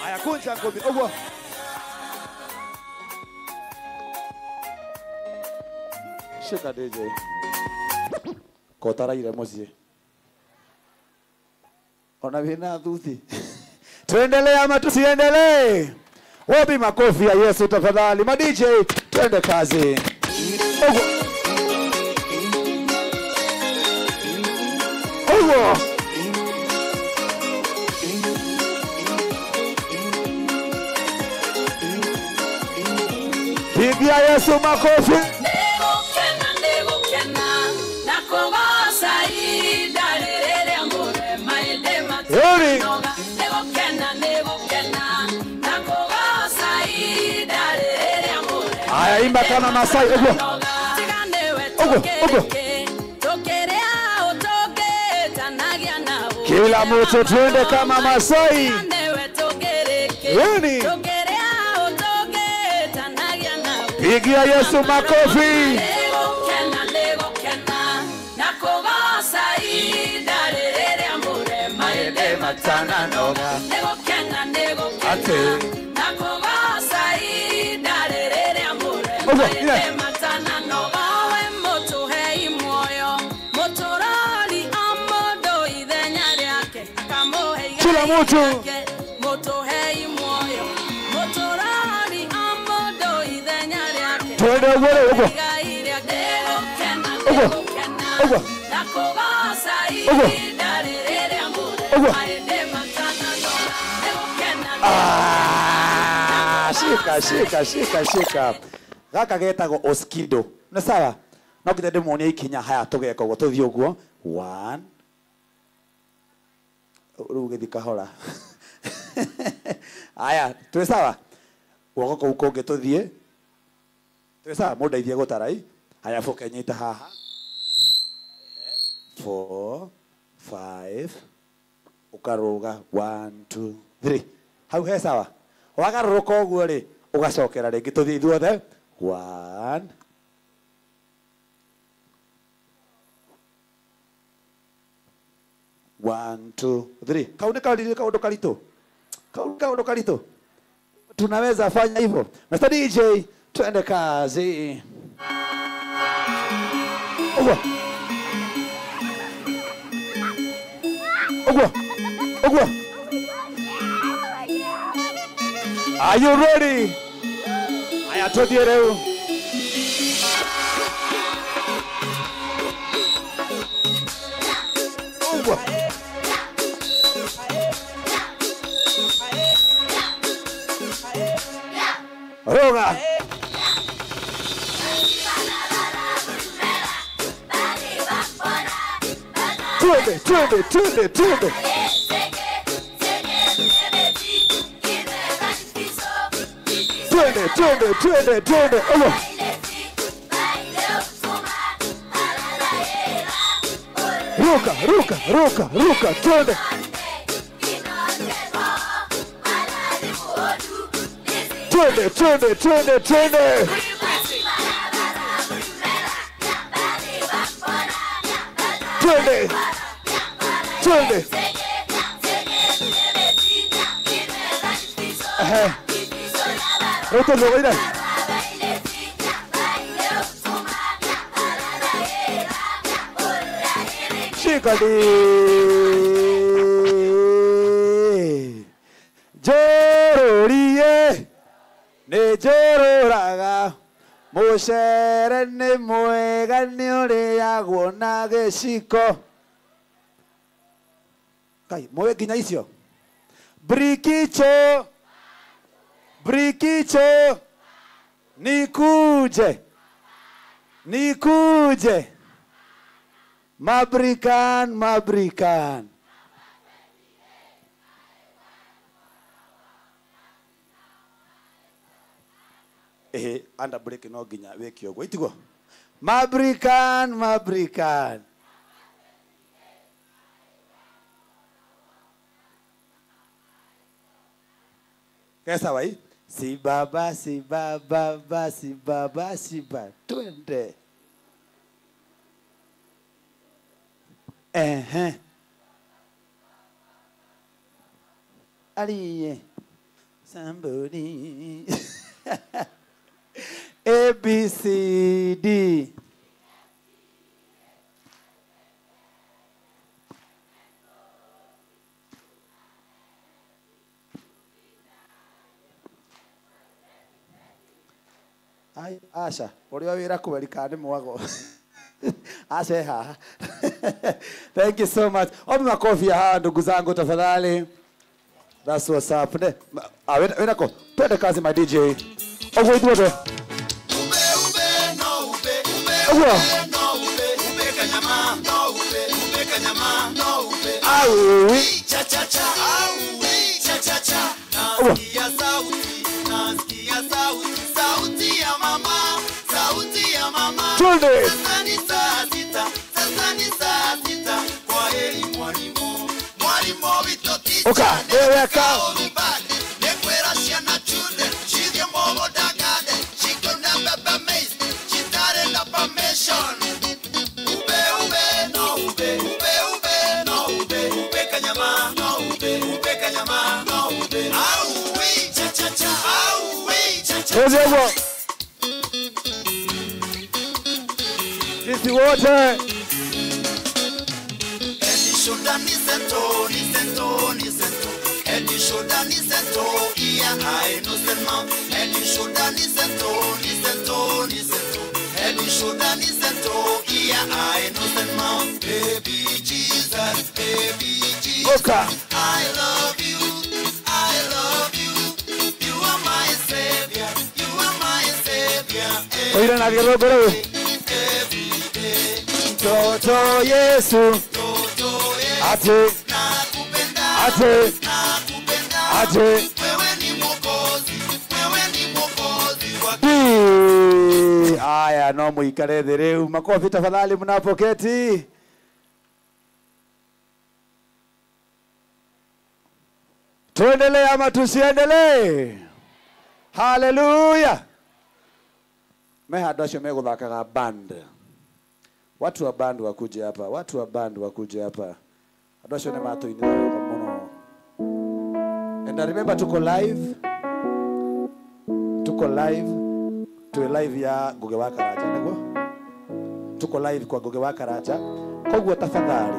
Haya kunja ngumi uguo. Shika DJ. Kotaraire muciĩ. Ona wina thuthi. Tuendelee ama tusiendelee? Wapi makofi ya Yesu tafadhali? Ma DJ, twende kazi. Uguo. Uguo. Pigia Yesu makofi. Aya imba kama Masai ugo. Ugo, ugo. Kila mtu twende kama Masai. Yuni. Pigia Yesu makofi. Kila mtu twende ugo ugo. Ugo. Ugo. Ugo. Ugo. Ah, shika shika shika shika. Gaka getagwo oskido. Nĩ sawa? No ngite ndĩmuonie ikinya haya tũgeka ũguo tũthiĩ ũguo. 1 rĩu gĩthiĩ kahora. Aya, twĩ sawa? Guoko kũu kũngĩ tũthiĩ. Twĩ sawa? Mũndeithie gũtara i. Haya boke nyita haha. 4 5 ukaruga 1 2 3. Hau he sawa? Wagarũrũka ũguo rĩ, ũgacokera rĩngĩ tũthiĩ ithuothe. 1 1 2 3. Kau nĩ kaũndũ karitũ. Kau kaũndũ karitũ. Tunaweza fanya hivyo. Mr. DJ, twende kazi. Uguo. Uguo. Uguo. Are you ready? Aya tũthiĩ rĩu. Uguo. Roga. Twende, twende, twende, twende. Twende, twende, twende, twende. Uguo. Ruka, ruka, ruka, ruka, twende. Twende, twende, twende, twende. Twende. Twende. Eh. Roto ira. Shikadi. Jororie. Nĩ njũrũraga mũcere nĩ mwega nĩ ũrĩagwo na gĩciko. Kai, mũĩ nginya icio? Brikicho, brikicho, nikuje, nikuje. Mabrikan, mabrikan. Ehe, anda break no nginya wĩke ũguo itiguo. Mabrikan, mabrikan. Kesa wai? Si baba, si baba, ba, si baba, si ba. Twende. Ehe. Aliye. Somebody. A, B, C, D. Ai, Asha, uria wira kuwerika ni mwago. Asha haha. Thank you so much. Ombi makofi ya hawa ndugu zangu tafadhali. That's what's up. Ne, wena ko. Twende kazi my DJ. Ogo itwote. Ube ube no ube ube Ogo. ube no ube ube kanyama no ube ube kanyama no ube Au. cha cha cha au cha cha cha. Ogo. Nasikia sauti, sauti ya mama, sauti ya mama. Twende. Sasa ni saa sita, sasa ni saa sita. Kwa heri mwalimu, mwalimu witũ Oka, wewe ka. Ogo. Sisi wote. Baby Jesus, baby Jesus, Oka. I love you, I love you. You are my savior, you are my savior. Oira na gĩthũngũ rĩu. Every day, Toto Yesu. Toto Yesu, Ati. nakupenda, Ati. nakupenda. Ati. Wewe ni Mwokozi, wewe ni Mwokozi wa Bi. Aya, no muikare thĩ rĩu. Makofi tafadhali mnapoketi. Tuendelee ama tusiendelee? Haleluya. Me handũ acio megũthakaga band. Watu wa band wakuje hapa, watu wa band wakuje hapa. Andũ acio nĩ matũinĩra wega mũno. And I remember tuko live. Tuko live. Tuwe live ya Ngugi wa Karanja nĩguo? Tuko live kwa Ngugi wa Karanja. Koguo tafadhali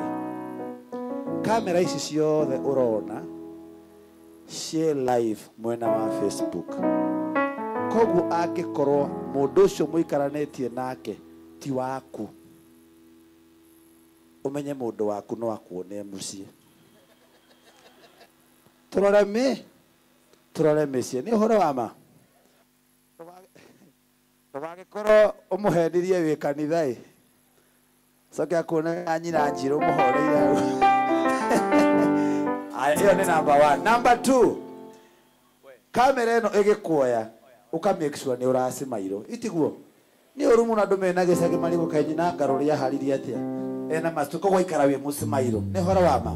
kamera ici ciothe ũrona ciĩ live mwena wa Facebook. Koguo angĩkorwo mũndũ ũcio mũikaranĩtie nake ti waku, ũmenye mũndũ waku no akuone mũciĩ. Tũrore tũrore mĩciĩ. Nĩ ũhoro wa ma. Ndũgagĩkorwo ũmũhenirie wĩ kanitha ĩ, coke akuone nyina njirũ ũmũhoreire hau. Aya, ĩyo nĩ number 1. Number 2, kamera ĩno ĩgĩkuoya ũka make sure nĩ ũracimairwo. Itiguo? Nĩ ũru mũno andũ mena gĩcagi marigũ kaĩ nyina ngarũria haririe atĩa ena macu, koguo ikara wĩ mũcimairũ. Nĩ ũhoro wa ma.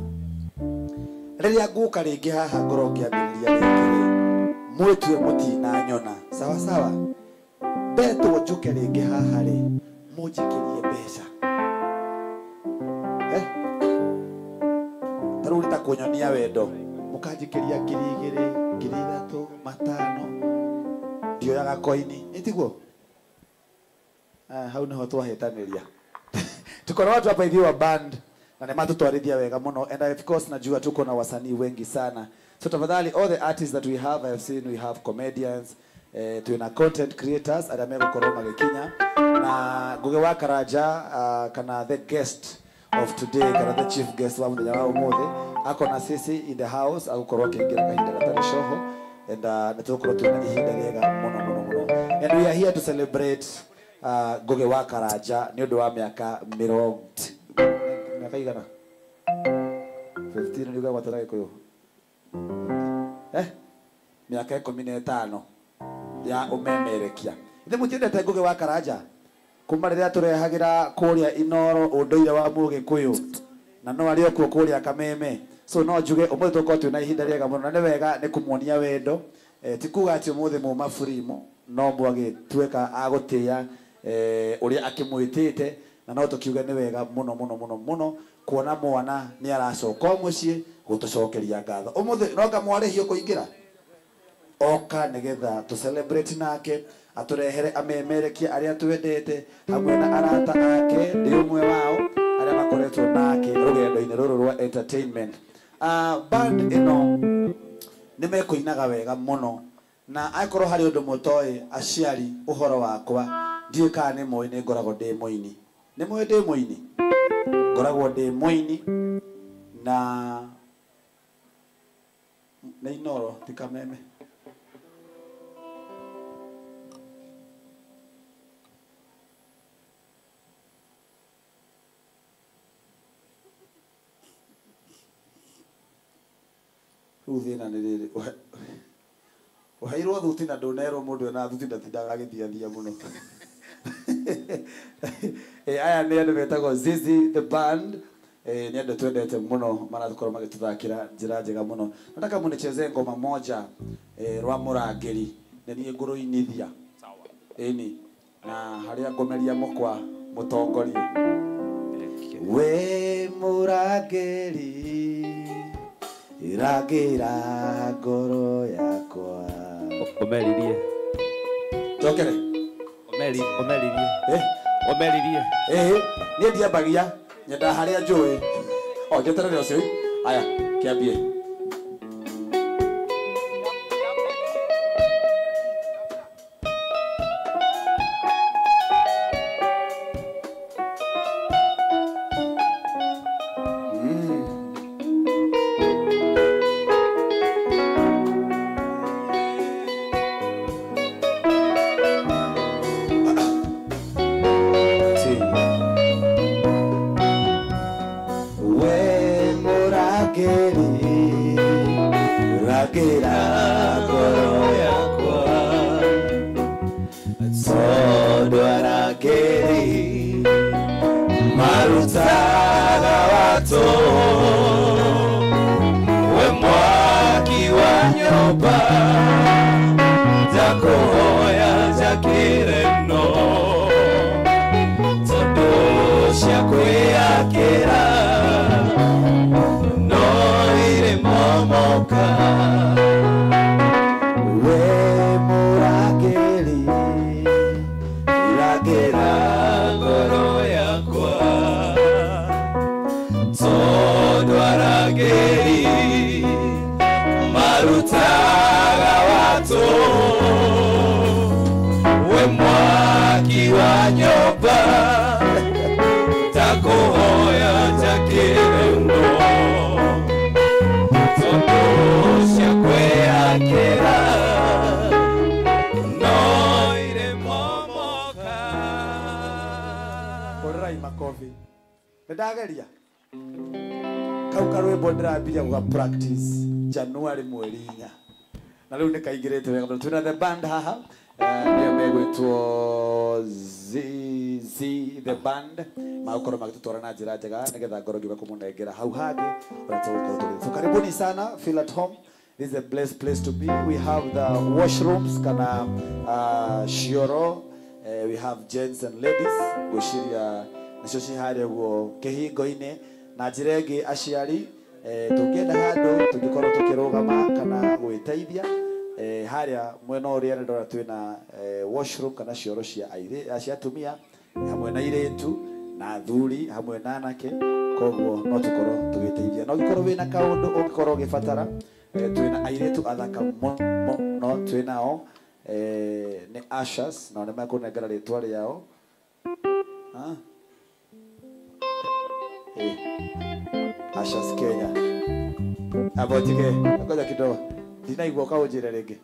Rĩrĩa ngũka rĩngĩ haha ngorwo ngĩambĩrĩria rĩngĩ rĩ, mwĩtue mũtinanyona. Sawa sawa. Ndetwo njũke rĩngĩ haha rĩ, mũnjikĩrie mbeca. Ta rĩu nĩ ta kũnyonia wendo. Mũkanjikĩria 2,000, 3,000, 5,000. Ndioyaga koini. Ĩtiguo? Hau nĩho twahĩtanĩria. Tuko na watu hapa hivi wa band na nĩ matũtwarithia wega mũno, and of course najua tuko na wasanii wengi sana. So tafadhali all the artists that we have, I have seen we have comedians, twina content creators arĩa megũkorwo magĩkinya na Ngugi wa Karanja, kana the guest of today, kana the chief guest wa mũthenya wa ũmũthĩ ako na sisi in the house, agũkorwo akĩingĩra kahinda gatarĩ coho, and nĩ tũgũkorwo twĩna ihinda rĩega mũno mũno mũno, and we are here to celebrate Ngugi wa Karanja nĩ ũndũ wa mĩaka mĩrongo miaka igana 15 nĩ ugaga na Gĩkũyũ miaka 15 ya ũmemerekia. Ithe mũtiendete Ngugi wa Karanja kuma rĩrĩa tũrehagĩra kũrĩa Inoro ũndũire wa Mũgĩkũyũ na no arĩ okuo kũrĩa Kameme. So no njuge ũmũthĩ tũkorwo twĩna ihinda rĩega mũno, na nĩ wega nĩ kũmuonia wendo. Ti kuga atĩ ũmũthĩ muma free no mwagĩtuĩka a gũtĩĩa ũrĩa akĩmwĩtĩte. Na no tũkiuge nĩ wega mũno mũno mũno mũno kuona mwana nĩ aracoka mũciĩ gũtũcokeria ngatho. Ũmũthĩ no ngamwarĩhio kũingĩra oka nigetha tu celebrate nake aturehere amemerekia aria twendete hamwe na arata ake ndi umwe wao aria makoretwo nake rugendo-inĩ rũrũ rwa entertainment. Band ĩno nĩ mekũinaga wega mũno na akorwo harĩ ũndũ mũtoĩ aciari ũhoro wakwa ndiũĩ kana nĩ mũĩ nĩ ngoragwo ndĩ mũini. Nĩ mũĩ ndĩ mũini? Ngoragwo ndĩ mũini na nĩ Inoro ti Kameme. Rĩu thĩna nĩ rĩrĩ ũheirwo thuti na ndũnerwo mũndũ ena thuti ndatindaga agĩthiathia mũno. Aya nĩ andũ metagwo Zizi the band. Nĩ andũ twendete mũno marakorwo magĩtũthakĩra njĩra njega mũno. Nataka munichezee ngoma moja rwa Mũrangĩri nĩ niĩ ngũrũinithia. Ĩni na harĩa ngomeria mũkwa mũtongorie. We Mũrangĩri iragĩra ngoro yakwa. Omeririe. Cokere. Omeririe. Omeririe. Niĩ ndiambagia nyendaga harĩa njũĩ. O njeterere ũcio. Aya, kĩambie. Ndageria kau karwimbo ndĩrambirie gũga practice January mweri 4 na rĩu nĩ kaingĩrĩte wega mũno. Twĩna the band haha nĩo megwĩtwo ZZ the band magũkorwo magĩtũtwara na njĩra njega nĩgetha ngoro ngiuga kũmũnengera hau hangĩ ũrĩa tũgũkorwo tũgĩthiĩ. So karibuni sana, feel at home. This is a blessed place to be. We have the washrooms kana cioro. We have gents and ladies gwĩciria nicio ciharĩa ũguo kĩhingo-inĩ na njĩra ĩngĩ aciari tũngĩenda handũ tũngĩkorwo tũkĩrũgama kana gwĩteithia harĩa mwena ũrĩa ndĩrona twĩna washroom kana cioro cia cia atumia hamwe na airĩtu na athuri hamwe na anake koguo no tũkorwo tũgĩteithia na ũngĩkorwo wĩna kaũndũ ũngĩkorwo ũgĩbatara twĩna airĩtu athaka mũno twĩnao nĩ ushers nao nĩ mekũnengera rĩtwa rĩao. Ushers Kenya. Abotike, ngoja kidogo. Ndinaigua kaunjire rĩngĩ.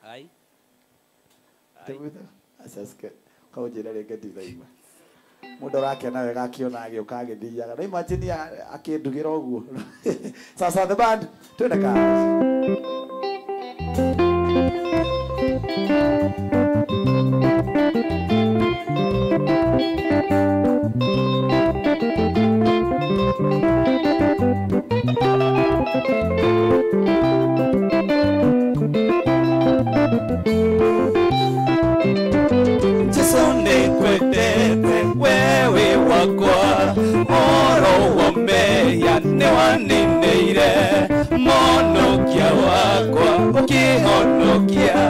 Hai. Ushers Kenya. Kaunjire rĩngĩ ndinaigua. Mũndũ ũrakena wega akiona agĩũka agĩthiaga. Na imagine akĩndugĩra ũguo. Sasa the band, twende kazi. Jesu nĩngwendete wĩ wakwa oro wa mehia nĩwaninĩire monokia wakwa ũkĩhonokia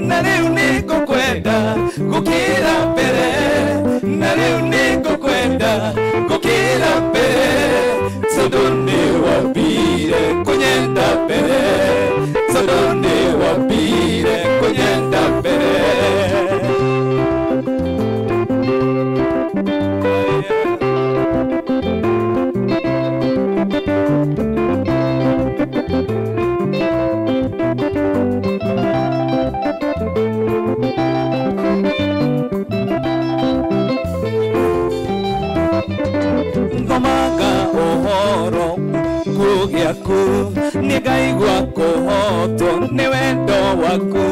na rĩu nĩngũkwenda gũkĩra mbere na rĩu nĩngũkwenda gũkĩra mbere tondũ nĩwambire kũnyenda mbere tondũ nĩwambire kũnyenda mbere. Ngomaga ũhoro gĩaku nĩngaigua kũhotwo nĩ wendo waku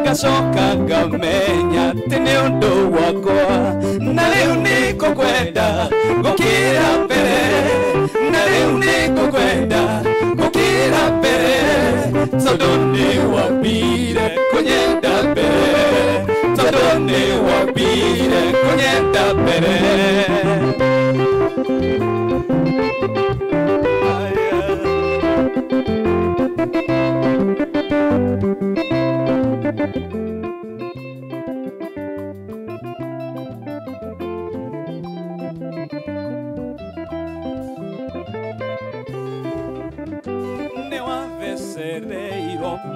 ngacoka ngamenya atĩ nĩ ũndũ wakwa na rĩu nĩngũkwenda gũkĩra mbere na rĩu nĩngũkwenda gũkĩra mbere tondũ nĩwambire kũnyenda mbere tondũ nĩwambire kũnyenda mbere.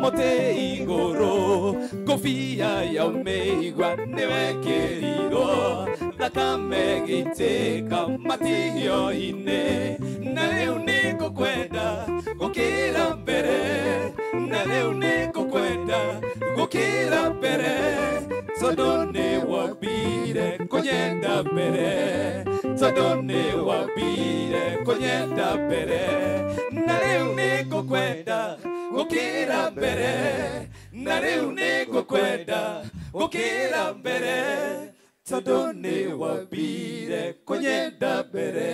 Mote igũrũ ngũbia ya mĩigua nĩwekĩrirwo thakame gĩitĩka matihio-inĩ na rĩu nĩngũkwenda gũkĩra mbere na rĩu nĩngũkwenda gũkĩra mbere tondũ nĩwambire kũnyenda mbere tondũ nĩwambire kũnyenda mbere na rĩu nĩngũkwenda gũkĩra mbere na rĩu nĩngũkwenda gũkĩra mbere tondũ nĩwambire kũnyenda mbere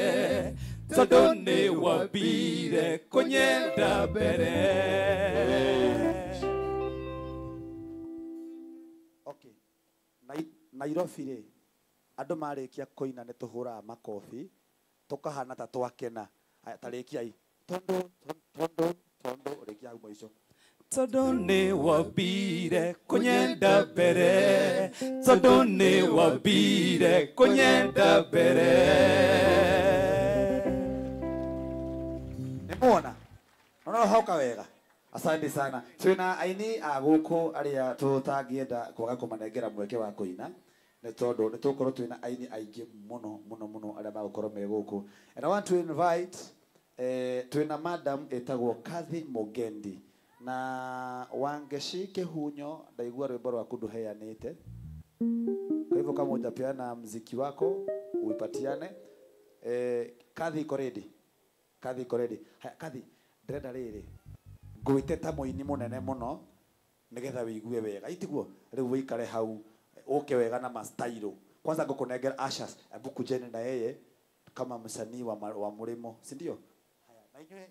tondũ nĩwambire kũnyenda mbere. Okay. Nairobi rĩ andũ marĩkia kũina nĩ tũhũraga makobi tũkahana ta twakena. Aya tarĩkiai tondũ tondũ tondũ rĩkia hau mũico. Tondũ nĩwambire kũnyenda mbere tondũ nĩwambire kũnyenda mbere. Nĩmuona no hauka wega. Asante sana. Twĩna aini a gũkũ arĩa tũtangĩenda kwaga kũmanengera mweke wa kũina nĩ tondũ nĩ tũgũkorwo twĩna aini aingĩ mũno mũno mũno arĩa magũkorwo me gũkũ. And I want to invite twĩna madam ĩtagwo Kathy Mugendi na Wangeci Kĩhunyo. Ndaigua rwĩmbo rwaku ndũheanĩte, kwa hivyo kama hujapeana mziki wako uipatiane. Kathy iko ready? Kathy iko ready? Haya Kathy, ndĩrenda rĩrĩ ngwĩte ta mũini mũnene mũno nĩgetha wĩigue wega, itiguo rĩu wĩikare hau ũke wega na mastailo. Kwanza ngũkũnengera ashes, hebu kujeni na yeye kama msanii wa mlimo, si ndio? Haya na inyuĩ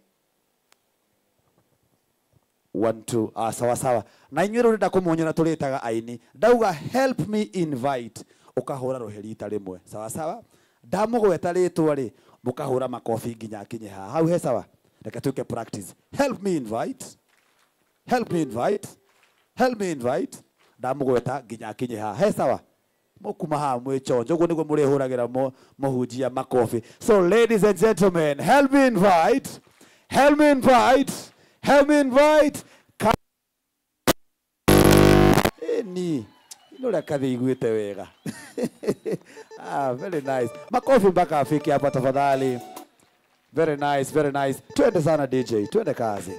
1 2 sawa sawa. Na inyuĩ rũrenda kũmuonyera tũrĩtaga aini ndauga help me invite ũkahũra rũhĩ rita rĩmwe sawa sawa. Ndamũgweta rĩtwa rĩ mũkahũra makobi nginya akinye haha hau he sawa. Reke tuke practice. Help me invite, help me invite, help me invite. Ndamũgweta nginya akinye haha he sawa. Mũkuma haha mwĩchonjo ũguo nĩguo mũrĩhũragĩra mũhunjia makobi. So ladies and gentlemen, help me invite, help me invite, help me invite. Ni ino Kathy iguĩte wega. Ah, very nice. Makofi mpaka afike hapa tafadhali. Very nice, very nice. Twende sana DJ, twende kazi.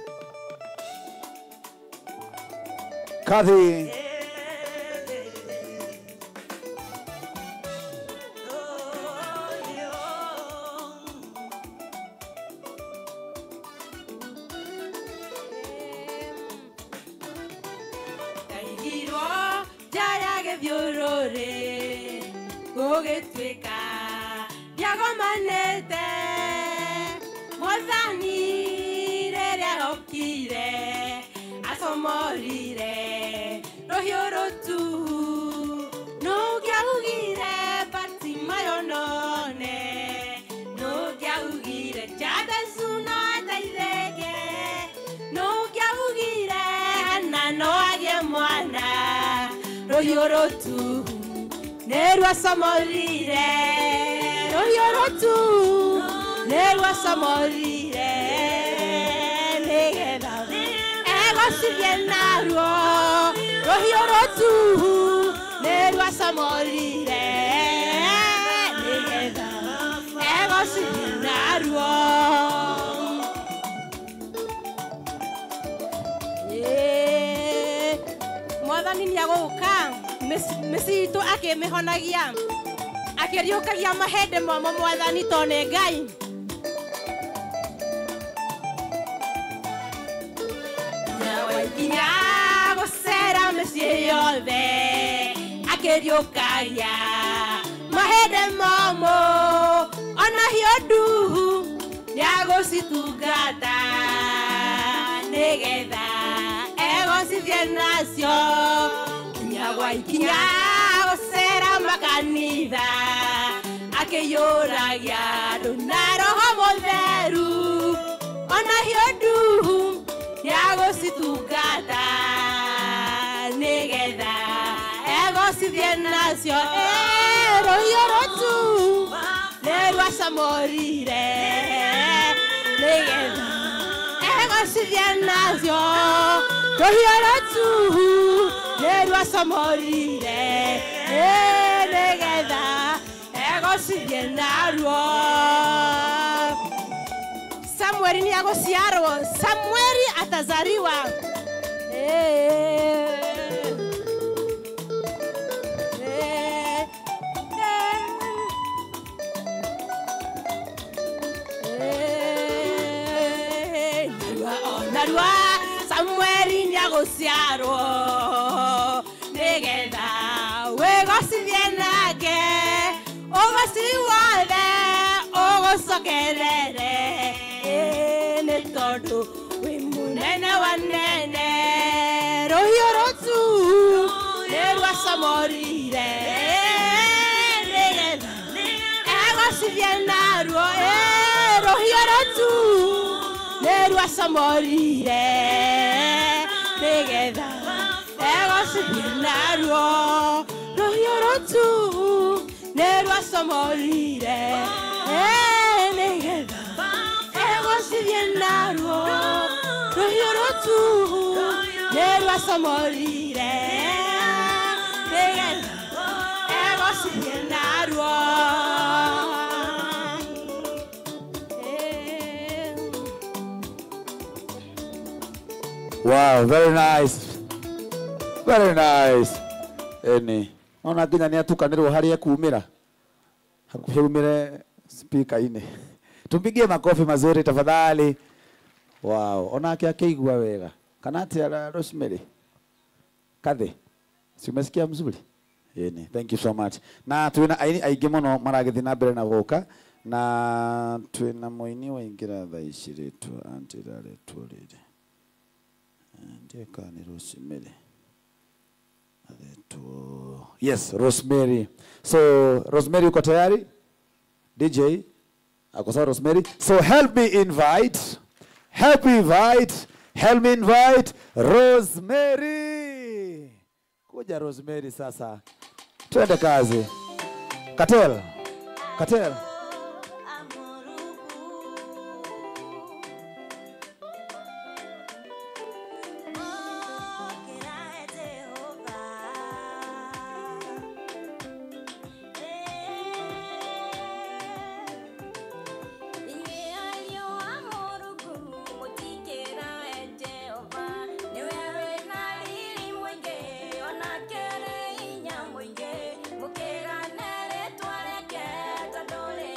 Kathy. No, Rũhiũ rũtu nĩ rwacomorire, rũhiũ rũtu nĩ rwacomorire, nĩgetha egocithie naruo. Rũhiũ rũtu nĩ rwacomorire, nĩgetha egocithie naruo. Mwathani nĩ agũka mĩciĩ itũ akĩmĩhonagia, akĩriũkagia mahĩndĩ momũ Mwathani to nĩ Ngai. Nginya gũcera mĩciĩ yothe akĩriũkagia mahĩndĩ momũ, ona hiyo nduhu nĩagũcitungata, nĩgetha egocithie nacio. Nginya gwa ikinya gũcera makanitha akĩiyũragia andũ na Roho Mũtheru, ona hiyo nduhu nĩagũcitungata, nĩgetha egocithie nacio. Rũhiũ rũtu nĩ rwacomorire, nĩgetha egocithie nacio. Rũhiũ rũtu nĩ rwacomorire, nĩgetha egocithie naruo. Samueli nĩ agũciarwo, Samueli atazaliwa. Narua Samueli nĩ agũciarwo, nĩgetha wĩgocithie nake, ũgoci wothe ũgũcokerere, nĩ tondũ wĩ mũnene wa nene. Rũhiũ rũtu nĩ rwacomorire, nĩgetha egocithie naruo. Rũhiũ rũtu nĩ rwacomorire, nĩgetha egocithie naruo. Rũhiũ rũtu nĩ rwacomorire, nĩgetha egocithie naruo. Rũhiũ rũtu nĩ rwacomorire, nĩgetha egocithie naruo. Wow, very nice. Very nice. Eni. Ona nginya nĩ atukanĩrwo harĩa ekumĩra. Hakuhĩ umĩre speaker-inĩ. Tumpigie makofi mazuri tafadhali. Wow, onake akĩigua wega. Kana atia Rosemary? Kathe. Si umesikia mzuri? Eni, thank you so much. Na twina aini aingĩ mũno maragĩthiĩ na mbere na gũka. Na twina mũini waingĩra thaa ici rĩtwa antĩra rĩtwa rĩrĩ. Ndiye ni Rosemary. Yes, Rosemary. So Rosemary uko tayari? DJ ako sawa Rosemary. So help me invite. Help me invite. Help me invite Rosemary. Kuja Rosemary sasa. Twende kazi. Katel. Katel. Mukera nere twareke tadole.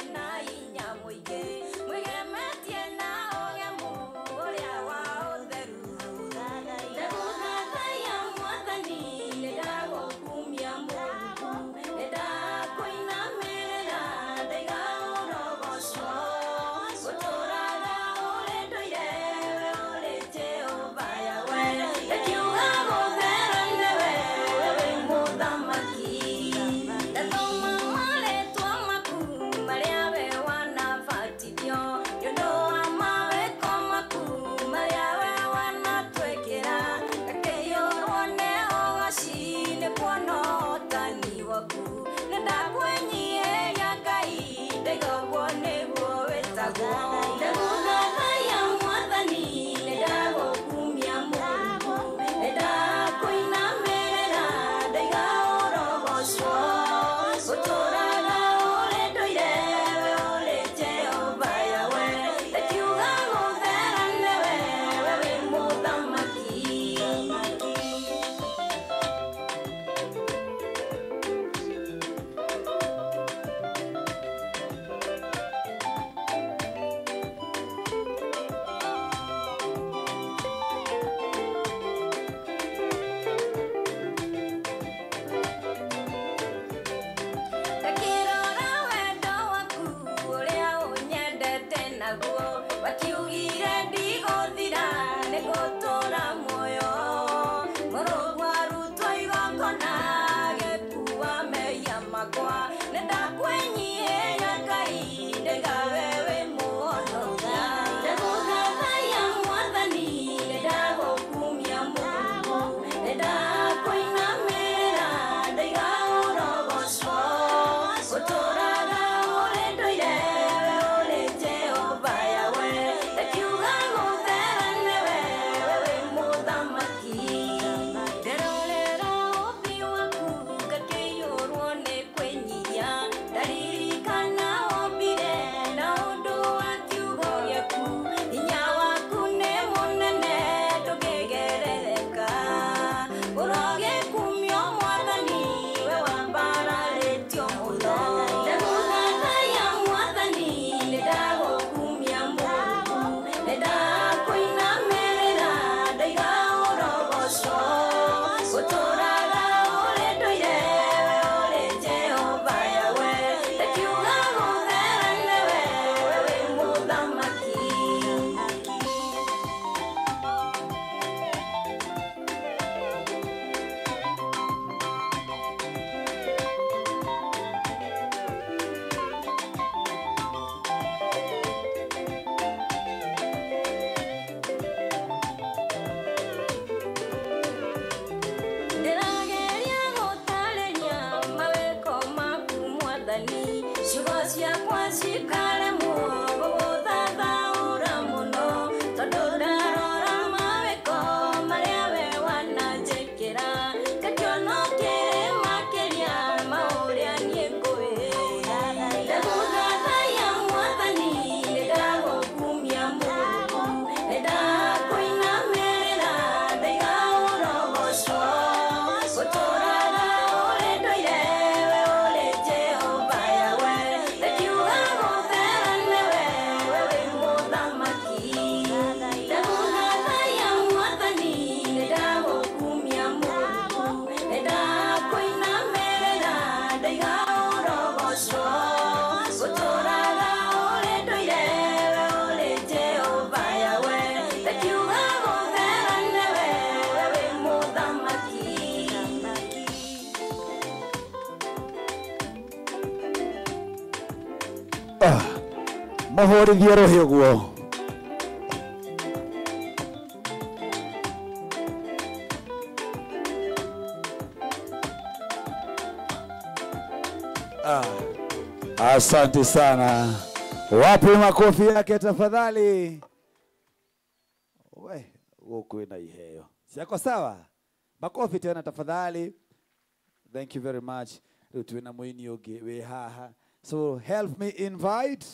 Ndagũthathaiya Mwathani, nĩndagũkumia Mũrungu, nĩndakũinamĩrĩra ndaiga ũrogocwo. Ũtũũraga ũrĩ ndũire, we ũrĩ Jehova Yahweh, ndakiuga gũthera nĩwe, we wĩ mũthamaki. Ndakĩrora wendo waku ũrĩa ũnyendete naguo, wakiugire ndigũthira nĩngũtũũra muoyo. Mũrũguo arutwo igongona agĩkua mehia makwa, nĩndakwĩnyihĩria Ngai ndaiga we wĩ mũhonokia. Ndagũthathaiya Mwathani, nĩndagũkumia Mũrungu, nĩndakũinamĩrĩra ndaiga ũrogocwo. Ũtũũraga ũrĩ ndũire, we ũrĩ Jehova Yahweh, ndakiuga gũthera nĩwe, we wĩ mũthamaki. Nderorera ũũmbi waku ngakĩiyũrwo nĩ kwĩnyihia, ndaririkana wombire na ũndũ wa kiugo gĩaku, hinya waku nĩ mũnene ndũngĩgerereka. Ũrogĩkumio Mwathani, we wambararĩtio mũno. Ndagũthathaiya Mwathani, nĩndagũkumia Mũrungu, nĩndakũinamĩrĩra ndaiga ũrogocwo. Ũtũũraga ũrĩ ndũire, we ũrĩ Jehova Yahweh, ndakiuga gũthera nĩwe, we wĩ mũthamaki. Ndĩrageria gũtarĩria mawĩko maku Mwathani, ciugo ciakwa cikaremwo gũgũthathaũra mũno, tondũ ndarora mawĩko marĩa we wananjĩkĩra, ngakĩona ũkĩrĩ makĩria ma ũrĩa niĩ ngũĩ. Ndagũthathaiya Mwathani, nĩndagũkumia Mũrungu, nĩndakũinamĩrĩra ndaiga ũrogocwo. Ũtũũraga ũrĩ ndũire, we ũrĩ Jehova Yahweh, ndakiuga gũthera nĩwe, we wĩ mũthamaki. Ndagũthathaiya Mwathani, nĩndagũkumia Mũrungu, nĩndakũinamĩrĩra ndaiga ũrogocwo. Ũtũũraga ũrĩ ndũire, we ũrĩ Jehova Yahweh, ndakiuga gũthera nĩwe, we wĩ mũthamaki. Mũhũrithie rũhĩ ũguo. Asante sana. Wapi makofi yake tafadhali? We, huku ina iheo. Siako sawa? Makofi tena tafadhali. Thank you very much. Rĩu twĩna mũini ũngĩ wĩ haha. So help me invite,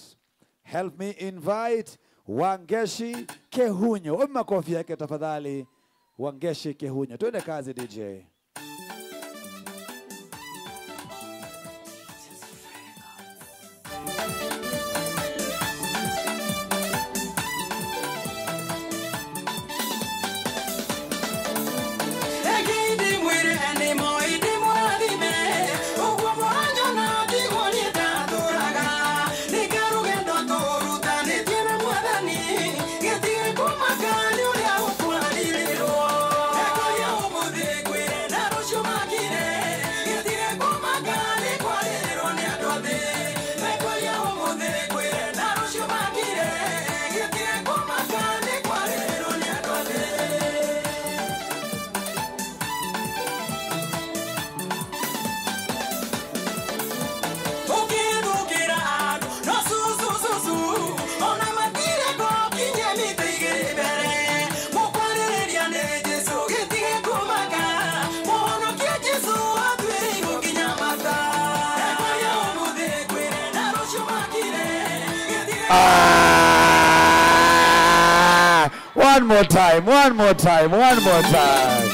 help me invite Wangeshi Kehunyo. Wapi makofi yake tafadhali? Wangeshi Kehunyo. Twende kazi DJ. Kwire Ah! One more time, one more time, one more time.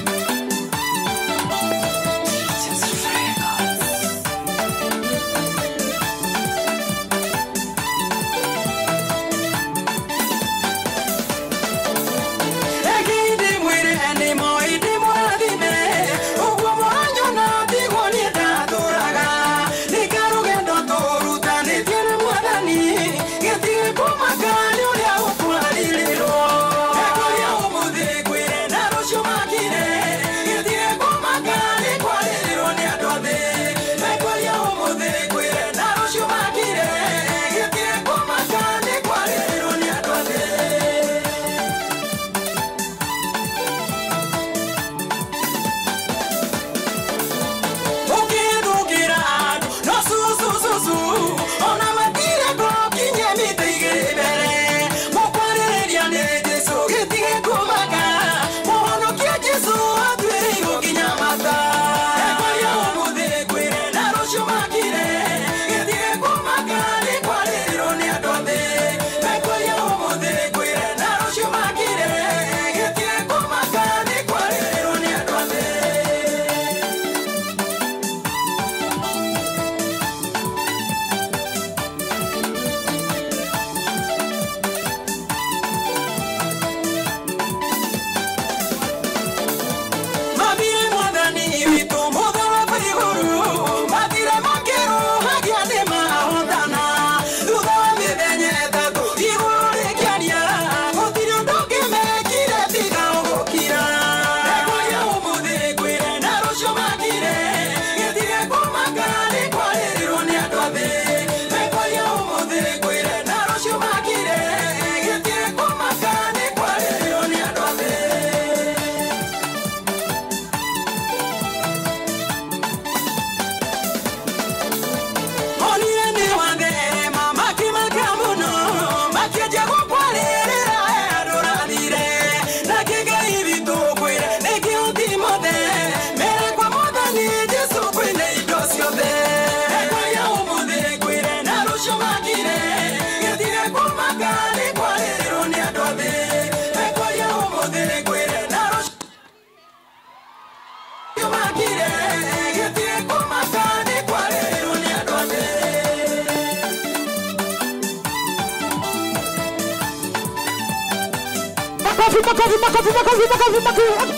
Makofi, makofi, makofi, makofi, makofi.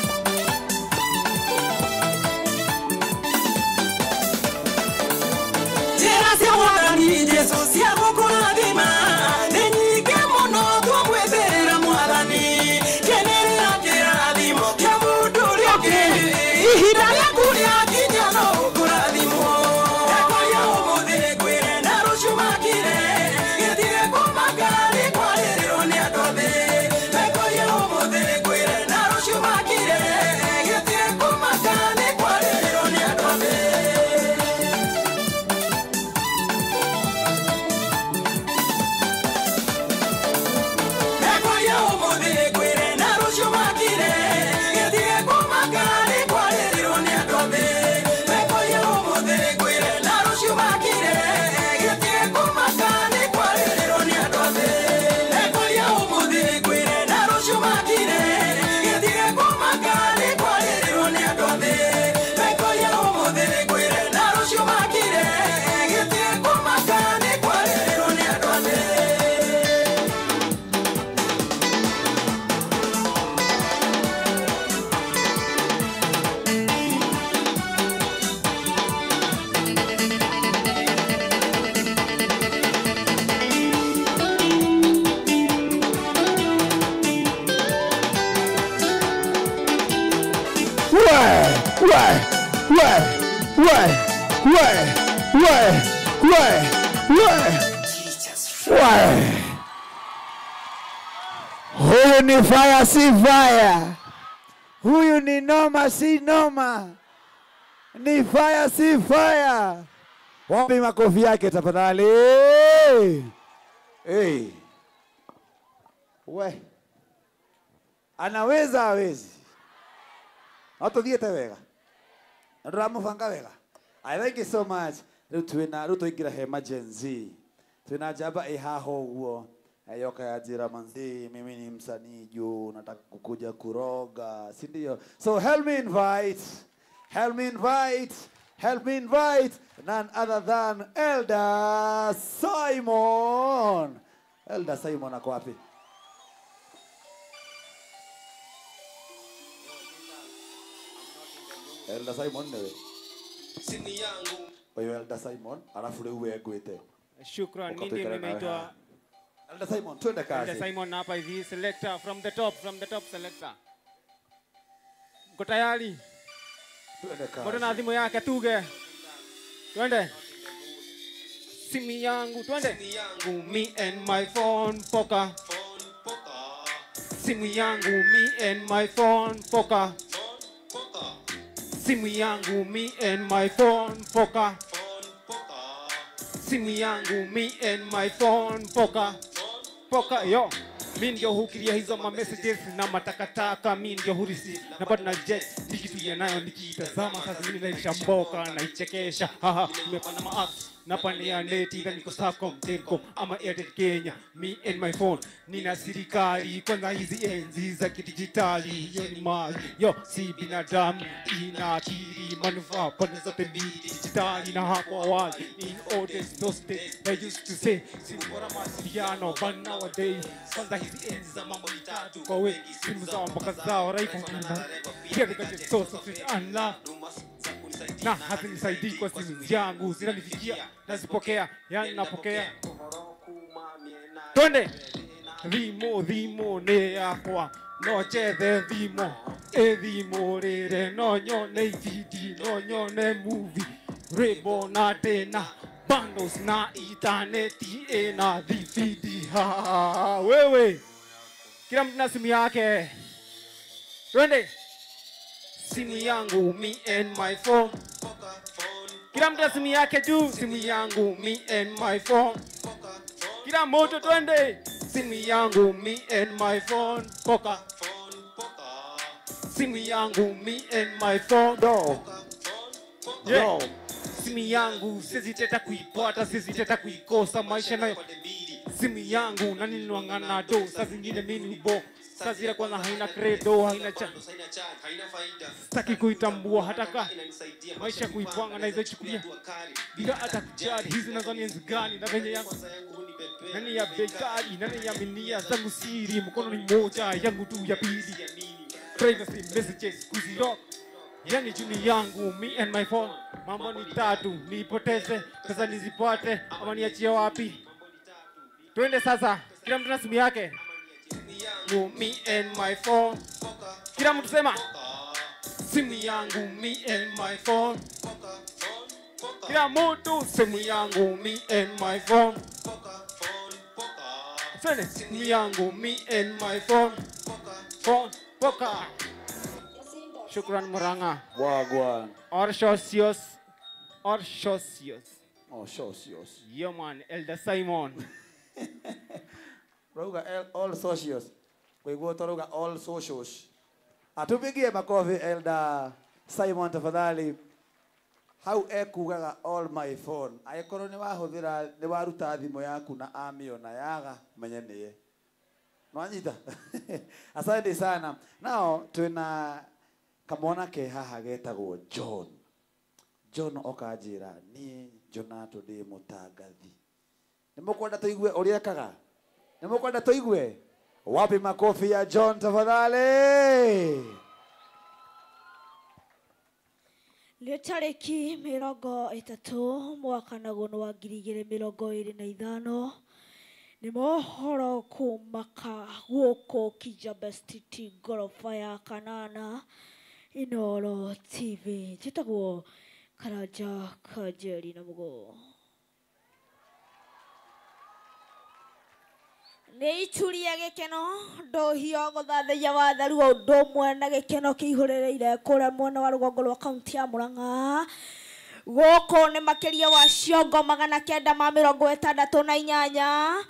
We. Huyu ni fire si fire. Huyu ni noma si noma. Ni fire si fire. Wapi makofi yake tafadhali. Hey. We. Anaweza hawezi. Atuthiete wega. Ndũramũbanga wega. I thank you so much. Rĩu twĩna rĩu twaingĩra hema Gen Z. Twina njamba ĩ haha ũguo yoka ya njĩra manzi, mimi ni msanii juu nataka kukuja kuroga, si ndio? So help me invite, help me invite, help me invite none other than Elder Simon. Elder Simon ako wapi? Elder Simon niwe. Oyo Elder Simon, alafu rĩu we ngwĩte. Shukran, mimi nimeitwa Elder Simon, twende kazi. Elder Simon hapa hivi, selector from the top selector. Mko tayari? Twende kazi. Mbona na simu yake tuge. Twende. Simu yangu, twende. Me and my phone poker. Simu yangu, me and my phone poker. Simu yangu, me and my phone poker. Simu yangu, me and my phone poker. Poker, yo. Mi ndio hukiria hizo ma messages na matakataka, mi ndio hurisi na bado na jet nikitulia nayo nikiitazama sasa mimi naisha mboka naichekesha haha nimepanda ma apps na pande neti ila niko Safaricom, Telcom ama Airtel Kenya. Me and my phone nina serikali kwanza hizi enzi za kidijitali, hiyo ni mali yo, si binadamu inakiri manufaa pande zote mbili dijitali na hapo awali. In all days those days they used to say simu bora mawasiliano, but nowadays kwanza hizi enzi za mambo mitatu kwa wengi simu zao mpaka zao raifu pia nikaje so unlock na hazinisaidii kwa simu yangu zinanifikia nazipokea, yani napokea. Twende thimo thimo nĩ yakwa no njethe thimo ĩ thimo rĩrĩ no nyone ibindi no nyone movie rwĩmbo na ndĩna bundles na intaneti ĩna thibindi. Wewe kila mtu na simu yake. Twende. Simu yangu, me and my phone. Kila mtu na simu yake juu. Simu yangu, me and my phone. Kila mtu twende. Simu yangu, me and my phone. Poka. Simu yangu, me and my phone. No. Yeah. Simu yangu, siwezi teta kuipata, siwezi teta kuikosa maisha nayo. Simu yangu, nani ninuangana do, saa zingine mimi ubo. Saa zile kwanza haina credo, haina cha. Sitaki kuitambua hata ka maisha kuipanga na hizo chukulia bila hata kujali hizi nazo ni enzi gani na venye yangu nani ya bei kali nani ya minia zangu siri mkono ni moja yangu tu ya pili privacy messages kuzilock yani juni yangu me and my phone. Mambo ni tatu nipoteze sasa nizipate ama niachie wapi? Twende sasa, kila mtu na simu yake. Me and my phone. Kila mtu sema simu yangu, me and my phone. Kila mtu simu yangu, me and my phone. Twende simu yangu, me and my phone. Phone poka. Shukran Murang'a. Wagwan. Or socios. Or socios. Oh, socios. Yo man, Elder Simon. Rauga all socios. Kwa toruga all socials. Atupigie makofi Elder Simon tafadhali. Hau ekugaga all my phone. Ayekorwo ni wahuthira ni waruta thimu yaku na amiona yaga menye niye. Nwanyita. Asante sana. Nao twina kamwana ke haha getagwo John. John okanjira ni Jonato ndi mutangathi. Ni mukwenda tuigue uria ekaga? Ni mukwenda tuigue? Wapi makofi ya John tafadhali? Nĩ tarĩki 30 mwaka naguo wa 2025 nĩ mohoro kumaka gũkũ Kijabe City ngoroba ya kanana Inoro TV. Njĩtagwo Karanja Kanjeri na Mũgo. Nĩ icuria gĩkeno ndohio gũthathaiya watheru wa ũndũ ũmwe na gĩkeno kĩihũrĩrĩire kũrĩa mwena wa rũgongo rwa kaunti ya Murang'a. Gũkũ nĩ makĩria wa ciongo 968,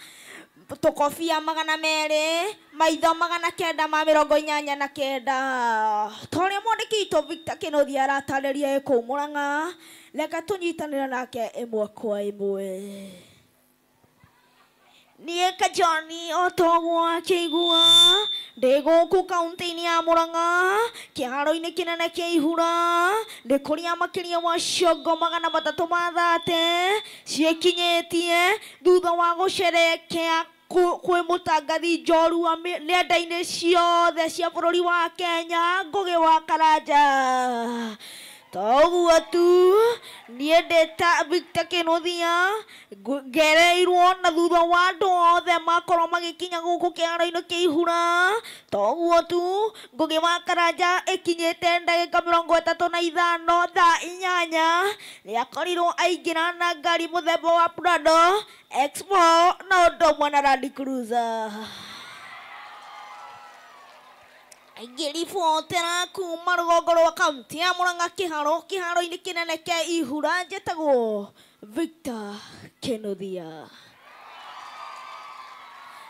tũkobia 200, maitho 989. Ta ũrĩa mwandĩki witũ Victor Kĩnuthia aratarĩria kũu Murang'a, reke tũnyitanĩre nake ĩmwe kwa ĩmwe. Niĩ Kajoni o toguo akĩigua ndĩ gũkũ kaunti-inĩ ya Murang'a kĩharo-inĩ kĩnene kĩa Ihura nĩ kũrĩa makĩria wa ciongo 330 ciĩkinyĩtie thutha wa gũcerekea kwĩ mũtangathi njorua nenda-inĩ ciothe cia bũrũri wa Kenya Ngũgĩ wa Karanja. Toguo tu niĩ ndĩ ta Victor Kĩnuthia ngereirwo na thutha wa andũ othe makorwo magĩkinya gũkũ kĩharo-inĩ kĩa Ihura. Toguo tu Ngũgĩ wa Karanja ĩkinyĩte ndagĩka 35 thaa 8 nĩakorirwo aingĩra na ngari mũthemba wa Prado Expo na ũndũ ũmwe na Land Cruiser. Ngĩribotera kuma rũgongo rwa kaunti ya Murang'a kĩharo-inĩ kĩnene kĩa Ihura njĩtagwo Victor Kĩnuthia.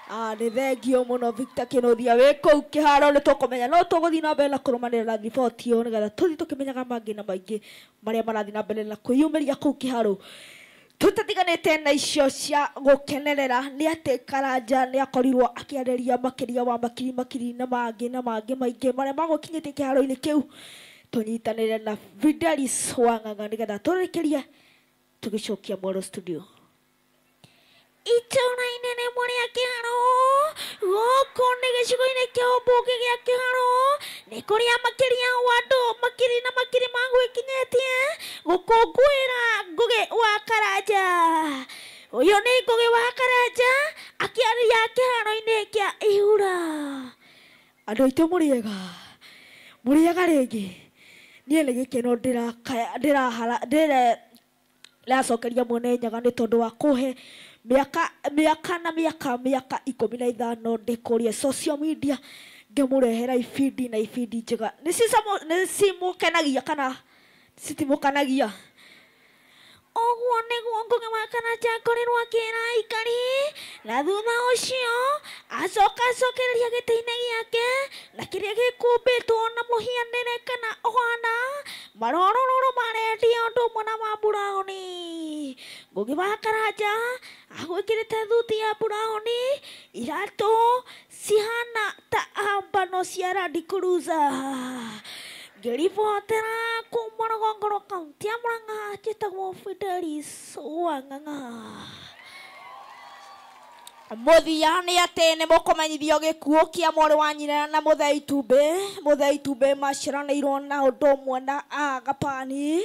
Nĩ thengio mũno Victor Kĩnuthia wĩ kũu kĩharo nĩ tũkũmenya no tũgũthiĩ na mbere na kũrũmanĩrĩra riboti ĩyo nĩgetha tũthiĩ tũkĩmenyaga mangĩ na maingĩ marĩa marathiĩ na mbere na kwĩyumĩria kũu kĩharo. Tũtatiganĩte na icio cia gũkenerera nĩ atĩ Karanja nĩ akorirwo akĩarĩria makĩria wa makiri makiri na mangĩ na mangĩ maingĩ marĩa magũkinyĩtie kĩharo-inĩ kĩu. Tũnyitanĩre na Fidelis Wang'ang'a nĩgetha tũrĩkĩrie tũgĩcokia Mwaro studio. Itũũra inene rĩa kĩharo gũkũ nĩ gĩcigo-inĩ kĩa ũmbunge gĩa kĩharo nĩ kũrĩa makĩria wa andũ makiri na makiri magwĩkinyĩtie gũkũngũĩra Ngũgĩ wa Karanja. Ũyũ nĩ Ngũgĩ wa Karanja akĩaria kĩharo-inĩ kĩa Ihura. Andũ aitũ mũrĩega, mũrĩega rĩngĩ. Niĩ nĩ gĩkeno ndĩracokeria mwene Nyaga nĩ tondũ wa kũhe miaka miaka na miaka miaka 15 ndĩ kũrĩa social media ngĩmũrehera ibindi na ibindi njega. Nĩ cimũkenagia kana citimũkenagia? Ũguo nĩguo Ngũgĩ wa Karanja akorirwo akĩra aikari na thutha ũcio acoka acokereria gĩtĩ-inĩ gĩake na kĩrĩa gĩkũmbĩtwo na mũhianĩre kana ũhana marorororo marendia ũndũ ũmwe na ma buraoni. Ngũgĩ wa Karanja agwĩkĩrĩte thuti ya buraoni, iratũ cihana ta ambano cia Land Cruiser. Ngĩribotera kuma rũgongo rwa kaunti ya Murang'a njĩtagwo Fidelis Wang'ang'a. Mũthia nĩ atĩ nĩ mũkũmenyithio gĩkuũ kĩa mwarĩ wa nyina na Mũthei Itumbĩ. Mũthei Itumbĩ maciaranĩirwo na ũndũ ũmwe na Agapani.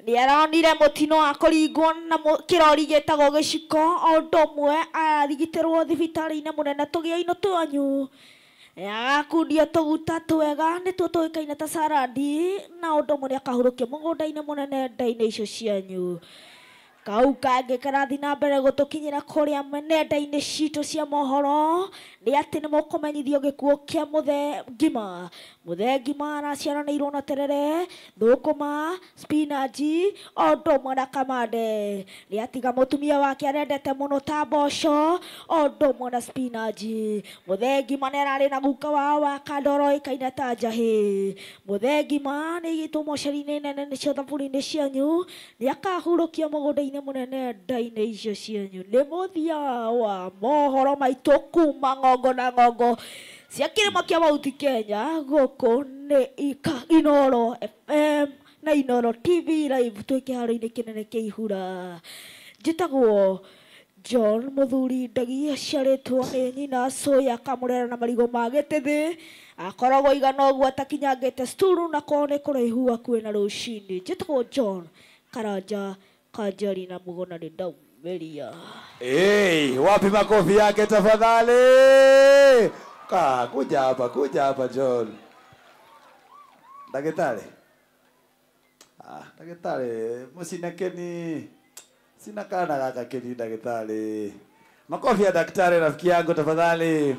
Nĩ aronire mũtino wa kũringwo na kĩrori gĩtagwo gĩciko o ũndũ ũmwe ararigitĩrwo thibitarĩ-inĩ mũnene tũgĩainũ twanyu. Agakundio tũguta twega nĩtuo tũĩkaine ta saradi na ũndũ ũmwe nĩakahurũkio mũgũnda-inĩ mũnene nda-inĩ icio cianyu. Kau kangĩ karathiĩ na mbere gũtũkinyĩra kũrĩa nenda-inĩ citũ cia mohoro nĩ atĩ nĩ mũkũmenyithio gĩkuũ kĩa Mũthee Ngima. Mũthee Ngima araciaranĩirwo na terere, thũkũma, spinachi o ũndũ ũmwe na kamande. Nĩ atiga mũtumia wake arendete mũno ta mboco o ũndũ ũmwe na spinachi. Mũthee Ngima nĩ ararĩ na guka wao wa kando ũroĩkaine ta Njahĩ. Mũthee Ngima nĩ aigĩtwo mocarĩ-inĩ nene nĩcio thaburi-inĩ cianyu nĩ akahurũkio mũgũnda-inĩ mũnene nda-inĩ icio cianyu. Nĩ mũthia wa mohoro maitũ kuma ng'ongo na ng'ongo cia kĩrĩma kĩa Mount Kenya. Gũkũ nĩ Inooro FM na Inooro TV live twĩ kĩharo-inĩ kĩnene kĩa Ihura. Njĩtagwo John Mũthuri Ndagi, aciarĩtwo nĩ nyina Soya Kamũrera na marigũ ma gĩtĩthĩ. Akoragwo igana ũguo atakinyangĩte sturu na kwao nĩ kũraihu hakuhĩ na rũcinĩ. Njĩtagwo John Karanja Kanjari na Mugona nĩ ndaumĩria. Hey, wapi makofi yake tafadhali? Kuja hapa John. Daktari. Daktari, msinakeni. Sina kana kaka keni daktari. Makofi ya daktari rafiki yangu tafadhali.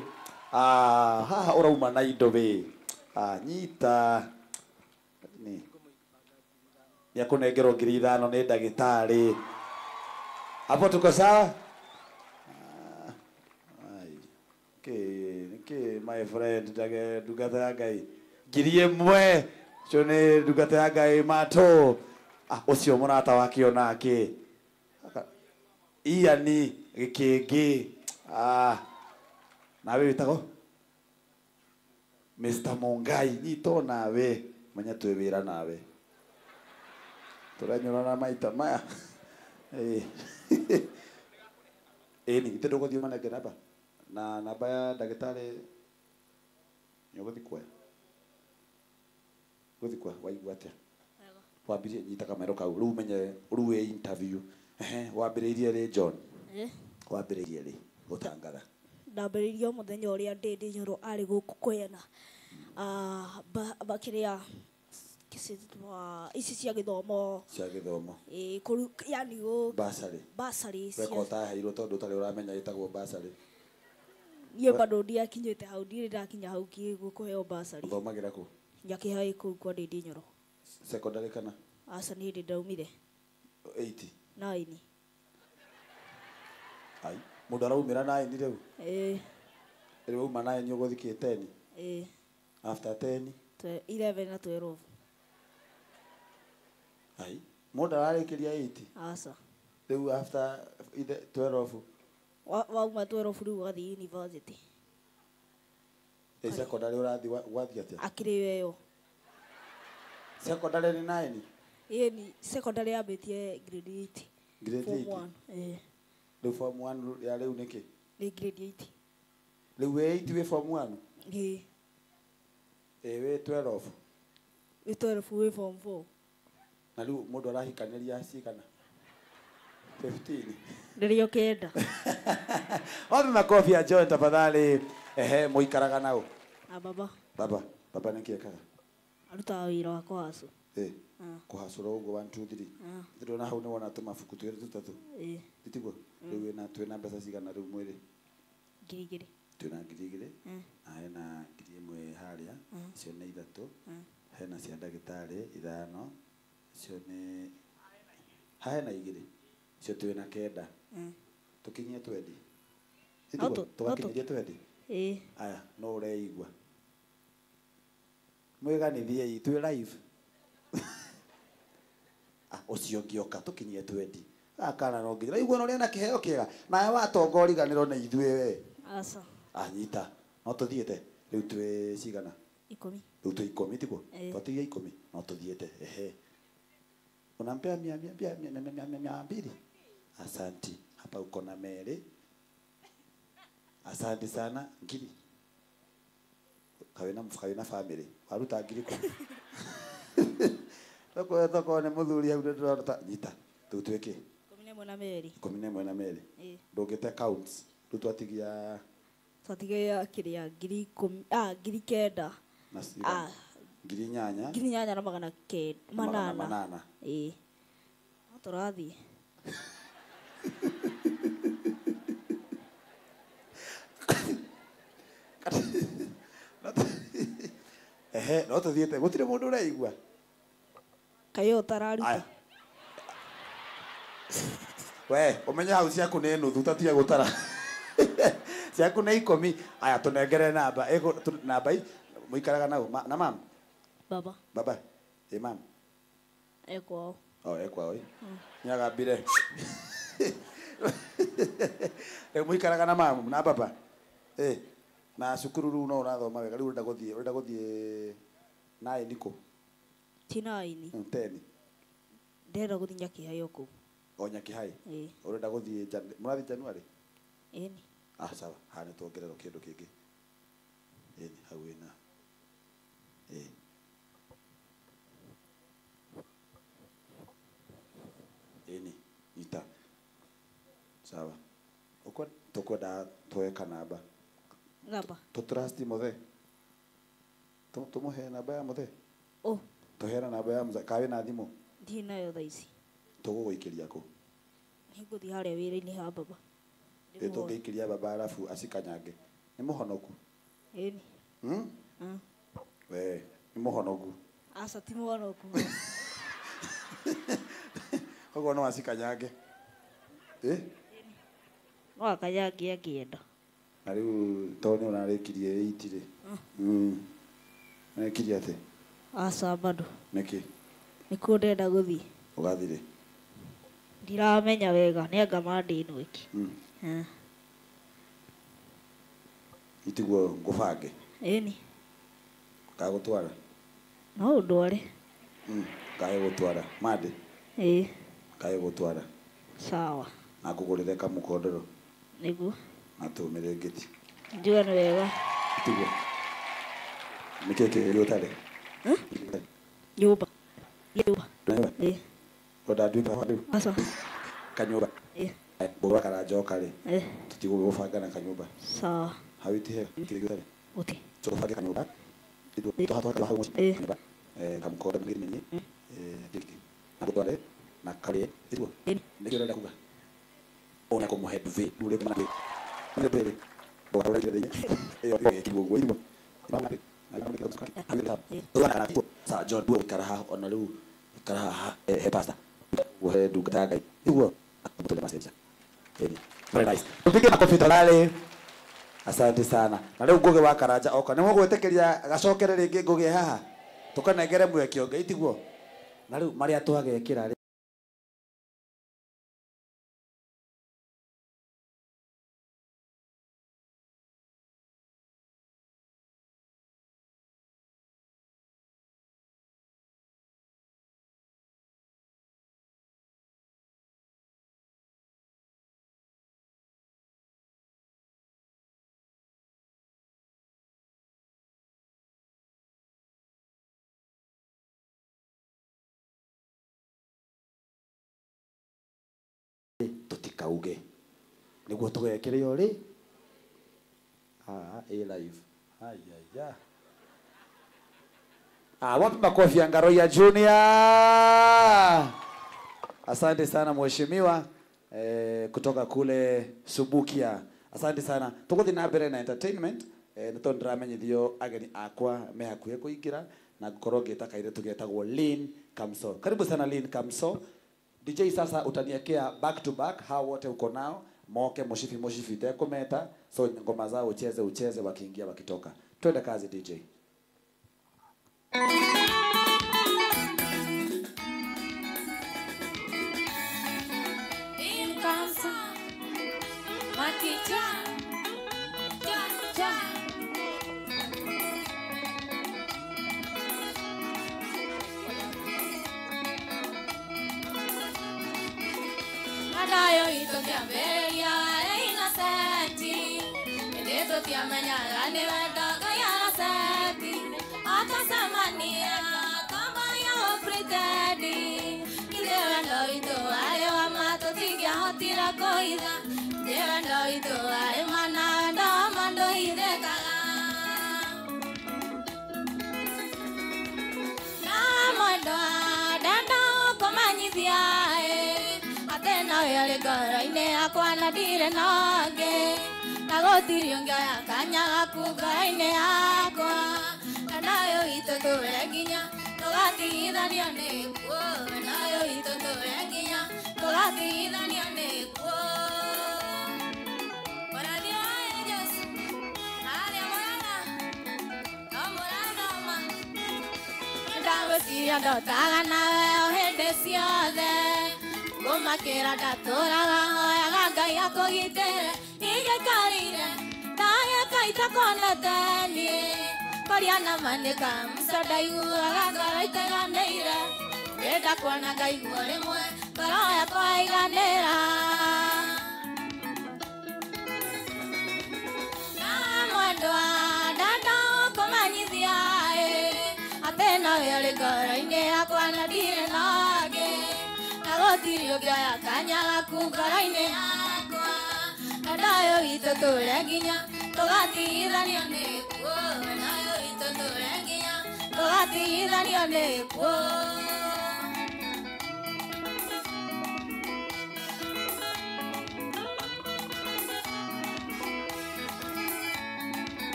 Haha urauma na indo we. Nyita. Ni. Ya kunengerwo 5,000 ni daktari. Hapo tuko sawa? Okay, my friend, ndungata ya Ngai. 1,000 cio nĩ ndungata ya Ngai mato. Ũcio mũrata wake onake. Iani gĩkĩngĩ. Ah, nawe wĩtagwo Mr. Mungai, nyito nawe menya twĩ wĩra nawe tũrenyũrana maita maya. Ĩni githĩ ndũgũthiĩ ũmanenge namba na namba ya ndagĩtarĩ nĩ ũgũthiĩ kuoya gũthiĩ kuoya waigua atĩa? Wambirie nyita kamero kau rĩu menye rĩu wĩ interview. Ehe, wambĩrĩirie rĩ John? Wambĩrĩirie rĩ gũtangatha? Ndambĩrĩirie mũthenya ũrĩa Ndĩndĩ Nyoro arĩ gũkũ kũheana bakĩrĩa ici cia gĩthomo. Cia gĩthomo. Ĩĩ, yani Bursary. Bursary. Weka ũtaheirwo tondũ ũtarĩ ũramenya ĩtagwo bursary. Niĩ bado ndiakinyĩte hau, ndirĩ ndakinya hau kũheo bursary. Ũthomagĩra kũ? Nyakĩhaĩ kũu kwa Ndĩndĩ Nyoro. Secondary kana? Aca, nĩ hĩndĩ ndaumire. 80? 9. Ai, mũndũ araumĩra 9 rĩu? Ĩĩ. Rĩu wauma 9 ũgũthiĩ kĩ 10? Ĩĩ. After 10? 11 na 12. Ai, mũndũ ararĩkĩria 8? Aca. Rĩu after 12? Wauma 12 rĩu ũgathiĩ university. Ĩ secondary ũrathiĩ wathiĩ atĩa? Akĩrĩ weyo. Secondary nĩ 9? Ĩĩ, ni secondary yambĩtie grade 8. Grade Form 8? 1. Ĩĩ. Rĩu form 1 ya rĩu nĩkĩ? Nĩ grade 8. Rĩu wĩ 8 wĩ form 1? Ĩĩ. Ĩ wĩ 12? Wĩ 12 wĩ form 4. Na rĩu mũndũ arahikanĩria cigana? 15. Rĩrĩa ũkĩenda. Wapi makofi ya John tafadhali. Ehe, mũikaraga nao? Na baba. Baba, baba nĩkĩ ekaga? Arutaga wĩra wa kũhacũ. Ĩ. Kũhacũra ũguo 1 2 3. Ndĩrona hau nĩ wona tũmabuku twĩrĩ tũtatũ. Ĩ. Tiguo? Rĩu wĩna twĩna mbeca cigana rĩu mwĩrĩ? 2,000. Twĩna 2,000. Na hena 1,000 harĩa. Icio nĩ 3. Hena cia ndagĩtarĩ 5. Icio nĩ haha hena 2. Icio twĩna 9. Tũkinyie 20. Tũgakinyĩria 20? Ĩ. Aya, no ũreigua. Mwĩganithiei twĩ live. Ah, ũcio ngĩoka tũkinyie 20. Akana no nginya. Igua no na kĩheo kĩega. Nawe watonga ũriganĩrwo nĩ ithuĩ we. Aca. Anyita. No tũthiĩte. Rĩu twĩ cigana? 10. Rĩu twĩ 10 tiguo? Twatigia 10. No tũthiĩte. Ehe. Unampea mia mia mia mia mia mia mia mbili. Asanti. Hapa uko na Mary. Asante sana. Ngiri. Kawena mfukawena family. Waruta ngiri ko. Toko toko ne muthuri hau ndĩraruta nyita. Rĩu twĩke. 11 na Mary. 11 na Mary. Ndũngĩte counts. Rĩu twatigia twatigia kĩrĩa 10,000 9,000. Na cigana? 8,000. 8,000 na magana Magana manana. manana. Ĩĩ. No tũrathiĩ. Ehe, no tũthiĩte. Gũtirĩ mũndũ ũreigua. Kaĩ ũtararuta. Aya. We, ũmenye hau ciaku nĩ nuthu tatige gũtara. Ciaku nĩ 10. Aya tũnengere namba. Namba i mũikaraga nao na mam? Baba. Baba. Ĩ mam. E kwao. Oh, e kwao. Nĩagambire. Rĩu mũikaraga na mam na baba. Ĩ. Na cukuru rĩu no ũrathoma wega. Rĩu ũrenda gũthiĩ 9 kũ? Ti 9. 10. Ndĩrenda gũthiĩ Nyakĩhaĩ o kũu. O Nyakĩhaĩ? Ĩĩ. Ũrenda gũthiĩ mũrathiĩ January? Ĩni. Ah, sawa. Haha nĩ tuongererwo kĩndũ kĩngĩ. Ĩni, hau wĩna. Ĩĩ. Ĩni, nyita. Sawa. Tũkwenda tuoe kanamba. Namba. Tũtrust mũthee. Tũmũhe namba ya mũthee? Oh. Tũheana namba ya mũthee. Kaĩ wĩna thimũ? Ndirĩ nayo thaa ici. Tũgũgũikĩria kũ? Nĩngũthiĩ harĩa wĩra-inĩ ha baba. Ĩ tũngĩikĩria baba arabu acikanyange. Nĩ mũhonoku? Ĩni. We, nĩ mũhonoku. Aca ti mũhonoku. Koguo no acikanyange. Ĩ? No akanyange akĩenda. Na rĩu tondũ nĩ ũrarĩkirie 8 rĩ. Ũrarĩkirie atĩa? Aca bado. Nĩkĩ? Nĩkuo ndĩrenda gũthiĩ. Ũgathiĩ rĩ? Ndiramenya wega, nĩ anga Monday ĩno ĩngĩ. Itiguo ngubange. Ĩni. Kagutwara? No ũndware. Kae gutwara. Mande? Ĩĩ. Kae gutwara. Sawa. Na ngũgũrĩre kamũkondoro. Nĩguo. Na tũmĩre ngĩti. Njuga nĩ wega. Itiguo. Nĩkĩĩ kĩgĩrĩ ũtarĩ? Nyũmba. Nyũmba. Ĩĩ. Wenda nduĩke wa rĩu? Aca. Kanyũmba. Ĩĩ. Ngũgũra karanjoka rĩ. Ĩĩ. Tũtigũgũbanga na kanyũmba. Sawa. Hau itihe kĩrĩ ũtarĩ? Gũtirĩ. Tũbange kanyũmba. Ĩĩ. Kamũkondo nĩ na gũtware na karĩ itiguo. Nĩkĩo ũrenda kuga? Ona kũmũhe duvet rĩu rĩu nĩ mbere. Sa John duo ikara haha ona rĩu ikara haha he pastor he ndungata ya Ngai iguo atũle message. Very nice. Tupige makofi tafadhali. Asante sana. Na rĩu Ngugi wa Karanja oka nĩ mũgwĩtĩkĩria gacokere rĩngĩ Ngugi haha tũkanengere mweke ũngĩ itiguo. Na rĩu marĩa twagekĩra tutikauge niguo tugekire ri a live ayaya wapi makofi ya Ngaroia Junior. Asante sana mheshimiwa kutoka kule Subukia. Asante sana. Tuguthi na mbere na entertainment nĩ tondũ ndĩramenyithio ageni akwa me hakuhĩ kũingĩra na ngũkorwo ngĩta kairĩtu getagwo Lynn Kamso. Karibu sana Lynn Kamso. DJ sasa utaniekea back to back hao wote uko nao moke moshifi moshifi tekumeta so ngoma zao ucheze ucheze wakiingia wakitoka. Twende kazi DJ.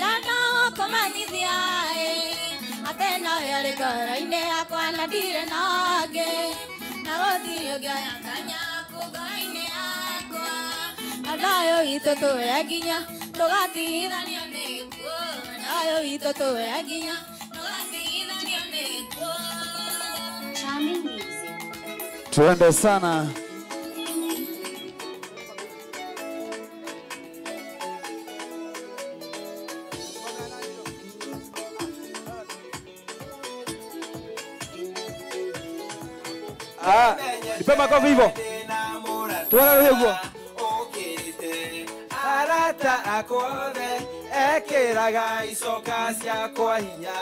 Dada Arĩ ngoro-inĩ yakwa na ndirĩ na ũngĩ, na gũtirĩ ũngĩoya kanya gaku ngoro-inĩ yakwa. Na thayũ witũ tũre nginya tũgatigithanio nĩ gĩkuũ, na thayũ witũ tũre nginya tũgatigithanio nĩ gĩkuũ. Charming music. Tuende sana. Ah, nipe makofi hivyo. Tuone hivyo. Arata akothe ekĩraga icoka ciakwa hinya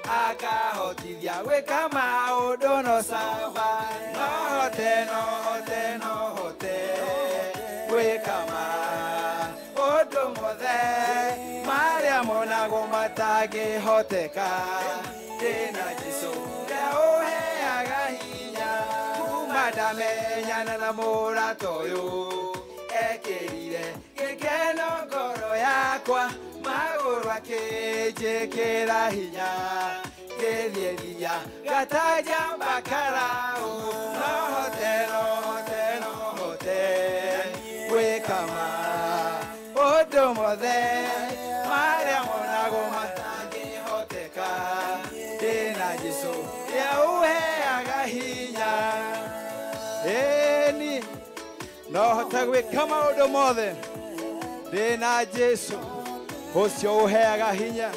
akahotithia gwĩka maũndũ no sawa no hote no hote no hote gwĩka maũndũ mothe marĩa monagwo matangĩhoteka ndĩna Jesũ ũrĩa ũheaga hinya kuma ndamenyana na mũrata ũyũ ekĩrire gĩkeno ngoro yakwa magũrũ akĩnjĩkĩra hinya ngĩthiĩ nginya gataja makarau no hote no hote no hote gwĩka maũndũ mothe marĩa monagwo matangĩhoteka ndĩna Jesũ ũrĩa ũheaga hinya ĩni no hote gwĩka maũndũ mothe ndĩna Jesũ ũcio ũheaga hinya.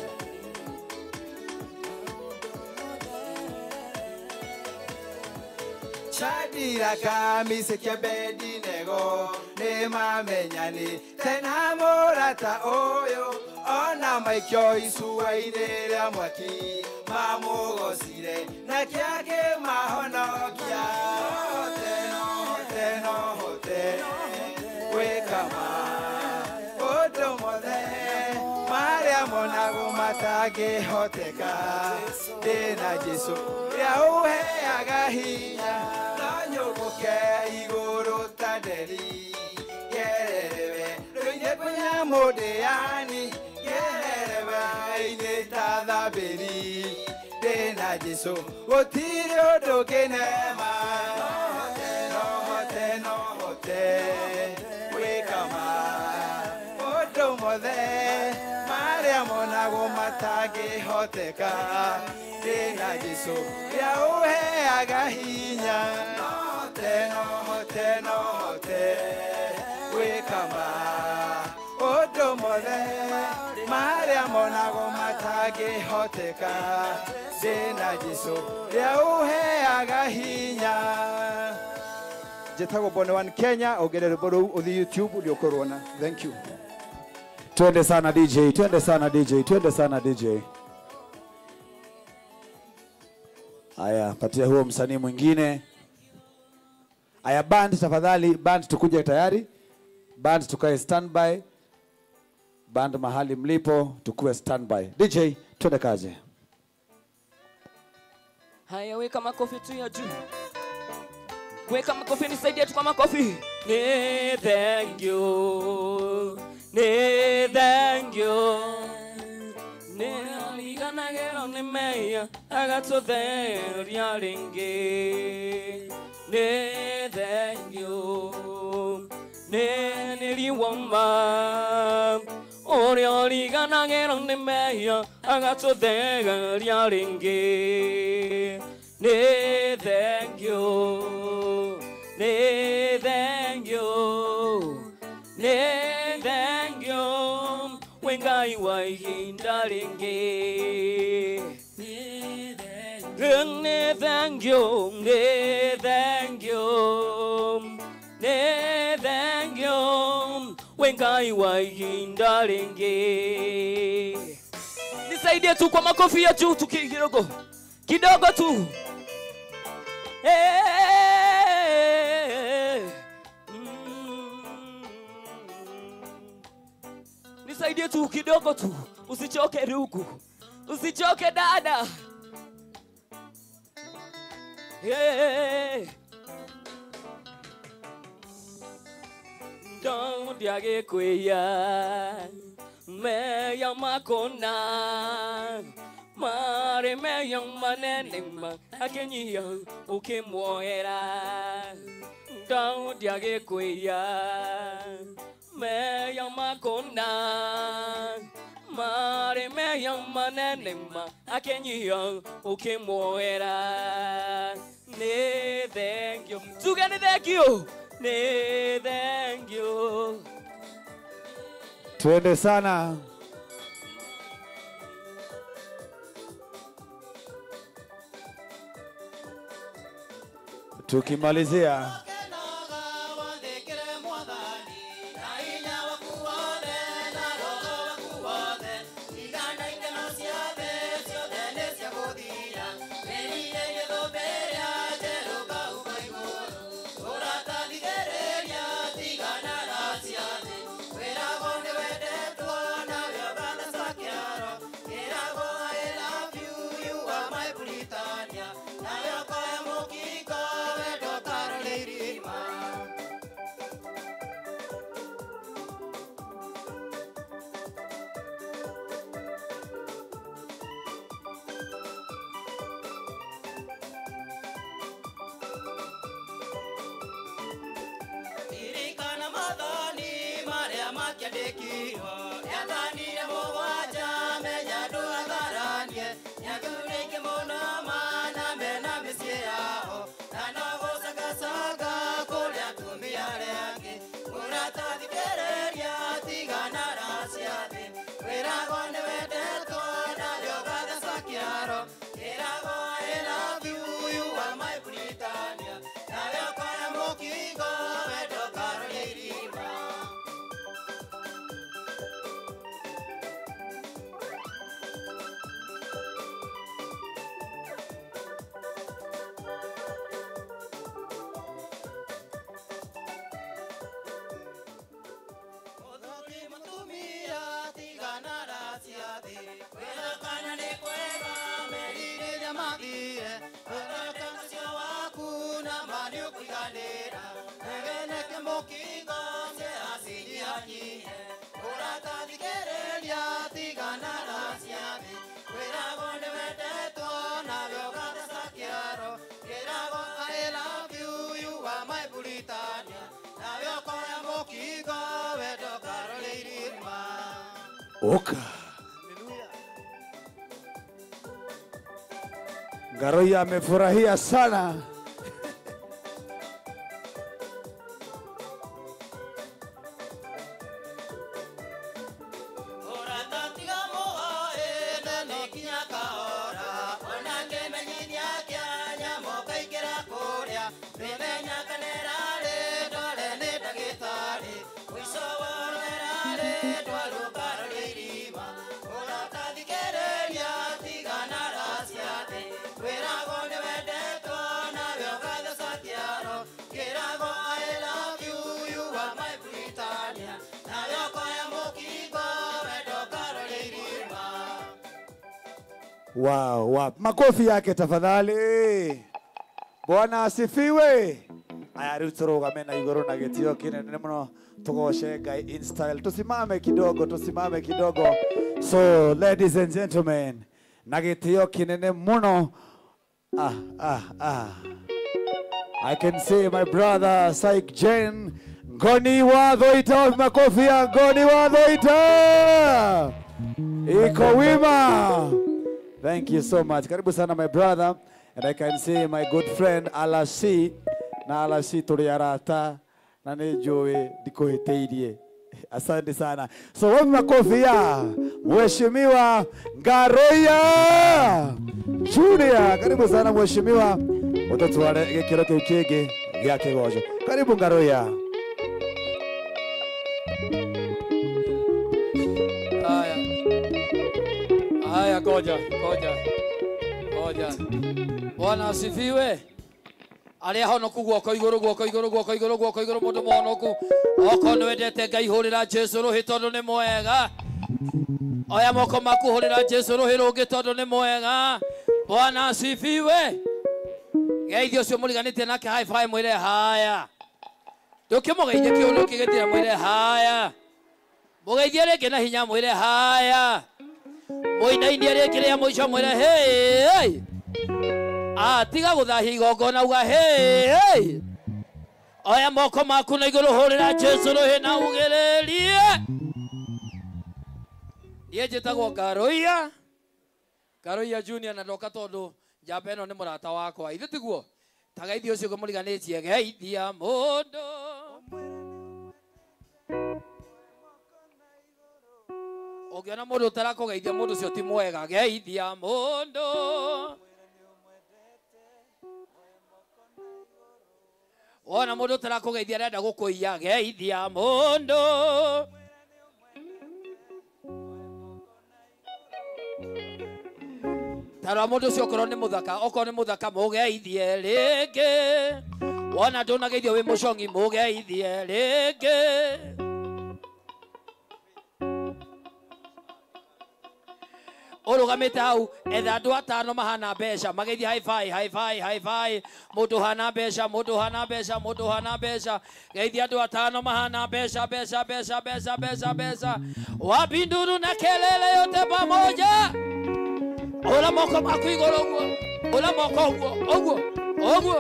Shadiraka miseke Abednego nĩmamenyani tena mũrata ũyũ ona maikio icua-inĩ rĩa mwaki mamũgocire nake akĩmahonokia. No hote no hote no hote gwĩka maũndũ mothe marĩa monagwo matangĩhoteka ndĩna Jesũ ũrĩa ũheaga hinya no nyũmbũke igũrũ ta nderi ngererewe rũinĩ kũnyamũ ndĩani ngererewe inĩ ta thabĩri ndĩna Jesũ gũtirĩ ũndũ ũngĩnema no hote no hote no hote gwĩka maũndũ mothe marĩa monagwo matangĩhoteka ndĩna Jesũ ũrĩa ũheaga hinya no hote no hote no hote gwĩka maũndũ mothe marĩa monagwo matangĩhoteka ndĩna Jesũ ũrĩa ũheaga hinya. Njĩtagwo Bone One Kenya, ongerera rwĩmbo rũu ũthiĩ YouTube nĩũkũruona. Thank you. Twende sana DJ, twende sana DJ, twende sana DJ. Aya, patia huo msanii mwingine. Aya, band tafadhali, band tukuje tayari. Band tukae standby. Band mahali mlipo tukue standby. DJ, twende kazi. Haya, weka makofi tu ya juu. Weka makofi, nisaidie tu kwa makofi. Ni thank you. Ni thank you. Ni aliganagero ni meya agatũtheria rĩngĩ. Ni thank you. Ni nĩriwoma ũrĩa ũriganagĩrwo nĩ mehia agatũtheria rĩngĩ. Ni thank you. Ni thank you. Ni thank you. Wĩ Ngai wa ihinda rĩngĩ. Ni thank you. Ni thank you. Ni thank you. Wĩ Ngai wa ihinda rĩngĩ. Nisaidie tu kwa makofi ya juu tu kidogo. Kidogo tu. Hey. Nisaidie tu kidogo tu. Usichoke ndugu. Usichoke dada. Hey. Daudi agĩkwĩya meya makona Mare meya manene ma akenyia ukimwoera Daudi agĩkwĩia meya makona Mare meya manene ma akenyia ukimwoera Nĩ thank you tuge nĩ thank you nĩ thank you. Tuende sana. Tukimalizia Oka. Ngaroya amefurahia sana. Wow, wow. Makofi yake tafadhali. Bwana asifiwe. Aya riu turugame na iguru na gitio kinene muno tugoce Ngai in style. Tusimame kidogo, tusimame kidogo. So ladies and gentlemen, na gitio kinene muno. I can see my brother Syke Jane Ngoni wa Thoita. Makofi ya Ngoni wa Thoita. Iko wima. Thank you so much. Karibu sana my brother. And I can see my good friend Alasi. Na Alasi tuli arata. Na ni njui ndikuhĩtĩirie. Asante sana. So wapi makofi ya Mheshimiwa Ngaroya Junior. Karibu sana Mheshimiwa. Utatuare gĩkĩro kĩu kĩngĩ gĩa kĩgoco. Karibu Ngaroya. Haya. Haya, goja, goja. Goja. Bwana asifiwe. Aria honoku guoko iguru guoko iguru guoko iguru guoko iguru mundu muhonoku oko niwendete Ngai hurira Jesu ruhi tondu ni mwega. Oya moko maku hurira Jesu ruhi rungi tondu ni mwega. Bwana asifiwe. Geithio ucio muriganitie nake high five mwire haya. Ndukimugeithie kiundu kigitira mwire haya. Mugeithie ringi na hinya mwire haya. Mũinainie rĩngĩ rĩa mũico mwĩre hey hey. Ah, tiga gũthahia igongona uga hey hey. Oya moko maku na igũrũ hũrĩra Jesũ rũhĩ na ugĩrĩrie. Niĩ njĩtagwo Ngaroia. Ngaroia Junior na ndoka tondũ njamba ĩno nĩ mũrata wakwa. Ithe tiguo? Ta geithia ũcio ũngĩ mũriganĩtie geithia mũndũ. Ũngĩona mũndũ ũtarakũgeithia mũndũ ũcio ti mwega. Geithia mũndũ. Wona mũndũ ũtarakũgeithia arenda gũkũiya. Geithia mũndũ. Tarora mũndũ ũcio okorwo nĩ mũthaka, okorwo nĩ mũthaka mũgeithie rĩngĩ. Wona ndũnageithio wĩ mũcong'i mũgeithie rĩngĩ. Ũrũgamĩte hau etha andũ atano mahana mbeca mageithie high five, high five, high five. Mũndũ hana mbeca, mũndũ hana mbeca, mũndũ hana mbeca. Geithia andũ atano mahana mbeca, mbeca, mbeca, mbeca, mbeca, mbeca. Wapi nduru na kelele yote pamoja. Ora moko maku igũrũ ũguo. Ora moko ũguo, ũguo, ũguo.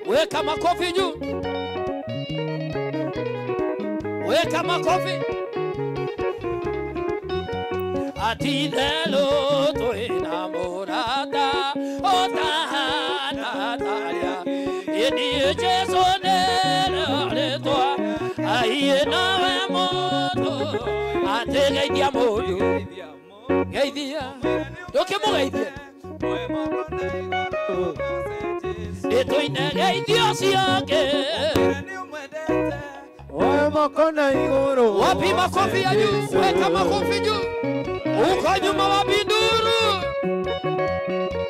Weka makofi juu. Weka makofi. Atithelo twĩna mũrata ũtahana tarĩa. Ĩniĩ Jesũ nĩrĩo rĩtwa. Aiĩ nawe mũndũ. Atĩgeithia mũndũ. Geithia. Ndũkĩmũgeithie. Nĩtũine geithio ciake. Wapi makofi ya juu? Weka makofi juu. Uko nyuma wapi nduru?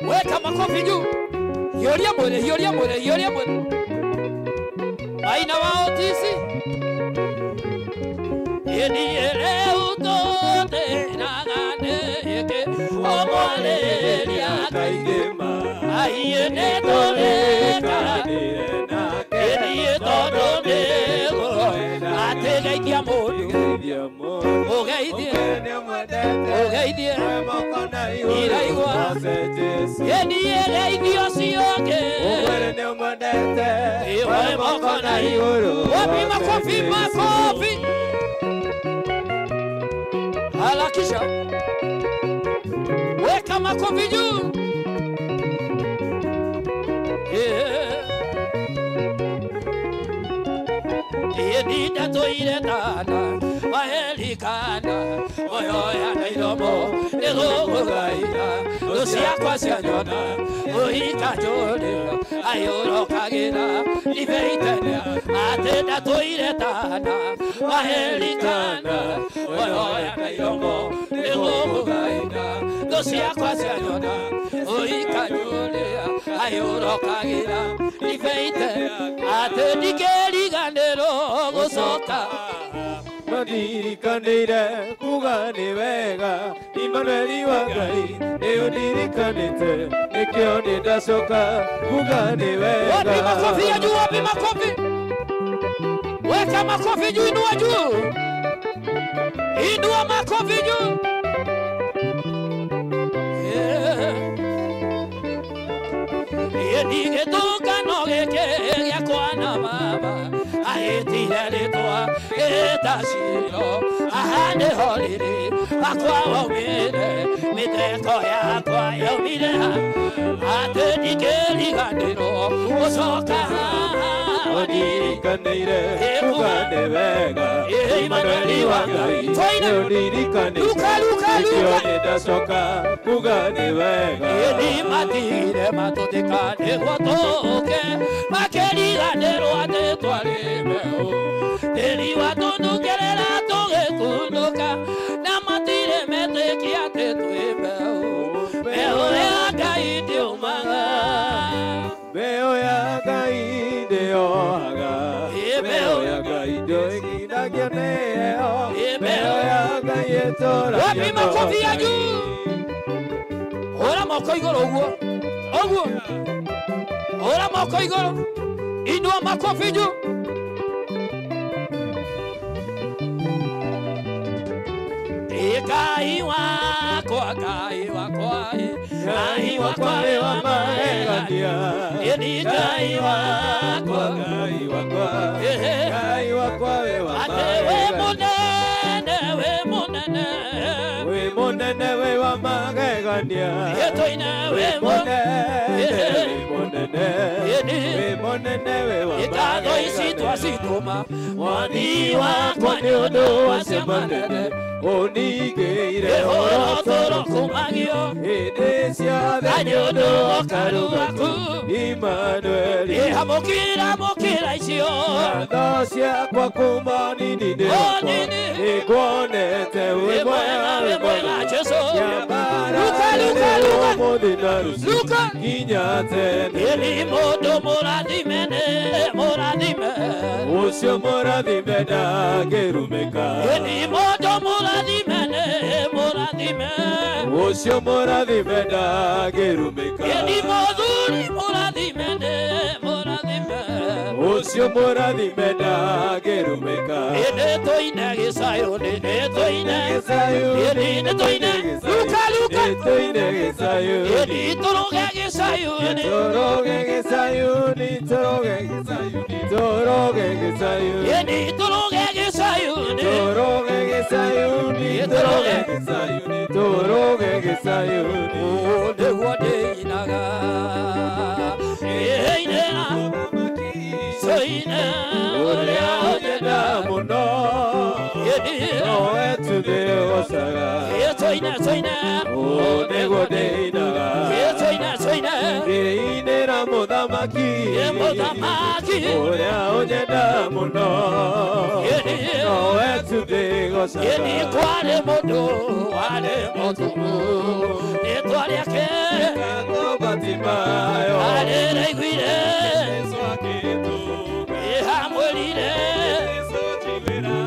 Weka makofi juu. Hioria mwere, hioria mwere, hioria mwere. Maina wa Otisi. Wapi makofi, makofi. Harakisha. Weka makofi juu. Nida toire tana mahelikana moyo ya iromo nigugugaira ruciakwa cianyona uikajũrĩra ayũrokagĩra ibeitene atĩ ndatũire tana mahelikana moyo ya iromo nigugugaira ruciakwa cianyona uikajũrĩra ayũrokagĩra ibeitene atĩ ndingĩriganĩrwo gũcoka. Ndirikaniire kuga nĩ wega Immanueli wa Ngai nĩ ũndirikanĩte nĩkĩo nĩ ndacoka kuga nĩ wega. Wapi makofi ya juu? Wapi makofi? Weka makofi juu, inua juu. Inua makofi juu. Ndigĩtũngano gĩkĩ gĩakwa na baba ahĩtire rĩtwa gĩtaciro aha nĩho rĩrĩ wakwa waumire mĩteko yakwa yaumire atĩ ndingĩriganĩrwo gũcoka haha. Ũndirikanĩire kuga nĩ wega Immanueli wa Ngai nĩ ũndirikanĩte nĩkĩo nĩ ndacoka kuga nĩ wega. Ĩni matigire matũthĩka nĩguo tũũke makĩriganĩrwo atĩ twarĩ mbeũ tĩri watũnungerera tũgĩkunũka na matirĩ metĩkia atĩ twĩ mbeũ. Mbeũ ya Ngai ndĩũmaga. Mbeũ ya Ngai ndĩohaga. Mbeũ ya Ngai ndĩgindagio nĩ heho. Mbeũ ya Ngai ĩtũragio. Wapi makofi ya juu? Hũra moko igũrũ ũguo. Ũguo. Hũra moko igũrũ. Inua makofi juu. Ĩkai Ngai wakwa, Ngai wakwa, Ngai wakwa we wa magegania. Ĩni Ngai wakwa, Ngai wakwa, Ngai wakwa we wa Ate we mũnene, we mũnene, we mũnene we wa magegania. Ĩtũine we mũnene, we mũnene, we mũnene we wa Ngatho ici twacitũma Mwathi wakwa nĩ ũndũ wa ciama nene ũningĩire ũrotũro kumagio hĩndĩ ciothe nĩ ũndũ wa ũkaru waku Emmanuel. Amũkĩra amũkĩra icio ngatho ciakwa kuma nini-inĩ wakwa nĩnguonete wĩ mwega wĩ mwega Jesũ. Luka Luka Luka ũmũthĩ na rũciũ Luka nginya tene. Ĩni mũndũ mũrathime nĩ mũrathime ũcio mũrathime ndangĩrumĩka. Ĩni mũndũ mũrathime nĩ mũrathime ũcio mũrathime ndangĩrumĩka. Ĩni mũthuri mũrathime nĩ mũrathime ũcio mũrathime ndangĩrumĩka. Ĩni tũine gĩcayũ-nĩ nĩ tũine gĩcayũ-nĩ Ĩni nĩ tũine Luka Luka nĩ tũine gĩcayũ-nĩ Ĩni tũrũge gĩcayũ-nĩ tũrũge gĩcayũ-nĩ tũrũge gĩcayũ-nĩ tũrũge gĩcayũ-nĩ Ĩni tũrũge gĩcayũ-nĩ tũrũge gĩcayũ-nĩ tũrũge gĩcayũ-nĩ tũrũge gĩcayũ-nĩ. Ũũ nĩguo ndĩinaga ĩinĩra tũine ũrĩa ũnyenda mũno nowe tu ndĩgocaga. Tũine tũine Ũũ nĩguo ndĩinaga tũine tũine ndĩinĩra mũthamaki mũthamaki ũrĩa ũnyenda mũno nowe tu ndĩgocaga. Ĩni kwarĩ mũndũ warĩ mũtumumu rĩtwa rĩake Batimayo arĩraiguire Jesũ akĩtũnga ĩhamwĩrire Jesũ njiguĩra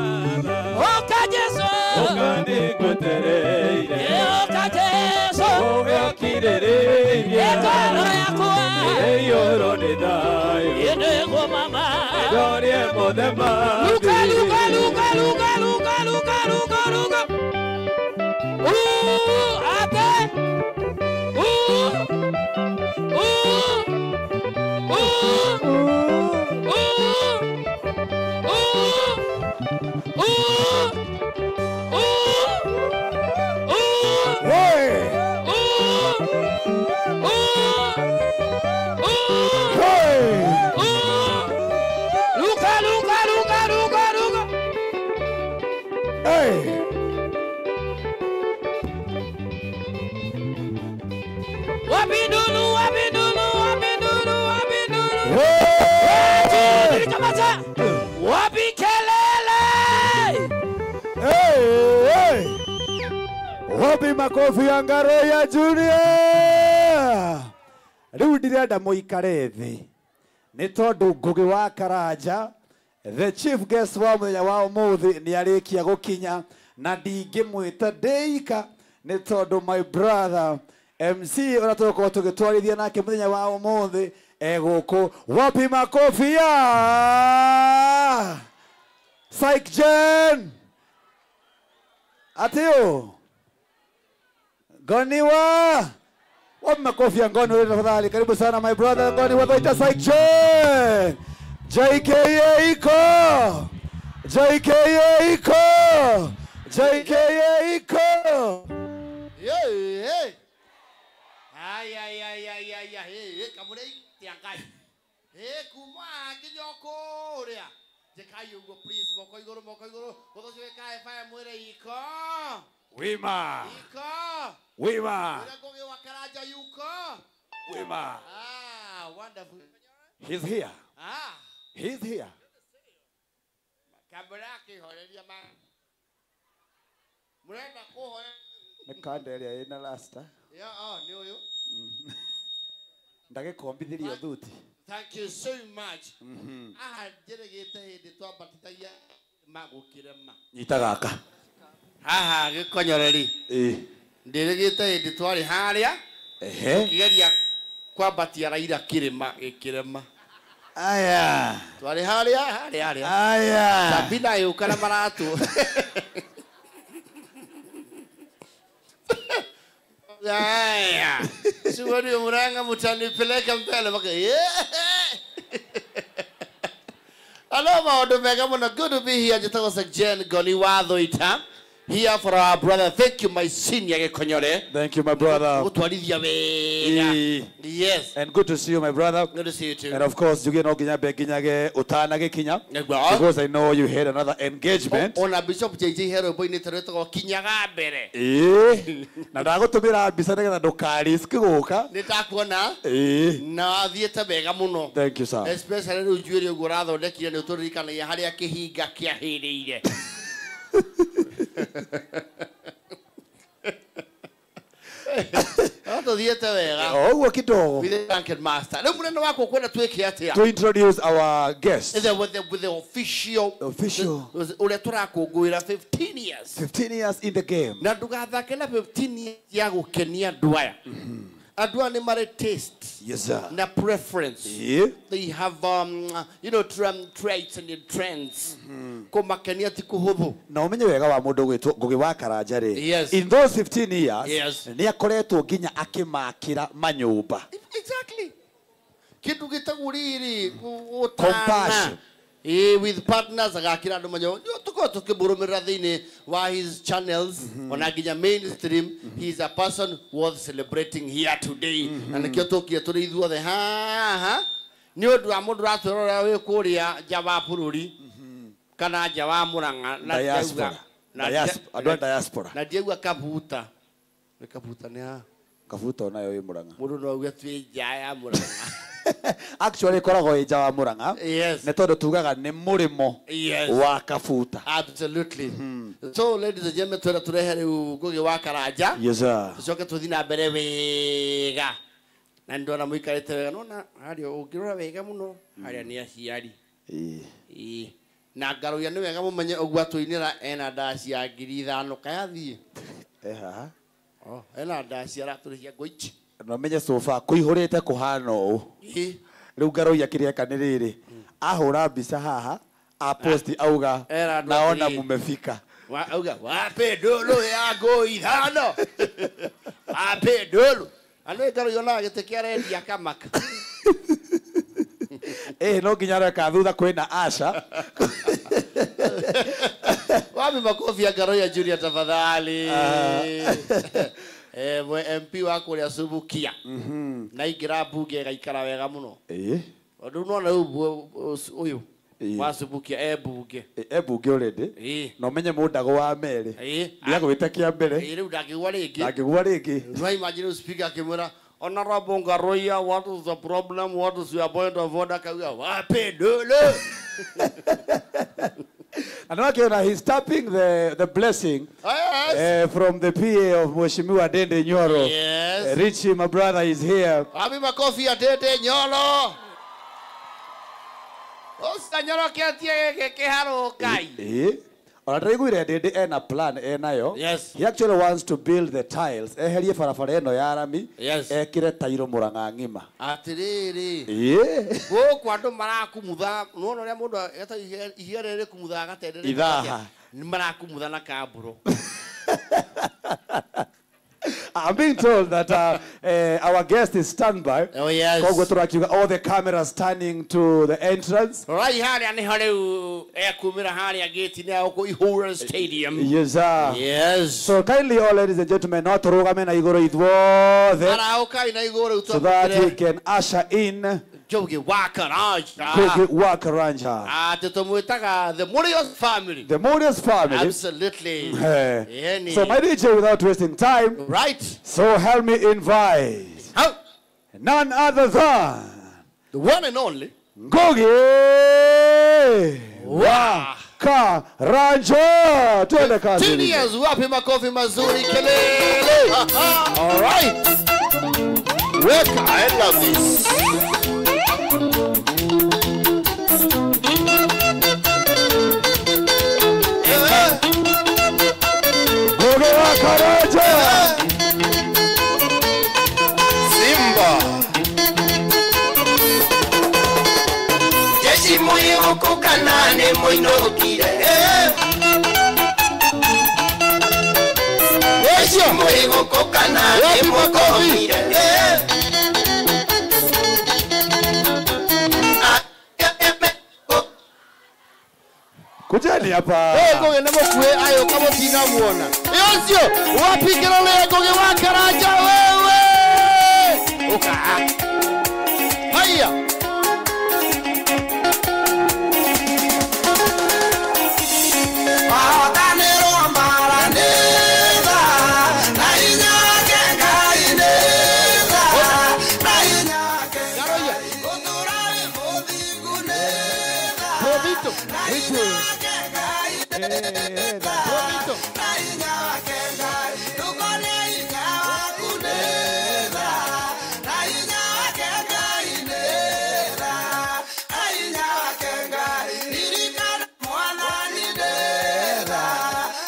tha Ũka Jesũ ũka nĩngwetereire Ũka Jesũ ũrĩa ũkirĩrĩirie ngoro yakwa ĩiyũrwo nĩ thayũ ĩnĩguo mama ndorie mothe ma Luka Luka Luka Luka Luka Luka Luka Luka ate Luka Luka Luka Luka Luka Hey! Wapindulu wapindulu wapindulu wapindulu Hey! Kamata wapi kelele Hey, hey! Wapi makofi ya Ngaruiya Junior? Rĩu ndĩrenda mũikare thĩ nĩ tondũ Ngũgĩ wa Karanja the chief guest wa mũthenya wa ũmũthĩ nĩ arĩkia gũkinya na ndingĩmwĩta ndĩika nĩ tondũ my brother MC ũrĩa tũgũkorwo tũgĩtwarithia nake mũthenya wa ũmũthĩ egũkũ. Wapi makofi ya Psych Gen Atio Ngoniwa. Wapi makofi ya Ngoni wewe tafadhali. Karibu sana my brother Ngoni wa Dr. Psych Gen. JKA iko. JKA iko. JKA iko. Hey, hey. Ay ay ay ay ay ay hey kamurei tiangai. Hey kuma nginya kuria. Jekai uguo please moko iguru guthucio kae fire mwire iko. Wima. Iko. Wima. Ũrĩa Ngũgĩ wa Karanja yuko. Wima. Ah, wonderful. He's here. Ah. He's here. Kamera akihoreria ma. Murenda kuhoya. Nĩ kanda ĩrĩa ĩna rasta. Yeah, oh, nĩ ũyũ. Ndagĩkombithĩrio thuti. Thank you so much. Aha njĩrĩgĩte hĩndĩ twambatithagia magũkĩrema. Nyita gaka. Haha gĩkonyoreri. Ĩĩ. Ndĩrĩgĩte hĩndĩ twarĩ harĩa. Ehe. Tũkĩgeria kwambatia Raila kĩrĩma gĩkĩrema. Aya. Twarĩ harĩa harĩa harĩa. Aya. Sabina yũka na maratũ. Haya. Siwani Murang'a mtanipeleka mbele mpaka. Hello maundu mega muno. Good to be here. Njĩtagwo Sir Jen Ngoni wa Thũita. Here for our brother. Thank you, my senior Gĩkonyore. Thank you, my brother. Gũtwarithia wega. Yes. And good to see you, my brother. Good to see you too. And of course, njuge no nginya mbe nginyage ũtanagĩkinya. Nĩguo. Because I know you had another engagement. Ona Bishop JJ he rwĩmbo-inĩ rwĩtagwo Kinyaga Mbere. Ĩĩ. Na ndagũtũmĩra mbica nĩgetha ndũkarisk gũka. Nĩ ndakuona. Ĩĩ. Na wathiĩte wega mũno. Thank you, sir. Especially rĩu njuĩrĩ ũguo ũrathondekire nĩ ũtũririkanagia harĩa kĩhinga kĩahĩrĩire. No tũthiĩte wega. O ũguo kidogo. With the drunken master. Rĩu mũnene wakwa ũkwenda twĩke atĩa? To introduce our guest. With the official ũrĩa tũrakũngũĩra 15 years. 15 years in the game. Na ndũgathake na 15 years ya gũkenia andũ aya. Andũ aya nĩ marĩ taste. Yes, sir. Na preference. Yeah. They have you know, traits and trends. Kũmakenia ti kũhũthũ. Na ũmenye wega wa mũndũ ũgwĩtwo Ngũgĩ wa Karanja rĩ. Yes. In those 15 years, Yes. nĩ akoretwo nginya akĩmakĩra manyũmba. Exactly. Kĩndũ gĩtagwo rĩrĩ gũtana. Compassion. With partners agakĩra andũ manyũmba. Tũkorwo tũkĩmũrũmĩrĩra thĩinĩ wa his channels ona nginya mainstream. He is a person worth celebrating here today. Na nĩkĩo tũkire tũrĩ ithuothe haha nĩ ũndũ wa mũndũ ũratwĩrorera wĩ kũrĩa nja wa bũrũri kana nja wa Murang'a na Diaspora. Andũ a diaspora. Na ndiaigua Kabuta. Nĩ Kabuta nĩ ha? Kabuta onayo ĩ Murang'a. Mũndũ no auge twĩ nja ya Murang'a. Actually ĩkoragwo ĩ nja wa Murang'a. Yes. Nĩ tondũ tugaga nĩ mũrĩmo Yes. wa Kabuta. Absolutely. So ladies and gentlemen, twĩra tũrehe rĩu Ngũgĩ wa Karanja. Yes, sir. Tũcoke tũthiĩ na mbere wega. Na nĩndona mũikarĩte wega. Nona harĩa ũngĩrora wega mũno harĩa nĩ aciari. Ĩĩ. Na Ngaruiya nĩ wega mũmenye ũguo atũinĩra ena ndaci ya 5,000 kayathiĩ. Eh haha. Oh, ena ndaci aratũrĩhia ngoichi. Na ũmenye sofa kũihũrĩte kũhana ũũ. Ĩĩ. Rĩu Ngaruiya kĩrĩa eka nĩ rĩrĩ. Ahũra mbica haha, aposti auga Era andũ naona atĩrĩrĩ. mumefika. Auga wape ndũlũ ya ngũ 5. Wape ndũlũ. Andũ Ngaruiya onaga gĩtĩ kĩa rendi akamaka. No nginya areka thutha kwĩna Asha. Wapi makofi ya Ngaruiya Junior tafadhali. Mwe MP wa kũrĩa Subukia. Na ingĩra mbunge ĩgaikara wega mũno. Ĩĩ. Tondũ nĩwona rĩu ũyũ wa Subukia e mbunge. E mbunge already. Ĩĩ. Na ũmenye mũndagũ wa merĩ. Ĩĩ. Nĩagwĩte kĩa mbere. Ĩĩ, rĩu ndangĩgwa rĩngĩ. Ndangĩgwa rĩngĩ. No imagine speaker akĩmwĩra Honorable Ngaruiya, what is the problem? What is your point of order? Kauga wape ndũlũ. And wakiona he's tapping the blessing. Yes. From the PA of Mheshimiwa Dende Nyoro. Yes. Richie, my brother, is here. Wapi makofi ya Dende Nyoro. Ũcio Nyoro kĩatie gĩkĩ kĩharũkai. Ona ndĩraiguire Dende ena plan enayo. Yes. He actually wants to build the tiles. Eherie barabara ĩno ya rami. Yes. Ekĩre tairo Murang'a ng'ima. Atĩrĩrĩ. Ĩĩ. Gũkũ andũ marakumutha, nĩwona ũrĩa mũndũ etagwo ihiga rĩrĩ rĩkumuthaga gatende. Ithaha. Nĩ marakumutha na kambũro. I'm being told that our guest is standby. Oh, yes. Koguo tũrakiuga all the cameras turning to the entrance. Right harĩa nĩho rĩu ekumĩra harĩa gate-inĩ ya gũkũ Ihũra Stadium. Yes, sir. Yes. So kindly all ladies and gentlemen, no tũrũgame na igũrũ ithuothe Arahũkai na igũrũ rĩu so that we twamũkĩre can usher in Ngugi wa Karanja. Ngugi wa Karanja. Atĩ tũmwĩtaga the Murios family. The Murios family. Absolutely. Eh. Yeni. So my DJ, without wasting time. Right. So help me invite. How? None other than the one and only Ngugi wa Karanja. Twende kazi. 15 years, wapi makofi mazuri kelele. All right. Weka, I love this. Ngugi wa Karanja. Simba. Jeshi muiruku kana nĩ mũinũkire. Jeshi muiruku gũkũ kana nĩ mũkomire. Kujeni hapa. Ngugi nĩ mũkuĩ agĩũka mũtinamuona. Ĩ ũcio wapi kĩrore Ngugi wa Karanja wewe. Ũka. Haya. Mahotanĩrwo mara nĩ tha, na hinya wake Ngai nĩ tha, na hinya wake Ngai gũtũũra wĩ mũthingu nĩ tha, na hinya wake Ngai nĩ tha, na hinya wake Ngai ndũkone hinya waku nĩ tha, na hinya wake Ngai nĩ tha, na hinya wake Ngai ririkana Mwathani nĩ tha,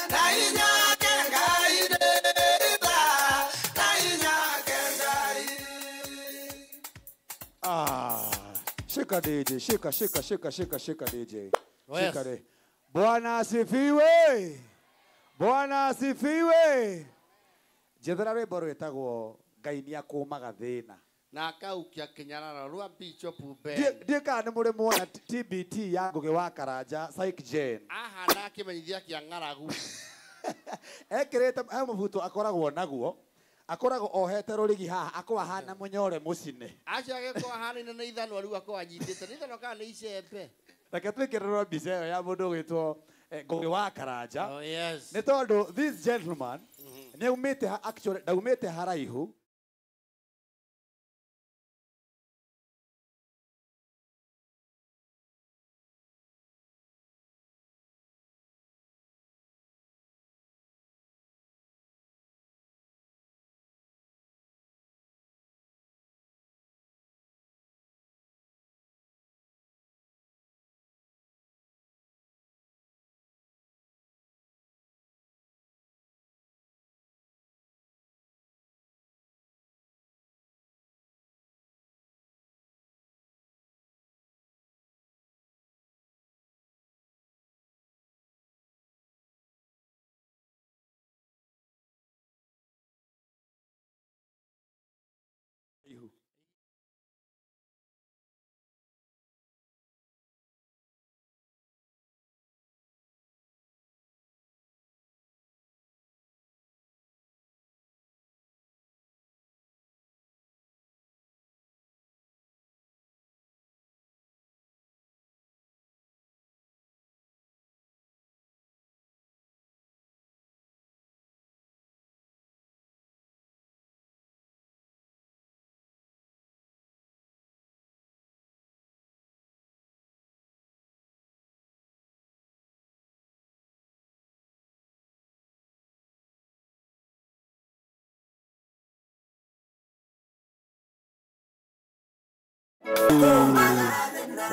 na hinya wake Ngai nĩ tha, na hinya wake Ngai. Ah, shika DJ, shika shika shika shika shika DJ. Oh, yes. Shika DJ. Bwana asifiwe. Bwana asifiwe. Njethera rwĩmbo rwĩtagwo Ngai nĩakũmaga thĩna. Na akaukia kĩnyararo rwa Bishop Ben. Ndiĩ kana nĩ mũrĩ muona TBT ya Ngugi wa Karanja Psych Jane. Ahana kĩmenyithia kĩa ng'aragu. Ekĩrĩte he mũbuto akoragwo naguo. Akoragwo ohete rũrigi haha akorwo ahana mũnyore mũcine. Acio agĩkorwo ahanaine na ithanwa rĩu akorwo anyitĩte. Nĩ ithanwa kana nĩ icembe? Reke twĩkĩrĩrwo mbica ĩyo ya mũndũ ũgwĩtwo Ngugi wa Karanja. Oh, yes. Nĩ tondũ this gentleman nĩ aumĩte actually ndaumĩte haraihu.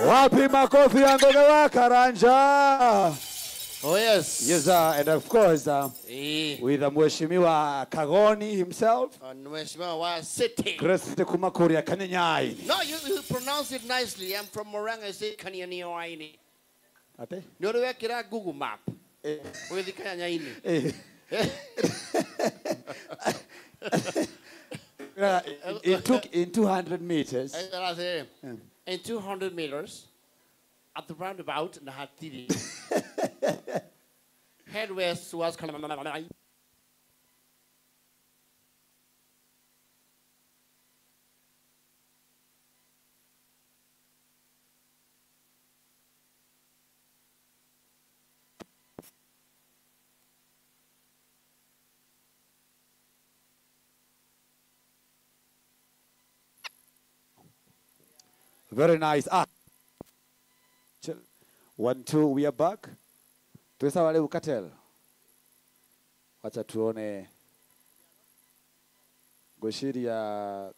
Wapi makofi ya Ngugi wa Karanja? Oh yes. Yes, and of course with Mheshimiwa Kagoni himself. Mheshimiwa wa City. Grace kuma kuria Kanyanyaini. No, you pronounce it nicely. I'm from Murang'a. I say Kanyanyaini. Ate? Nĩ ũrĩ wekĩra Google Map. Ũgĩthiĩ Kanyanyaini. It took in 200 meters. In 200 meters, at the roundabout, Nahatiri. Head west towards Kalamana. Very nice. Ah. Chill. 1 2, we are back. Tuwesa wale ukatel. Wacha tuone Goshiri ya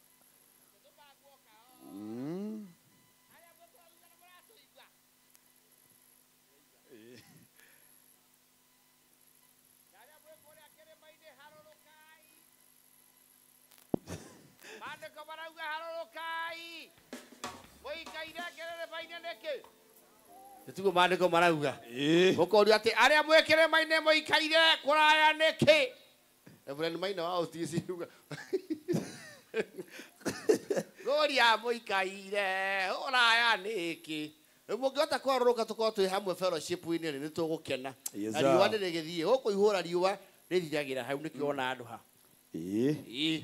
Nĩtiguo maandĩko marauga. Ũkorio atĩ arĩa mwĩkĩre maine mũikaire kũraya nĩkĩ? Reverend Maina wa OTC uga. Gloria muikaire uraya niki. Mũngĩhota kwarũrũka tũkorwo twĩ hamwe fellowship-inĩ rĩ, nĩ tũgũkena. Yes, Na sir. riũa nĩ rĩgĩthiĩ gũkũ ihũra riũa rĩthiragĩra hau nĩkĩo ona andũ ha. Ĩĩ.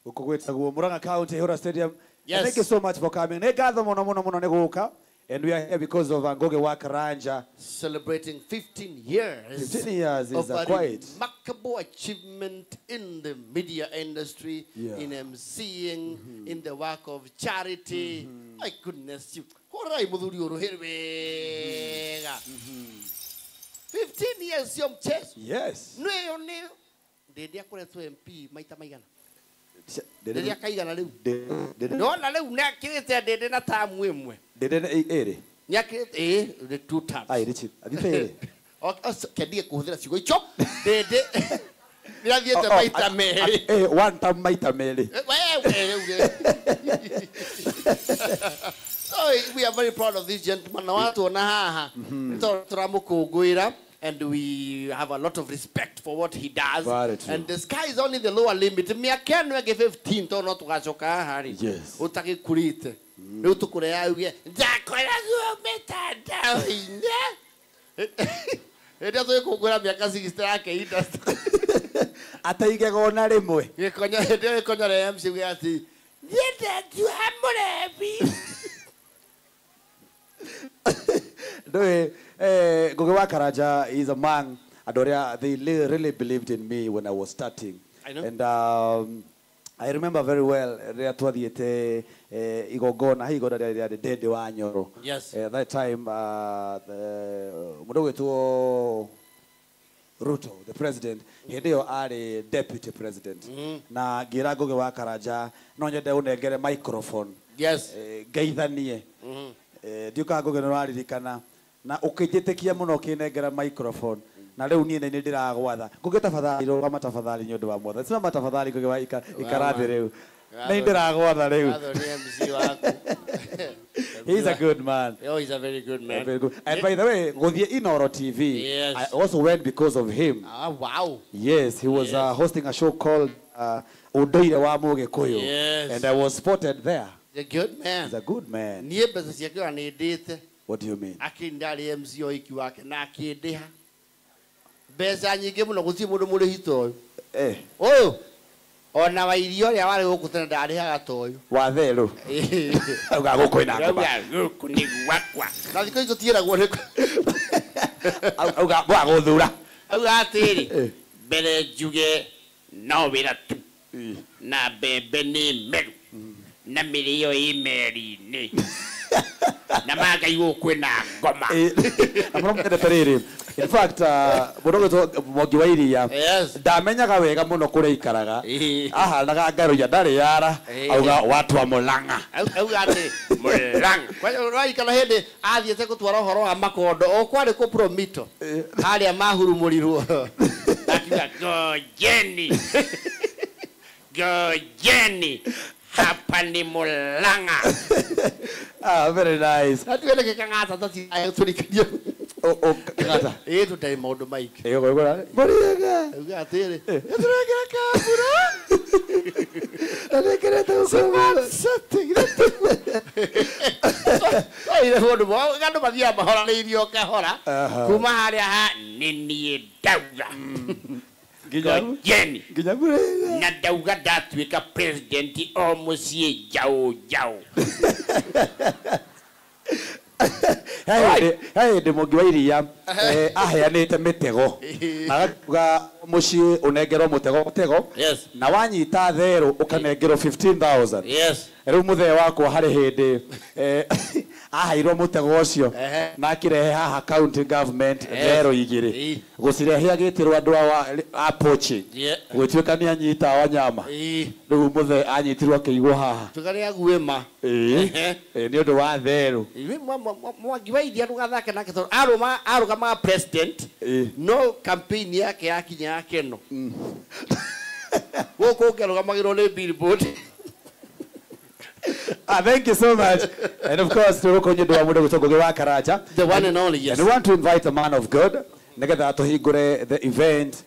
Gũkũ gwĩtagwo Murang'a County Ihũra Stadium. Yes. Thank you so much for coming. Nĩ ngatho mũno mũno mũno nĩ gũka. And we are here because of Ngugi wa Karanja. Celebrating 15 years. 15 years is of a quite. remarkable achievement in the media industry, Yeah. in MCing, in the work of charity. My goodness, you. Horai muthuri ũyũ rũhĩ wega. 15 years sio mchezo. Yes. Nĩyo nĩ ndĩndĩ akoretwo MP maita maigana. Ndĩndĩ akaigana rĩu. Ndona rĩu nĩakĩrĩte ndĩndĩ na tamu ĩmwe. Ndĩndĩ nĩ ĩrĩ. Nĩakĩrĩte ĩĩ nĩ two terms. Ai Richard, athiĩte ĩrĩ. Kendige kũhũthĩra ciugo icio. Ndĩndĩ nĩathiĩte maita merĩ. One term maita merĩ. Wewe. So we are very proud of this gentleman. Na watuona haha tũramũkũngũĩra and we have a lot of respect for what he does. Very true. And the sky is only the lower limit. Mĩaka ĩno ĩngĩ 15 tondũ no tũgacoka haha rĩ. Yes. Ũtagĩkũrĩte. Rĩu tũkũreha uge ndakoragwo mĩtandao-inĩ. Hĩndĩ ĩrĩa tũgĩkũngũĩra mĩaka 60 yake industry. Ataigega ona rĩmwe. Gĩkonyo hĩndĩ ĩyo gĩkonyo rĩa MC uge atĩ niĩ ndenjua mũrebi. Ndũĩ Ngugi wa Karanja is among andũ arĩa they really believed in me when I was starting. I know. And I remember very well rĩrĩa twathiĩte igongona he igongona rĩarĩ Ndĩndĩ wa Nyoro. Yes. At that time mũndũ ũgwĩtwo Ruto, the president, hĩndĩ ĩyo arĩ deputy president. Na ngĩra Ngugi wa Karanja no nyende ũnengere microphone. Yes. Ngeithanie. Ndiũkaga Ngugi nĩ ũraririkana na ũkĩnjĩtĩkia mũno ũkĩnengera microphone na rĩu niĩ nĩ ndĩragwatha. Ngugi tafadhali rũgama tafadhali nĩ ũndũ wa mwathani. Simama tafadhali Ngugi wa ikara thĩ rĩu. Nĩ ndĩragwatha rĩu. Ngatho nĩ MC waku. He's a good man. Oh, he's a very good man. Very good. And by the way, gũthiĩ Inoro TV, Yes. I also went because of him. Ah, wow. Yes, he was hosting a show called Ũndũire wa Mũgĩkũyũ. Yes. And I was spotted there. He's a good man. He's a good man. Niĩ mbeca ciake ona nĩ ndĩte. What do you mean? Akĩnda arĩ MC oiki wake na akĩndĩha. Mbeca nyingĩ mũno gũtirĩ mũndũ mũrĩhi ta ũyũ. Ũyũ ona wa irio ũrĩa warĩ gũkũ tene ndarĩhaga ta ũyũ. Wa therũ. Auga gũkũ ĩna ngoma. Auga gũkũ nĩ gwakwa. Na thikũ ici tũtiĩragwo nĩ Auga bwa gũthura. Auga atĩrĩ, mbere njuge no wĩra tu na mbembe nĩ meru na mĩrĩo ĩ meri-inĩ na mangai gũkũ kwĩna ngoma. Na mũno mũendete rĩrĩ. In fact, mũndũ ũgwĩtwo Mwangi wa Iria ndamenyaga wega mũno kũrĩa aikaraga. Ahanaga ngaruia ndarĩ yara. Auga watu wa Murang'a. Auga atĩ Murang'a. Kwanja ũraririkana hĩndĩ athiĩte gũtwara ũhoro wa makondo o kwarĩ kũ Promito harĩa mahurumũrirwo. Akiuga ngojeni. Ngojeni. Hapa ni Murang'a. Ah, very nice. Atuende kĩkang'ata tũtirikanie. Kang'ata. Ĩĩ tũtarĩ maũndũ maingĩ. Ĩĩ ũgũra. Mũrĩega. Auga atĩrĩ, nĩtũrekĩra kambura. Nĩkĩrĩte Toire mũndũ andũ mathiaga mahoranĩirio kahora kuma harĩa ha nĩ niĩ ndauga. Ngojeni. Nginya mũrĩega. Na ndauga ndatuĩka president o mũciĩ njaũ njaũ. He hĩndĩ Mwangi wa Iria aheanĩte mĩtego na agakuga mũciĩ ũnengerwo mũtego Yes. na wanyita therũ ũkanengerwo 15,000. Yes. Rĩu mũthee wakwa harĩ hĩndĩ aheirwo mũtego ũcio na akĩrehe haha county government therũ igĩrĩ gũcirehe agĩtĩrwo andũ a poaching gũtuĩka nĩ anyita wanyama. Rĩu mũthee anyitirwo akĩigwo haha. Tuĩka nĩ aguĩma. Ĩĩ nĩ ũndũ wa therũ. Mwangi wa Iria ndũgathake nake tondũ arũgamaga president no campaign yake yakinya yake no gũkũ ũngĩ arũgamagĩrwo nĩ billboard. Ah, thank you so much. And of course, tũgũkũ nĩ ũndũ wa mũndũ ũgwĩtwo Ngugi wa Karanja. The one and only, yes. And we want to invite a man of God nĩgetha tũhingũre the event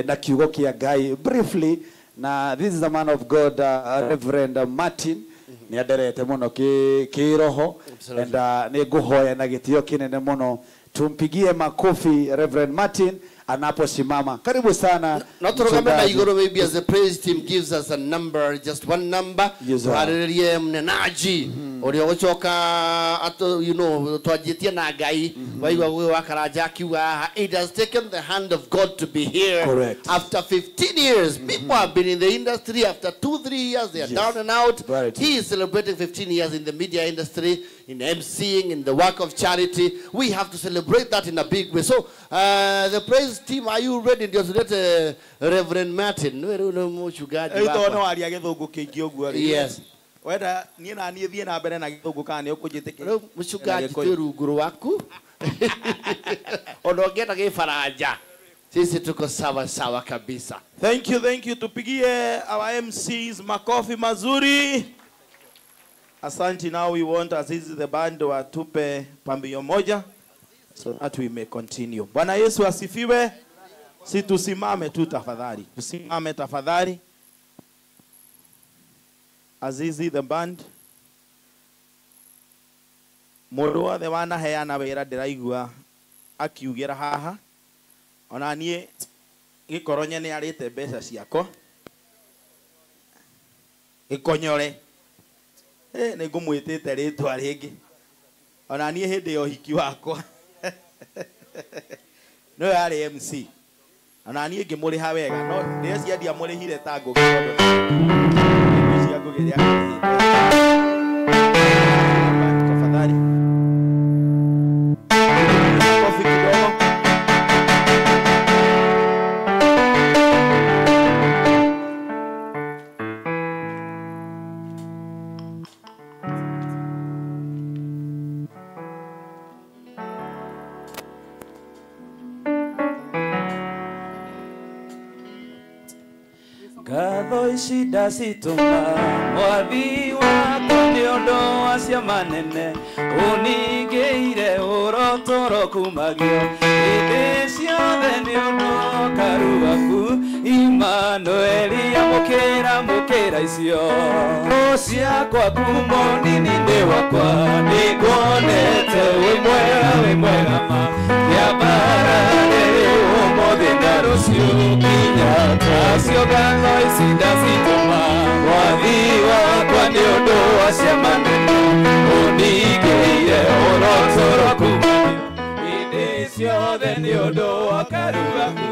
na kiugo kia Ngai briefly. Na this is a man of God, Reverend Martin. Ni aderete muno kiroho and ni nguhoya na gitio kinene muno. Tumpigie makofi Reverend Martin anaposimama. Karibu sana. Not to igoro, maybe as the praise team gives us a number, just one number. Tuhariririe mnenaji uria ucoka ato, you know, twajitie na Ngai waigua gwe wa Karanja akiuga it has taken the hand of God to be here. Correct. After 15 years, people have been in the industry. After 2-3 years, they are down and out. He is celebrating 15 years in the media industry, in MCing, in the work of charity. We have to celebrate that in a big way. So the praise team, are you ready? Just let Reverend Martin. Yes. Wenda nie na nie thie na mbere na githungu kana ni ukunjitikiria. Mucungaji twi rungu rwaku. Ona ungienda gifaranja. Sisi tuko sawa sawa kabisa. Thank you, thank you. Tupigie our MCs makofi mazuri. Asante. Now we want Azizi the band watupe pambio moja so that we may continue. Bwana Yesu asifiwe. Si tusimame tu tafadhali. Tusimame tafadhali. Azizi the band. Mũndũ wothe wanaheana wĩra ndĩraigua akiugĩra haha. Ona niĩ gĩkoronye nĩ arĩte mbeca ciakwa. Gĩkonyore. Nĩ ngũmwĩtĩte rĩtwa rĩngĩ. Ona niĩ hĩndĩ ya ũhiki wakwa. No yarĩ MC. Ona niĩ ngĩmũrĩha wega. No ndĩreciria ndiamũrĩhire ta ngũgĩ tondũ cia ngũgĩ rĩa tafadhali. Kofi kidogo. Shida situma mwathi wakwa nĩ ũndũ wa ciama nene ũningĩire ũrotoro kumagio hĩndĩ ciothe nĩ ũndũ karu waku Imanueli amũkĩra mũkĩra icio ciakwa kuma ũnini-inĩ wakwa nĩnguonete wĩ mwega ma kĩambarare ũmũthĩ na rũciũ nginya tacio ngatho ici ndacitũma mwathi wakwa nĩ ũndũ wa ciama nene ũningĩire ũrotoro kumagio hĩndĩ ciothe nĩ ũndũ wa karu gaku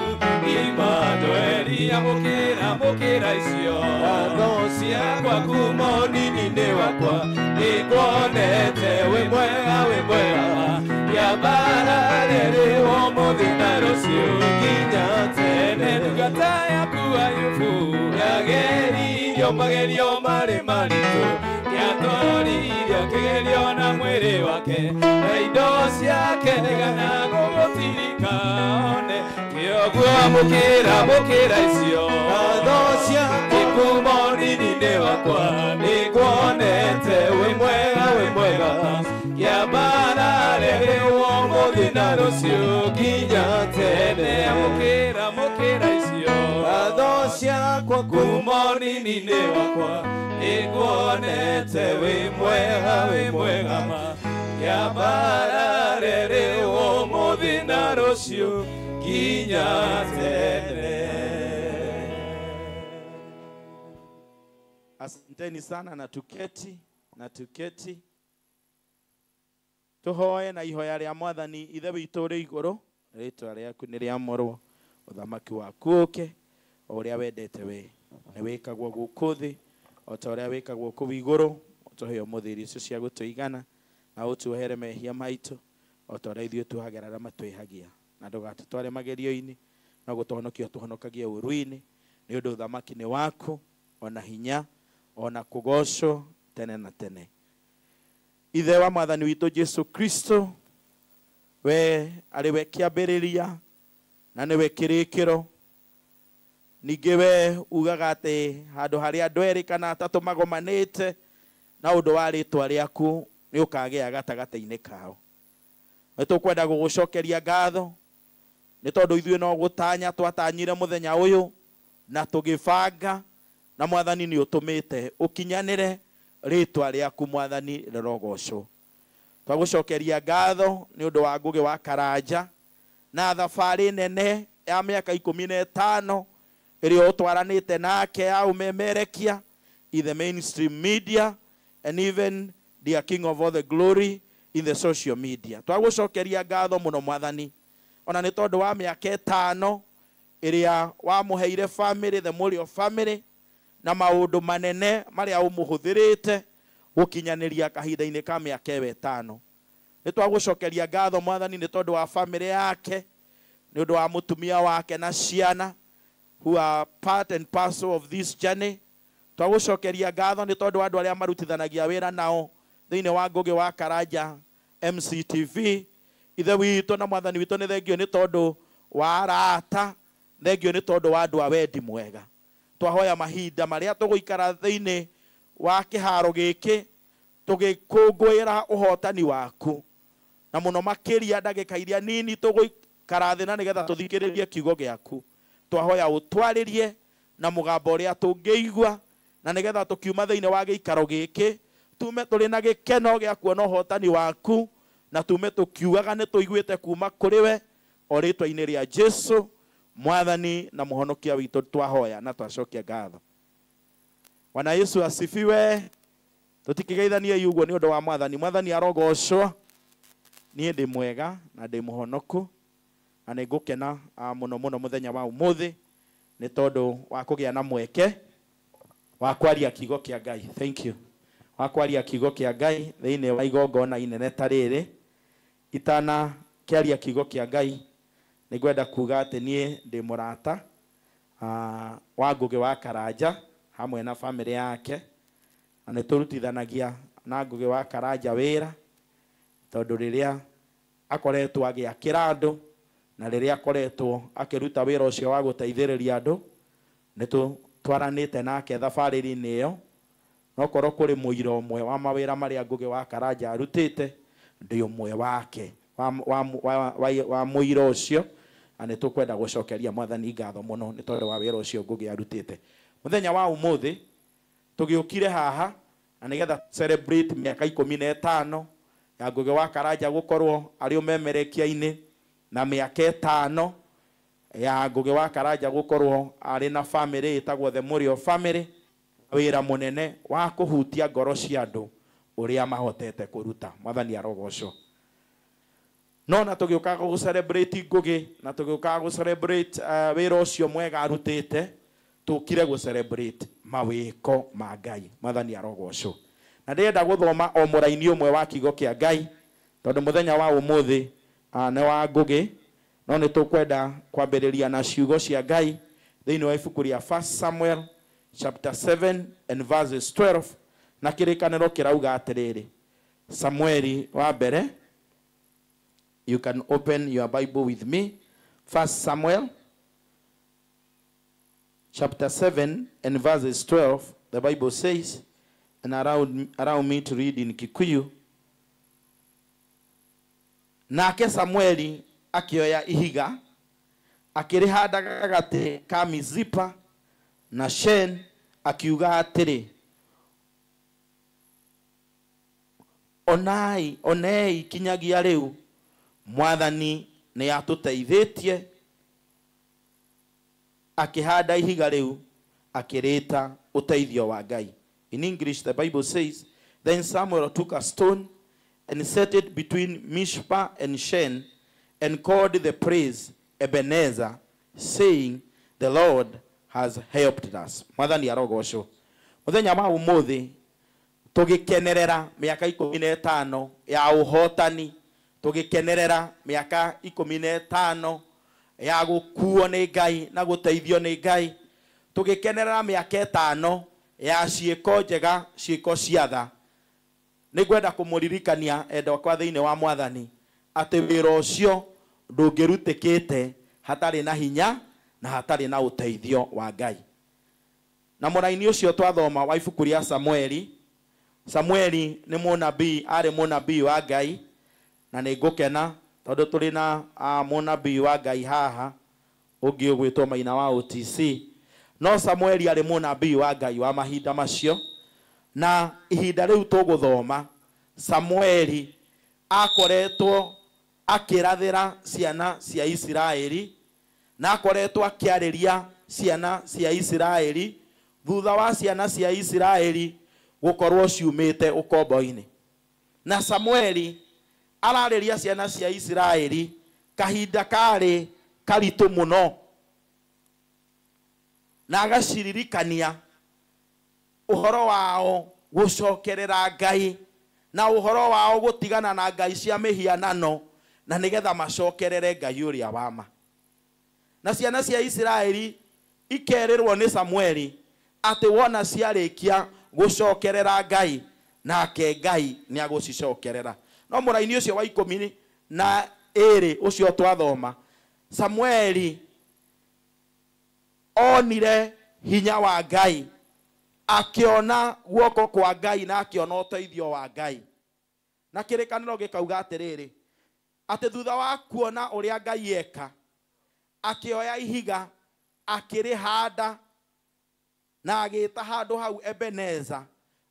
Imanueli amũkĩra mũkĩra icio ngatho ciakwa kuma ũnini-inĩ wakwa nĩnguonete wĩ mwega kĩambarare ũmũthĩ na rũciũ nginya tene ndungata yaku Ayubu yageririo magerio marĩ maritũ nĩatoririe kĩgerio na mwĩrĩ wake na indo ciake nĩgana gũgũtirika one kĩoguo amũkĩra mũkĩra icio ngatho ciake kuma ũnini-inĩ wakwa nĩnguonete wĩ mwega kĩambarare ũmũthĩ na rũciũ nginya tene amũkĩra mũkĩra icio ngatho ciakwa kuma ũnini-inĩ wakwa nĩnguonete wĩ mwega ma kĩambarare ũmũthĩ na rũciũ nginya tene. Asanteni sana na tuketi. Tuhoe na ihoya rĩa Mwathani Ithe witũ ũrĩ igũrũ, rĩtwa rĩaku nĩ rĩamũrwo, ũthamaki waku ũke, o ũrĩa wendete we nĩ wĩkagwo gũkũ thĩ o ta ũrĩa wĩkagwo kũu igũrũ. Ũtũhe ũmũthĩ irio icio cia gũtũigana, na ũtuohere mehia maitũ o ta ũrĩa ithuĩ tuohagĩra arĩa matwĩhagia, na ndũgatũtware magerio-inĩ, no gũtũhonokia ũtũhonokagie ũũru-inĩ, nĩ ũndũ ũthamaki nĩ waku, ona hinya, ona kũgocwo tene na tene. Ithe wa Mwathani witũ Jesu Kristo, we arĩ we kĩambĩrĩria na nĩwe kĩrĩkĩro. Ningĩ we ugaga atĩ handũ harĩa andũ erĩ kana atatũ magomanĩte na ũndũ wa rĩtwa rĩaku nĩ ũkagĩa gatagatĩ-inĩ kao. Nĩ tũkwenda gũgũcokeria ngatho Nĩ tondũ ithuĩ no gũtanya twatanyire mũthenya ũyũ na tũgĩbanga na mwathani nĩ ũtũmĩte ũkinyanĩre rĩtwa rĩaku mwathani rĩrogocwo. Twagũcokeria ngatho nĩ ũndũ wa Ngũgĩ wa Karanja na thabarĩ nene ya mĩaka 15 ĩrĩa ũtwaranĩte nake ya ũmemerekia in the mainstream media and even the king of all the glory in the social media. Twagũcokeria ngatho mũno mwathani ona nĩ tondũ wa mĩaka 5 ĩrĩa wamũheire family, the Mũrĩo family, na maũndũ manene marĩa ũmũhũthĩrĩte gũkinyanĩria kahinda-inĩ ka mĩaka ĩyo 5. Nĩ twagũcokeria ngatho mwathani nĩ tondũ wa family yake, nĩ ũndũ wa mũtumia wake na ciana who are part and parcel of this journey. Twagũcokeria ngatho nĩ tondũ wa andũ arĩa marutithanagia wĩra nao thĩinĩ wa Ngũgĩ wa Karanja MCTV. Ithe witũ na mwathani witũ nĩ thengio nĩ tondũ wa arata, thengio nĩ tondũ wa andũ a wendi mwega. Twahoya mahinda marĩa tũgũikara thĩinĩ wa kĩharo gĩkĩ tũgĩkũngũĩra ũhotani waku, na mũno makĩria ndagĩka iria nini tũgũikara thĩ na nĩgetha tũthikĩrĩrie kiugo gĩaku. Twahoya ũtwarĩrie na mũgambo ũrĩa tũngĩigua, na nĩgetha tũkiuma thĩinĩ wa gĩikaro gĩkĩ tume tũrĩ na gĩkeno gĩa kuona ũhotani waku, na tume tũkiugaga nĩ tũiguĩte kuma kũrĩ we, o rĩtwa-inĩ rĩa Jesu mwathani na mũhonokia witũ twahoya na twacokia ngatho. Bwana Yesu asifiwe. Tũtikĩgeithanie ũguo nĩ ũndũ wa mwathani. Mwathani arogocwo. Niĩ ndĩ mwega na ndĩ mũhonoku na nĩ ngũkena mũno mũno mũthenya wa ũmũthĩ nĩ tondũ wa kũgĩa na mweke wa kwaria kiugo kĩa Ngai. Thank you. Wa kwaria kiugo kĩa Ngai thĩinĩ wa igongona inene ta rĩrĩ. Itana kĩaria kiugo kĩa Ngai nĩ ngwenda kuga atĩ niĩ ndĩ mũrata wa Ngũgĩ wa Karanja hamwe na family yake, na nĩ tũrutithanagia na Ngũgĩ wa Karanja wĩra tondũ rĩrĩa akoretwo agĩakĩra andũ na rĩrĩa akoretwo akĩruta wĩra ũcio wa gũteithĩrĩria andũ nĩ tũtwaranĩte nake thabarĩ-inĩ ĩyo. No korwo kũrĩ mũira ũmwe wa mawĩra marĩa Ngũgĩ wa Karanja arutĩte, ndĩ ũmwe wake wa mũira ũcio, na nĩ tũkwenda gũcokeria mwathani ngatho mũno nĩ tondũ wa wĩra ũcio Ngũgĩ arutĩte. Mũthenya wa ũmũthĩ tũgĩũkire haha na nĩgetha celebrate mĩaka 15 ya Ngũgĩ wa Karanja gũkorwo arĩ ũmemerekia-inĩ, na mĩaka 5 ya Ngũgĩ wa Karanja gũkorwo arĩ na family ĩtagwo the Mũrĩo family, wĩra mũnene wa kũhutia ngoro cia andũ ũrĩa mahotete kũruta. Mwathani arogocwo. No na tũgĩũkaga gũ celebrate Ngũgĩ na tũgĩũkaga gũ celebrate wĩra ũcio mwega arutĩte, tũkire gũ celebrate mawĩko ma Ngai. Mwathani arogocwo. Na ndĩrenda gũthoma o mũraini ũmwe wa kiugo kĩa Ngai tondũ mũthenya wa ũmũthĩ nĩ wa Ngũgĩ, no nĩ tũkwenda kwambĩrĩria na ciugo cia Ngai thĩinĩ wa ibuku rĩa 1 Samuel chapter 7 and verses 12, na kĩrĩkanĩro kĩrauga atĩrĩrĩ. Samueli wa mbere, you can open your Bible with me. 1 Samuel chapter 7 and verses 12, the Bible says, and allow me to read in Kikuyu. Nake Samueli akioya ihiga akĩrĩhanda gatagatĩ ka Mizipa na Shen, akiuga atĩrĩ, onai onei kinyagia rĩu mwathani nĩ atũteithĩtie. Akĩhanda ihiga rĩu akĩrĩta ũteithio wa Ngai. In English, the Bible says, then Samuel took a stone and set it between Mizpah and Shen and called the place Ebenezer, saying, the Lord has helped us. Mwathani arogocwo. Mũthenya wa ũmũthĩ tũgĩkenerera mĩaka 15 ya ũhotani, tũgĩkenerera mĩaka 15 ya gũkuo nĩ Ngai na gũteithio nĩ Ngai, tũgĩkenerera mĩaka 5 ya ciĩko njega, ciĩko cia tha. Nĩngwenda kũmũririkania endwa akwa thĩinĩ wa mwathani atĩ wĩra ũcio ndũngĩrutĩkĩte hatarĩ na hinya na hatarĩ na ũteithio wa Ngai. Na mũraini ũcio twathoma wa ibuku rĩa Samueli, Samueli nĩ mũnabii, arĩ mũnabii wa Ngai, na nĩ ngũkena Tondu turi na munabii wa Ngai haha ungi ugwitwo Maina wa OTC. No Samueli ari munabii wa Ngai wa mahinda macio, na ihinda riu tuguthoma Samueli akoretwo akirathira ciana cia Isiraeli na akoretwo akiariria ciana cia Isiraeli thutha wa ciana cia Isiraeli gukorwo ciumite ukombo-ini. Na Samueli arariria ciana cia Isiraeli kahinda kari karitu muno, na agaciririkania uhoro wao gucokerera Ngai na uhoro wao gutigana na ngai cia mihianano na nigetha macokerere Ngai uria wa ma. Na ciana cia Isiraeli ikerirwo ni Samueli ati wona ciarikia gucokerera Ngai nake Ngai ni agucicokerera. No muraini ucio wa 12 ucio twathoma, Samueli onire hinya wa Ngai, akiona guoko kwa Ngai na akiona uteithio wa Ngai. Na kirikaniro gikauga atiriri ati thutha wa kuona uria Ngai eka, akioya ihiga akirihanda na agita handu hau Ebeneza,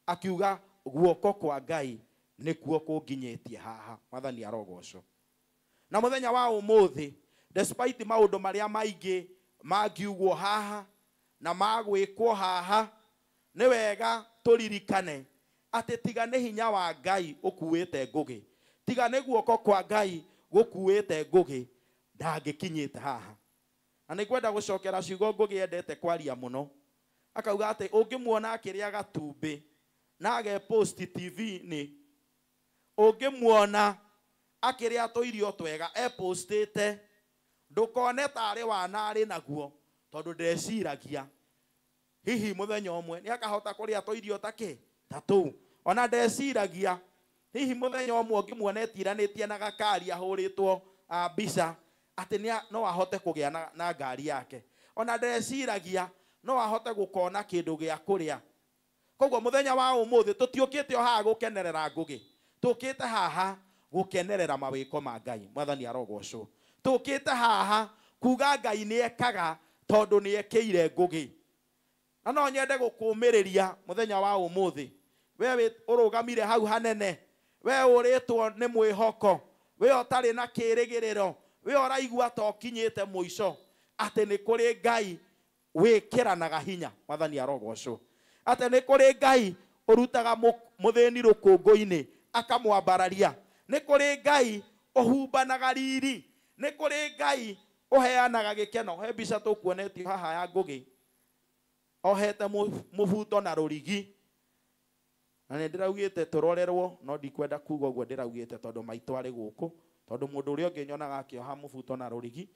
akiuga guoko kwa Ngai nikuo kunginyitie haha. Mwathani arogocwo. Na muthenya wa umuthi, despite maundu maria maingi mangiugwo haha na magwikwo haha, ni wega turirikane ati tiga ni hinya wa Ngai ukuite ngugi, tiga ni guoko kwa Ngai gukuite ngugi, ndangikinyite haha. Na nĩngwenda gũcokera ciugo Ngugi endete kwaria mũno, akauga atĩ ũngĩmuona akĩrĩa gatumbĩ na age post TV-inĩ, ũngĩmuona akĩrĩa tũirio twega epostĩte, ndũkone tarĩ wana arĩ naguo, tondũ ndeciragia hihi mũthenya ũmwe nĩ akahota kũrĩa tũirio ta kĩ ta tũu. Ona ndeciragia hihi mũthenya ũmwe ũngĩmuona etiranĩtie na gakari ahũrĩtwo mbica atĩ no ahote kũgĩa na ngari yake. Ona ndeciragia no ahote gũkona kĩndũ gĩa kũrĩa. Koguo mũthenya wa ũmũthĩ tũtiũkĩte o haha gũkenerera Ngugi, tũkĩte haha gũkenerera mawĩko ma Ngai. Mwathani arogocwo. Tũkĩte haha kuga Ngai nĩ ekaga tondũ nĩ ekĩire Ngugi. Na no nyende gũkũmĩrĩria mũthenya wa ũmũthĩ, we ũrũgamire hau hanene, we ũrĩtwo nĩ mwĩhoko, we ũtarĩ na kĩrĩgĩrĩro, we ũraigua ta ũkinyĩte mũico, atĩ nĩ kũrĩ Ngai wĩkĩranaga hinya. Mwathani arogocwo. Atĩ nĩ kũrĩ Ngai ũrutaga mũthĩni rũkũngũ-inĩ akamwambararia, nĩ kũrĩ Ngai ũhumbanaga riri, nĩ kũrĩ Ngai ũheanaga gĩkeno. He mbica tũkuonetio haha ya Ngugi ohete mũbuto na rũrigi, na nĩ ndĩraugĩte tũrorerwo, no ndikwenda kuga ũguo ndĩraugĩte tondũ maitũ arĩ gũkũ, tondũ mũndũ ũrĩa ũngĩ nyonaga akĩoha mũbuto na rũrigi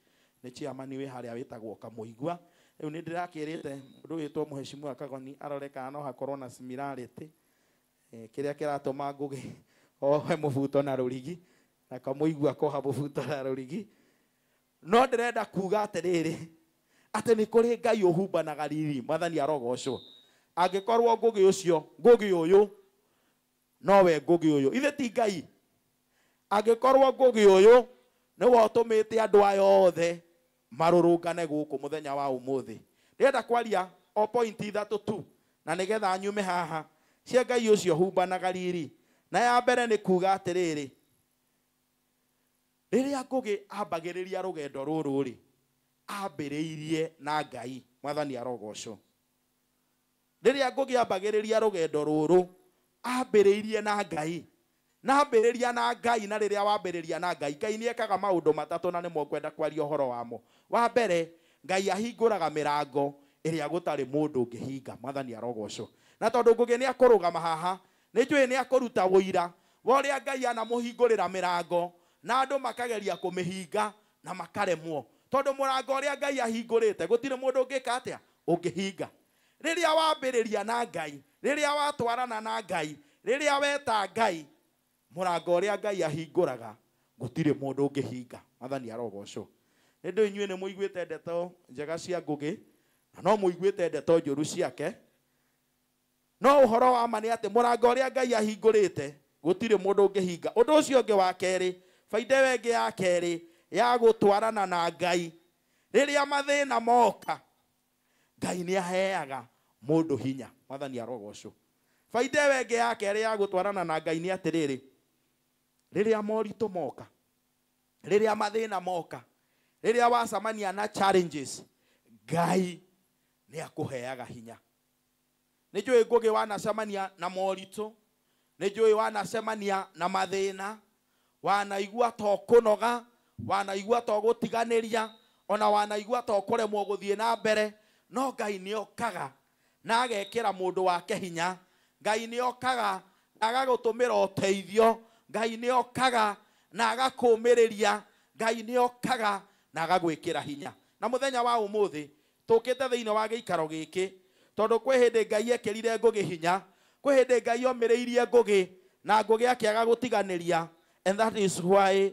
nĩ chairman wĩ harĩa wĩtagwo Kamũigua. Rĩu nĩ ndĩrakĩrĩte mũndũ wĩtwo Mũheshimiwa Kagoni arore kana no hakorwo na similarity kĩrĩa kĩratũma Ngugi ohe mũbuto na rũrigi na Kamũigua koha mũbuto na rũrigi. No ndĩrenda kuga atĩrĩrĩ atĩ nĩ kũrĩ Ngai ũhumbanaga riri. Mwathani arogocwo. Angĩkorwo Ngugi ũcio, Ngugi ũyũ nowe Ngugi ũyũ, ithe ti Ngai. Angĩkorwo Ngugi ũyũ nĩwe ũtũmĩte andũ aya othe marũrũngane gũkũ mũthenya wa ũmũthĩ, ndĩrenda kwaria o point ithatũ tu na nĩgetha nyume haha cia Ngai ũcio humbanaga riri. Na ya mbere nĩ kuga atĩrĩrĩ, rĩrĩa Ngugi ambagĩrĩria rũgendo rũrũ rĩ, ambĩrĩirie na Ngai. Mwathani arogocwo. Rĩrĩa Ngugi ambagĩrĩria rũgendo rũrũ, ambĩrĩirie na Ngai. Na ambĩrĩria na Ngai, na rĩrĩa wambĩrĩria na Ngai, Ngai nĩ ekaga maũndũ matatũ na nĩmo ngwenda kwaria ũhoro wamo. Wa mbere, Ngai ahingũraga mĩrango ĩrĩa gũtarĩ mũndũ ũngĩhinga. Mwathani arogocwo. Na tondũ Ngugi nĩ akũrũgama haha, nĩ njũĩ nĩ akũruta ũira wa ũrĩa Ngai anamũhingũrĩra mĩrango na andũ makageria kũmĩhinga na makaremwo, tondũ mũrango ũrĩa Ngai ahingũrĩte gũtirĩ mũndũ ũngĩka atĩa ũngĩhinga. Rĩrĩa wambĩrĩria na Ngai, rĩrĩa watwarana na Ngai, rĩrĩa weta Ngai, mũrango ũrĩa Ngai ahingũraga gũtirĩ mũndũ ũngĩhinga. Mwathani arogocwo. Nĩ ndũĩ inyuĩ nĩ mũiguĩte ndeto njega cia Ngugi na no mũiguĩte ndeto njũru ciake, no ũhoro wa ma nĩ atĩ mũrango ũrĩa Ngai ahingũrĩte gũtirĩ mũndũ ũngĩhinga. Ũndũ ũcio ũngĩ wa kerĩ, Baida ĩyo ĩngĩ ya kerĩ ya gũtwarana na Ngai, rĩrĩa mathĩna moka Ngai nĩ aheaga mũndũ hinya. Mwathani arogocwo. Baida ĩyo ĩngĩ ya kerĩ ya gũtwarana na Ngai nĩ atĩrĩrĩ, rĩrĩa moritũ moka, rĩrĩa mathĩna moka, rĩrĩa wacemania na challenges, Ngai nĩ akũheaga hinya. Nĩ njũĩ Ngũgĩ wanacemania na moritũ, nĩ njũĩ wanacemania na mathĩna, wanaigua to kũnoga, wanaigua to gũtiganĩria, ona wanaigua to kũremwo gũthiĩ na mbere, no Ngai nĩ okaga na agekĩra mũndũ wake hinya. Ngai nĩ okaga na agagũtũmĩra ũteithio. Ngai nĩ okaga na agakũũmĩrĩria. Ngai nĩ okaga na agagwĩkĩra hinya. Na mũthenya wa ũmũthĩ tũkĩte thĩinĩ wa gĩikaro gĩkĩ tondũ kwĩ hĩndĩ Ngai ekĩrire Ngũgĩ hinya, kwĩ hĩndĩ Ngai omĩrĩirie Ngũgĩ na Ngũgĩ akĩaga gũtiganĩria. And that is why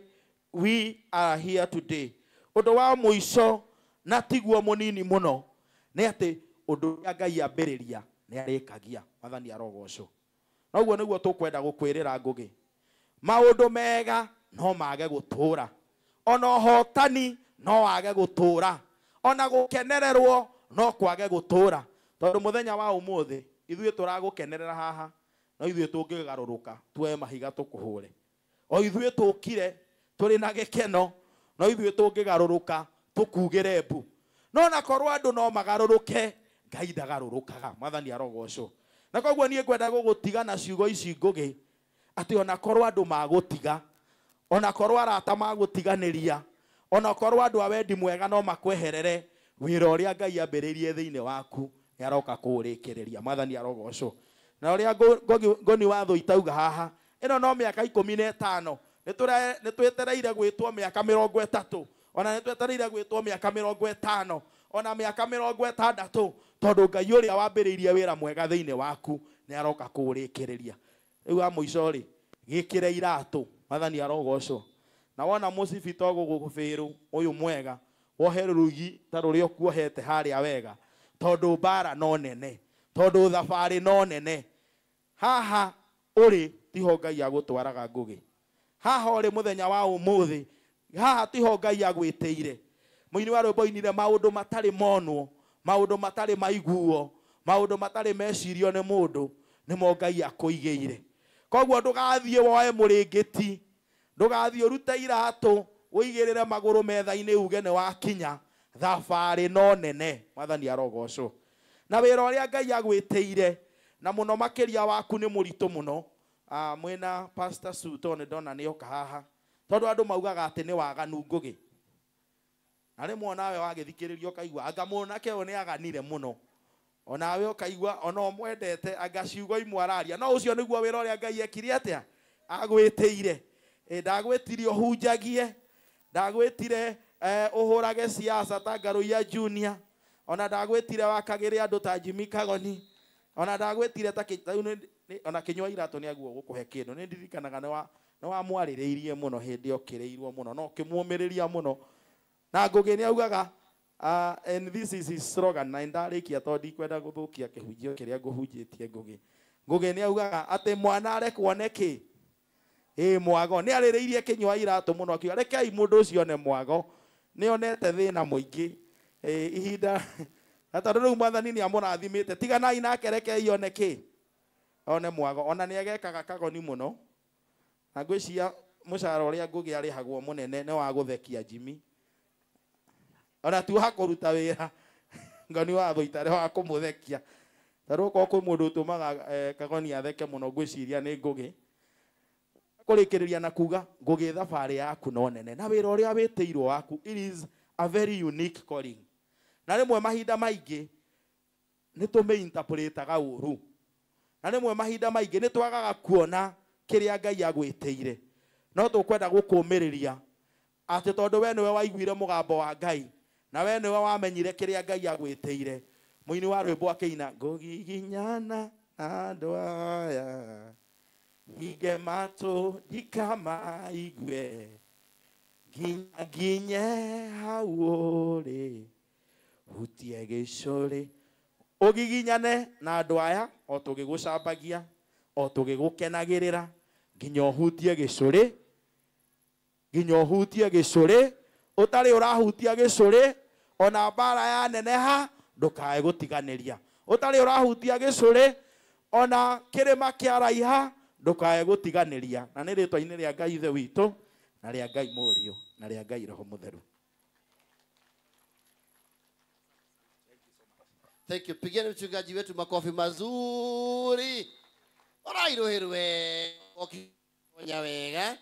we are here today. Ũndũ wa mũico na tiguo mũnini mũno nĩ atĩ ũndũ ũrĩa Ngai ambĩrĩria nĩ arĩkagia. Mwathani arogocwo. Noguo nĩguo tũkwenda gũkwĩrĩra Ngũgĩ, maũndũ mega no mage gũtũra, ona ũhotani no wage gũtũra, ona gũkenererwo no kwage gũtũra, tondũ mũthenya wa ũmũthĩ ithuĩ tũragũkenerera haha, no ithuĩ tũngĩgarũrũka tuoe mahiga tũkũhũre. O ithuĩ tũkire tũrĩ na gĩkeno, no ithuĩ tũngĩgarũrũka tũkugĩre mbu. No na korwo andũ no magarũrũke, Ngai ndagarũrũkaga. Mwathani arogocwo. Na koguo niĩ ngwenda gũgũtiga na ciugo ici Ngũgĩ, atĩ ona korwo andũ magũtiga, ona korwo arata magũtiganĩria, ona korwo andũ a wendi mwega no makweherere, wĩra ũrĩa Ngai ambĩrĩirie thĩinĩ waku nĩ aroka kũũrĩkĩrĩria. Mwathani arogocwo. Na ũrĩa Ngoni wa Thũ itauga haha, ĩno no mĩaka 15, nĩ twetereire gwĩtwo mĩaka 30, ona nĩ twetereire gwĩtwo mĩaka 50, ona mĩaka 60, tondũ Ngai ũrĩa wambĩrĩirie wĩra mwega thĩinĩ waku nĩ aroka kũũrĩkĩrĩria. Rĩu wa mũico rĩ, gĩkĩre iratũ. Mwathani arogocwo. Na wona mũcibi to gũgũbĩrũ ũyũ mwega, wohe rũrugi ta rũrĩa ũkuohete harĩa wega, tondũ mbara no nene, tondũ thabarĩ no nene. Haha ũrĩ tiho Ngai agũtwaraga Ngũgĩ. Haha ũrĩ mũthenya wa ũmũthĩ, haha tiho Ngai agwĩtĩire. Mũini wa rwĩmbo oinire maũndũ matarĩ monwo, maũndũ matarĩ maiguo, maũndũ matarĩ mecirio nĩ mũndũ, nĩmo Ngai akũigĩire. Koguo ndũgathiĩ woe mũrĩngĩti, ndũgathiĩ ũrute iratũ ũigĩrĩre magũrũ metha-inĩ uge nĩ wakinya. Thabarĩ no nene. Mwathani arogocwo. Na wĩra ũrĩa Ngai agwĩtĩire na mũno makĩria waku nĩ mũritũ mũno. Mwĩna Pastor Sue tondũ nĩ ndona nĩ oka haha, tondũ andũ maugaga atĩ nĩ waganu Ngũgĩ. Na rĩmwe onawe wagĩthikĩrĩria ũkaigua anga mwanake ũyũ nĩ aganire mũno, onawe ũkaigua ona ũmwendete anga ciugo imwe araria, no ũcio nĩguo wĩra ũrĩa Ngai ekire atĩa agwĩtĩire. Ndagwĩtire ũhunjagie, ndagwĩtire ũhũrage siasa ta Ngaruiya Junior, ona ndagwĩtire wakagĩre andũ ta Jimmy Kagoni, ona ndagwĩtire ta ona kĩnyua iratũ nĩ aguo gũkũhe kĩndũ. Nĩ ndirikanaga nĩ wamwarĩrĩirie mũno hĩndĩ okĩrĩirwo mũno, no ũkĩmũũmĩrĩria mũno. Na Ngũgĩ nĩ augaga, and this is his slogan, na ndarĩkia tondũ ndikwenda gũthũkia kĩhunjio kĩrĩa ngũhunjĩtie Ngũgĩ. Ngũgĩ nĩ augaga atĩ mwana arekwo nĩkĩ? Ĩ mwago. Nĩ arĩrĩirie kĩnyua iratũ mũno akiuga rekei mũndũ ũcio one mwago, nĩ onete thĩna mũingĩ ihinda, na tondũ rĩu Mwathani nĩ amũrathimĩte, tiganai nake, rekei one kĩ? One mwago. Ona nĩ agekaga kagoni mũno, na ngwĩciria mũcara ũrĩa Ngũgĩ arĩhagwo mũnene nĩ wa gũthekia Jimmy, ona ti wa kũruta wĩra. Ngoni wa Thũ itarĩ wa kũmũthekia, tondũ okorwo kwĩ mũndũ ũtũmaga Kagoni atheke mũno ngwĩciria nĩ Ngũgĩ. Kũrĩkĩrĩria na kuga Ngũgĩ thabarĩ yaku no nene, na wĩra ũrĩa wĩtĩirwo waku, it is a very unique calling. Na rĩmwe mahinda maingĩ nĩ tũmĩinterpretaga ũru, na rĩmwe mahinda maingĩ nĩ twagaga kuona kĩrĩa Ngai agwĩtĩire. No tũkwenda gũkũũmĩrĩria atĩ tondũ we nĩwe waiguire mũgambo wa Ngai, na we nĩwe wamenyire kĩrĩa Ngai agwĩtĩire. Mũini wa rwĩmbo akĩina, ngũgiginyana na andũ aya, hinge matũ ndikamaigue, nginya nginye hau ũrĩ, hutie gĩcũrĩ. Ũgiginyane na andũ aya o tũgĩgũcambagia, o tũgĩgũkenagĩrĩra, nginya ũhutie gĩcũrĩ. nginya ũhutie gĩcũrĩ ũtarĩ ũrahutia gĩcũrĩ ona mbara yaneneha ndũkae gũtiganĩria ũtarĩ ũrahutia gĩcũrĩ ona kĩrĩma kĩaraiha ndũkae gũtiganĩria na nĩ rĩtwa-inĩ rĩa Ngai Ithe witũ na rĩa Ngai Mũriũ na rĩa Ngai Roho Mũtheru. Thank you. Pigeni mchungaji wetu makofi mazuri. Orairoherwe okinya wega.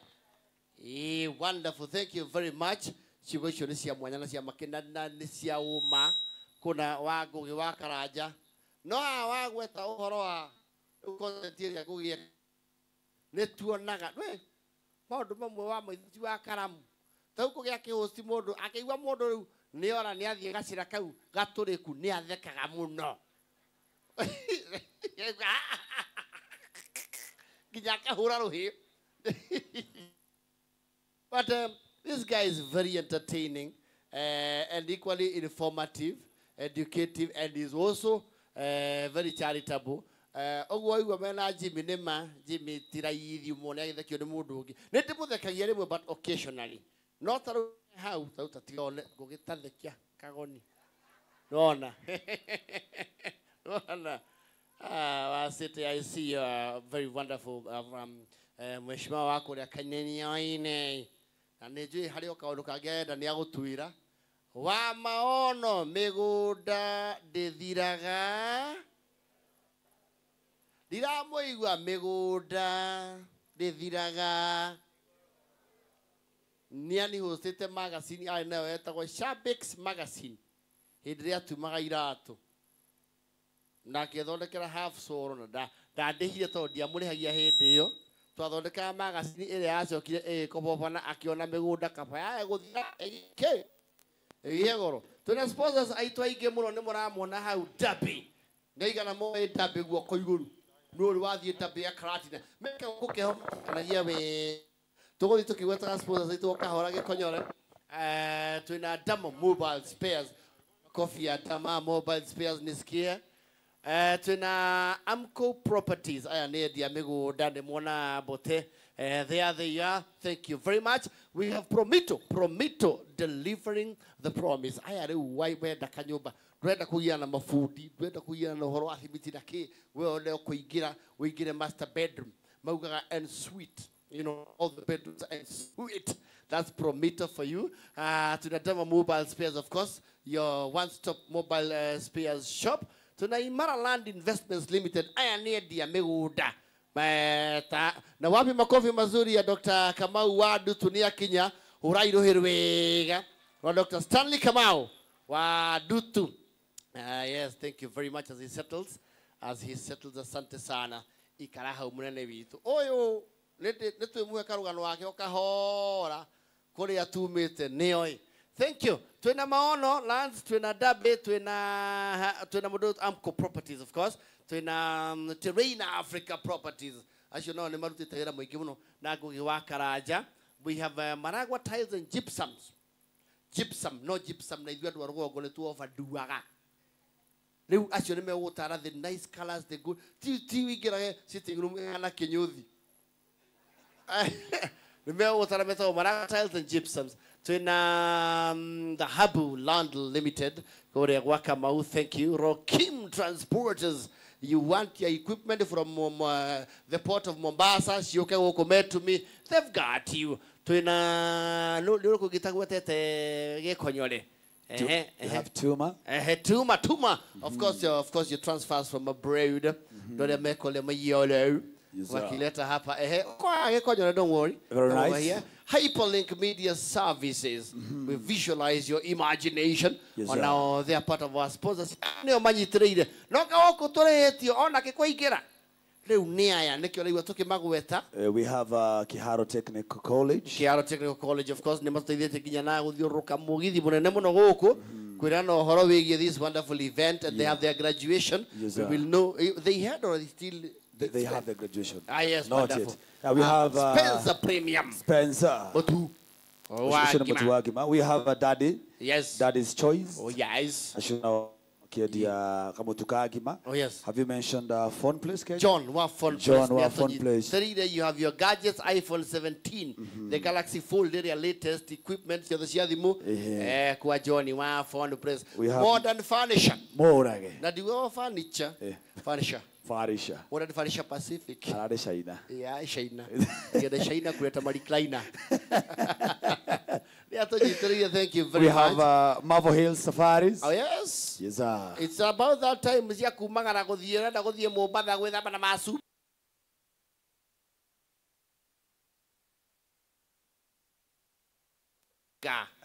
Wonderful. Thank you very much. Ciugo icio nĩ cia mwanya na cia makena na nĩ cia ũma kuna wa Ngugi wa Karanja. No wa gweta ũhoro wa content ĩrĩa Ngugi nĩ tuonaga we maũndũ mamwe wa mũithi wa karamu. Tau kũgĩa kĩhosti mũndũ akĩigua mũndũ rĩu nĩ ora nĩ athiĩ gacĩra kau gatũrĩku nĩ athekaga mũno nginya akahũra rũhĩ. But this guy is very entertaining and equally informative, educative, and is also very charitable. Ũguo waigua mena Jimmy nĩ ma Jimmy ti raithi mũno agĩthekio nĩ mũndũ ũngĩ. Nĩ ndĩmũthekagia rĩmwe but occasionally. No ta rĩu hau ta tatigone ngũgĩtathekia kagoni. Nona. Nona. City, I see you are very wonderful. Mheshimiwa wako ũrĩa Kanyenioine. Na nĩ njũĩ harĩ o kaũndũ kangĩ arenda nĩ agũtuĩra. Wa maono mĩgũnda ndĩthiraga. Ndiramũigua mĩgũnda ndĩthiraga. Nĩ anihũcĩte magazine arĩ nayo yetagwo Shabix Magazine. Hĩndĩ ĩrĩa atumaga iratũ. Na akĩthondekera half solo na ndandĩhire tondũ ndiamũrĩhagia hĩndĩ ĩyo. Twathondekaga magazine ĩrĩa yacokire ĩgĩkoboba na akĩona mĩgũnda kaba yae gũthira ĩgĩkĩ ĩgĩe goro. Twĩna sponsors aitũ aingĩ mũno nĩ mũramona hau Derby. Nĩaigana moĩ Derby guoko igũrũ. Nĩ ũrĩ wathiĩ Derby ya Karatina. Meke gũkĩhokanagia wega. Tũgũthiĩ tũkĩgwetaga sponsors aitũ o kahora gĩkonyore. Twĩna Damo Mobile Spares. Coffee ya Dama Mobile Spares nisikie. Twĩna Amco Properties. Aya nĩ endia mĩgũnda nĩ muona bote. There they are. Thank you very much. We have Promito. Promito delivering the promise. Aya rĩu wenda kanyũmba. Ndũrenda kũgiana na mabundi, ndũrenda kũgiana na ũhoro wa thimiti na kĩ. We one ũkũingĩra, ũingĩre master bedroom. Maugaga en suite. You know, all the bedrooms en suite. That's Promito for you. Tuna Dama Mobile Spares, of course, your one-stop mobile spares shop. Tuna Imara Land Investments Limited. Aya nĩ endia mĩgũnda. Na wapi makofi mazuri ya Dr. Kamau wa Ndutu nĩ akinya. Ũrairuhĩrwo wega. Wa Dr. Stanley Kamau wa Ndutu. Yes, thank you very much as he settles. As he settles, asante sana. Ikara hau mũnene witũ. Ũyũ nĩ twĩmuhe karũgano wake o kahora kũrĩa tumĩte nĩoĩ. Thank you. Twĩna Maono Lands, twĩna Derby, twĩna mũndũ Amco Properties, of course. Twĩna Terrain Africa Properties. Acio nao nĩ marutĩte wĩra mũingĩ mũno na Ngugi wa Karanja. We have Maragua Tiles and Gypsums. Gypsum, no gypsum na ithuĩ andũ a rũgongo nĩ tuobanduaga. Rĩu acio nĩ megũgũtara the nice colors, the good. Ti wĩingĩrage sitting room ĩhana kĩnyũthi. Nĩ megũgũtara metagwo Maragua Tiles and Gypsums. Twĩna the Habu Land Limited kũrĩa gwa Kamau, thank you. Rokim Transporters, you want your equipment from the port of Mombasa, ciũke gũkũ Metumi, they've got you. Twĩna nĩ ũrĩkũ gĩtagwetete gĩkonyore? You have Tuma. Tuma. Of course, of course, your transfers from abroad. Ndore mekole mayolo. Wakileta hapa. Kwa gĩkonyore, don't worry. Very nice. Here. Hyperlink Media Services. We visualize your imagination. Yes, on now they are part of our sponsors. Nĩo manyitĩrĩire. No gũkũ tũrĩhĩtio ona kĩkũingĩra. Rĩu nĩ aya nĩkĩo raigua tũkĩmagweta. We have Kiharo Technical College. Kiharo Technical College, of course, nĩ matũteithĩtie nginya na gũthiũrũrũka mũgithi mũnene mũno gũkũ kwĩrana ũhoro wĩgiĩ this wonderful event, and they have their graduation. Yes, we will know they had already still They have their graduation. Ah, yes, not wonderful. Yet. We have Spencer Premium. Spencer. Otu. We have a Daddy. Yes. Daddy's Choice. Oh, yes. Makiendia kamutu ka ngima. Oh, yes. Have you mentioned phone place, Kenya? John wa phone John place. wa phone place. Three, you have your gadgets, iPhone 17, the Galaxy Fold, their latest equipment, ciothe cia thimu. Kwa John wa phone place. We have modern furniture. Morage. Na ndiwe furniture. Furniture. Furniture. Modern furniture Pacific. Ararĩ China. Yeah, China. Ngende China kuleta recliner. Thank you very We have much. Marvel Hills Safaris. Oh yes. Yes sir. It's about that time cia kumagara guthie renda guthie Mombatha gwithamba na macu.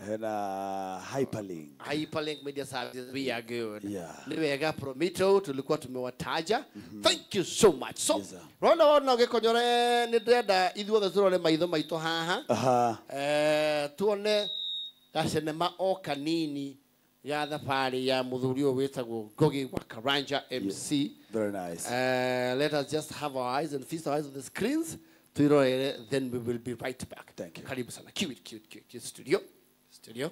Hena Hyperlink. Hyperlink Media Services, we are good. Yeah. Ni wega Promito tulikuwa tumewataja. Thank you so much. So, yes, rona wona gikonyore ni ndrenda ithuothe turore maitho maitũ haha. Aha. Tuone gacinema o kanini ya thabarĩ ya mũthuri ũyũ wĩtagwo Ngugi wa Karanja MC. Yeah. Very nice. Let us just have our eyes and feast our eyes on the screens. Tuirorere, then we will be right back. Thank you. Karibu sana. Cue it, cue it, cue it. Studio. Studio.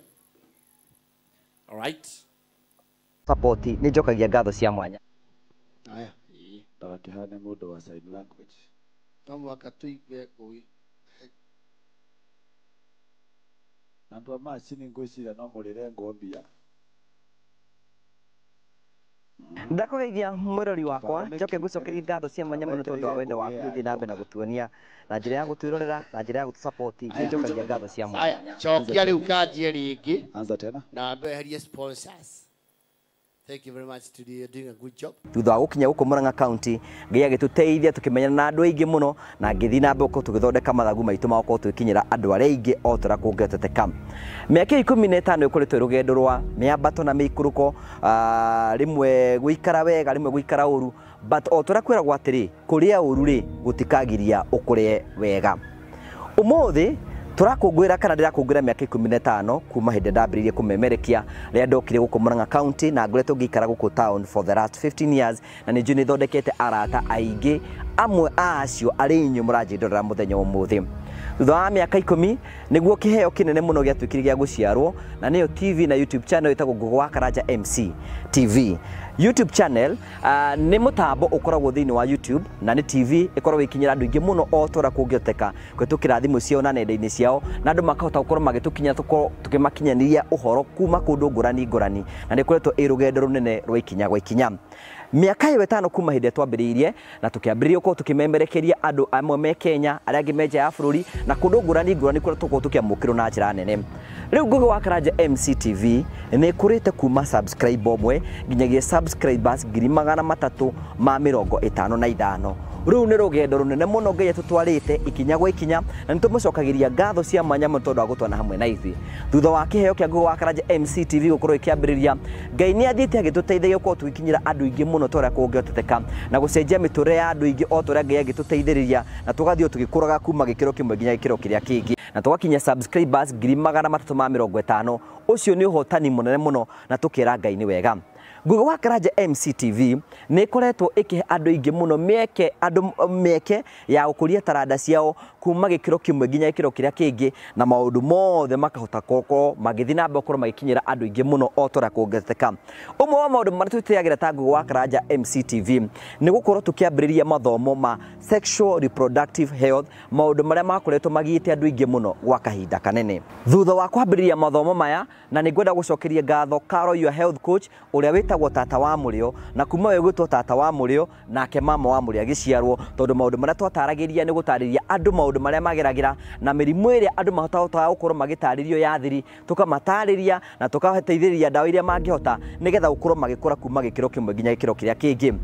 All right. Support nĩ njokagia ngatho cia mwanya. Aya. Ndagakĩhane mũndũ wa sign language. No mũhaka tũigue ngũi. Na andũ a macini ngwĩciria no mũrĩre ngombia. Ndakũgeithia mwĩrori wakwa njoke ngũcokerie ngatho cia mwanya mũno tondũ wa wendo waku ũthiĩ na mbere na gũtuonia na njĩra ya gũtwĩrorera na njĩra ya gũtũsupport. Nĩ njokagia ngatho cia mwanya. Aya, cokia rĩu kanjie rĩngĩ. Anza tena. Na mbeherie sponsors. Thank you very much today. You're doing a good job. Thutha wa gũkinya gũkũ Murang'a County, Ngai agĩtũteithia tũkĩmenyana na andũ aingĩ mũno na ngĩthiĩ na mbere gũkorwo tũgĩthondeka mathagu maitũ ma gũkorwo twĩkinyĩra andũ arĩa aingĩ o ta ũrĩa kũngĩhoteteka. Mĩaka 15 ĩkoretwo ĩ rũgendo rwa mĩambato na mĩikũrũko, rĩmwe gũikara wega, rĩmwe gũikara ũru, but o ta ũrĩa kwĩragwo atĩrĩ, kũrĩa ũru rĩ gũtikagiria ũkũrĩe wega. Ũmũthĩ turakũngũĩra kana ndĩrakũngũĩra mĩaka 15 kuma hĩndĩ ndambĩrĩirie kũmemerekia rĩrĩa ndokire gũkũ Murang'a County na ngoretwo ngĩikara gũkũ town for the last 15 years na nĩ njũĩ nĩ thondekete arata aingĩ, amwe a acio arĩ inyuĩ mũranjĩndorera mũthenya wa ũmũthĩ. Thutha wa mĩaka 10 nĩguo kĩheo kĩnene mũno gĩatuĩkire gĩa gũciarwo na nĩyo TV na YouTube channel ĩtagwo Ngugi wa Karanja MC TV. YouTube channel nĩ mũtambo ũkoragwo thĩinĩ wa YouTube na nĩ TV ĩkoragwo ĩkinyĩra andũ aingĩ mũno o ta ũrĩa kũngĩhoteka kũhĩtũkĩra thimũ ciao na nenda-inĩ ciao na andũ makahota gũkorwo magĩtũkinyĩra tũkorwo tũkĩmakinyanĩria ũhoro kuma kũndũ ngũrani ngũrani na nĩ ĩkoretwo ĩ rũgendo rũnene rwa ikinya gwa ikinya. Mĩaka ĩyo 5 kuma hĩndĩ ĩrĩa twambĩrĩirie na tũkĩambĩrĩria gũkorwo tũkĩmemerekeria andũ amwe me Kenya, arĩa angĩ me nja ya bũrũri na kũndũ ngũrani ngũrani kũrĩa tũkorwo tũkĩamũkĩrwo na njĩra nene. Rĩu Ngugi wa Karanja MCTV nĩ ĩkũrĩte kuma subscribe ũmwe nginyagia subscribers 355,000. Rĩu nĩ rũgendo rũnene mũno Ngai atũtwarĩte ikinya gwa ikinya na nĩ tũmũcokagĩria ngatho cia mwanya mũno tondũ wa gũtwana hamwe na ithuĩ. Thutha wa kĩheo kĩa Ngugi wa Karanja MCTV gũkorwo ĩkĩambĩrĩria, Ngai nĩ athiĩte agĩtũteithagia gũkorwo tũgĩkinyĩra andũ aingĩ mũno ta ũrĩa kũngĩhoteteka na gũcenjia mĩtũrĩre ya andũ aingĩ o ta ũrĩa Ngai angĩtũteithĩrĩria na tũgathiĩ o tũgĩkũraga kuma gĩkĩro kĩmwe nginya gĩkĩro kĩrĩa kĩngĩ na tũgakinya subscribers 350,000. Ũcio nĩ ũhotani mũnene mũno na tũkĩra Ngai nĩ wega. Ngugi wa Karanja MCTV nĩ ĩkoretwo ĩkĩhe andũ aingĩ mũno mĩeke andũ mĩeke ya gũkũria taranda ciao kuma gĩkĩro kĩmwe nginya gĩkĩro kĩrĩa kĩngĩ na maũndũ mothe makahota gũkorwo magĩthiĩ na mbere gũkorwo magĩkinyĩra andũ aingĩ mũno o ta ũrĩa kũngĩhoteka. Ũmwe wa maũndũ marĩa twĩtĩyagĩra ta Ngugi wa Karanja MCTV nĩ gũkorwo tũkĩambĩrĩria mathomo ma sexual reproductive health, maũndũ marĩa makoretwo magiĩte andũ aingĩ mũno gwa kahinda kanene. Thutha wa kwambĩrĩria mathomo maya, na nĩ ngwenda gũcokeria ngatho Carol your health coach ũrĩa wĩtagwo tata wa mũrĩo, na kuma we gwĩtwo tata wa mũrĩo nake mama wa mũrĩo agĩciarwo, tondũ maũndũ marĩa twataragĩria nĩ gũtarĩria andũ maũndũ marĩa mageragĩra na mĩrimũ ĩrĩa andũ mahotaga gũkorwo magĩtarĩrio ya thiri, tũkamatarĩria na tũkateithĩrĩria ndawa iria mangĩhota nĩgetha gũkorwo magĩkũra kuma gĩkĩro kĩmwe nginya gĩkĩro kĩrĩa kĩngĩ.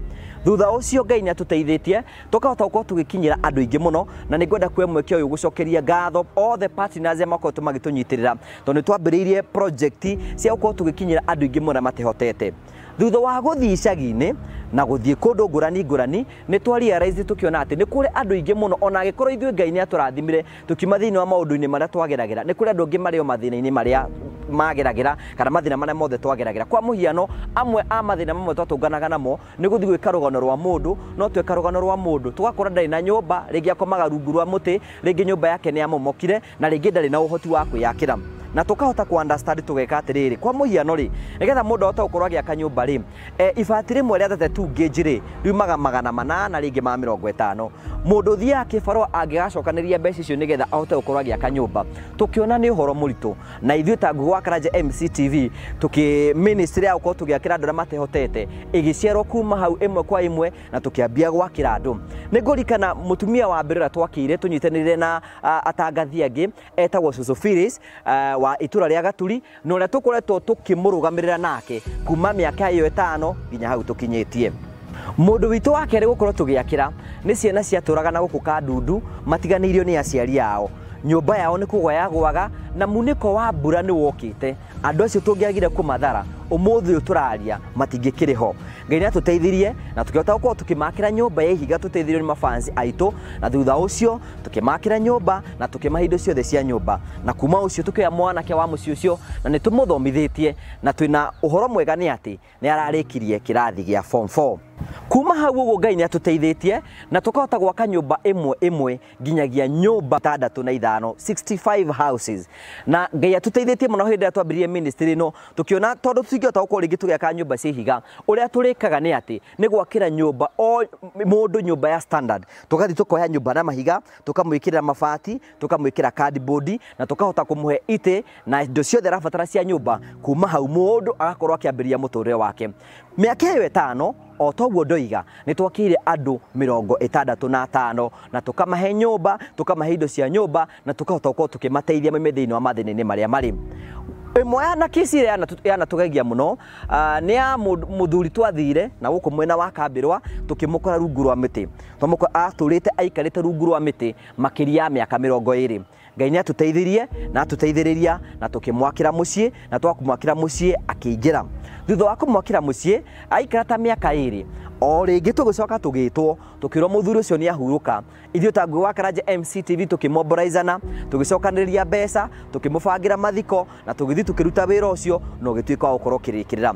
Thutha ũcio Ngai nĩ atũteithĩtie tũkahota gũkorwo tũgĩkinyĩra andũ aingĩ mũno na nĩ ngwenda kuoya mweke ũyũ gũcokeria ngatho all the partners arĩa makoretwo magĩtũnyitĩrĩra tondũ nĩ twambĩrĩirie project cia gũkorwo tũgĩkinyĩra andũ aingĩ mũno matehotete. Thutha wa gũthiĩ icagi-inĩ na gũthiĩ kũndũ ngũrani ngũrani nĩ twa realize tũkĩona atĩ nĩ kũrĩ andũ aingĩ mũno ona angĩkorwo ithuĩ Ngai nĩ atũrathimire tũkiuma thĩinĩ wa maũndũ-inĩ marĩa twageragĩra, nĩ kũrĩ andũ angĩ marĩ o mathĩna-inĩ marĩa mageragĩra kana mathĩna marĩa mothe twageragĩra. Kwa mũhiano, amwe a mathĩna mamwe twatũnganaga namo nĩ gũthiĩ gwĩka rũgano rwa mũndũ, no tweka rũgano rwa mũndũ tũgakora ndarĩ na nyũmba, rĩngĩ akomaga rungu rwa mũtĩ, rĩngĩ nyũmba yake nĩ yamomokire na rĩngĩ ndarĩ na ũhoti wa kwĩyakĩra. Na tũkahota ku understand tũgeka atĩrĩrĩ, kwa mũhiano rĩ, nĩgetha mũndũ ahote gũkorwo agĩaka nyũmba rĩ, ibati rĩmwe rĩa 32 gauge rĩ riumaga 800 rĩngĩ ma 50. Mũndũ ũthiaga kĩbarũa angĩgacokanĩria mbeca icio nĩgetha ahote gũkorwo agĩaka nyũmba, tũkĩona nĩ ũhoro mũritũ. Na ithuĩ ta Ngugi wa Karanja MCTV tũkĩ ministry ya gũkorwo tũgĩakĩra andũ arĩa matehotete ĩgĩciarwo kuma hau ĩmwe kwa ĩmwe, na tũkĩambia gwakĩra andũ. Nĩ ngũririkana mũtumia wa mbere ũrĩa twakĩire tũnyitanĩire na atangathi angĩ etagwo Susu Phyllis wa itũra rĩa Gaturi, na ũrĩa tũkoretwo tũkĩmũrũgamĩrĩra nake kuma mĩaka ĩyo 5 nginya hau tũkinyĩtie. Mũndũ witũ wa kerĩ gũkorwo tũgĩakĩra nĩ ciana ciatũraga na gũkũ Kandundu matiganĩirio nĩ aciari ao. Nyũmba yao nĩ kũgwa yagwaga na munĩko wa mbura nĩ wokĩte. Andũ acio tũngĩagire kũmathara ũmũthĩ ũyũ tũraria matingĩkĩrĩ ho. Ngai nĩ atũteithirie na tũkĩhota gũkorwo tũkĩmakĩra nyũmba ya ihiga tũteithirio nĩ mafansi aitũ, na thutha ũcio tũkĩmakĩra nyũmba na tũkĩmahe indo ciothe cia nyũmba. Na kuma ũcio tũkĩoya mwanake wa mũciĩ ũcio na nĩ tũmũthomithĩtie, na twĩna ũhoro mwega nĩ atĩ nĩ ararĩkirie kĩrathi gĩa form 4. Kuma hau ũguo Ngai nĩ atũteithĩtie na tũkahota gwaka nyũmba ĩmwe ĩmwe nginyagia nyũmba 65, 65 houses. Na Ngai atũteithĩtie mũno hĩndĩ ĩrĩa twambĩrĩirie ministry ĩno, tũkĩona tondũ tũtingĩhota gũkorwo rĩngĩ tũgĩaka nyũmba cia ihiga, ũrĩa tũrĩkaga nĩ atĩ nĩ gwakĩra nyũmba o mũndũ nyũmba ya standard. Tũgathiĩ tũkoya nyũmba na mahiga, tũkamwĩkĩrĩra mabati, tũkamwĩkĩra cardboard, na tũkahota kũmũhe itĩ na indo ciothe arabatara cia nyũmba. Kuma hau mũndũ agakorwo akĩambĩrĩria mũtũrĩre wake. Mĩaka ĩyo 5 o toguo ndoiga nĩ twakĩire andũ 65 na tũkamahe nyũmba, tũkamahe indo cia nyũmba, na tũkahota gũkorwo tũkĩmateithia maume thĩinĩ wa mathĩna-inĩ marĩa marĩ. Ĩmwe ya na kesi ĩrĩa yanatũgegia mũno nĩ ya mũthuri twathire na gũkũ mwena wa Kambĩrwa tũkĩmũkora rungu rwa mĩtĩ. Twamũkora atũrĩte aikarĩte rungu rwa mĩtĩ makĩria ya mĩaka 20. Ngai nĩ atũteithirie na atũteithĩrĩria na tũkĩmwakĩra mũciĩ, na twakũmwakĩra mũciĩ akĩingĩra. Thutha wa kũmwakĩra mũciĩ aikara ta mĩaka 2 o rĩngĩ tũgĩcoka tũgĩtwo tũkĩrwo mũthuri ũcio nĩ ahurũka. Ithuĩ ta Ngugi wa Karanja MCTV tũkĩmoboraizana, tũgĩcokanĩrĩria mbeca, tũkĩmũbangĩra mathiko, na tũgĩthiĩ tũkĩruta wĩra ũcio na ũgĩtuĩka wa gũkorwo ũkĩrĩkĩrĩra.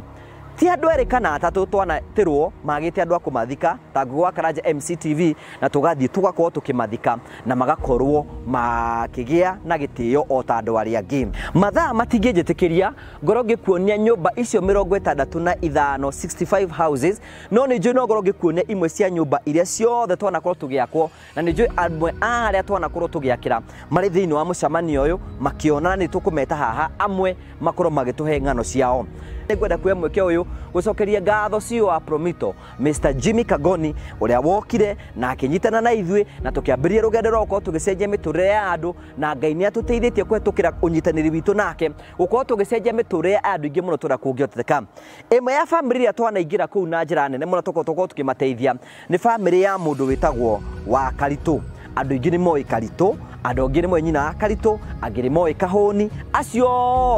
Ti andũ erĩ kana atatũ twanatĩrwo magĩte andũ a kũmathika ta Ngugi wa Karanja MCTV, na tũgathiĩ tũgakorwo tũkĩmathika na magakorwo makĩgĩa na gĩtĩo o ta andũ arĩa angĩ. Mathaa matingĩnjĩtĩkĩria ngorwo ngĩkuonia nyũmba icio 65, 65 houses, no nĩ njũĩ no ngorwo ngĩkuonia imwe cia nyũmba iria ciothe twanakorwo tũgĩakwo, na nĩ njũĩ amwe a arĩa twanakorwo tũgĩakĩra marĩ thĩinĩ wa mũcemanio ũyũ makĩona nĩ tũkũmeta haha, amwe makorwo magĩtũhe ng'ano ciao. Nĩngwenda kuoya mweke ũyũ gũcokeria ngatho CEO wa Promito Mr Jimmy Kagoni ũrĩa wokire na akĩnyitana na ithuĩ na tũkĩambĩrĩria rũgendo rwa gũkorwo tũgĩcenjia mĩtũrĩre ya andũ, na Ngai nĩ atũteithĩtie kũhetũkĩra ũnyitanĩri witũ nake gũkorwo tũgĩcenjia mĩtũrĩre ya andũ aingĩ mũno tũrĩa kũngĩhoteka. Ĩmwe ya bamĩrĩ ĩrĩa twanaingĩra kũu na njĩra nene mũno tũkorwo tũkĩmateithia nĩ bamĩrĩ ya mũndũ wĩtagwo wa Karitũ. Andũ aingĩ nĩ moĩ Karitũ, andũ angĩ nĩ moĩ nyina wa Karitũ, angĩ nĩ moĩ Kahũni. Acio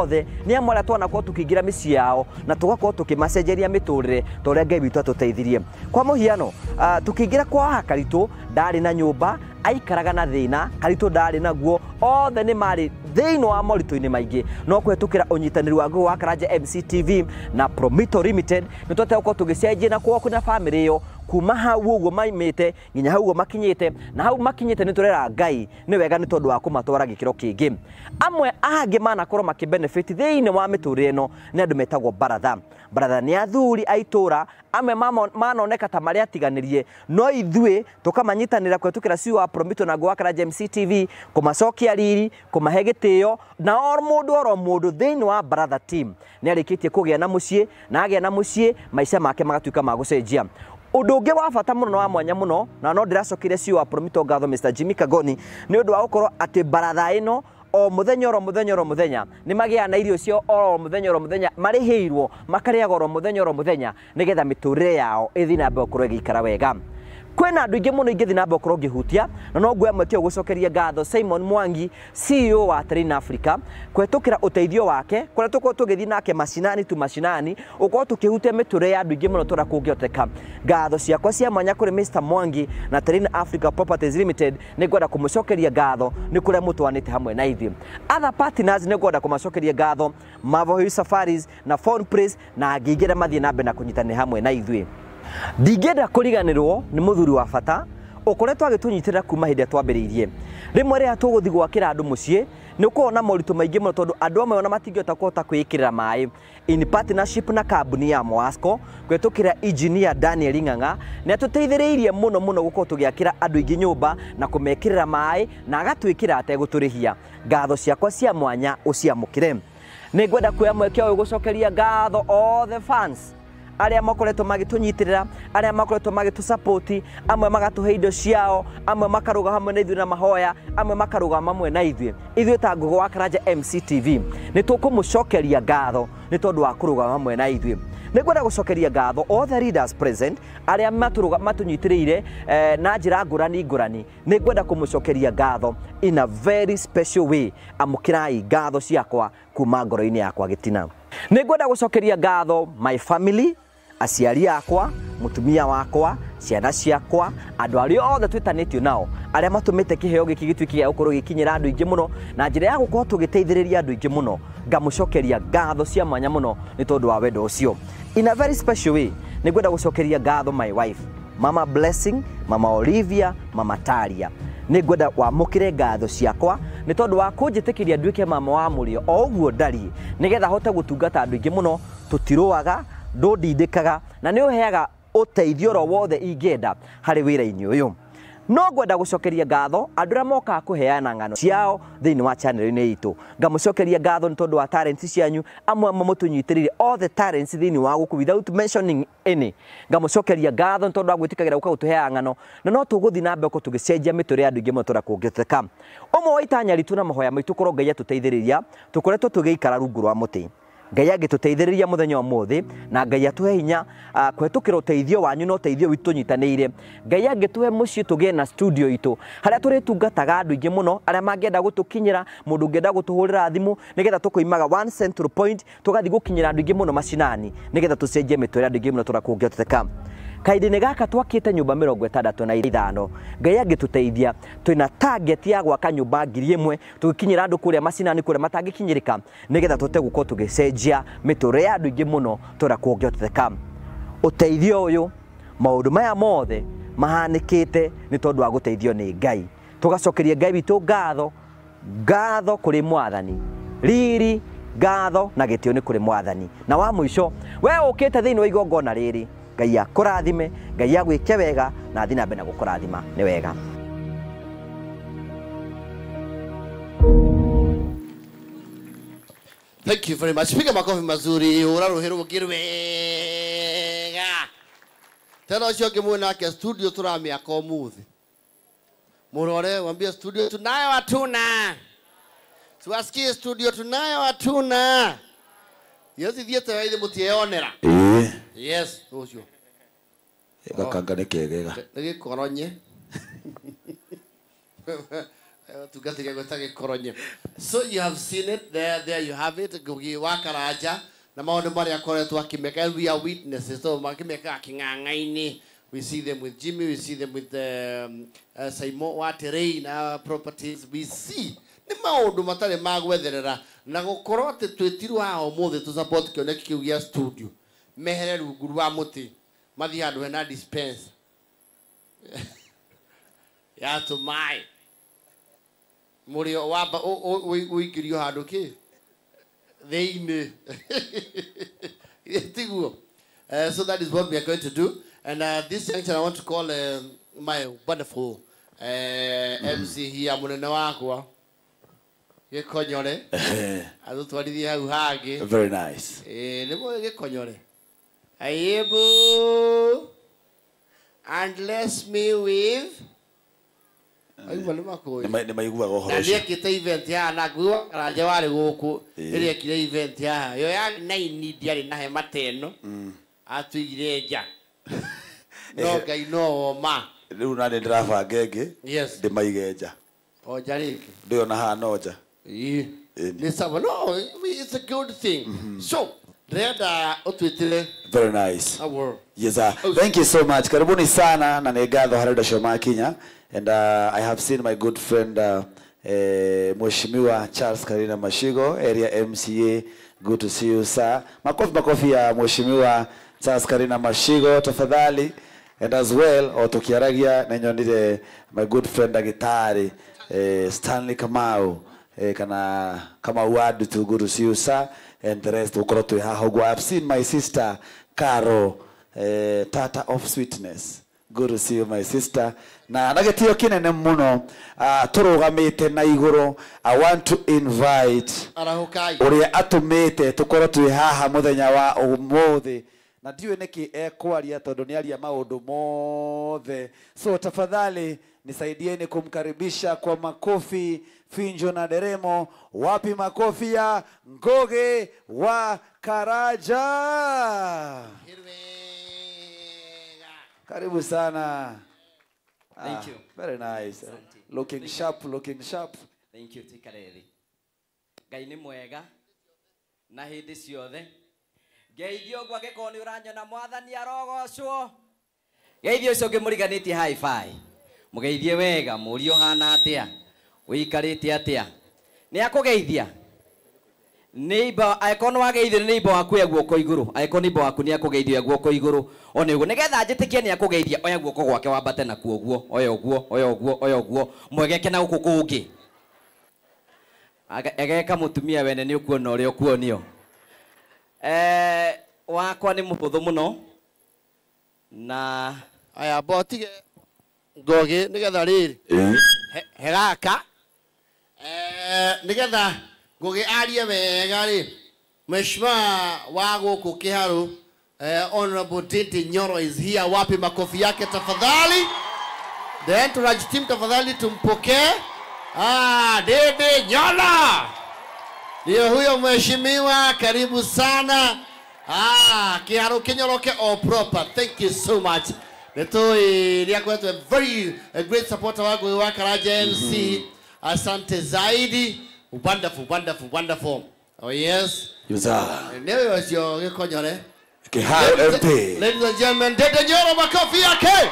othe nĩ amwe arĩa twanakorwo tũkĩingĩra mĩciĩ yao na tũgakorwo tũkĩmacenjeria mĩtũrĩre ta ũrĩa Ngai witũ atũteithirie. Kwa mũhiano, tũkĩingĩra kwa Karitũ ndarĩ na nyũmba, aikaraga na thĩna, Karitũ ndarĩ naguo, othe nĩ marĩ thĩinĩ wa moritũ-inĩ maingĩ, no kũhetũkĩra ũnyitanĩri wa Ngugi wa Karanja MCTV na Promito Limited nĩ twatega gũkorwo tũgĩcenjia na kwao kwĩna bamĩrĩ ĩyo kuma hau ũguo maimĩte nginya hau ũguo makinyĩte, na hau makinyĩte nĩ tũrera Ngai nĩ wega nĩ tondũ wa kũmatwara gĩkĩro kĩngĩ. Amwe angĩ manakorwo makĩbenefit thĩinĩ wa mĩtũrĩre ĩno nĩ andũ metagwo baratha. Baratha nĩ athuri a itũra, amwe manoneka ta marĩa atiganĩrie, no ithuĩ tũkamanyitanĩra kũhetũkĩra CEO wa Promito na Ngugi wa Karanja MCTV kũmacokia riri, kũmahe gĩtĩo, na o mũndũ oro mũndũ thĩinĩ wa baratha team nĩ arĩkĩtie kũgĩa na mũciĩ, na agĩa na mũciĩ maica make magatuĩka ma gũcenjia. Ũndũ ũngĩ wa bata mũno na wa mwanya mũno, na no ndĩracokeria CEO wa Promito ngatho Mr Jimmy Kagoni nĩ ũndũ wa gũkorwo atĩ baratha ĩno o mũthenya oro mũthenya oro mũthenya nĩ magĩaga na irio ciao oro mũthenya oro mũthenya, marĩhĩirwo makarĩaga oro mũthenya oro mũthenya nĩgetha mĩtũrĩre yao ĩthiĩ na mbere gũkorwo ĩgĩikara wega. Kwĩna andũ aingĩ mũno ingĩthiĩ na mbere gũkorwo ngĩhutia, na no nguoya mweke ũyũ gũcokeria ngatho Simon Mwangi CEO wa Train Africa kũhetũkĩra ũteithio wake kũrĩa tũkorwo tũgĩthiĩ nake macinani tu macinani ũkorwo tũkĩhutia mĩtũrĩre ya andũ aingĩ mũno tũrĩa kũngĩhoteka. Ngatho ciakwa cia mwanya kũrĩ Mr Mwangi na Train Africa Properties Limited nĩ ngwenda kũmũcokeria ngatho nĩ kũrĩa mũtwanĩte hamwe na ithuĩ. Other partners nĩ ngwenda kũmacokeria ngatho Marvel Hill Safaris na Phone Place na angĩ aingĩ arĩa mathiĩ na mbere na kũnyitanĩra hamwe na ithuĩ. Ndingĩenda kũriganĩrwo nĩ mũthuri wa bata ũkoretwo agĩtũnyitĩrĩra kuma hĩndĩ ĩrĩa twambĩrĩirie. Rĩmwe rĩrĩa tũgũthiĩ gwakĩra andũ mũciĩ Nĩ ũkoragwo na moritũ maingĩ mũno tondũ andũ amwe ona matingĩhota kũhota kwĩĩkĩrĩra maĩ. In partnership na kambuni ya Moasco kũhetũkĩra engineer Daniel Ng'ang'a nĩ atũteithĩrĩirie mũno mũno gũkorwo tũgĩakĩra andũ aingĩ nyũmba na kũmekĩrĩra maĩ na agatwĩkĩra ategũtũrĩhia. Ngatho ciakwa cia mwanya ũciamũkĩre. Nĩ ngwenda kuoya mweke ũyũ gũcokeria ngatho all the fans arĩa makoretwo magĩtũnyitĩrĩra, arĩa makoretwo magĩtũsupport, amwe magatũhe indo ciao, amwe makarũga hamwe na ithuĩ na mahoya, amwe makarũgama hamwe na ithuĩ. Ithuĩ ta Ngũgũ wa Karanja MCTV nĩ tũkũmũcokeria ngatho nĩ tondũ wa kũrũgama hamwe na ithuĩ. Nĩ ngwenda gũcokeria ngatho all the leaders present arĩa matũnyitĩrĩire na njĩra ngũrani ngũrani. Nĩ ngwenda kũmũcokeria ngatho in a very special way. Amũkĩrai ngatho ciakwa kuma ngoro-inĩ yakwa gĩtina. Nĩ ngwenda gũcokeria ngatho my family, aciari akwa, mũtumia wakwa, ciana ciakwa, andũ arĩa othe twĩtanĩtio nao, arĩa matũmĩte kĩheo gĩkĩ gĩtuĩke gĩa gũkorwo gĩkinyĩra andũ aingĩ mũno na njĩra ya gũkorwo tũgĩteithĩrĩria andũ aingĩ mũno. Ngamũcokeria ngatho cia mwanya mũno nĩ tondũ wa wendo ũcio. In a very special way, nĩ ngwenda gũcokeria ngatho my wife, Mama Blessing, Mama Olivia, Mama Taria. Nĩ ngwenda wamũkĩre ngatho ciakwa nĩ tondũ wa kũnjĩtĩkĩria nduĩke mama wa mũrĩo o ũguo ndariĩ, nĩgetha hote gũtungata andũ aingĩ mũno. Tũtirũaga, ndũndindĩkaga na nĩ ũheaga ũteithio oro wothe ingĩenda harĩ wĩra-inĩ ũyũ. No ngwenda gũcokeria ngatho andũ arĩa mokaga kũheana ng'ano ciao thĩinĩ wa channel-inĩ itũ. Ngamũcokeria ngatho nĩ tondũ wa talents cianyu, amwe mamũtũnyitĩrĩire all the talents thĩinĩ wa gũkũ without mentioning any. Ngamũcokeria ngatho nĩ tondũ wa gwĩtĩkagĩra gũka gũtũheaga ng'ano, na no tũgũthiĩ na mbere gũkorwo tũgĩcenjia mĩtũrĩre ya andũ aingĩ mũno tũrĩa kũngĩhoteka. Ũmwe wa itanya ritũ na mahoya maitũ korwo Ngai atũteithĩrĩria, tũkoretwo tũgĩikara rungu rwa mũtĩ. Ngai angĩtũteithĩrĩria mũthenya wa ũmũthĩ na Ngai atũhe hinya kũhetũkĩra ũteithio wanyu na ũteithio witũ tũnyitanĩire. Ngai angĩtũhe mũciĩ tũgĩe na studio itũ harĩa tũrĩtungataga andũ aingĩ mũno arĩa mangĩenda gũtũkinyĩra, mũndũ ũngĩenda gũtũhũrĩra thimũ nĩgetha tũkoimaga one central point tũgathiĩ gũkinyĩra andũ aingĩ mũno macinani nĩgetha tũcenjie mĩtũrĩre ya andũ aingĩ mũno tũrĩa kũngĩhoteka. Kahinda-inĩ gaka twakĩte nyũmba 65. Ngai angĩtũteithia twĩna target ya gwaka nyũmba 1000 tũgĩkinyĩra andũ kũrĩa macinani kũrĩa matangĩkinyĩrĩka nĩgetha tũhote gũkorwo tũgĩcenjia mĩtũrĩre ya andũ aingĩ mũno tũrĩa kũngĩhoteka. Ũteithio ũyũ, maũndũ maya mothe mahanĩkĩte nĩ tondũ wa gũteithio nĩ Ngai. Tũgacokeria Ngai witũ ngatho, ngatho kũrĩ Mwathani, riri ngatho na gĩtĩo nĩ kũrĩ Mwathani. Na wa mũico, we ũkĩte thĩinĩ wa igongona rĩrĩ, Ngai akũrathime, Ngai agwĩke wega na athiĩ na mbere na gũkũrathima. Nĩ wega. Thank you very much. Piga makofi mazuri, hũra rũhĩ rũngĩ wega. Tena ũcio ũngĩ mwĩ nake studio tũramĩaka ũmũthĩ. Mũrore wambie studio tunayo hatuna. Tuwasikie studio tunayo hatuna. Yes, ithiĩte wega ithe mũtieyonera. Ĩĩ. Yes, ũcio. Gakanga nĩ kegega. Nĩ gĩkoronye. Tungatĩria gwĩta gĩkoronye. So you have seen it there, you have it. Ngugi wa Karanja na maũndũ marĩa akoretwo akĩmeka, and we are witnesses. So makĩmeka kĩng'ang'a-inĩ. We see them with Jimmy, we see them with Simon wa Terrain properties. We see nĩ maũndũ matarĩ ma gwetherera na gũkorwo atĩ twĩtirwo haha ũmũthĩ tũ support kĩoneki kĩu gĩa studio. Mehere rungu rwa mũtĩ mathiĩ handũ hena dispenser ya tũmaĩ mũrĩo wamba ũingĩrio handũ kĩ thĩinĩ tiguo. So that is what we are going to do. And at this junction I want to call my wonderful MC here, mũnene wakwa Gĩkonyore, atũtwarithie hau hangĩ. Very nice. Nĩ mũĩ Gĩkonyore. Aibu and bless me with aigua nĩ makũĩ. Nĩ maiguaga ũhoro Na ũcio. nĩekĩte event haha na Ngugi wa Karanja warĩ gũkũ ĩrĩa ekire event haha yo ya 9 ndiarĩ na hema ta ĩno atũigire nja. No Ngai no woma. Rĩu nani ndĩrabanga ĩngĩ Yes. ndĩmaige nja. O nja rĩngĩ. Ndĩona haha no nja. Ĩĩ. Nĩ sawa. No, it's a good thing. So ndĩrenda ũtwĩtĩre. Very nice. Our. Yes, sir. Thank you so much. Karibuni sana na nĩ ngatho harĩ ũndũ ũcio makinya. And I have seen my good friend Mheshimiwa Charles Karina Mashigo, area MCA. Good to see you, sir. Makofi makofi ya Mheshimiwa Charles Karina Mashigo tafadhali. And as well, o tukiaragia na nyonire my good friend Dagitari Stanley Kamau. kana kama word to good to see you sir and the rest ukorwo twi haha uguo. I've seen my sister Caro, tata of sweetness. Good to see you my sister. Na gĩtĩo kĩnene mũno tũrũgamĩte na igũrũ. I want to invite ũrĩa atũmĩte tũkorwo twĩ haha mũthenya wa ũmũthĩ, na ndiũĩ nĩkĩ ekwaria tondũ nĩ aria maũndũ mothe. So tafadhali nisaidieni kumkaribisha kwa makofi, finjo na deremo. Wapi makofi ya Ngugi wa Karanja? Karibu sana. Thank you. Very nice. Asante. Looking sharp, looking sharp. Thank you. Tuikareri. Ngai nĩ mwega na hĩndĩ ciothe. Ngeithio ũguo angĩkorwo nĩ ũranyona mwathani arogocwo. Ngeithio ũcio ũngĩmũriganĩtie hi-fi. Mũgeithie wega, mũrie ũhana atĩa, ũikarĩte atĩa. Nĩ akũgeithia. Neighbor, angĩkorwo nĩ wageithio nĩ neighbor waku oya guoko igũrũ. Angĩkorwo neighbor waku nĩ akũgeithia oya guoko igũrũ. O nĩ ũguo nĩgetha njĩtĩkie nĩ akũgeithia oya guoko gwake wambate nakuo ũguo, oya ũguo, oya ũguo, oya ũguo, mwegeke na gũkũ kũngĩ. Ageka mũtumia wene nĩ ũkuona ũrĩa ũkuonio. Wakwa nĩ mũhũthũ mũno na aya botige Ngugi nĩgetha rĩrĩ he gaka nĩgetha Ngugi arie wega rĩ. Mheshimiwa wa gũkũ Kiharu, Honorable Ndindi Nyoro is here. Wapi makofi yake tafadhali? The entourage team tafadhali tumpokee. Ndindi Nyoro ndio huyo mheshimiwa, karibu sana. Kiharu kinyoroke all proper. Thank you so much. Nitoi riakwetu a very a great supporter wa Ngugi wa Karanja MC. Asante zaidi. Wonderful, wonderful, wonderful. Oh yes. Yuza. Newe wasio gikonyore. Kiharu MP. Ladies and gentlemen, Ndindi Nyoro makofi yake.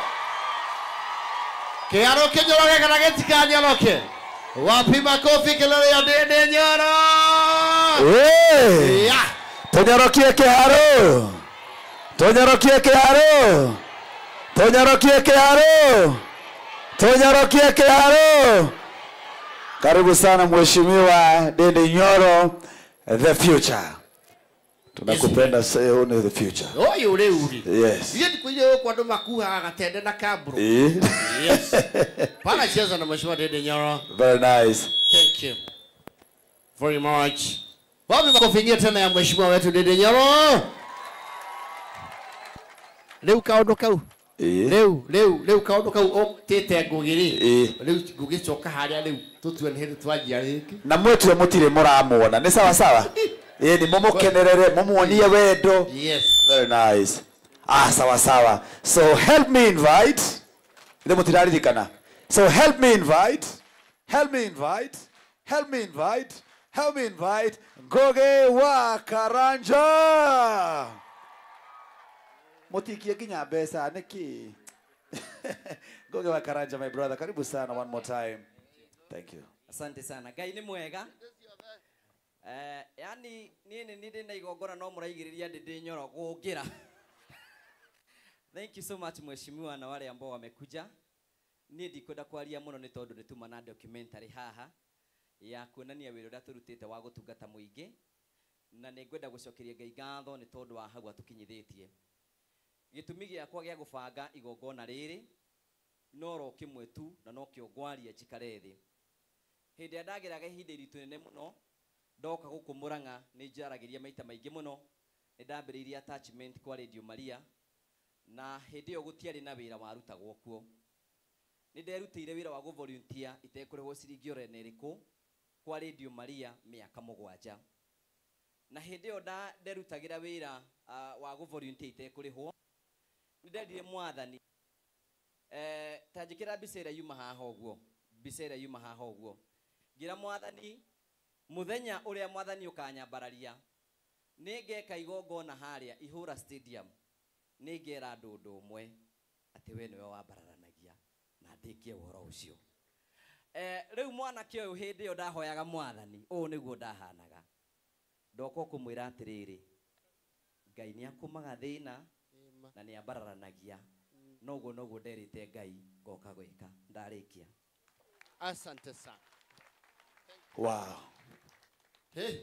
Kiharu kinyoroke kana gitikanyoroke. Wapi makofi kelele ya Ndindi Nyoro? Hey. Yeah. Tonyorokie Kiharu. Tonyorokie Kiharu. Tonyorokie Kiharu. Tonyorokie Kiharu. Karibu sana Mheshimiwa Ndindi Nyoro, the future. Tunakupenda sasa, ni the future. Oyo ule uri. Yes. Yeye ndikuile kwa ndo makuha agatende na kabro. Yes. Pana cheza na Mheshimiwa Ndindi Nyoro. Very nice. Thank you very much. Wapi makofi tena ya Mheshimiwa wetu Ndindi Nyoro? Leo kaundu kau. Leo kaundu kau okitite Ngugi ri. Riu ngugicoka haria riu tutue ni hindi twanjia rĩngĩ. Na mwetue mũtirĩ mũramuona. Nĩ sawa sawa? Ni mumukenerere, mumuonie wendo. Yes. Very nice. Sawa sawa. So help me invite. Ithe mũtiraririkana. So help me invite. Help me invite. Help me invite. Help me invite Ngugi wa Karanja. Mutikie nginya mbeca niki. Ngugi wa Karanja my brother, karibu sana one more time. Thank you. Asante sana. Ngai nĩ mwega. Yani niĩ nĩ ndĩ na igongona no mũraigĩrĩria Ndindi Nyoro gũngĩra. Thank you so much mheshimiwa na wale ambao wamekuja. Niĩ ndikwenda kwaria mũno nĩ tondũ nĩ tuma na documentary haha ya kuonania wĩra ũrĩa tũrutĩte wa gũtungata mũingĩ, na nĩ ngwenda gũcokeria Ngai ngatho nĩ tondũ wa hau atũkinyithĩtie. Gĩtũmi gĩakwa gĩa gũbanga igongona rĩrĩ no ro kĩmwe tu na no kĩo ngwaria njikare thĩ. Hĩndĩ ĩrĩa ndageraga ihinda iritũ inene mũno ndoka gũkũ Murang'a nĩ njaragĩria maita maingĩ mũno. Nĩ ndambĩrĩirie attachment kwa Radio Maria na hĩndĩ ĩyo gũtiarĩ na wĩra warutagwo kuo. Nĩ nderutĩire wĩra wa gũ-volunteer itekũrĩhwo ciringi oro ĩna ĩrĩkũ kwa Radio Maria mĩaka 7. Na hĩndĩ ĩyo nderutagĩra wĩra wa gũ-volunteer itekũrĩhwo, nĩ nderire mwathani ta njĩkĩra mbica ĩrĩa yuma haha ũguo, mbica ĩrĩa yuma haha ũguo, ngĩra mwathani mũthenya ũrĩa mwathani ũkanyambararia nĩ ngeka igongona harĩa Ihũra Stadium, nĩ ngera andũ ũndũ ũmwe atĩ we nĩwe wambararanagia na ndĩkie ũhoro ũcio. Rĩu mwanake ũyũ hĩndĩ ĩyo ndahoyaga mwathani ũũ nĩguo ndahanaga. Ndoka kũmwĩra atĩrĩrĩ, Ngai nĩ akũmaga thĩna na nĩ ambararanagia. Noguo noguo nderĩte Ngai ngoka gwĩka ndarĩkia. Asante sana. Wow. Hey.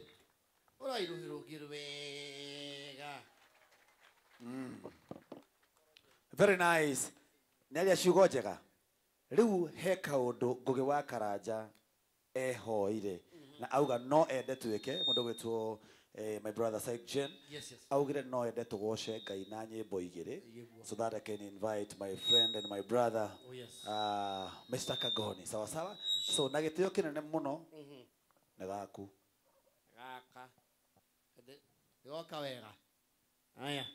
Ũrairuhĩrũngĩ wega. Very nice. Nĩaria ciugo njega. Rĩu he kaũndũ Ngugi wa Karanja ehoire na auga no ende twĩke mũndũ gwĩtwo my brother Syke Jen. Yes, yes. Augire no ende tũgoce Ngai na nyĩmbo igĩrĩ so that I can invite my friend and my brother. Oh, yes. Mr. Kagoni. Sawa sawa. So na gĩtĩo kĩnene mũno nĩ gaku. Gaka. Nĩgoka wega. Aya.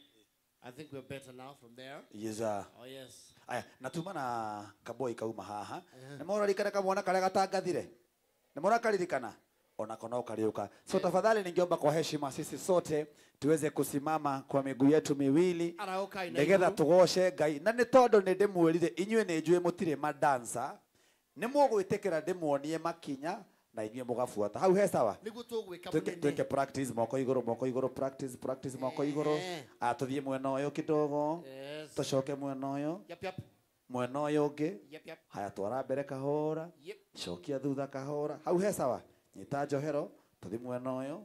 I think we're better now from there. Yes, sir. Oh, yes. Aya, na tuma na kaboi kauma haha. Nĩ morarikana kamwana karĩa gatangathire? Nĩ morakaririkana? Onako no kariuka. So tafadhali ningeomba kwa heshima sisi sote tuweze kusimama kwa miguu yetu miwili nĩgetha tũgoce Ngai. Na nĩ tondũ nĩ ndĩmwĩrire inyuĩ nĩ njũĩ mũtirĩ madansa, nĩ mũgwĩtĩkĩra ndĩmuonie makinya na inyuĩ mũgabuata. Hau he sawa? Nĩguo tũgwĩka mũnene. Twĩke practice moko igũrũ, practice practice moko igũrũ. Tũthiĩ mwena ũyũ kidogo. Tũcoke mwena ũyũ. Mwena ũyũ ũngĩ. Haya, twara mbere kahora. Cokia thutha kahora. Hau he sawa? Nyita njohero, tũthiĩ mwena ũyũ,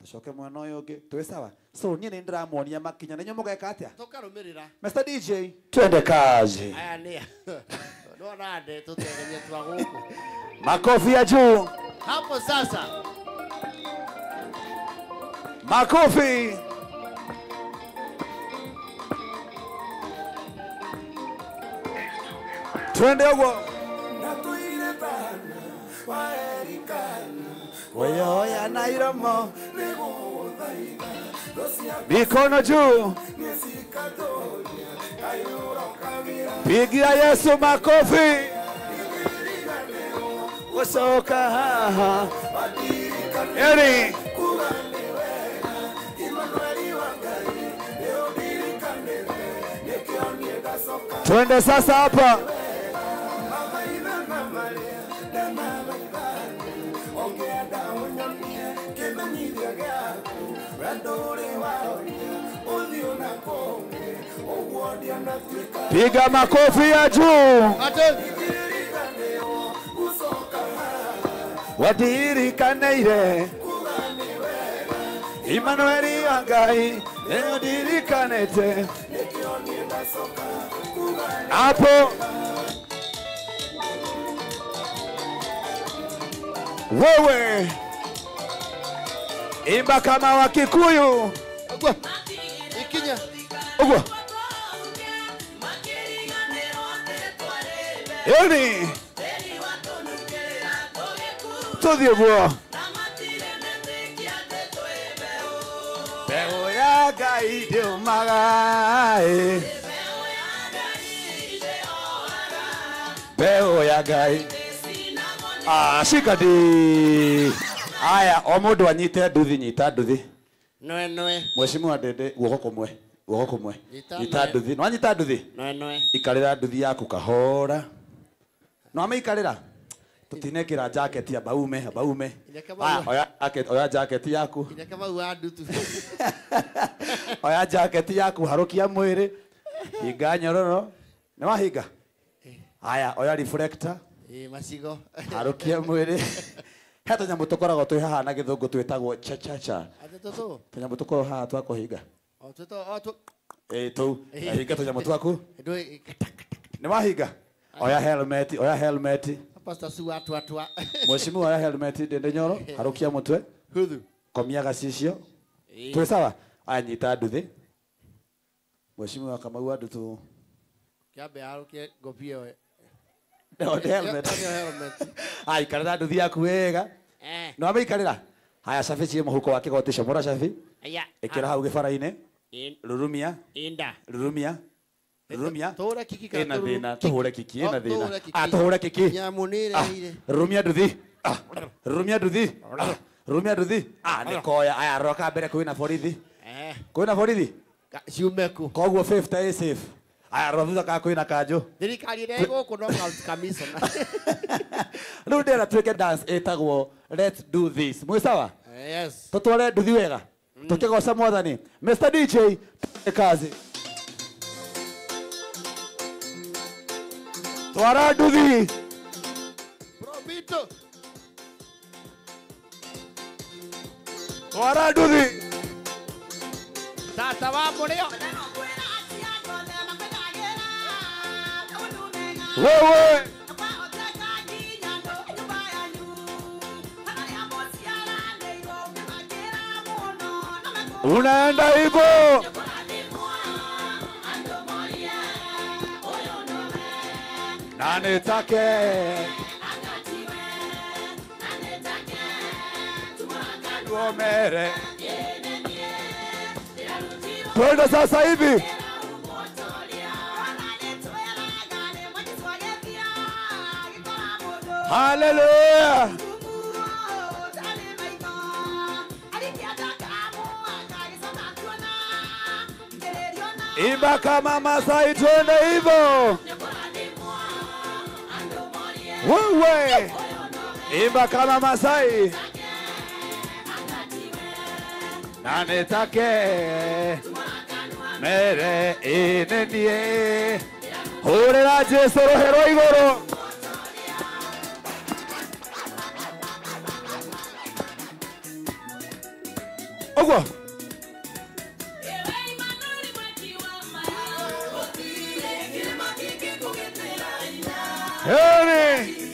tũcoke mwena ũyũ ũngĩ, twĩ sawa? So niĩ nĩ ndĩramuonia makinya, na inyuĩ mũgeka atĩa? Tũkarũmĩrĩra. Mr. DJ, twende kazi. Aya nĩ. No nande tũtegemie twa gũkũ. Makofi ya juu. Hapo sasa. Makofi. Twende huko. Oya na iromo. Mikono juu. Pigia Yesu makofi. Wasoka haha. Eri. Twende sasa hapa. Piga makofi ya juu. Wadirikaneire Emmanuel wa Ngai nĩndirikanĩte hapo. Wewe imba kama wa Kikuyu. Ikinya. Ugwa. Yoni. Tuthie guo. Mbeũ ya Ngai ndĩũmaga ĩ. Mbeũ ya Ngai. Ah, shika di. Aya, o mũndũ anyite nduthi, nyita nduthi. Noe noe. Mheshimiwa Ndende, guoko kũmwe. Guoko kũmwe. Nyita nduthi. No anyita nduthi? Noe noe. Ikarĩra nduthi yaku kahora. No amĩikarĩra? Tũtinekĩra jacket ya baume, baume. Aya, oya jacket yaku. Oya jacket yaku, harũkia mwĩrĩ. Hinga nyororo. Nĩ wahinga? Aya, oya reflector. Macigo. Harũkia mwĩrĩ. He tũnyamũ tũkoragwo twĩ haha na gĩthũngũ twĩtagwo chachacha. Tũnyamũ tũkoragwo haha twa kũhinga. Ĩĩ tũu. Hinga tũnyamũ twaku. Nĩ wahinga? Oya helmet, oya helmet. Pastor Sue atwa atwa. Mheshimiwa oya helmet Ndende Nyoro, harũkia mũtwe. Huthu. Komia gacicio. Twĩ sawa? Aya, nyita nduthi. Mheshimiwa Kamau wa Ndutu. Kĩambe harũkie ngobia ĩyo. No, helmet. Aya, ikarĩra nduthi yaku wega. No amĩikarĩra? Haya, cabi ciĩ mũhuko wa kĩgoti, comora cabi. Ĩkĩra hau gĩbara-inĩ. Rurumia. Inda. Rurumia. Rurumia. Tũhũre kiki kana Ĩna thĩna, tũhũre kiki, ĩna thĩna. Ah, tũhũre kiki. Nyamũ nĩ ĩreire. Rurumia nduthi. Rurumia nduthi. Rurumia nduthi. Ah, nĩ koya. Aya, roka mbere kwĩna borithi. Kwĩna borithi? Ciume kũ? Koguo 50 ĩ safe. Aya, rora thutha kana kwĩna kanjũ. Thirikari ĩrĩa ĩ gũkũ no county commissioner. Rĩu ndĩrenda twĩke dance ĩtagwo Let's Do This. Mwĩ sawa? Yes. Tũtware nduthi wega. Tũkĩgoca Mwathani. Mr. DJ, kazi. Twara nduthi. Probito. Twara nduthi. Tata wa mũrĩo. Wewe. Unaenda hivyo. Nani take Gomere. Twende sasa hivi. Hallelujah. Imba kama Masai, twende hivyo. Wewe. Imba kama Masai. Nani take mere inenie. Hurira Jesu rohero igoro. Ogwo. Hey!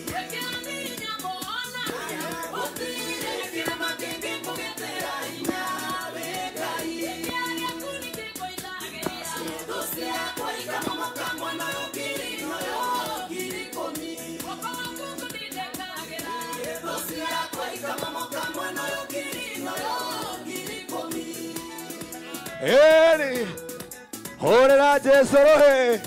Hey! Hurira Jesu rohe.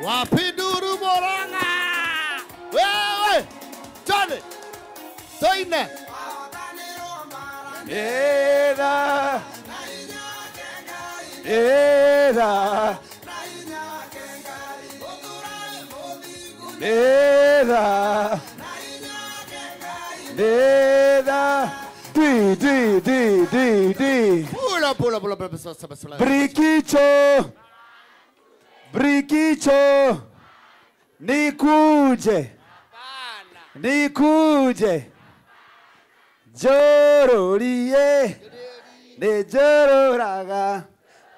Wapinduru Murang'a. Wewe. Twende. Toine. Era. Era. Era. Era. D D D D D. Pula pula pula pula. Brikicho. Brikicho. Nikuje. Nikuje. Jororie. Ne jororaga.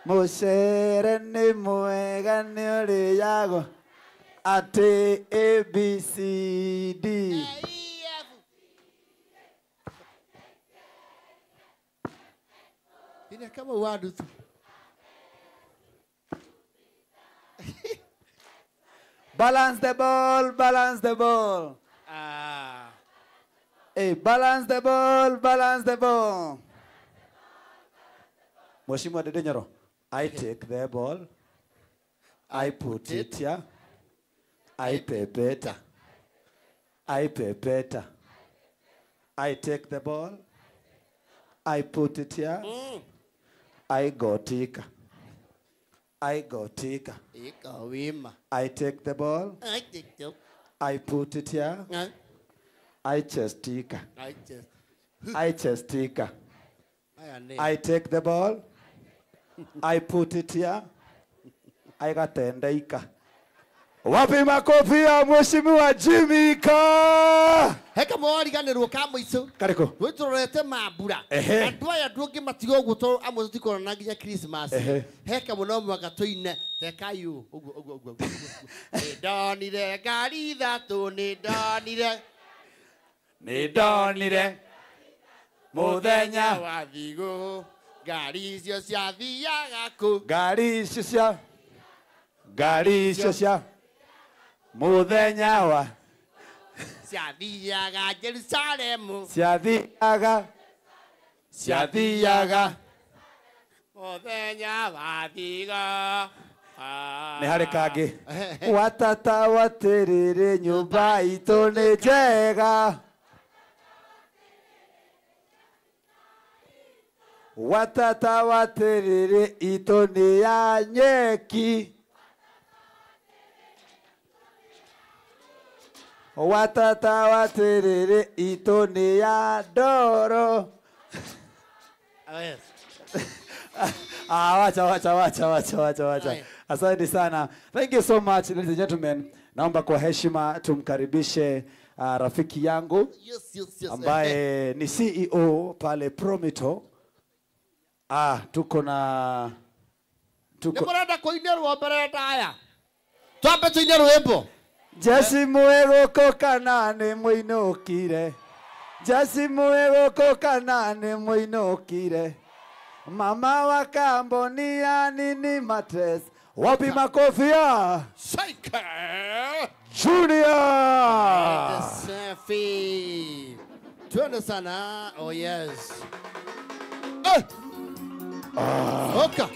Mucere ni mwega ni ũrĩagwo. Ate A B C D. Ina kama wadu tu. Balance the ball, balance the ball. Ah. Hey, balance the ball, balance the ball. Mheshimiwa Ndindi Nyoro, I take the ball. I put it here. I pepeta. I pepeta. I take the ball. I put it here. I got it. I got it. I take the ball. I take the. I put it here. I chest it. I chest it. I take the ball. I put it here. I got tendeika. Wapi makofi ya Mheshimiwa Jimmy Ka? Heka mwariganirwo ka muico. Kariko. Rwitũrorete mambura. Andũ aya ndũngĩ matiga ũguo tondũ amwe tũtikorana nginya Christmas. Heka mũno mwaka tũine tekai ũũ ũguo ũguo ũguo. Nĩ ndonire ngari ithatũ, nĩ ndonire. Nĩ ndonire mũthenya wa thigũ ngari icio ciathiaga kũ? Ngari icio cia ngari icio cia mũthenya wa ciathiaga Jerusalemu, ciathiaga ciathiaga mũthenya wa thigũ. Nĩ harĩ kangĩ watata watĩrĩrĩ nyũmba itũ nĩ njega, watata watĩrĩrĩ itũ nĩ ya nyeki, watata watĩrĩrĩ itũ nĩ ya ndoro. Ah, wacha wacha wacha wacha wacha wacha. Asante sana. Thank you so much, ladies and gentlemen. Naomba kwa heshima tumkaribishe rafiki yangu yes, ambaye ni CEO pale Promito. Tuko na tuko nä kå rwo mbere ndaya twambe tå rwĩmbo. Jesi mwegoko kana nĩ mũinũkire, Jesi mwegoko kana nĩ mũinũkire, mama wa Kambonia nini matres. Wapi makofi ya Saika Junior. Safi. Twende sana. Oh yes. Oka.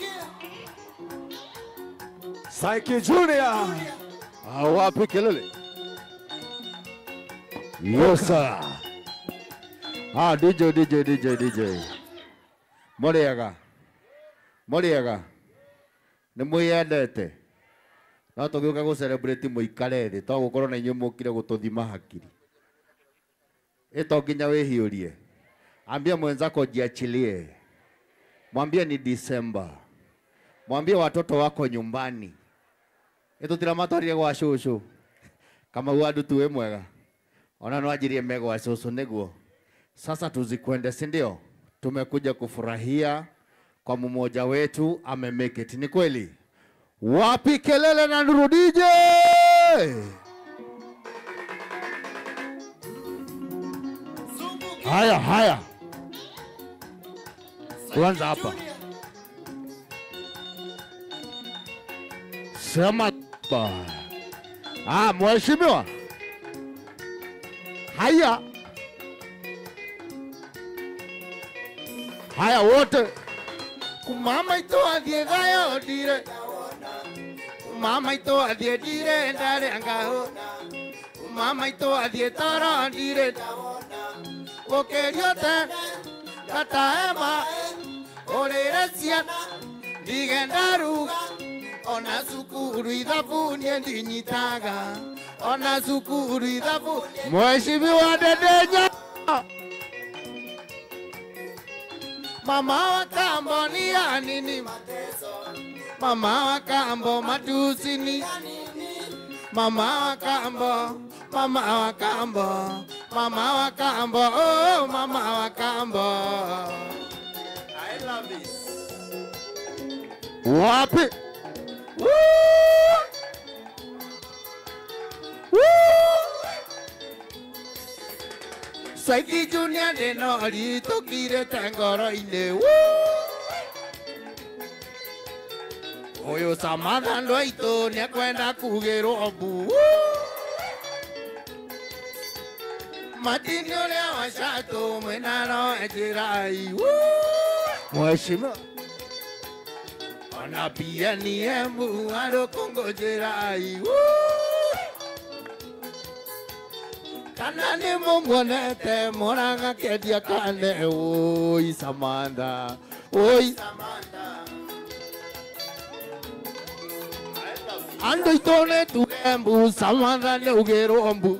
Saiki Junior. Wapi kelele? Yes sir. DJ DJ DJ DJ. Moriaga. Moriaga. Nĩ mwĩyendete. No tũgĩũka gũ celebrate mũikare thĩ to gũkorwo na inyuĩ mũkire gũtũthima hakiri. Ĩ to nginya wĩhiũrie. Ambia mwenzako jiachilie. Mwambie ni December. Mwambie watoto wako nyumbani. Ĩ tũtiramatwarire gwa cũcũ. Kama andu tu mwega. Ona no anjirie me gwa cũcũ nĩguo. Sasa tuzikwende, si ndio? Tumekuja kufurahia kwa mmoja wetu ame make it. Ni kweli? Wapi kelele na nduru DJ? Haya haya. Kwanza hapa. Sema ba. Mheshimiwa. Haya. Haya wote. Mama ito athie thayo ndire, mama ito athie ndire ndare angaho, mama ito athie toro ndire, ukirio te kataema urire ciana ndige ndaruga, ona cukuru ithabu nie ndinyitaga, ona cukuru ithabu. Mheshimiwa Ndedenya. Mama wa Kambo ni ya nini mateso, mama wa Kambo matusi ni ya nini, mama wa Kambo, mama wa Kambo, mama wa Kambo, oh mama wa Kambo. I love this. Wapi? Woo! Woo! Saiki Junior ndino ritũkirĩte ngoro-inĩ. Ũyũ Samantha ndwaitũ nĩekwenda kugĩrwo mbu. Matini ũrĩa wa Catũ mwĩna no njĩrai. Mheshimiwa. Ona PNM arũkũngũ njĩrai. Kana nĩ mũmuonete Mũrang'a kĩendia kane. Oi Samantha, oi Samantha. Andũ aitũ nĩ tuge mbu, Samantha nĩ augĩrwo mbu.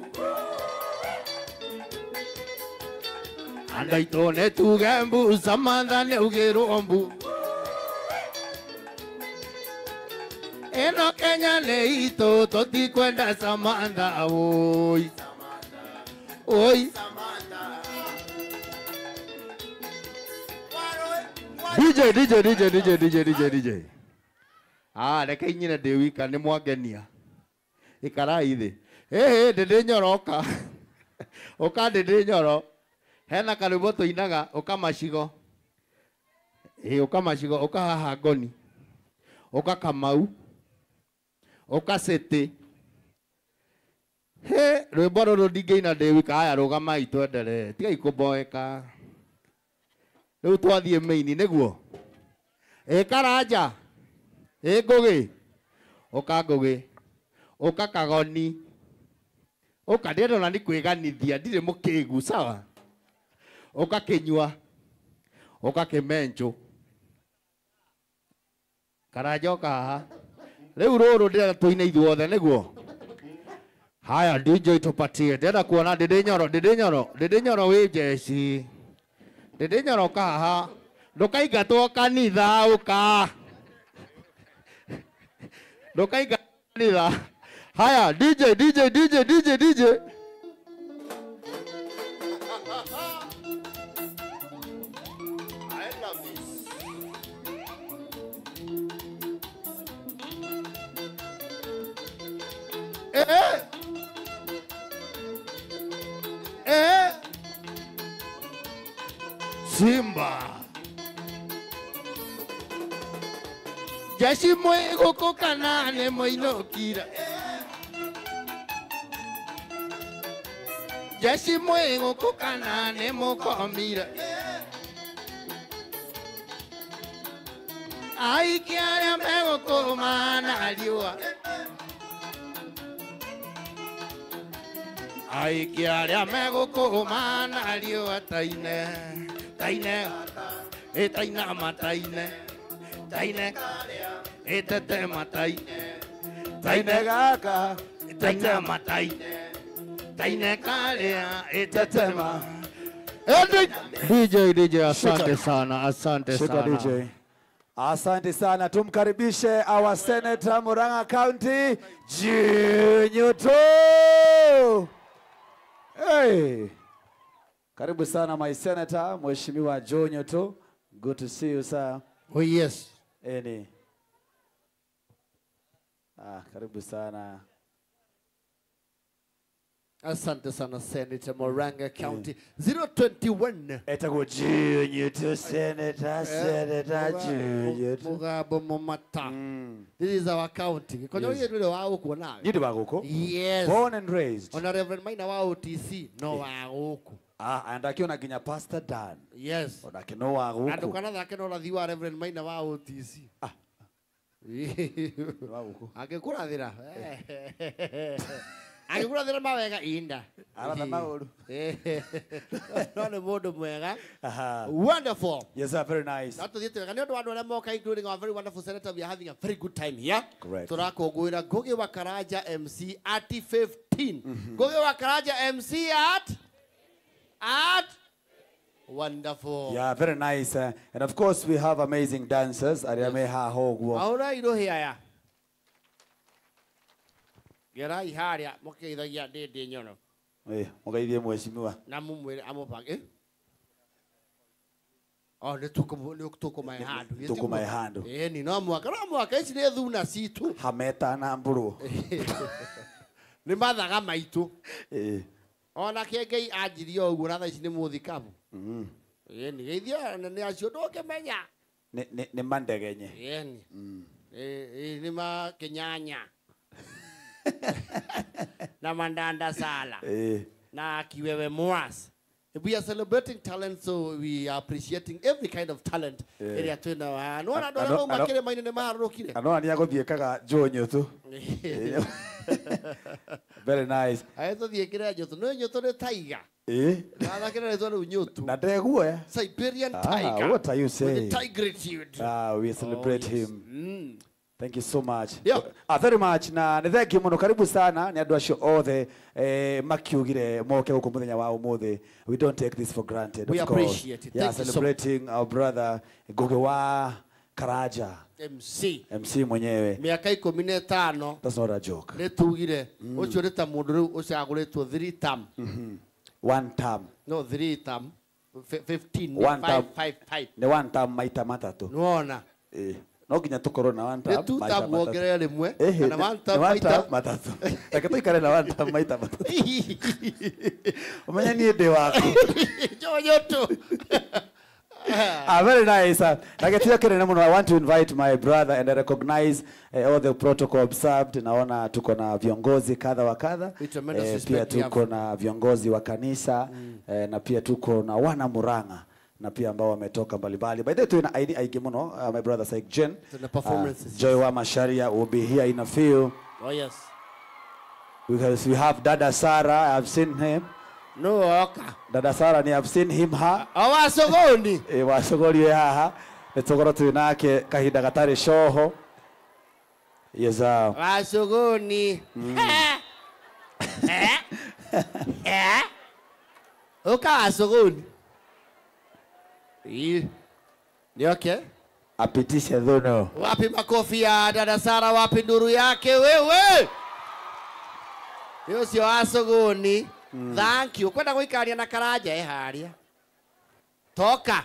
Andũ aitũ nĩ tuge mbu, Samantha nĩ augĩrwo mbu. Ĩno Kenya nĩ itũ, tũtikwenda Samantha. Oi Oi. DJ DJ DJ DJ DJ DJ DJ. Reke inyine ndĩ wika nĩ mwangenia. Ikarai thĩ. Ĩhĩ ndĩndĩ nyoro ũka. Ũka ndĩndĩ nyoro. Hena karwĩmbo tũinaga ũka macigo. Ĩ ũka macigo ũka haha ngoni. Ũka Kamau. Ũka City. He rwĩmbo rũrũ ndingĩina ndĩ wika. Haya rũgamai twenderee. Tigai kũmboeka. Rĩu twathiĩ maini nĩguo. Ĩ Karanja. Ĩ Ngũgĩ. Ũka Ngũgĩ. Ũka Kagoni. Ũka ndĩrona nĩ kwĩganithia ndirĩ mũkĩgu sawa. Ũka Kĩnyua. Ũka Kĩmenjũ. Karanja ũka haha. Rĩu rũrũ ndĩrenda tũine ithuothe nĩguo. Haya DJ tupatie. Ndĩrenda kuona Ndĩndĩ Nyoro, Ndĩndĩ Nyoro, Ndĩndĩ Nyoro wĩ njeci. Ndĩndĩ Nyoro ũka haha. Ndũkaingatwo kanitha ũka. Ndũkaingatwo kanitha. Haya, DJ DJ DJ DJ DJ. I love this. Eh. Eh. Simba. Jeshi mwego kokanane moinokira. Jeshi mwego kokanane mokomira. Ai kiara mego komana liwa. Ai kiara mego komana liwa taine. Taine. E taina mataine. Taine. E tete mataine. Taine gaka. Taina mataine. Taine karea. E tete ma. DJ DJ, asante sana, asante Shika sana. DJ. Asante sana, tumkaribishe our Senator Murang'a County Junior To. Hey. Karibu sana my senator, Mheshimiwa Junior To. Good to see you sir. Oh yes. Eni. Ah, karibu sana. Asante sana Senator Murang'a County 021. Etagwo Junior To Senator, Senator Junior To. Mugabo Momata. This is our county. Kono Yes. ye ndio wa huko nawe. Ni wa guku? Yes. Born and raised. Ona Reverend Maina wa OTC no wa guku. Ah, and akiona nginya Pastor Dan. Yes. Onake no wa Na guku. ndukanathake no rathi wa Reverend Maina wa OTC. Ah. Wa guku. Angĩkũrathĩra. Angĩkũrathĩra mawega inda. Aratha maũru. No nĩ mũndũ mwega. Aha. Wonderful. Yes, sir, very nice. Na tũthiĩte wega nĩ ũndũ wa andũ arĩa moka including our very wonderful senator, we are having a very good time here. Correct. Tũrakũngũĩra Ngugi wa Karanja MC at 15. Ngugi wa Karanja MC at wonderful. Yeah, very nice. And of course we have amazing dancers. Arĩa me haha ũguo. Ahũra irũhĩ aya. Gerai harĩa mũkĩgeithagia Ndĩndĩ Nyoro Eh, mũgeithie mheshimiwa. na mũmwĩre amũbange. Oh, nĩ tũkũmahe handũ. Tũkũmahe handũ. Ĩni no mũhaka ici nĩ thuna citũ. Hameta na mbũrũ. Nĩ mathaga maitũ. Eh. Ona kĩengei anjirie o ũguo na thaa ici nĩ mũthikabu. Ĩni geithia anene acio ndũngĩmenya. Nĩ mandegenye. Ĩni. Nĩ ma kĩnyanya. Na mandanda sala. Eh. Na kiwewe moas. We are celebrating talent, so we are appreciating every kind of talent. Yeah. Ĩrĩa twĩna haha. Nĩwona andũ arĩa mauma kĩrĩma-inĩ nĩ maharũrũkire. Anona nĩ agũthiĩkaga Jonyũ tu. Very nice. Aye tũthiĩ kĩrĩa Nyũtũ. Nĩ Nyũtũ nĩ tiger. Eh. Nathakĩra rĩtwa rĩu Nyũtũ. Na ndeguoya. Siberian Ah, tiger. what are you With the saying? tigritude. Ah, we celebrate Oh, yes. him. Thank you so much. Yeah. Ah, very much na nĩ thank you mũno karibu sana nĩ andũ acio othe makiugire moke gũkũ mũthenya wa ũmũthĩ. We don't take this for granted. We of course. appreciate it. Yeah, Thank you so celebrating our brother Ngugi wa Karanja MC. MC mwenyewe. Mĩaka 15 That's not a joke. nĩ tugire ũcio nĩ ta mũndũ rĩu ũcagũrĩtwo 3 term. One term. No 3 term. 15 One term. 5 5 5. Nĩ one term maita matatũ. Nĩwona. Eh. No nginya tũkorwo na one term Nĩ two maita term matatũ. wongerere rĩmwe Ehe, kana one term nĩ one maita term matatũ. Reke tũikare na one term maita matatũ. Ũmenye niĩ ndĩ waku. Jonyũtũ. Ah, very nice. Na gĩtĩo kĩnene mũno. I want to invite my brother and I recognize all the protocol observed. Naona tuko na viongozi kadha wa kadha. With tremendous Pia respect we have. tuko na viongozi wa kanisa na pia tuko na wana Murang'a na pia ambao wametoka mbalimbali. By the way, tuna ID aingĩ mũno, my brother Saik Jen. Tuna performances. Joy wa Masharia will be here in a few. Oh yes. Because we have Dada Sarah, I've seen him. No oka. Dada Sarah ni I've seen him her. Wacogoni. Wacogori wĩ haha. Nĩ tũkorwo twĩ nake kahinda gatarĩ coho. Yes, Wacogoni. Ũka wacogoni. Ni okay. Apitishe dhuno. Wapi makofi ya dada Sara? Wapi nduru yake wewe? Nĩ ũcio wa Sogoni. Thank you. Kwenda gũikaria na Karanja ĩ harĩa. Toka.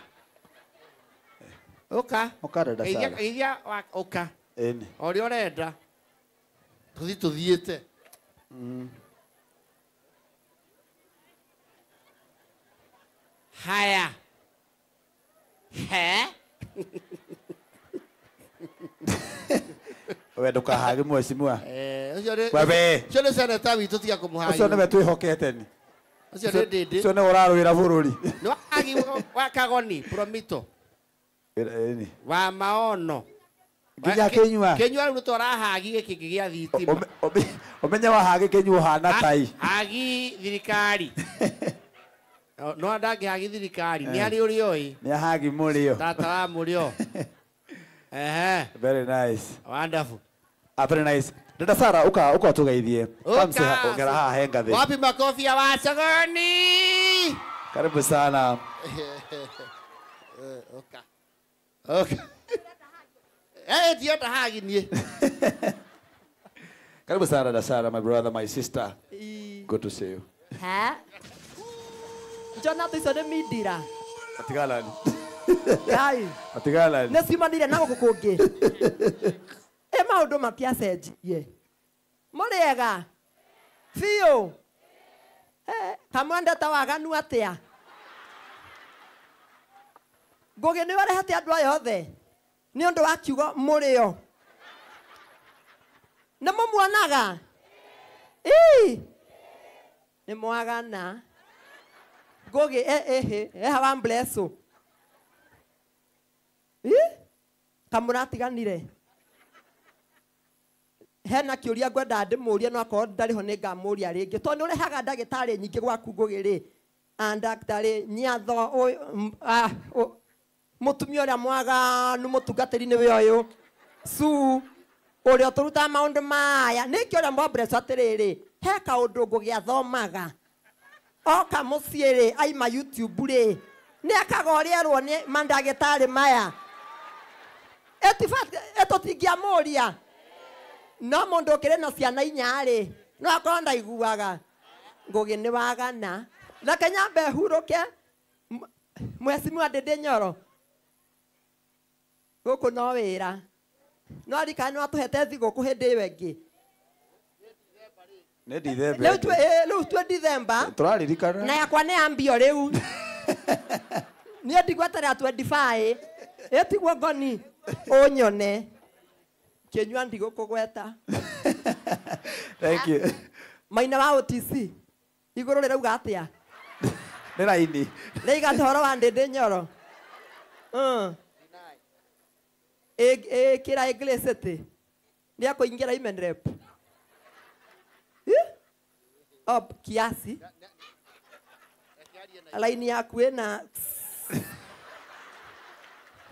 Ũka. Ũka dada Sara. Geithia ũka. Ĩni. O ũrĩa ũrenda. Tũthiĩ tũthiĩte. Haya. He? We ndũkahage mheshimiwa. Ũcio nĩ Wewe. Ũcio nĩ seneta witũ tiga kũmũhagia. Ũcio nĩwe twĩhokete ni. Ũcio nĩ Ndĩndĩ. Ũcio nĩwe ũrarũĩra bũrũri. Nĩ wahagi wa Kagoni, Promito. Ĩni. Wa maono. Nginya kĩnyua. Kĩnyua rĩu nĩtũrahagi gĩkĩ gĩa thitima. Ũmenye wahagi kĩnyua ũhana tai. Hagi thirikari. No ndangĩhagi thirikari. Nĩ harĩ ũrĩa ũĩ. Nĩ ahagi mũrĩo. Tata wa mũrĩo. Ehe. Very nice. Wonderful. Very nice. Dada Sara, uka uka tugeithie. Uka. Ongera haha he ngathĩ. Wapi makofi ya Wasogoni? Karibu sana. Uka. Uka. Eh, ndienda hagi niĩ. Karibu sana Dada Sara, my brother, my sister. Good to see you. Ha? Jonathan icio nĩ mindira. Atigalani. Ngai. Atigalani. Nĩ ciumanire na gũkũ kũngĩ. Ĩ maũndũ matiacenjirie. Mũrĩega. Biũ. Kamwendete waganu atĩa? Ngũgĩ nĩ ũrehete andũ aya othe. Nĩ ũndũ wa kiugo mũrĩo. Nĩ mũmuonaga? Ii. Nĩ mwagana. Ngũgĩ hawa mbleco. Ii? Kamũratiganire. Hena kĩũria ngwenda ndĩmũrie no akorwo ndarĩ ho nĩ ngamũria rĩngĩ tondũ nĩ ũrehaga ndagĩtarĩ nyingĩ gwaku Ngũgĩ rĩ. Ndagĩtarĩ Nyatho mũtumia ũrĩa mwaganu mũtungatĩri nĩwe ũyũ Su ũrĩa ũtũrutaga maũndũ maya nĩkĩo ũrĩa mwambreco atĩrĩrĩ he kaũndũ Ngũgĩ athomaga oka mũciĩ rĩ aima YouTube rĩ nĩ ekaga ũrĩa erwo nĩ mandagĩtarĩ maya ĩtũtingĩamũria no mũndũ ũkĩrĩ na ciana inya rĩ no akorwo ndaiguaga Ngũgĩ nĩ wagana reke nyambe hurũke mheshimiwa Ndĩndĩ Nyoro gũkũ no wĩra no arikana nĩ watũhete thigũkũ hĩndĩ ĩyo ĩngĩ Nĩ Dithemba. Rĩu twĩ Dithemba Tũraririkana. Na yakwa nĩ yambio rĩu. Niĩ ndigweterera 25 ĩtiguo ngoni ũnyone kĩnyua ndigũkũgweta. Thank you. Maina wa OTC igũrũ rĩrauga atĩa? Nĩ raini. Rĩiga atĩa ũhoro wa Ndĩndĩ Nyoro? Ĩkĩra ĩngĩrĩcĩtĩ nĩ akũingĩra Imenrep. Up kiasi. Laini yaku ĩna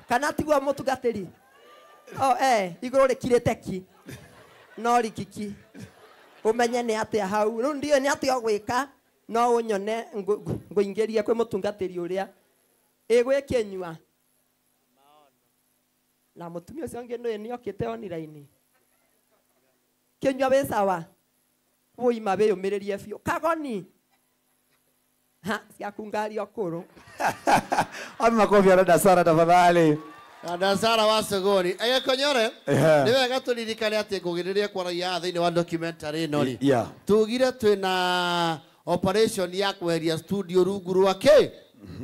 kana tiguo mũtungatĩri? Oh, igũrũ rĩkirĩte ki no rikiki ũmenye nĩ atĩa hau rĩu ndiũĩ nĩ atĩa ũgwĩka no ũnyone ngũingĩrie kwĩ mũtungatĩri ũrĩa ĩgwĩkĩnyua na mũtumia ũcio ũngĩ nĩũĩ nĩokĩte online kĩnyua wĩ sawa ũima wĩyũmĩrĩrie biũ Kagoni ha ciaku ngari ũkũrũ. Wapi makofi ya Dada Sara tafadhali. Dada Sara wa Sogoni. Agĩkonyore nĩ wega tũririkane atĩ Ngũgĩ rĩrĩa kwaragia thĩinĩ wa documentary ĩno rĩ tugire twĩna operation ya kweheria studio rungu rwa kĩ?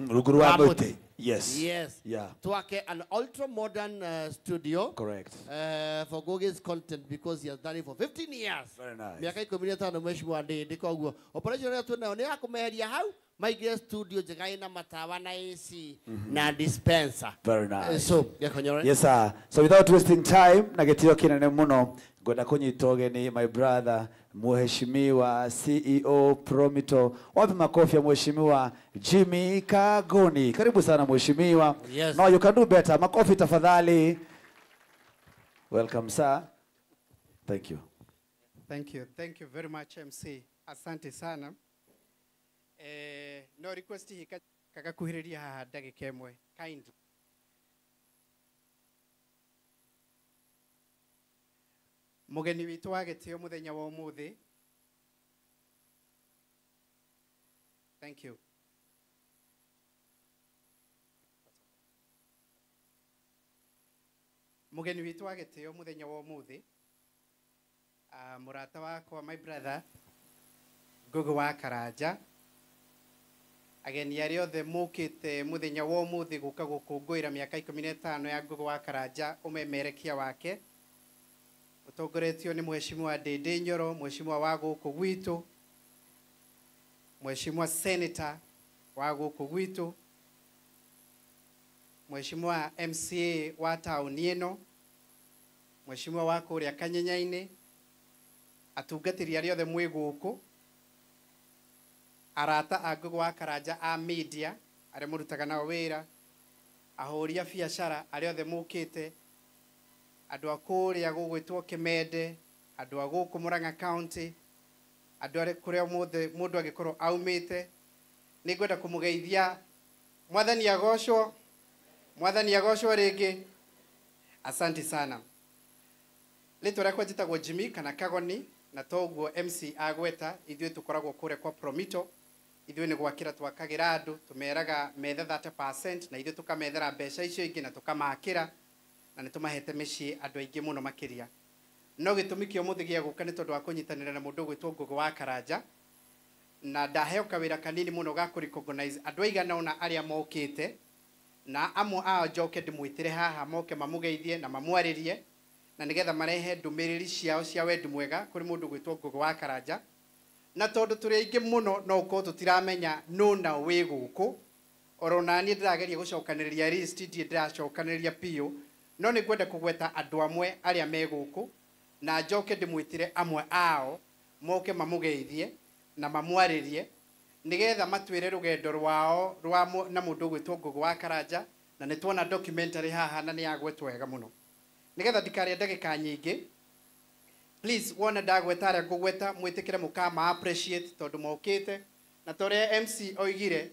Rungu rwa mũtĩ. Yes. Yes. Yeah. Twake an ultra modern studio. Correct. For Ngugi's content because he has done it for 15 years. Very nice. Miaka 15 mheshimiwa Ndĩndĩ koguo operation ĩrĩa twĩnayo nĩ ya kũmeheria hau maingĩre studio njega ĩna matawa na AC na dispenser. Very nice. So, Gĩkonyore. Yes sir. So without wasting time na gĩtĩo kĩnene mũno ngwenda kũnyita ũgeni my brother Mheshimiwa CEO Promito. Wapi makofi ya Mheshimiwa Jimmy Kagoni. Karibu sana Mheshimiwa. Yes. No, you can do better. Makofi tafadhali. Welcome sir. Thank you. Thank you. Thank you very much MC. Asante sana. No request hii kagakuhĩrĩria haha ndagĩka ĩmwe kindly. Mũgeni witũ wa gĩtĩo mũthenya wa ũmũthĩ Thank you. Mugeni witũ wa gĩtĩo mũthenya wa ũmũthĩ, mũrata wakwa, my brother Ngugi wa Karanja, ageni arĩa othe mũkĩte mũthenya wa ũmũthĩ gũka gũkũngũĩra mĩaka 15 ya Ngugi wa Karanja, ũmemerekia wake ũtongoretio nĩ Mheshimiwa Ndĩndĩ Nyoro, Mheshimiwa wa gũkũ gwitũ, Mheshimiwa Senator wa gũkũ gwitũ, Mheshimiwa MCA wa taũni ĩno, Mheshimiwa wa kũrĩa Kanyenya-inĩ, atungatĩri arĩa othe mwĩ gũkũ, arata a Ngugi wa Karanja a media arĩa mũrutaga nao wĩra, ahũri a biacara arĩa othe mũkĩte, andũ a kũrĩa gũgwĩtwo Kĩmende, andũ a gũkũ Murang'a County, andũ arĩa kũrĩa mũthĩ mũndũ angĩkorwo aumĩte, nĩ ngwenda kũmũgeithia. Mwathani agocwo, Mwathani agocwo rĩngĩ. Asante sana. Rĩtwa rĩakwa njĩtagwo Jimmy kana Kagoni, na toguo MC agweta, ithuĩ tũkoragwo kũrĩa kwa Promito. Ithuĩ nĩ gwakĩra twakagĩra andũ, tũmeraga methe 30% na ithuĩ tũkamethera mbeca icio ingĩ na tũkamakĩra, na nĩ tũmahete mĩciĩ andũ aingĩ mũno makĩria. No gĩtũmi kĩa ũmũthĩ gĩa gũka nĩ tondũ wa kũnyitanĩra na mũndũ ũgwĩtwo Ngugi wa Karanja, na ndaheo kawĩra kanini mũno ga kũ recognize andũ aigana ũna arĩa mokĩte, na amwe ao njoke ndĩmwĩtĩre haha moke mamũgeithie na mamwarĩrie, na nĩgetha marehe ndũmĩrĩri ciao cia wendi mwega kũrĩ mũndũ ũgwĩtwo Ngugi wa Karanja. Na tondũ tũrĩ aingĩ mũno no ũkorwo tũtiramenya nũ na wĩ gũkũ, oro naniĩ ndĩrageria gũcokanĩrĩria list, ndirĩ ndĩracokanĩrĩria biũ, no nĩ ngwenda kũgweta andũ amwe arĩa me gũkũ, na njoke ndĩmwĩtĩre amwe ao moke mamũgeithie na mamwarĩrie, nĩgetha matwĩre rũgendo rwao rwa na mũndũ ũgwĩtwo Ngugi wa Karanja. Na nĩ tuona documentary haha na nĩ yagwetwo wega mũno. Nĩgetha ndikarĩe ndagĩka nyingĩ, please wona ndagweta arĩa ngũgweta mwĩtĩkĩre mũkama appreciate tondũ mokĩte, na ta ũrĩa MC oigire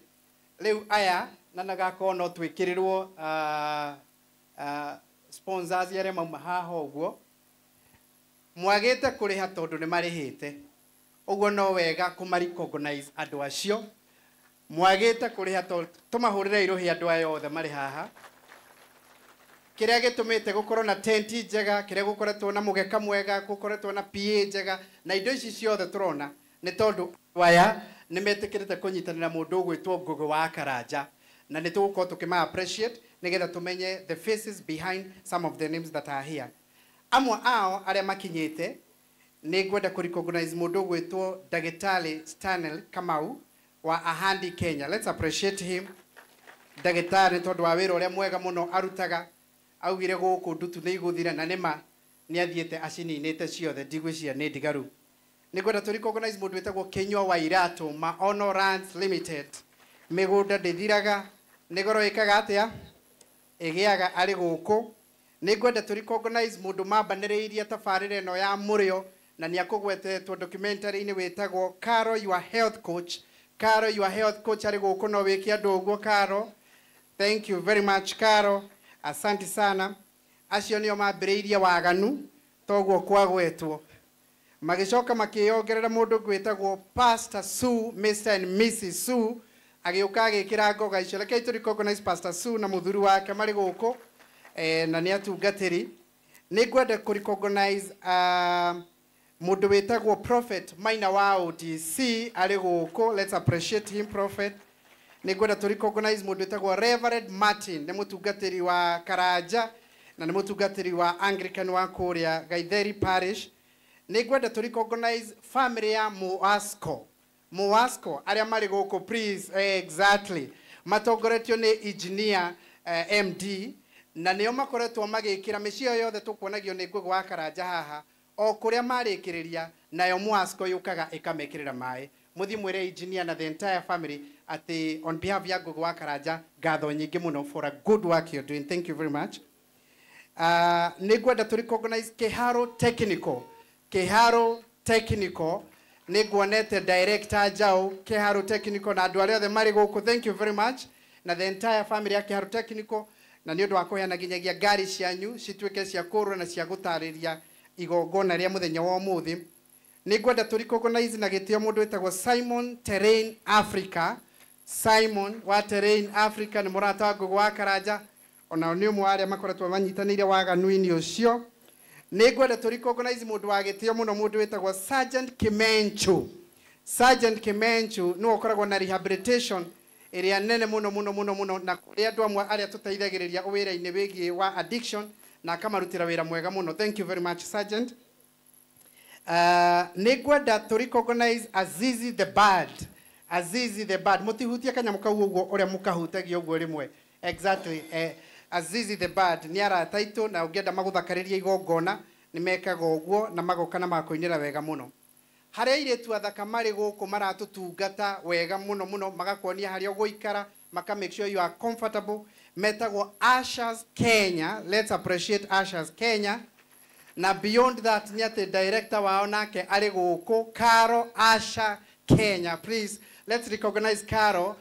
rĩu aya na nagakorwo no twĩkĩrĩrwo sponsors arĩa mauma haha ũguo mwagĩte kũrĩha tondũ nĩ marĩhĩte, ũguo no wega kũma recognize andũ acio mwagĩte kũrĩha, tondũ tũmahũrĩre irũhi andũ aya othe marĩ haha. Kĩrĩa gĩtũmĩte gũkorwo na tenti njega, kĩrĩa gũkoretwo na mũgeka mwega, gũkoretwo na PA njega, na indo ici ciothe tũrona nĩ tondũ aya nĩ metĩkĩrĩte kũnyitanĩra mũndũ ũgwĩtwo Ngugi wa Karanja, na nĩ tũgũkorwo tũkĩma appreciate nĩgetha tũmenye the faces behind some of the names that are here. Amwe ao arĩa makinyĩte nĩ ngwenda kũ recognize mũndũ ũgwĩtwo Ndagĩtarĩ Stanley Kamau wa Ahandi Kenya. Let's appreciate him. Ndagĩtarĩ tondũ wa wĩra ũrĩa mwega mũno arutaga, augire gũkũ ndutu nĩ igũthira, na nĩma nĩ athiĩte acininĩte ciothe, ndigwĩciria nĩ ndigaru. Nĩ ngwenda tũ recognize mũndũ wĩtagwo Kinyua wa Iratũ, Maono Lands Limited. Mĩgũnda ndĩthiraga, nĩ goro ĩkaga atĩa? Ĩgĩaga arĩ gũkũ. Nĩ ngwenda tũ recognize mũndũ mambanĩrĩirie tabarĩra ĩno ya mũrĩo, na nĩ akũgwetetwo documentary-inĩ wĩtagwo Caro Your Health Coach. Caro Your Health Coach arĩ gũkũ, no wĩke andũ ũguo Caro. Thank you very much Caro. Asante sana. Acio nĩo mambĩrĩirie waganu toguo kwagwetwo. Magĩcoka makĩongerera mũndũ gwĩtagwo Pastor Sue, Mr and Mrs Sue, agĩũka agĩkĩra ngoga icio. Rekei tũ recognize Pastor Sue na mũthuri wake marĩ gũkũ, na nĩ atungatĩri. Nĩ ngwenda kũ recognize mũndũ wĩtagwo Prophet Maina wa ODC arĩ gũkũ. Let's appreciate him, Prophet. Nĩ ngwenda tũ recognize mũndũ wĩtagwo Reverend Martin, nĩ mũtungatĩri wa Karanja na nĩ mũtungatĩri wa Anglican wa kũrĩa Gaitheri Parish. Nĩ ngwenda tũ recognize family ya Moasco. Moasco arĩa marĩ gũkũ, please, exactly. Matongoretio nĩ engineer MD, na nĩo makoretwo magĩkĩra mĩciĩ yothe tũkuonagio nĩ Ngugi wa Karanja haha, o kũrĩa marĩkĩrĩria nayo Moasco yũkaga ĩkamekĩrĩra maĩ. Mũthiĩ mwĩre engineer na the entire family atĩ on behalf ya Ngugi wa Karanja ngatho nyingĩ mũno for a good work you're doing. Thank you very much. Nĩ ngwenda tũ recognize Kiharo Technical. Kiharo Technical nĩ nguonete director Njau Kiharo Technical na andũ arĩa othe marĩ gũkũ, thank you very much, na the entire family ya Kiharo Technical, na nĩ ũndũ wa kũheana nginyagia ngari cianyu cituĩke cia kũrũra na cia gũtarĩria igongona rĩa mũthenya wa ũmũthĩ. Nĩ ngwenda tũ recognize na gĩtĩo mũndũ wĩtagwo Simon Terrain Africa Simon wa Terrain Africa nĩ mũrata wa Ngũgũ wa Karanja, onao nĩ ũmwe wa arĩa makoretwo manyitanĩire waganu-inĩ ũcio. Nĩ ngwenda tũ recognize mũndũ wa gĩtĩo mũno, mũndũ wĩtagwo Sergeant Kimenchu. Sergeant Kimenchu nĩwe ũkoragwo na rehabilitation ĩrĩa nene mũno mũno mũno mũno, na kũrĩ andũ amwe arĩa tũteithagĩrĩria wĩra-inĩ wĩgiĩ wa addiction na akamarutĩra wĩra mwega mũno. Thank you very much, Sergeant. Nĩ ngwenda tũ recognize Azizi the Bird. Azizi the Bird, mũtihutie kanyamũ kau ũguo ũrĩa mũkahutagia ũguo rĩmwe. Exactly. Azizi the Bird nĩ arata aitũ, na ũngĩenda magũthakarĩria igongona nĩ mekaga ũguo na magoka na makũinĩra wega mũno. Harĩa airĩtu athaka marĩ gũkũ maratũtungata wega mũno mũno, magakuonia harĩa ũgũikara, maka make sure you are comfortable, metagwo Ashes Kenya. Let's appreciate Ashes Kenya. Na beyond that nĩ atĩ director wao nake arĩ gũkũ, Caro Asha Kenya. Please let's recognize Caro,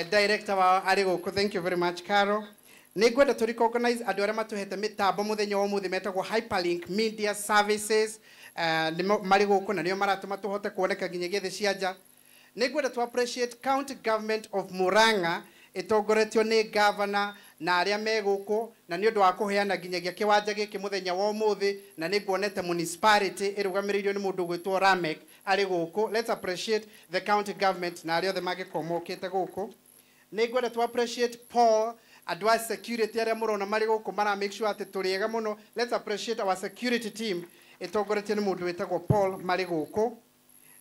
director wao arĩ gũkũ. Thank you very much, Caro. Nĩ ngwenda tũ recognize andũ arĩa matũhete mĩtambo mũthenya wa ũmũthĩ, metagwo Hyperlink Media Services. Nĩmo marĩ gũkũ na nĩo maratũma tũhote kuoneka nginyagia thĩ cia nja. Nĩ ngwenda tũ appreciate County Government of Murang'a ĩtongoretio nĩ governor na arĩa me gũkũ, na nĩ ũndũ wa kũheana nginyagia kĩwanja gĩkĩ mũthenya wa ũmũthĩ, na nĩ nguonete municipality ĩrũgamĩrĩirio nĩ mũndũ ũgwĩtwo Ramek arĩ gũkũ. Let's appreciate the county government na arĩa othe mangĩkorwo mokĩte gũkũ. Nĩ ngwenda tũ appreciate Paul, andũ a security arĩa mũrona marĩ gũkũ mara make sure atĩ tũrĩ ega mũno. Let's appreciate our security team ĩtongoretio nĩ mũndũ wĩtagwo Paul marĩ gũkũ.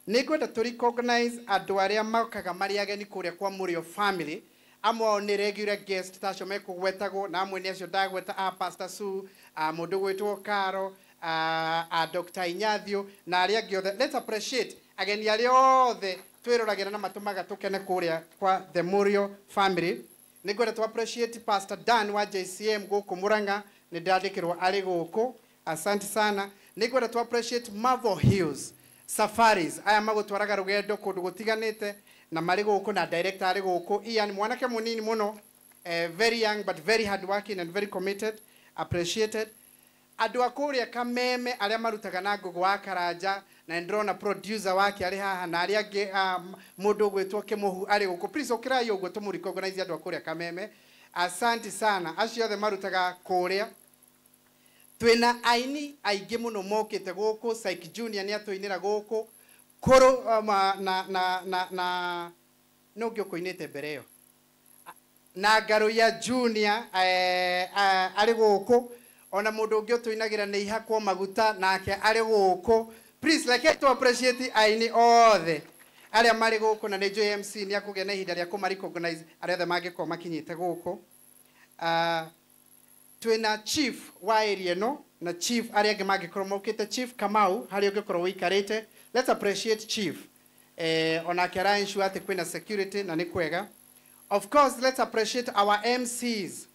Nĩ ngwenda tũ recognize andũ arĩa mokaga marĩ ageni kũrĩa kwa Mũrĩo family. Amwe ao nĩ regular guest ta acio mekũgwetagwo, na amwe nĩ acio ndagweta, a Pastor Sue, a mũndũ gwĩtwo Caro, a Dr. Inyathio na arĩa angĩ othe. Let's appreciate ageni arĩa othe twĩroragĩra na matũmaga tũkene kũrĩa kwa the Mũrĩo family. Nĩ ngwenda tũ appreciate Pastor Dan wa JCM gũkũ Murang'a, nĩ ndandĩkĩrwo arĩ gũkũ, asante sana. Nĩ ngwenda tũ appreciate Marvel Hills Safaris, aya magũtwaraga rũgendo kũndũ gũtiganĩte na marĩ gũkũ, na director arĩ gũkũ Ian, mwanake mũnini mũno, very young but very hard working and very committed, appreciated. Andũ a kũrĩa Kameme arĩa marutaga na Ngũgũ wa Karanja, na nĩ ndĩrona producer wake arĩ haha na arĩa angĩ, mũndũ ũgwĩtwo Kĩmũhu arĩ gũkũ. Please ũkĩrai ũguo tũmũ recognize andũ a kũrĩa Kameme, asante sana, acio othe marutaga kũrĩa. Twĩna aini aingĩ mũno mokĩte gũkũ. Syke Junior nĩ atũinĩra gũkũ kũrũ, na nũ ũngĩ ũkũinĩte mbere ĩyo, na Ngaruiya Junior arĩ gũkũ, ona mũndũ ũngĩ ũtũinagĩra nĩ ihakwo maguta nake arĩ gũkũ. Please reke tũ appreciate aini othe arĩa marĩ gũkũ, na nĩ njũĩ MC nĩ akũgĩa na ihinda rĩa kũma recognize arĩa othe mangĩkorwo makinyĩte gũkũ. Twĩna chief wa area ĩno na chief arĩa angĩ mangĩkorwo mokĩte, Chief Kamau harĩa ũngĩkorwo ũikarĩte. Let's appreciate chief, onake ara ensure atĩ kwĩna security na nĩ kwega. Of course let's appreciate our MCs,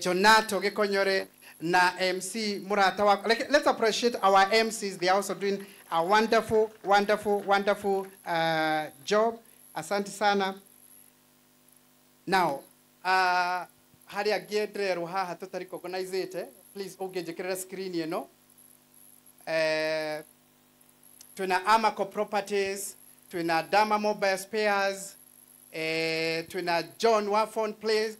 Jonato Gĩkonyore na MC Murata wa. Let's appreciate our MCs, they are also doing a wonderful, wonderful, wonderful job. Asante sana. Now, harĩa angĩ ndĩrerwo haha tũta recognize, please ũngĩnjĩkĩrĩra screen ĩno. Twĩna Amaco Properties, twĩna Dama Mobile Spares, twĩna John wa Phone Place,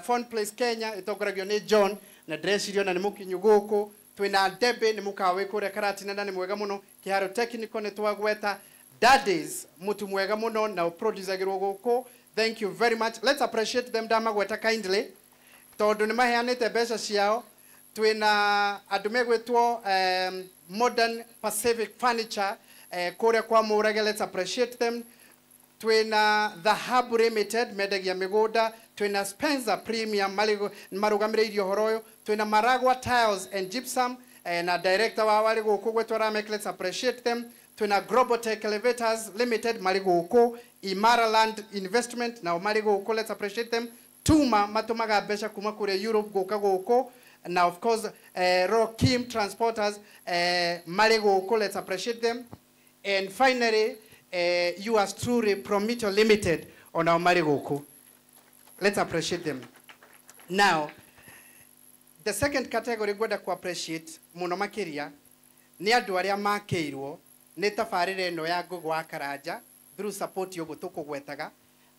Phone Place Kenya ĩtongoragio nĩ John, na ndĩreciria ona nĩ mũkinyu gũkũ. Twĩna Debe, nĩ mũkawa wĩ kũrĩa Karatina na nĩ mwega mũno. Kĩharo Technical nĩ twagweta. Daddies, mũtu mwega mũno na ũproducagĩrwo gũkũ. Thank you very much. Let's appreciate them, ndamagweta kindly tondũ nĩ maheanĩte mbeca ciao. Twĩna andũ megwĩtwo Modern Pacific Furniture, kũrĩa kwa Mũrage. Let's appreciate them. Twĩna The Hub Limited, mendagia mĩgũnda. Twĩna Spencer Premium marũgamĩrĩirie ũhoro ũyũ. Twĩna Maragua Tiles and Gypsum, na director wao arĩ gũkũ gwĩtwo Ramek. Let's appreciate them. Twĩna Global Tech Elevators Limited marĩ gũkũ. Imara Land Investment nao marĩ gũkũ. Let's appreciate them. Tuma matũmaga mbeca kuma kũrĩa Europe gũka gũkũ, na of course Rokim Transporters marĩ gũkũ. Let's appreciate them. And finally, yours truly, Promito Limited, onao marĩ gũkũ. Let's appreciate them. Now, the second category ngwenda ku appreciate mũno makĩria nĩ andũ arĩa makĩirwo nĩ tabarĩra ĩno ya Ngũgũ wa Karanja through support ũguo tũkũgwetaga.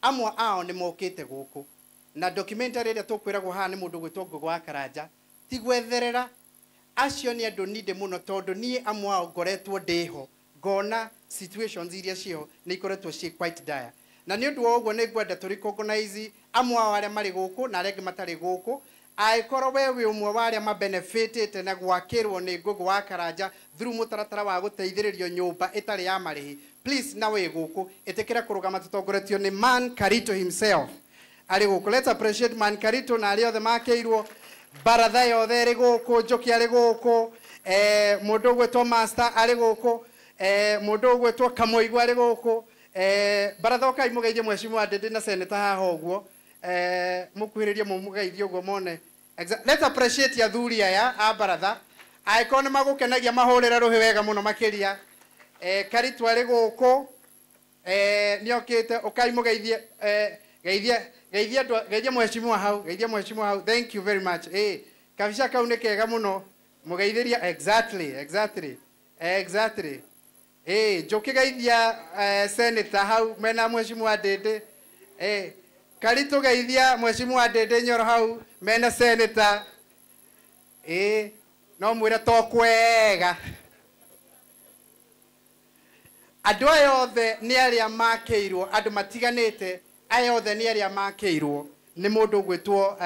Amwe ao nĩ mokĩte gũkũ na documentary ĩrĩa tũkwĩragwo haha nĩ mũndũ gwĩtwo Ngũgũ wa Karanja ti gwetherera. Acio nĩ andũ ninde mũno tondũ niĩ amwe ao ngoretwo ndĩho ngona situations iria ciho nĩ ikoretwo ciĩ quite dire, na nĩ ũndũ wa ũguo nĩ ngwenda tũ recognize amwe ao arĩa marĩ gũkũ na arĩa angĩ matarĩ gũkũ. Angĩkorwo we wĩ ũmwe wa arĩa mabenefitĩte na gwakĩrwo nĩ Ngũgũ wa Karanja through mũtaratara wa gũteithĩrĩrio nyũmba ĩtarĩ ya marĩhi, please na wĩ gũkũ ĩtĩkĩra kũrũgama tũtongoretio nĩ Man Karito himself arĩ gũkũ. Let's appreciate Man Karito na arĩa othe makĩirwo baratha yothe ĩrĩ gũkũ. Njoki arĩ gũkũ, mũndũ ũgwĩtwo Master arĩ gũkũ, mũndũ ũgwĩtwo Kamoigwa arĩ gũkũ. Baratha ũkai mũgeithie mheshimiwa Ndĩndĩ na seneta haha ũguo, mũkuhĩrĩrie mũmũgeithie ũguo mone. Let's appreciate athuri aya a baratha. Angĩkorwo nĩ magũkenagia mahũrĩre rũhĩ wega mũno makĩria. Karitu arĩ gũkũ, nĩokĩte, ũkai mũgeithie, geithie geithie andũ, geithie mheshimiwa hau, geithie mheshimiwa hau. Thank you very much. Kabica kau nĩ kega mũno mũgeithĩria. Exactly. Njũkĩ geithia senator hau mena mheshimiwa Ndĩndĩ. Karitu geithia mheshimiwa Ndĩndĩ Nyoro hau mena senator. No mwĩre to kwega. Andũ aya othe nĩ arĩa makĩirwo, andũ matiganĩte, aya othe nĩ arĩa makĩirwo nĩ mũndũ ũgwĩtwo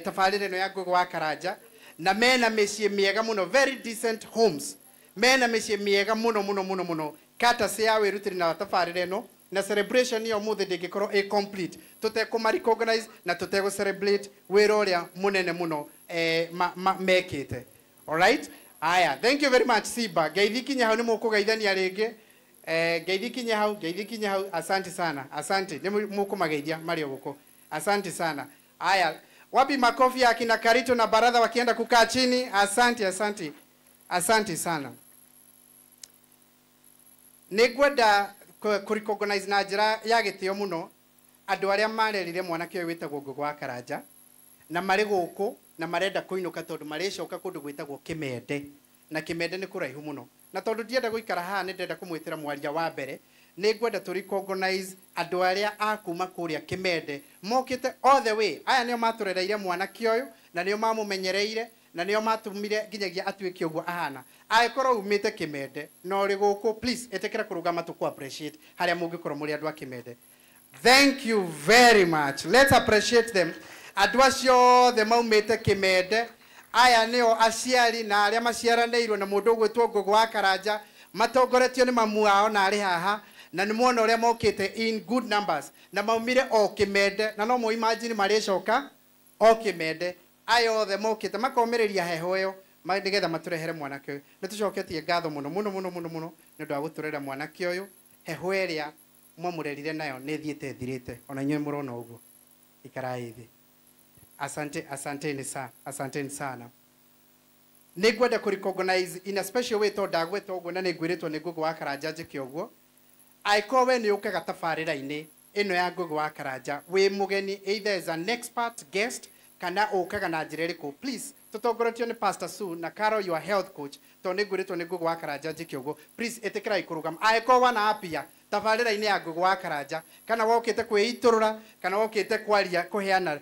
tabarĩra ĩno ya Ngũgũ wa Karanja, na mena mĩciĩ mĩega mũno, very decent homes, mena mĩciĩ mĩega mũno mũno mũno mũno courtesy ya wĩrutĩri na tabarĩra ĩno. Na celebration ya ũmũthĩ ndĩngĩkorwo ĩ complete tũtekũma recognize na tũtegũ celebrate wĩra ũrĩa mũnene mũno mekĩte. Alright, aya, thank you very much. Siba ngeithi kinya hau, nĩ mũkũgeithania rĩngĩ. Ngeithi kinya hau, ngeithi kinya hau. Asante sana, asante, nĩ mũkũmageithia marĩ o gũkũ. Asante sana. Aya, wapi makofi ya kina Karito na baratha wakienda kukaa chini? Asante, asante, asante sana. Nĩ ngwenda kũ recognize na njĩra ya gĩtĩo mũno andũ arĩa marerire mwanake ũyũ wĩtagwo Ngũgũ wa Karanja na marĩ gũkũ na marenda kũinũka tondũ marĩcoka kũndũ gwĩtagwo Kĩmende, na Kĩmende nĩ kũraihu mũno, na tondũ ndienda gũikara haha nĩ ndĩrenda kũmwĩtĩra mwaria wa mbere. Nĩ ngwenda tũ recognize andũ arĩa a kuma kũrĩa Kĩmende mokĩte all the way. Aya nĩo matũrereire mwanake ũyũ na nĩo mamũmenyereire na nĩo matũmire nginyagia atuĩke ũguo ahana. Angĩkorwo umĩte Kĩmende na ũrĩ gũkũ, please ĩtĩkĩra kũrũgama tũkũ appreciate harĩa mũngĩkorwo mũrĩ andũ a Kĩmende. Thank you very much. Let's appreciate them. Andũ acio othe maumĩte Kĩmende, aya nĩo aciari na arĩa maciaranĩirwo na mũndũ ũgwĩtwo Ngũgũ wa Karanja, matongoretio nĩ mamu wao na arĩ haha, na nĩ muona ũrĩa mokĩte in good numbers na maumire o Kĩmende, na no mũ imagine marĩcoka o Kĩmende. Aya othe mokĩte makomĩrĩria heho ĩyo nĩgetha matũrehere mwanake ũyũ. Nĩ tũcoketie ngatho mũno mũno mũno mũno mũno nĩ ũndũ wa gũtũrera mwanake ũyũ. Heho ĩrĩa mwamũrerire nayo nĩ ĩthiĩte ĩthirĩte, ona inyuĩ mũrona ũguo. Ikarai thĩ. Asante, asanteni sana, asanteni sana. Nĩ ngwenda kũ recognize in a special way tondũ ndagwĩta ũguo na nĩ ngwĩrĩtwo nĩ Ngũgũ wa Karanja njĩke ũguo. Angĩkorwo we nĩ ũkaga tabarĩra-inĩ ĩno ya Ngũgũ wa Karanja wĩ mũgeni, either as an expert guest kana ũkaga na njĩra ĩrĩkũ, please tũtongoretio nĩ Pastor Sue na Carol your health coach, tondũ nĩ ngwĩrĩtwo nĩ Ngũgũ wa Karanja njĩke ũguo, please ĩtĩkĩrai kũrũgama. Angĩkorwo wana apia tabarĩra-inĩ ya Ngũgũ wa Karanja kana wokĩte kwĩitũrũra kana wokĩte kwaria kũheana,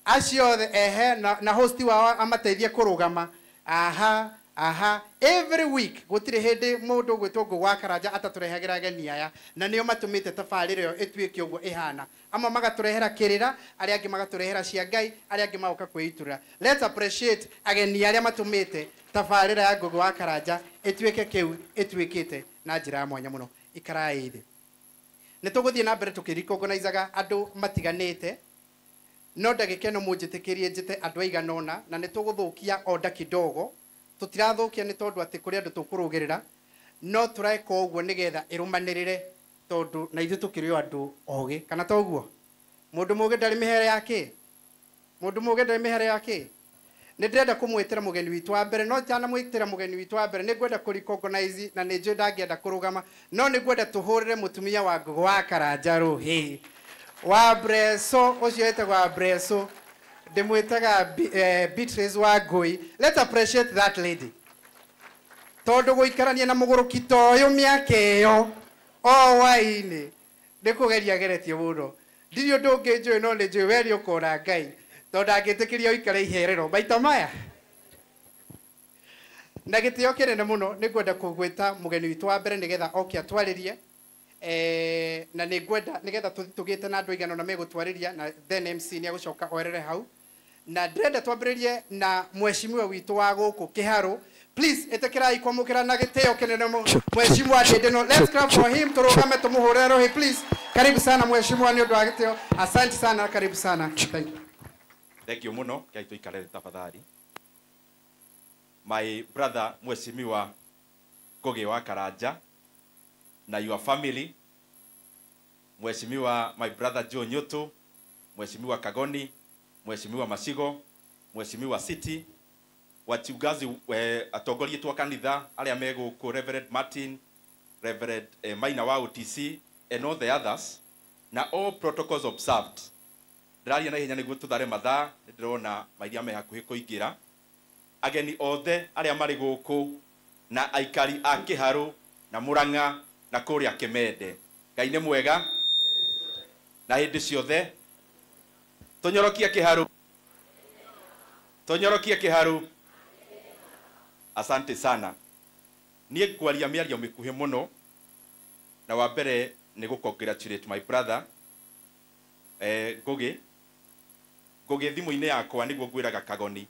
acio othe ehe na host wao amateithie kũrũgama. Aha, aha, every week gũtirĩ hĩndĩ mũndũ ũgwĩtwo Ngũgũ wa Karanja atatũrehagĩra ageni aya, na nĩo matũmĩte tabarĩra ĩyo ĩtuĩke ũguo ĩhana. Amwe magatũrehera kĩrĩra, arĩa angĩ magatũrehera cia Ngai, arĩa angĩ magoka kwĩitũrũra. Let's appreciate ageni arĩa matũmĩte tabarĩra ya Ngũgũ wa Karanja ĩtuĩke kĩu ĩtuĩkĩte na njĩra ya mwanya mũno. Ikarai thĩ. Nĩ tũgũthiĩ na mbere tũkĩrecognizaga andũ matiganĩte, no ndagĩka ĩno mũnjĩtĩkĩrie njĩte andũ aigana ũna, na nĩ tũgũthũkia order kidogo. Tũtirathũkia nĩ tondũ atĩ kũrĩ andũ tũkũrũgĩrĩra, no tũreka ũguo nĩgetha ĩrũmanĩrĩre, tondũ na ithuĩ tũkĩrĩ o andũ ogĩ, kana to ũguo? Mũndũ mũgĩ ndarĩ mĩhere yake, mũndũ mũgĩ ndarĩ mĩhere yake. Nĩ ndĩrenda kũmwĩtĩra mũgeni witũ wa mbere, no itanamwĩtĩra mũgeni witũ wa mbere nĩ ngwenda kũ recognize, na nĩ njũĩ ndangĩenda kũrũgama, no nĩ ngwenda tũhũrĩre mũtumia wa Ngũgũ wa Karanja rũhĩ wa Breso, ũcio wĩtagwo wa Breso, ndĩmwĩtaga Beatrice wa Ngũi. Let's appreciate that lady, tondũ gũikarania na mũgũrũki ta ũyũ mĩaka ĩyo o hwaĩ-inĩ nĩ kũgeria ageretie mũno. Ndirĩ ũndũ ũngĩ njũĩ no nĩ njũĩ we nĩ ũkona Ngai tondũ ndangĩtĩkĩria ũikare iherero maita maya. Na gĩtĩo kĩnene mũno nĩ ngwenda kũgwĩta mũgeni witũ wa mbere nĩgetha oke atwarĩrie, na nĩ ngwenda nĩgetha tũthiĩ tũgĩte na andũ aigana ũna megũtwarĩria, na then MC nĩ egũcoka oerere hau. Na ndĩrenda twambĩrĩrie na mheshimiwa witũ wa gũkũ Kĩharũ. Please ĩtĩkĩrai kwamũkĩra na gĩtĩo kĩnene mheshimiwa Ndĩndĩno. Let's clap for him, tũrũgame tũmũhũrĩre rũhĩ please. Karibu sana mheshimiwa nĩ ũndũ wa gĩtĩo. Asante sana, karibu sana. Thank you. Thank you mũno, Ngai tũikare tafadhali. My brother mheshimiwa Ngugi wa Karanja na your family, mheshimiwa my brother Joe Nyutu, mheshimiwa Kagoni, mheshimiwa Masigo, mheshimiwa City, wachungaji atongoria twa kanitha aria megũkũ, Reverend Martin, Reverend Maina wa OTC and all the others, na all protocols observed. Ndĩraria na ihenya nĩguo tũthare mathaa, nĩndĩrona mairia me hakuhĩ kũingĩra. Ageni othe arĩa marĩ gũkũ na aikari a Kĩharũ na Mũrang'a na kũrĩa Kĩmende, Ngai nĩ mwega na hĩndĩ ciothe. Tũnyorokie Kĩharũ, tũnyorokie Kĩharũ. Asante sana. Niĩ ngwaria mĩario mĩkuhĩ mũno, na wa mbere nĩ gũ congratulate my brother Ngugi. Ngugi thimũ-inĩ yakwa nĩguo ngwĩraga Kagoni,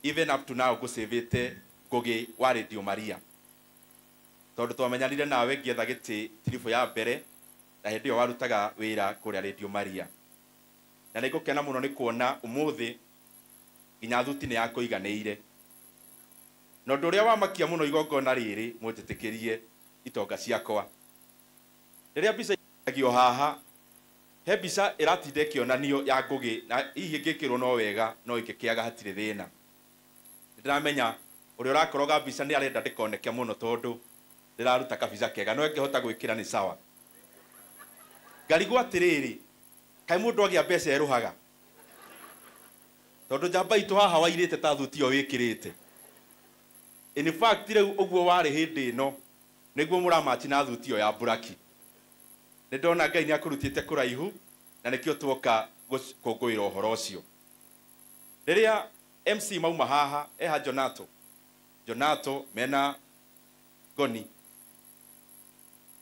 even up to now ngũcĩvĩte Ngugi wa Radio Maria, tondũ twamenyanire nawe ngĩetha gĩtĩ tiribũ ya mbere, na hĩndĩ ĩyo warutaga wĩra kũrĩa Radio Maria. Na nĩ ngũkena mũno nĩ kuona ũmũthĩ nginya thuti nĩ yakũiganĩire. Na ũndũ ũrĩa wamakia mũno igongona rĩrĩ, mũnjĩtĩkĩrie itonga ciakwa, rĩrĩa mbica ĩragio haha, he mbica ĩratinda ĩkĩonanio ya Ngugi, na hihi ĩngĩkĩrwo no wega no ĩngĩkĩaga hatirĩ thĩna. Ndĩramenya ũrĩa ũrakoroga mbica nĩ arenda ndĩkoneke mũno tondũ ndĩraruta kabica kega, no ĩngĩhota gwĩkĩra nĩ sawa. Ngarigwo atĩrĩrĩ, kaĩ mũndũ agĩa mbeca erũhaga? Tondũ njamba itũ haha wairĩte ta thuti ĩyo wĩkĩrĩte. In fact rĩu ũguo warĩ hĩndĩ ĩno nĩguo mũramachi na thuti ĩyo ya mburaki. Nĩ ndona Ngai nĩ akũrutĩte kũraihu, na nĩkĩo tuoka gũkũngũĩra ũhoro ũcio. Rĩrĩa MC mauma haha, eha Jonato, Jonato mena Ngoni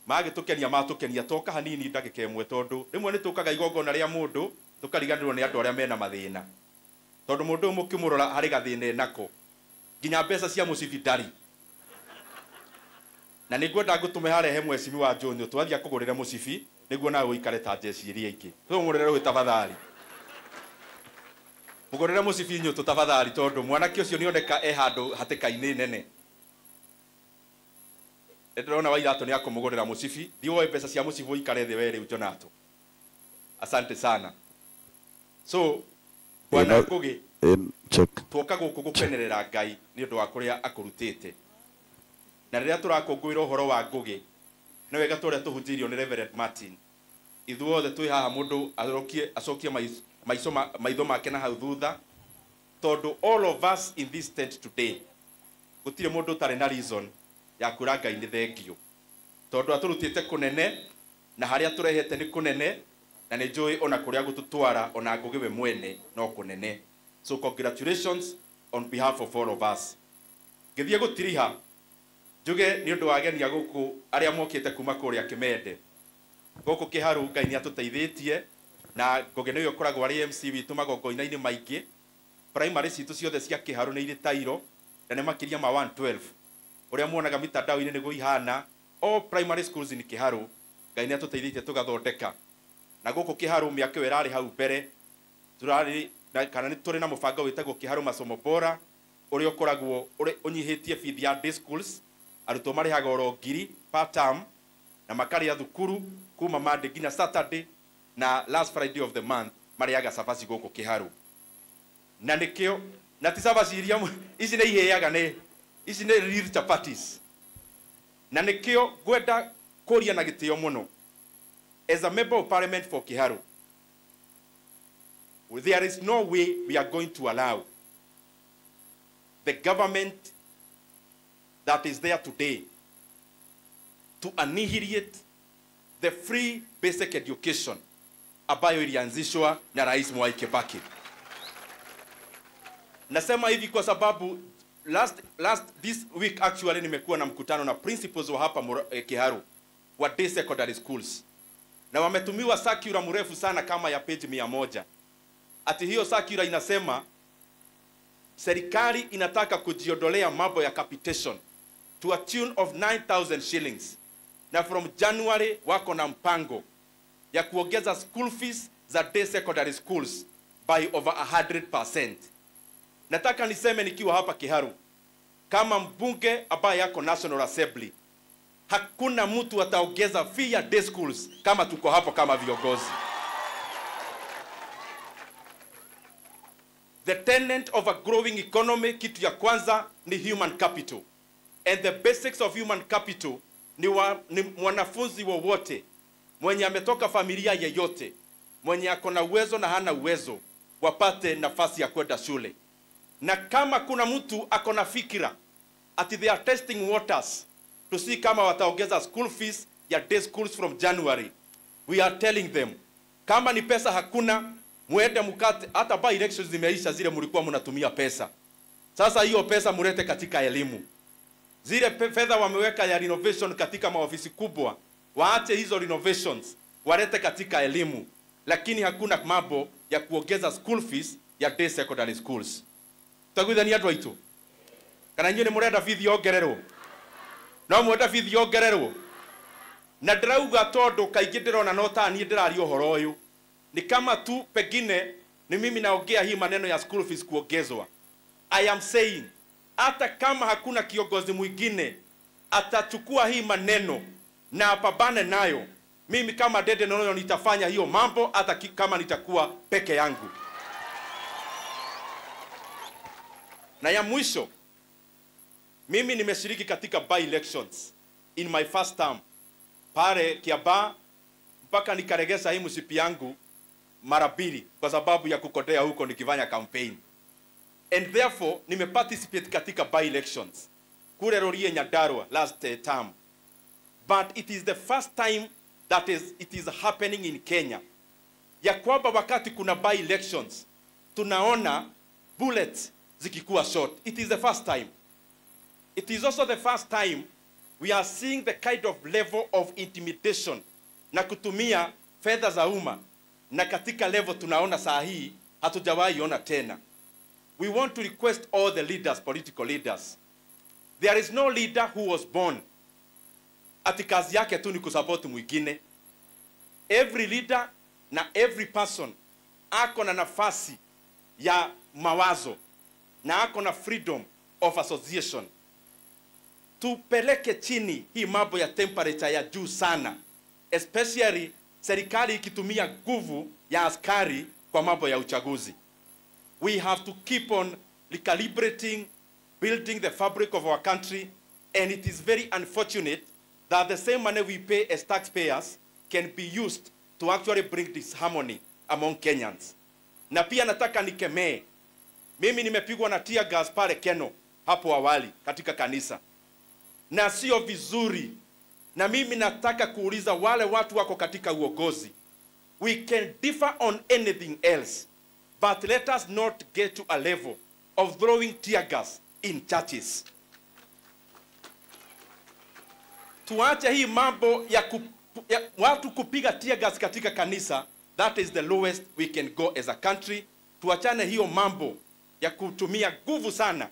magĩtũkenia, matũkenia toka hanini ndagĩka ĩmwe, tondũ rĩmwe nĩ tũkaga igongona rĩa mũndũ tũkariganĩrwo nĩ andũ arĩa mena mathĩna, tondũ mũndũ ũyũ mũkĩmũrora harĩ gathĩna enako, nginya mbeca cia mũcibi ndarĩ. Na nĩ ngwenda ngũtũme harehe mheshimiwa Joe Nyutu athiĩ akũgũrĩre mũcibi nĩguo nawe ũikare ta njeci iria ingĩ. Tũmũgũrĩre rũĩ tafadhali, mũgũrĩre mũcibi Nyutu tafadhali, tondũ mwanake ũcio nĩoneka e handũ hatĩka-inĩ nene. Ndĩrona Wairatũ nĩ akũmũgũrĩra mũcibi. Thiĩ woe mbeca cia mũcibi ũikare thĩ we rĩu Jonato. Asante sana. So bwana Ngugi, tuoka gũkũ gũkenerera Ngai nĩ ũndũ wa kũrĩa akũrutĩte. Na rĩrĩa tũrakũngũĩra ũhoro wa Ngugi, nĩ wega tũrĩa tũhunjĩirio nĩ Reverend Martin, ithuothe twĩ haha mũndũ acokie maitho make na hau thutha, tondũ all of us in this tent today gũtirĩ mũndũ ũtarĩ na reason ya kwĩra Ngai nĩ thengio, tondũ atũrutĩte kũnene na harĩa tũrehete nĩ kũnene, na nĩ njũĩ ona kũrĩa gũtũtwara ona Ngugi we mwene no kũnene. So congratulations on behalf of all of us. Ngĩthiĩ gũtiriha njuge nĩ ũndũ wa ageni a gũkũ arĩa mokĩte kuma kũrĩa Kĩmende gũkũ Kĩharũ. Ngai nĩ atũteithĩtie, na Ngugi nĩwe ũkoragwo arĩ MC witũ magongona-inĩ maingĩ. Primary citũ ciothe cia Kĩharũ nĩ irĩ tairo, na nĩ makĩria ma 112 ũrĩa muonaga mitandao-inĩ nĩguo ihana. All primary schools in Kĩharũ Ngai nĩ atũteithĩtie tũgathondeka. Na gũkũ Kĩharũ mĩaka ĩyo ĩrarĩ hau mbere tũrarĩ na kana nĩ tũrĩ na mũbango wĩtagwo Kĩharũ Masomo Bora, ũrĩa ũkoragwo ũnyihĩtie bithi ya day schools. Arutwo marĩhaga oro 1,000 per term na makarĩa thukuru kuma Monday nginya Saturday, na last Friday of the month marĩaga cabaci gũkũ Kĩharũ. Na nĩkĩo na ti cabaci iria ici nĩ ihĩaga, nĩ ici nĩ real chapatis. Na nĩkĩo ngwenda kũria na gĩtĩo mũno, as a member of parliament for Kiharu, there is no way we are going to allow the government that is there today to annihilate the free basic education ambayo ilianzishwa na Rais Mwai Kibaki. Nasema hivi kwa sababu last this week actually nimekuwa na mkutano na principals wa hapa Kiharu wa day secondary schools, na wametumiwa circular mrefu sana kama ya page 100. Ati hiyo circular inasema serikali inataka kujiondolea mambo ya capitation to a tune of 9,000 shillings, na from January wako na mpango ya kuongeza school fees za day secondary schools by over 100%. Nataka niseme nikiwa hapa Kiharu kama mbunge ambaye yako National Assembly, hakuna mtu ataongeza fee ya day schools kama tuko hapo kama viongozi. The tenet of a growing economy, kitu ya kwanza ni human capital. And the basics of human capital ni mwanafunzi wowote mwenye ametoka familia yeyote, mwenye ako na uwezo na hana uwezo, wapate nafasi ya kwenda shule. Na kama kuna mtu ako na fikira ati they are testing waters to see kama wataongeza school fees ya day schools from January, we are telling them kama ni pesa hakuna, muende mukate. Hata by elections zimeisha zile mlikuwa mnatumia pesa. Sasa hiyo pesa murete katika elimu. Zile fedha wameweka ya renovation katika maofisi kubwa, waache hizo renovations walete katika elimu. Lakini hakuna mambo ya kuongeza school fees ya day secondary schools. Tagwithania andũ aitũ, kana inyuĩ nĩ mũrenda bithi yongererwo? No mwenda bithi yongererwo? Na ndĩrauga tondũ kaingĩ ndĩrona no ta niĩ ndĩraria ũhoro ũyũ, ni kama tu pengine ni mimi naongea hii maneno ya school fees kuongezwa. I am saying hata kama hakuna kiongozi mwingine atachukua hii maneno na apambane nayo, mimi kama Ndindi Nyoro nitafanya hiyo mambo hata kama nitakuwa peke yangu. Na ya mwisho, mimi nimeshiriki katika by elections in my first term pale Kiambaa, mpaka nikaregesa hii msipi yangu mara mbili kwa sababu ya kukodea huko nikifanya campaign. And therefore nimeparticipate katika by elections kule Rurii Nyandarua last term. But it is the first time that it is happening in Kenya, ya kwamba wakati kuna by elections tunaona bullets zikikuwa short. It is the first time. It is also the first time we are seeing the kind of level of intimidation na kutumia fedha za umma, na katika level tunaona saa hii hatujawahi ona tena. We want to request all the leaders, political leaders. There is no leader who was born ati kazi yake tu ni kusupport mwingine. Every leader na every person ako na nafasi ya mawazo na ako na freedom of association. Tupeleke chini hii mambo ya temperature ya juu sana, especially serikali ikitumia nguvu ya askari kwa mambo ya uchaguzi. We have to keep on recalibrating, building the fabric of our country, and it is very unfortunate that the same money we pay as taxpayers can be used to actually bring disharmony among Kenyans. Na pia nataka nikemee, mimi nimepigwa na tear gas pale Keno hapo awali katika kanisa, na sio vizuri. Na mimi nataka kuuliza wale watu wako katika uongozi, we can differ on anything else, but let us not get to a level of throwing tear gas in churches. Tuache hii mambo ya watu kupiga tear gas katika kanisa. That is the lowest we can go as a country. Tuachane hiyo mambo ya kutumia nguvu sana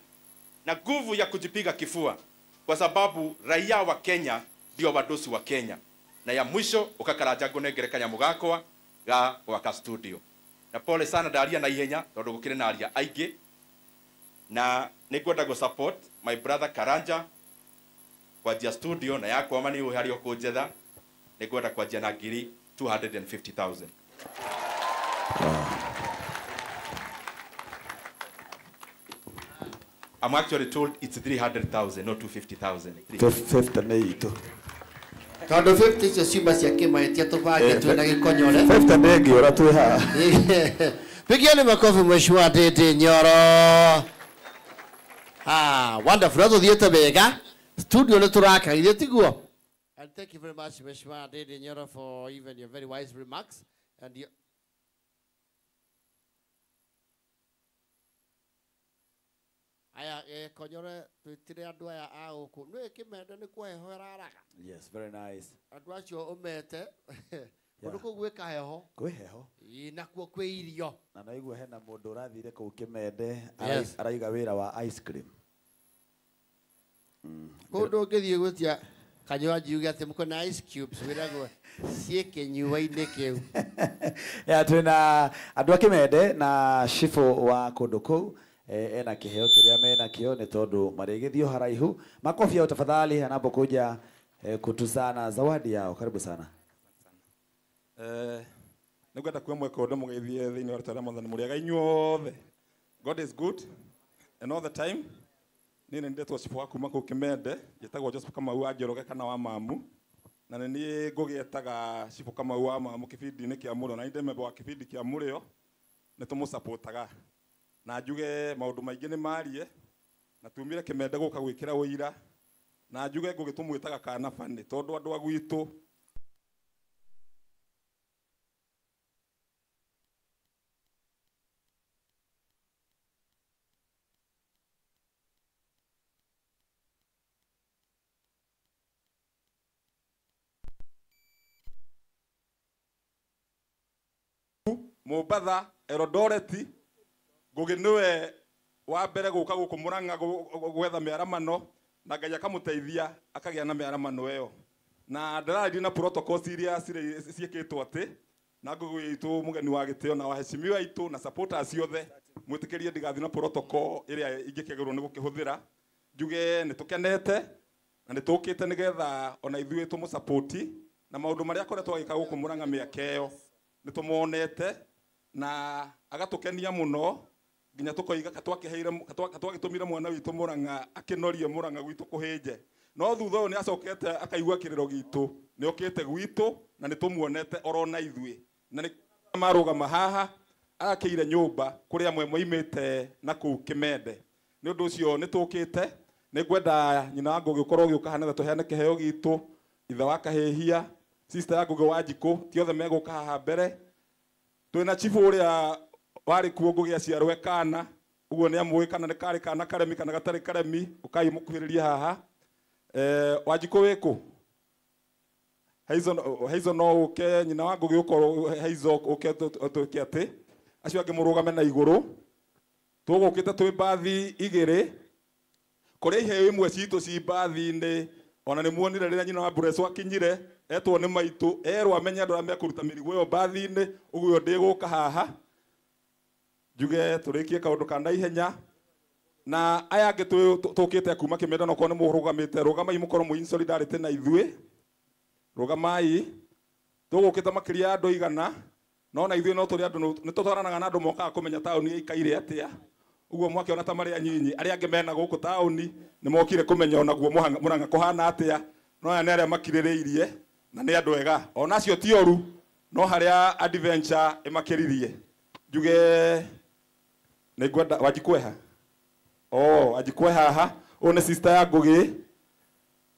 na nguvu ya kujipiga kifua, kwa sababu raia wa Kenya ndio wadosi wa Kenya. Na ya mwisho ukakaraja ngunengere kanyamu gakwa ga gwaka studio. Na pole sana ndaria na ihenya tondu gukire na aria aingi, na ningwenda go support my brother Karanja kwanjia studio na yakwa ma ni hari ukunjetha, ningwenda kwanjia na ngiri 250,000. I'm actually told it's 300,000, not 250,000. 58. Tondu 50 icio ciuma cia kĩmaĩtia tũbange twĩna gĩkonyore. 50 ndĩngĩũra twĩ haha. Pigieni makofi Mheshimiwa Ndindi Nyoro. Ah, wonderful. No tũthiĩte wega. Studio nĩ tũraka, tiguo? And thank you very much, Mheshimiwa Ndindi Nyoro, for even your very wise remarks. And your Aya konyore twitire andu aya a guku nä kimende nä kuo heho äraraga. Yes, very nice. Andu acio umete kundu kuu gwä kaheho kwä heho nakuo kwä irio na naigua hena mundu urathire kuu Kimende araiga wira wa ice cream. Kundu ngithie gwitia kanywaji uge ati muko na ice cubes wiragwo ciä kinyua-inä kä u. Ya twina andu a Kimende na shifu wa kundu kuu ena kiheo kiria mena kio ni tondu marigithio haraihu. Makofi yao tafadhali anapokuja kutuzana zawadi yao. Karibu sana. Nĩngwenda kuoya mweke ũndũ mũgeithie thĩinĩ wa rĩtwa rĩa Mwathani mũrĩega inyuothe. God is good and all the time. Niĩ nĩ ndetwo cibũ wa kuma kũu Kimende, njĩtagwo Joseph Kamau wa Njoroge kana wa Mamu, na nĩ niĩ ngũgĩetaga cibũ Kamau wa Mamu kĩbindi-inĩ kĩa Mũrĩo, na nĩ ndĩ memba wa kĩbindi kĩa Mũrĩo, nĩ tũmũcapotaga. Na njuge maũndũ maingĩ nĩ marie, na tumire Kimende gũka gwĩkĩra ũira, na njuge ngũgĩ tũmwĩtaga kana bani, tondũ andũ a gwitũ Mombatha, Eldoret, Ngugi niwe wa mbere guka guku Murang'a gwetha mĩaramano na Ngai akamũteithia akagĩa na mĩaramano ĩyo. Na ndĩrarĩria na protocols iria ciĩkĩtwo atĩ na Ngugi witũ mũgeni wa gĩtĩo na waheshimiwa aitũ na supporters ciothe mwĩtĩkĩrie ndigathiĩ na protocol ĩrĩa ingĩkĩagĩrĩrwo nĩ gũkĩhũthĩra. Njuge nĩ tũkenete na nĩ tũkĩte nĩgetha ona ithuĩ tũmũsapoti na maũndũ marĩa akoretwo agĩka gũkũ Murang'a mĩaka ĩyo nĩ tũmonete na agatũkenia mũno nginya tukoiga katwagĩtũmire mwana witũ Murang'a akĩnorie Murang'a gwitũ kũhĩnje. No thutha ũyũ nĩ acokete akaigua kĩrĩro gitũ, nĩ okĩte gwitũ na nĩ tũmuonete orona ithuĩ. Na nĩ marũgama haha arakĩire nyũmba kũrĩa amwe moimĩte na kũu Kimende. Nĩ ũndũ ũcio nĩ tũkĩte, nĩ ngwenda nyina wa Ngugi ũkorwo ũgĩũka haha nĩgetha tũheane kĩheo gitũ, ithe wa Kahĩhia, sister ya Ngugi wa Njikũ, ti othe megũka haha mbere. Twĩna chifu ũrĩa warĩ kuo Ngugi aciarwo e kana, ũguo nĩ amũĩ kana nĩ karĩ kana karemi kana gatarĩ karemi, ũkai mũkuhĩrĩrie haha. Wanjikũ wĩkũ? Haizo no ũke, nyina wa Ngugi ũkorwo Haizo ũke tũke atĩ acio angĩ mũrũgame na igũrũ. Tũgũkĩte twĩ mbathi igĩrĩ, kũrĩa iheo imwe citũ ci mbathi-inĩ, ona nĩ muonire rĩrĩa nyina wa Mbureco akinyire, etwo nĩ maitũ, erwo amenye andũ arĩa mekũruta mĩrigo ĩyo mbathi-inĩ, ũguo ndĩgũka haha. Njuge tũrĩkie kaũndũ ka naihenya na aya angĩ tũkĩte kuma Kimende no korwo nĩ mũrũgamĩte, rũgamai mũkorwo mwĩ in solidarity na ithuĩ, rũgamai. Tũgũkĩte makĩria ya andũ igana, no na ithuĩ no tũrĩ andũ nĩ tũtwaranaga na andũ mokaga kũmenya taũni ĩikaire atĩa. Ũguo mwakĩona ta marĩ anyinyi, arĩa angĩ mena gũkũ taũni nĩ mokire kũmenya onaguo Murang'a kũhana atĩa, no aya nĩ arĩa makirĩrĩirie na nĩ andũ ega. Ona acio ti oru, no harĩa adventure ĩmakĩririe. Njuge nĩ ngwenda Wanjikũ eha? Oh, Wanjikũ eha haha. Ũyũ nĩ sister ya Ngugi,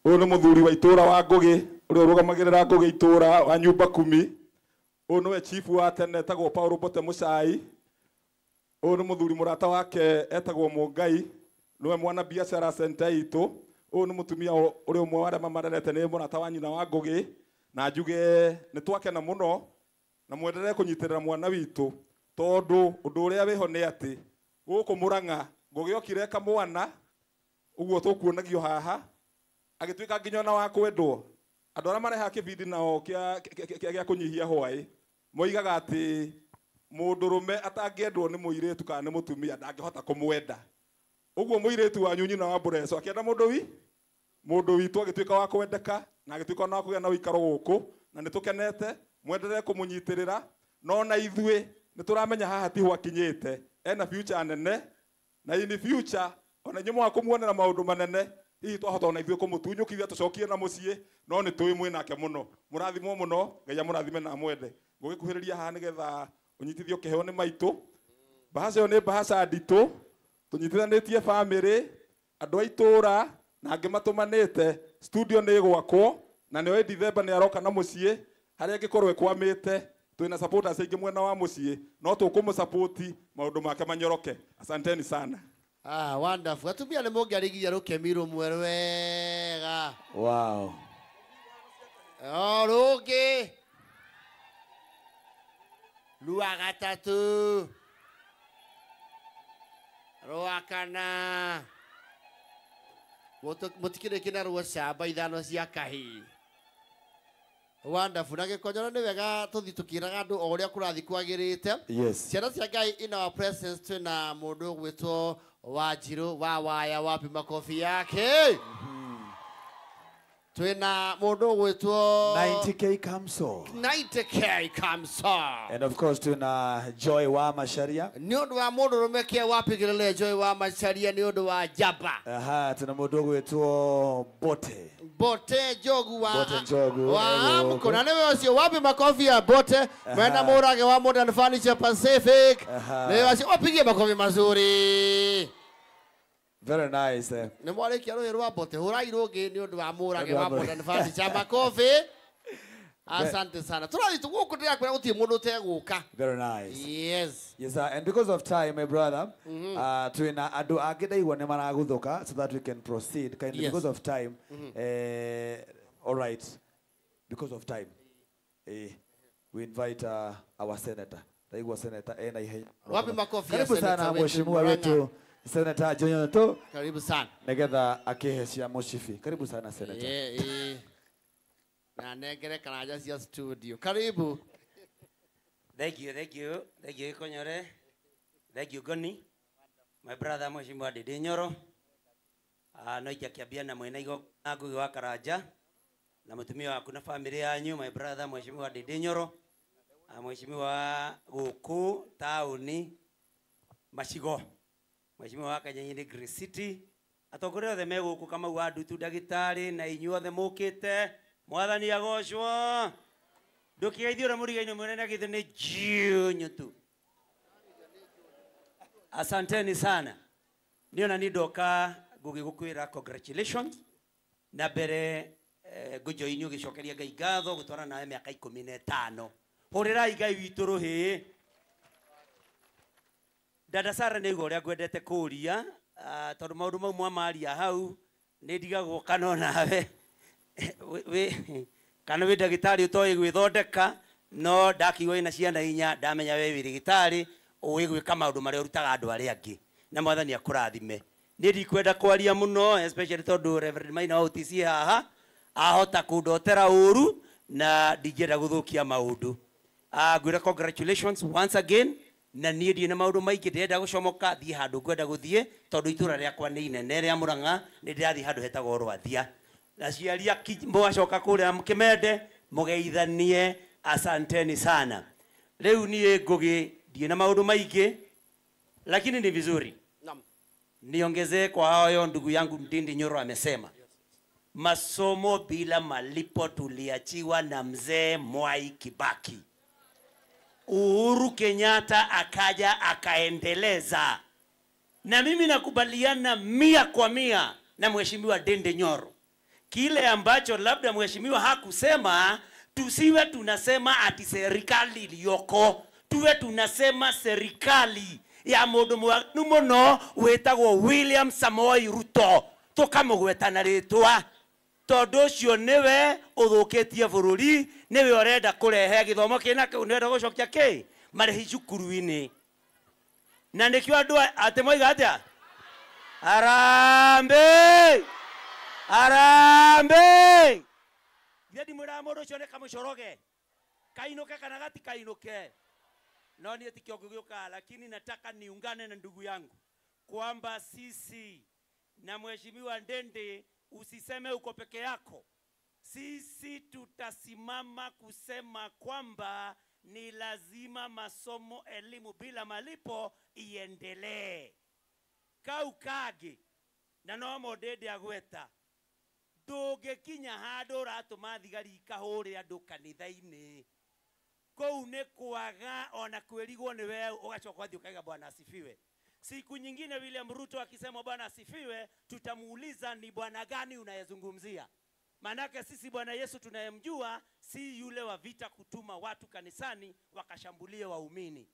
ũyũ nĩ mũthuri wa itũra wa Ngugi, ũrĩa ũrũgamagĩrĩra Ngugi itũra wa nyumba kumi. Ũyũ nĩwe chief wa tene etagwo Paul Mbote Mũcai. Ũyũ nĩ mũthuri mũrata wake etagwo Mũngai, nĩwe mwana biacara center itũ. Ũyũ nĩ mũtumia ũrĩa ũmwe wa arĩa mamarerete, nĩ mũrata wa nyina wa Ngugi. Na njuge nĩ twakena mũno na mwenderee kũnyitĩrĩra mwana witũ, tondũ ũndũ ũrĩa wĩho nĩ atĩ gũkũ Murang'a Ngugi okire kamwana ũguo tũkuonagio haha agĩtuĩka nginya ona wa kwendwo. Andũ arĩa marehaga kĩbindi nao kĩa kũnyihia hwaĩ moigaga atĩ mũndũrũme atangĩendwo nĩ mũirĩtu kana nĩ mũtumia ndangĩhota kũmwenda. Ũguo mũirĩtu wanyu nyina wa Mbureco akĩenda mũndũ witũ agĩtuĩka wa kwendeka na agĩtuĩka ona wa kũgĩa na ũikaro gũkũ, na nĩ tũkenete. Mwenderee kũmũnyitĩrĩra, no na ithuĩ nĩ tũramenya haha tiho akinyĩte, ena future nene, na in future ona inyuĩ mwaga kũmuonera maũndũ manene, hihi twahota ona ithuĩ kũmũtunyũkithia tũcokie na mũciĩ, no nĩ tũĩ mwĩ nake mũno. Mũrathimwo mũno, Ngai amũrathime na amwende. Ngũgĩkuhĩrĩria haha nĩgetha ũnyitithio kĩheo nĩ maitũ. Bahasha ĩyo nĩ bahasha nditũ, tũnyitithanĩtie bamĩrĩ, andũ a itũũra na angĩ matũmanĩte. Studio nĩ ĩgwakwo na nĩoĩ Dithemba nĩ aroka na mũciĩ, harĩa angĩkorwo ĩkwamĩte twĩna supporters aingĩ mwena wa mũciĩ, no tũkũmũsapoti maũndũ make manyoroke. Asanteni sana. Ah, wonderful. Atumia nĩ mũngĩarigiria rũkemi rũmwe rwega. Wow. O rũngĩ. Rwa gatatũ. Rwa kana. Mũtikĩrĩ na ruo camba ithano cia kahĩĩ. Wonderful. Na gĩkonyoro nĩ wega tũthiĩ tũkĩraga andũ o ũrĩa kũrathiĩ kwagĩrĩte. Yes. Ciana cia Ngai, in our presence twĩna mũndũ ũgwĩtwo Wanjirũ wa Waya, wapi makobi yake? Twĩna mũndũ ũgwĩtwo 90K Kamso. 90K Kamso. And of course twĩna Joy wa Macharia. Nĩ ũndũ wa mũndũrũme kĩa wapigĩrĩre Joy wa Macharia nĩ ũndũ wa njamba. Aha, twĩna mũndũ ũgwĩtwo Bote. Bote Njogu wa Bote Njogu. Wa Amko. Na nĩwe ũcio wapi makobi ya Bote. Mwena Mũrage wa Modern Furniture Pacific. Nĩwe ũcio wapigie makobi mazuri. Very nice. Nĩ mwarĩkia rũhĩ rwa Bote, hũrai rũngĩ nĩ ũndũ wa Mũrage wa Modern Furniture makobi. Asante sana. Tũrathiĩ gũkũ ndĩrakwĩra gũtirĩ mũndũ ũtegũka. Very nice. Yes. Yes, sir. And because of time, my brother, twĩna andũ angĩ ndaigua nĩ maragũthũka so that we can proceed. Kindly, Yes. because of time. All right. Because of time. We invite our senator. Ndaigua senator ena ihenya. Wapi makofi ya Karibu senator sana wetu mheshimiwa Murang'a. wetu Senator Jonyoto. Karibu sana. Nigetha akĩhe cia mũcibi. Karibu sana senator. Na nengere karanja cia studio. Karibu. Thank you, thank you. Thank you, Konyore. Thank you, Goni. My brother Mheshimiwa Ndindi Nyoro. No ikiambia na mwena igo Ngugi wa Karanja na mutumia waku na family yanyu, my brother Mheshimiwa Ndindi Nyoro. Mheshimiwa gũkũ taũni Macigo. Mheshimiwa wa Kanyenyi Green City. Atongoria othe me gũkũ Kamau wa Ndutu ndagĩtarĩ na inyuĩ othe mũkĩte. Mwathani agocwo. Ndũkĩgeithio ũrĩa mũrigainĩ mwene na githĩ nĩ jiũnyũ tu. Asanteni sana. Niĩ ona niĩ ndoka Ngugi gũkwĩra congratulations. Na mbere ngũjoini ũgĩcokeria Ngai ngatho gũtwarana nawe mĩaka 15. Hũrĩrai Ngai witũ rũhĩ. Dada Sara nĩ aigua ũrĩa ngwendete kũũria, tondũ maũndũ mau mwamaria hau nĩ ndigagwo kana onawe kana wĩ ndagĩtarĩ ũtoĩ gwĩthondeka, no ndakiuga wĩna ciana inya ndamenya we wĩ ndagĩtarĩ ũĩ gwĩka maũndũ marĩa ũrutaga andũ arĩa angĩ, na Mwathani akũrathime. Niĩ ndikwenda kwaria mũno especially tondũ Reverend Maina wa OTC haha ahota kũndotera ũru na ndingĩenda gũthũkia maũndũ. Ngwĩra congratulations once again, na niĩ ndirĩ na maũndũ maingĩ ndĩrenda gũcomoka thiĩ handũ ngwenda gũthiĩ tondũ itũra rĩakwa nĩ inene rĩa Murang'a, nĩ ndĩrathiĩ handũ hetagwo Rwathia. Aciari mũgacoka kũrĩa Kĩmende mũgeithanie, asanteni sana. Rĩu niĩ Ngugi ndirĩ na maũndũ maingĩ, lakini ni vizuri niongezee kwa hayo ndugu yangu Ndindi Nyoro amesema. Masomo bila malipo tuliachiwa na mzee Mwai Kibaki. Uhuru Kenyatta akaja akaendeleza. Na mimi nakubaliana 100 kwa 100 na Mheshimiwa Ndindi Nyoro. Kile ambacho labda mheshimiwa hakusema, tusiwe tunasema ati serikali iliyoko, tuwe tunasema serikali ya mũndũ mwaganu mũno wĩtagwo William Samoei Ruto, tũkamũgweta na rĩtwa tondũ ũcio nĩwe ũthũkĩtie bũrũri, nĩwe ũrenda kũrehe gĩthomo kĩna kĩu, nĩwe ũrenda gũcokia kĩ marĩhi cukuru-inĩ. Na nĩkĩo andũ atĩ moiga atĩa? Harambee! Harambee! Githĩ ndimwĩraga mũndũ ũcio nĩ kamũcoroge kainũke kana gatikainũke? No niĩ ti kĩo ngũgĩũka, lakini nataka niungane na ndugu yangu kwamba sisi na Mheshimiwa Ndindi, usiseme uko peke yako. Sisi tutasimama kusema kwamba ni lazima masomo elimu bila malipo iendelee. Kau kage na no Ndindi agweta ndũngĩkinya handũ ũratũma thigari ikahũre andũ kanitha-inĩ. Kũu nĩ kwaga ona kwĩrigwo nĩ we, ũgacoka ũgathiĩ ũkaiga Bwana asifiwe. Siku nyingine William Ruto akisema Bwana asifiwe, tutamuuliza ni bwana gani unayezungumzia. Manake sisi Bwana Yesu tunayemjua si yule wa vita kutuma watu kanisani wakashambulie waumini.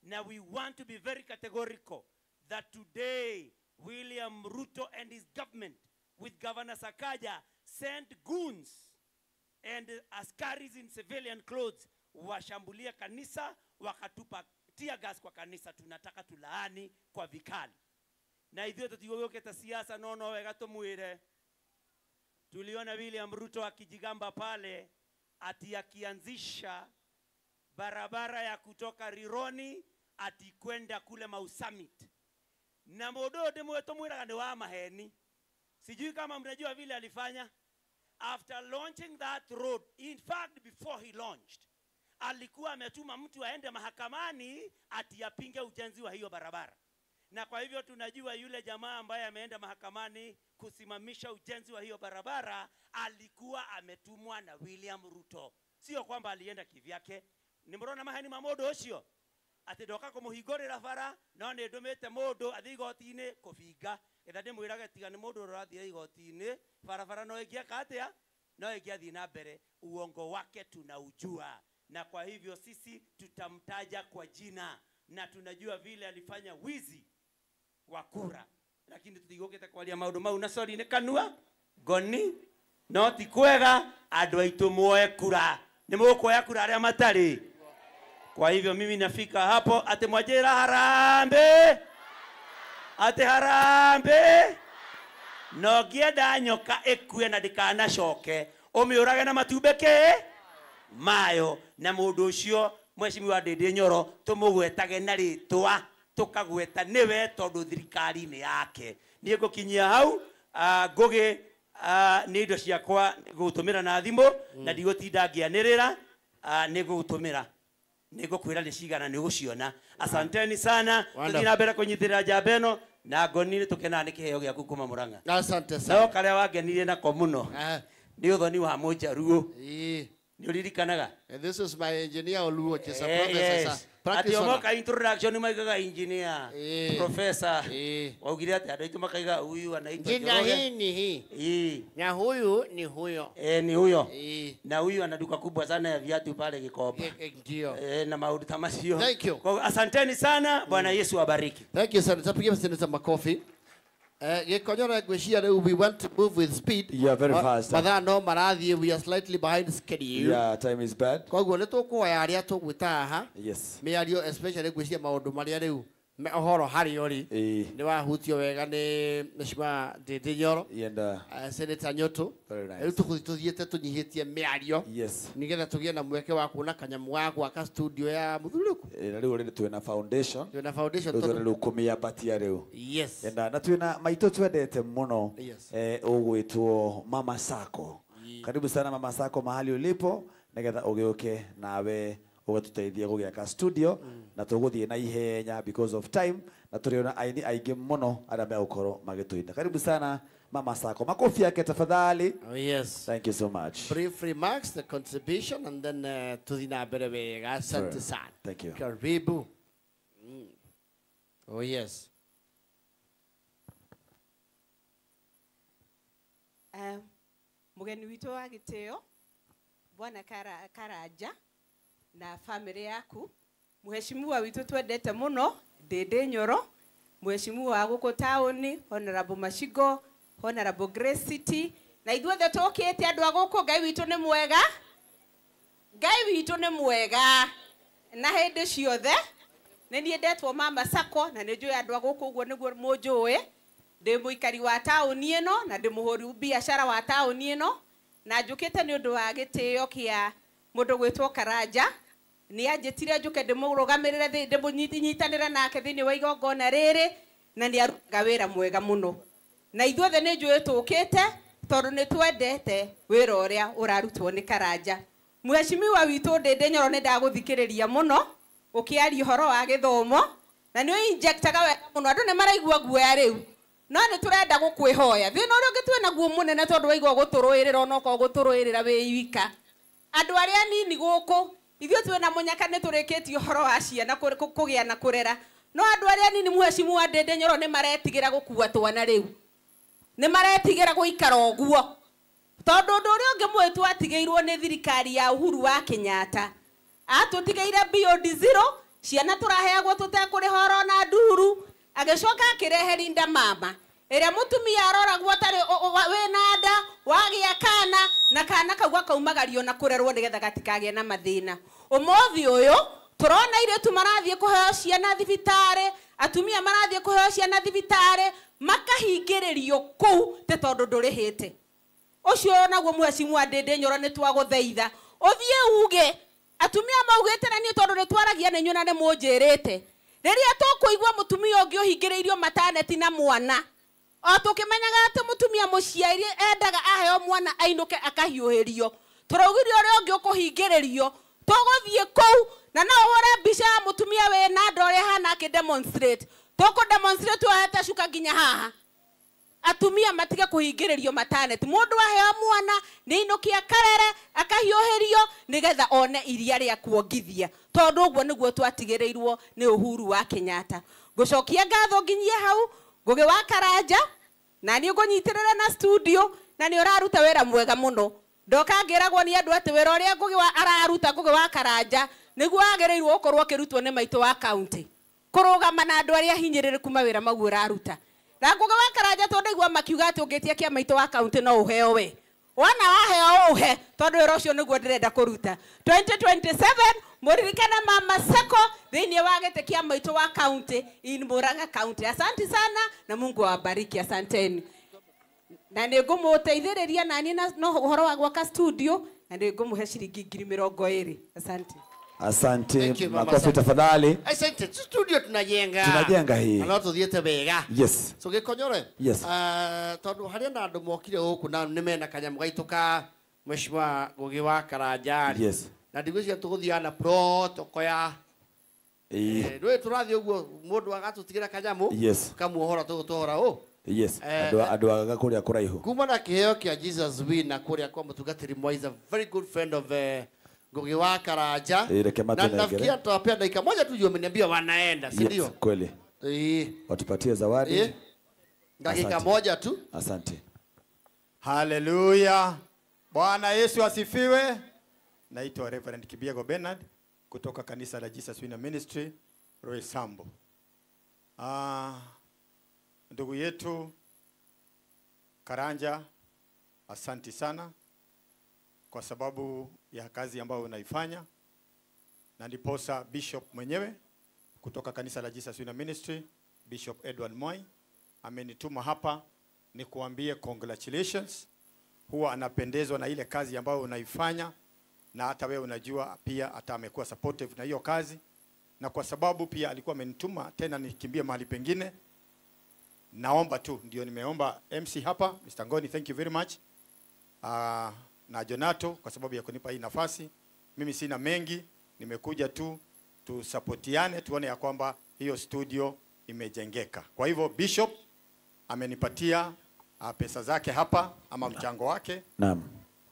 Na we want to be very categorical that today William Ruto and his government with Governor Sakaja sent goons and askaris in civilian clothes washambulia kanisa, wakatupa tear gas kwa kanisa. Tunataka tulaani kwa vikali. Na ithuĩ tũtigũgĩũkĩte siasa, no no wega tũmwĩre. Tuliona William Ruto akijigamba pale ati akianzisha barabara ya kutoka Rironi ati kwenda kule Mau Summit. Na mũndũ ũyũ ndĩmũĩ tũmwĩraga nĩ wa maheni. Sijui kama mnajua vile alifanya. After launching that road, in fact before he launched, alikuwa ametuma mtu aende mahakamani ati apinge ujenzi wa hiyo barabara. Na kwa hivyo tunajua yule jamaa ambaye ameenda mahakamani kusimamisha ujenzi wa hiyo barabara alikuwa ametumwa na William Ruto. Sio kwamba alienda kivyake. Nimrona maheni ma mũndũ ũcio atĩ ndoka kũmũhingũrĩra bara no nĩ ndũmĩte mũndũ athiĩ igoti-inĩ kũbinga. Getha ndĩmwĩrage tiga nĩ mũndũ ũrĩa ũrathiĩ igoti-inĩ barabara no ĩngĩeka atĩa, no ĩngĩathiĩ na mbere. Uongo wake tunaujua, na kwa hivyo sisi tutamtaja kwa jina, na tunajua vile alifanya wizi wa kura, lakini tutigũkĩte kwaria maũndũ mau na sorry nĩ kanua ngoni no ti kwega andũ aitũ muoe kura. Nĩ mũkuoya kura arĩa matarĩ. Kwa hivyo mimi nafika hapo ati mwajira harambee, ati harambee. No ngĩenda nyoka ĩkue na ndĩkanacoke ũmĩũrage na matumbĩ kĩ mayo. Na mũndũ ũcio Mheshimiwa Ndindi Nyoro tũmũgwetage na rĩtwa, tũkagweta nĩwe tondũ thirikari nĩ yake. Niĩ ngũkinyia hau. Ngũgĩ nĩ indo ciakwa ngũgũtũmĩra na thimũ na ndigũtinda ngĩanĩrĩra. Nĩ ngũgũtũmĩra, nĩ ngũkwĩra nĩ cigana nĩ ũgũciona. Asanteni sana. Tũthiĩ na mbere kũnyitĩrĩra njamba ĩno na ngoni nĩ tũkenaga nĩ kĩheo gĩaku kuma Murang'a. Asante sana. No karĩa wangenirie nako mũno nĩ ũthoni wa Mũnjaruo. Nĩ ũririkanaga? This is my engineer Oluoch, is a professor. Yes. Ati omoka introduction maigaga engineer, professor. Waugire atĩ andũ aitũ makaiga huyu anaitwa Jina Njoroge. hii ni hii. Na huyu ni huyo. Ni huyo. Na huyu ana duka kubwa sana ya viatu pale Gikomba. Ndio. Na maũndũ ta macio. Thank you. Kwa asanteni sana. Bwana Yesu abariki. Thank you sana. Tupigie Senator makofi. Gĩkonyora ngwĩciria rĩu we want to move with speed. Yeah, very fast. Mathaa no marathiĩ, we are slightly behind schedule. Yeah, time is bad. Koguo nĩ tũkuoya arĩa tũgwĩta haha. Yes. Mĩario especially ngwĩciria maũndũ marĩa rĩu ũhoro harĩa ũrĩ nĩ wahutio wega nĩ Mheshimiwa Ndindi Nyoro. And Senator Nyoto. Very nice. Rĩu tũgũthiĩ tũthiĩte tũnyihĩtie mĩario. Yes. Nĩgetha tũgĩe na mweke wa kuona kanyamũ ga gwaka studio ya mũthuri ũrĩkũ. Na rĩu already twĩna foundation. Twĩna foundation Rĩu tondũ twĩna rĩu kũmĩambatia rĩu. Yes. And na twĩna maitũ twendete mũno. Yes. Ũgwĩtwo Mama Sacco. Karibu sana Mama Sacco mahali ulipo nĩgetha ũgĩũke nawe ũgĩtũteithia gũgĩaka studio na tũgũthiĩ na ihenya because of time na tũrĩona aini aingĩ mũno arĩa megũkorwo magĩtũinda. Karibu sana Mama Sacco. Makofi yake tafadhali. Oh, yes. Thank you so much. Brief remarks, the contribution, and then tuthiĩ na mbere wega. Asante Sure. sana. Thank you. Karibu. Oh yes. Mugeni witũ wa gĩtĩo Bwana Karanja na family yaku, mheshimiwa witũ twendete mũno Ndindi Nyoro, mheshimiwa wa gũkũ taũni Honorable Machigo, Honorable Grace City, na ithuothe tũkĩte andũ a gũkũ. Ngai witũ nĩ mwega, Ngai witũ nĩ mwega na hĩndĩ ciothe. Nĩ niĩ ndetwo Mama Sacco na nĩ njũĩ andũ a gũkũ ũguo nĩguo mũnjũĩ. Ndĩ mũikari wa taũni ĩno na ndĩ mũhũri biacara wa taũni ĩno, na njũkĩte nĩ ũndũ wa gĩtĩo kĩa mũndũ gwĩtwo Karanja. Nĩ anjĩtire njũke ndĩmũrũgamĩrĩre, ndĩmũnyitanĩre nake thĩinĩ wa igongona rĩrĩ, na nĩ arutaga wĩra mwega mũno. Na ithuothe nĩ njũĩ tũkĩte tondũ nĩ twendete wĩra ũrĩa ũrarutwo nĩ Karanja. Mheshimiwa witũ Ndindi Nyoro nĩ ndagũthikĩrĩria mũno ũkĩaria ũhoro wa gĩthomo, na nĩ ũinjectaga wega mũno, andũ nĩ maraigua guoya rĩu. No nĩ tũrenda gũkwĩhoya thĩna ũrĩa ũngĩ twĩ naguo mũnene tondũ waigua gũtũrũĩrĩra onokorwo gũtũrũĩrĩra wĩ wika. Andũ arĩa anini gũkũ ithuĩ twĩna mũnyaka nĩ tũrĩkĩtie ũhoro wa ciana kũgĩa na kũrera, no andũ arĩa anini mheshimiwa Ndindi Nyoro nĩ maretigĩra gũkua twana rĩu, nĩ maretigĩra gũikara ũguo tondũ ũndũ ũrĩa ũngĩ mũĩ twatigĩirwo nĩ thirikari ya Uhuru wa Kenyatta atũtigĩire BOD zero, ciana tũraheagwo tũtekũrĩha oro na nduru. Agĩcoka akĩrehe Linda Mama ĩrĩa mũtumia aroragwo atarĩ wĩna nda wagĩa kana na kana kau gakaumagario na kũrerwo nĩgetha gatikagĩe na mathĩna. Ũmũthĩ ũyũ tũrona airĩtu marathiĩ kũheo ciana thibitarĩ, atumia marathiĩ kũheo ciana thibitarĩ makahingĩrĩrio kũu tĩ tondũ ndũrĩhĩte. Ũcio naguo mheshimiwa Ndĩndĩ Nyoro nĩ twagũthaitha ũthiĩ uge atumia maugĩte na niĩ tondũ nĩ twaragia na inyuĩ na nĩ mũnjĩrĩte. Rĩrĩa tũkũigua mũtumia ũngĩ ũhingĩrĩirio mataneti na mwana o tũkĩmenyaga atĩ mũtumia mũciari endaga aheo mwana ainũke akahiũhĩrio, tũraugire ũrĩa ũngĩ ũkũhingĩrĩrio tũgũthiĩ kũu na no ũhũre mbica ya mũtumia wĩna nda ũrĩa ahana akĩ demonstrate. Tũkũ demonstrate ohete cuka nginya haha. Atumia matige kũhingĩrĩrio mataneti. Mũndũ aheo mwana nĩ ainũke akarere akahiũhĩrio nĩgetha one iria rĩa kuongithia, tondũ ũguo nĩguo twatigĩrĩirwo nĩ Uhuru wa Kenyatta. Ngũcokia ngatho nginyie hau Ngugi wa Karanja, na niĩ ngũnyitĩrĩre na studio na nĩ ũraruta wĩra mwega mũno. Ndoka ngĩragwo nĩ andũ atĩ wĩra ũrĩa Ngugi wa araruta Ngugi wa Karanja nĩguo agĩrĩirwo gũkorwo akĩrutwo nĩ maitũ wa county kũrũgama na andũ arĩa hinyĩrĩrĩku mawĩra mau ũraruta. Na Ngugi wa Karanja tondũ ndaigua makiuga atĩ ũngĩtia kĩa maitũ wa county no ũheo we. Wona waheo ũhe tondũ wĩra ũcio nĩguo ndĩrenda kũruta. 2027 mũririkane Mama Sacco thĩinĩ wa gĩtĩ kĩa maitũ wa county in Murang'a County. Asante sana na Mungu awabariki. Asanteni. Na nĩ ngũmũteithĩrĩria nani na ũhoro wa gwaka studio na nĩ ngũmũhe ciringi 20,000. Asante. Asante. Makofi tafadhali. Asante. Studio tunajenga. Tunajenga hii. Na tuthiete wega. Yes. So gikonyore. Yes. Tondu haria na andu mokire guku na ni mena kanyamu gaitu ka Mheshimiwa Ngugi wa Karanja. Yes. Na ndigwiciria tuguthiaga na protocol ya ndũĩ tũrathiĩ ũguo mũndũ agatũtigĩra kanyamu. Yes. Kamuohora tũgũtũhora ũ. Yes. Andũ aga kũrĩa kũraihu. Kuma na kĩheo kĩa Jesus Winner kũrĩa kwa mũtungatĩri Moi is a very good friend of Ngugi wa Karanja. Na nafikiria tutawapea dakika moja tu juu ameniambia wanaenda, si ndio? Yes, kweli. Watupatie zawadi. Dakika moja tu. Asante. Haleluya. Bwana Yesu asifiwe. Naitwa Reverend Kibiego Bernard kutoka kanisa la Jesus Winner Ministry, Roysambu. Ndugu yetu Karanja, asanti sana kwa sababu ya kazi ambayo unaifanya. Na ndiposa Bishop mwenyewe kutoka kanisa la Jesus Winner Ministry, Bishop Edward Moi, amenituma hapa nikuambie congratulations. Huwa anapendezwa na ile kazi ambayo unaifanya, na hata wewe unajua pia hata amekuwa supportive na hiyo kazi. Na kwa sababu pia alikuwa amenituma tena nikimbie mahali pengine, naomba tu, ndio nimeomba MC hapa, Mr. Ngoni, thank you very much. Na Jonato kwa sababu ya kunipa hii nafasi. Mimi sina mengi, nimekuja tu tusapotiane, tuone ya kwamba hiyo studio imejengeka. Kwa hivyo Bishop amenipatia pesa zake hapa ama mchango wake. Naam.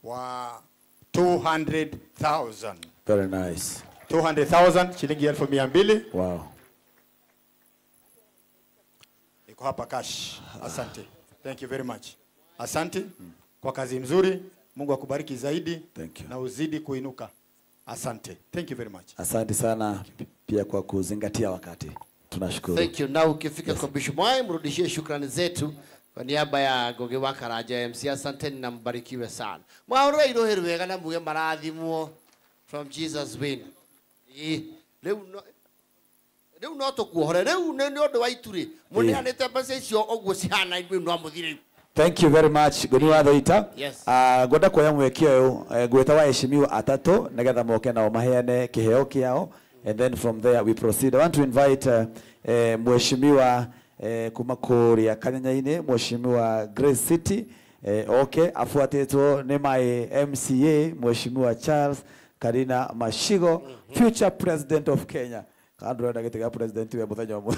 Wa 200,000. Very nice. 200,000 shilingi 200,000. Wow. Iko hapa cash. Asante. Thank you very much. Asante kwa kazi mzuri. Mungu akubariki zaidi. Thank you. Na uzidi kuinuka. Asante. Thank you very much. Asante sana pia kwa kuzingatia wakati. Tunashukuru. Thank you. Na ukifika kwa Bishop Moi mrudishie shukrani zetu kwa niaba ya Ngugi wa Karanja MC. Asante na mbarikiwe sana. Mwaurwe iroheru wega na muge marathimwo from Jesus Win. Rĩu no tũkuohore rĩu nĩ ũndũ wa ituri mũneanĩte mbeca icio ũguo cihana rĩu no mũthire. Thank you very much. Ngoni wa Thoita. Yes. Ngwenda kuoya mweke ũyũ ngwĩta waheshimiwa atatũ nĩgetha moke nao maheane kĩheo kĩao, and then from there we proceed. I want to invite mheshimiwa kuma kũrĩa Kanyanya-inĩ, Mheshimiwa Grace City, okay, afuatĩtwo nĩ my MCA Mheshimiwa Charles Karina Mashigo, future president of Kenya. Kana ndũrenda gĩtĩ gĩa president we mũthenya ũmwe.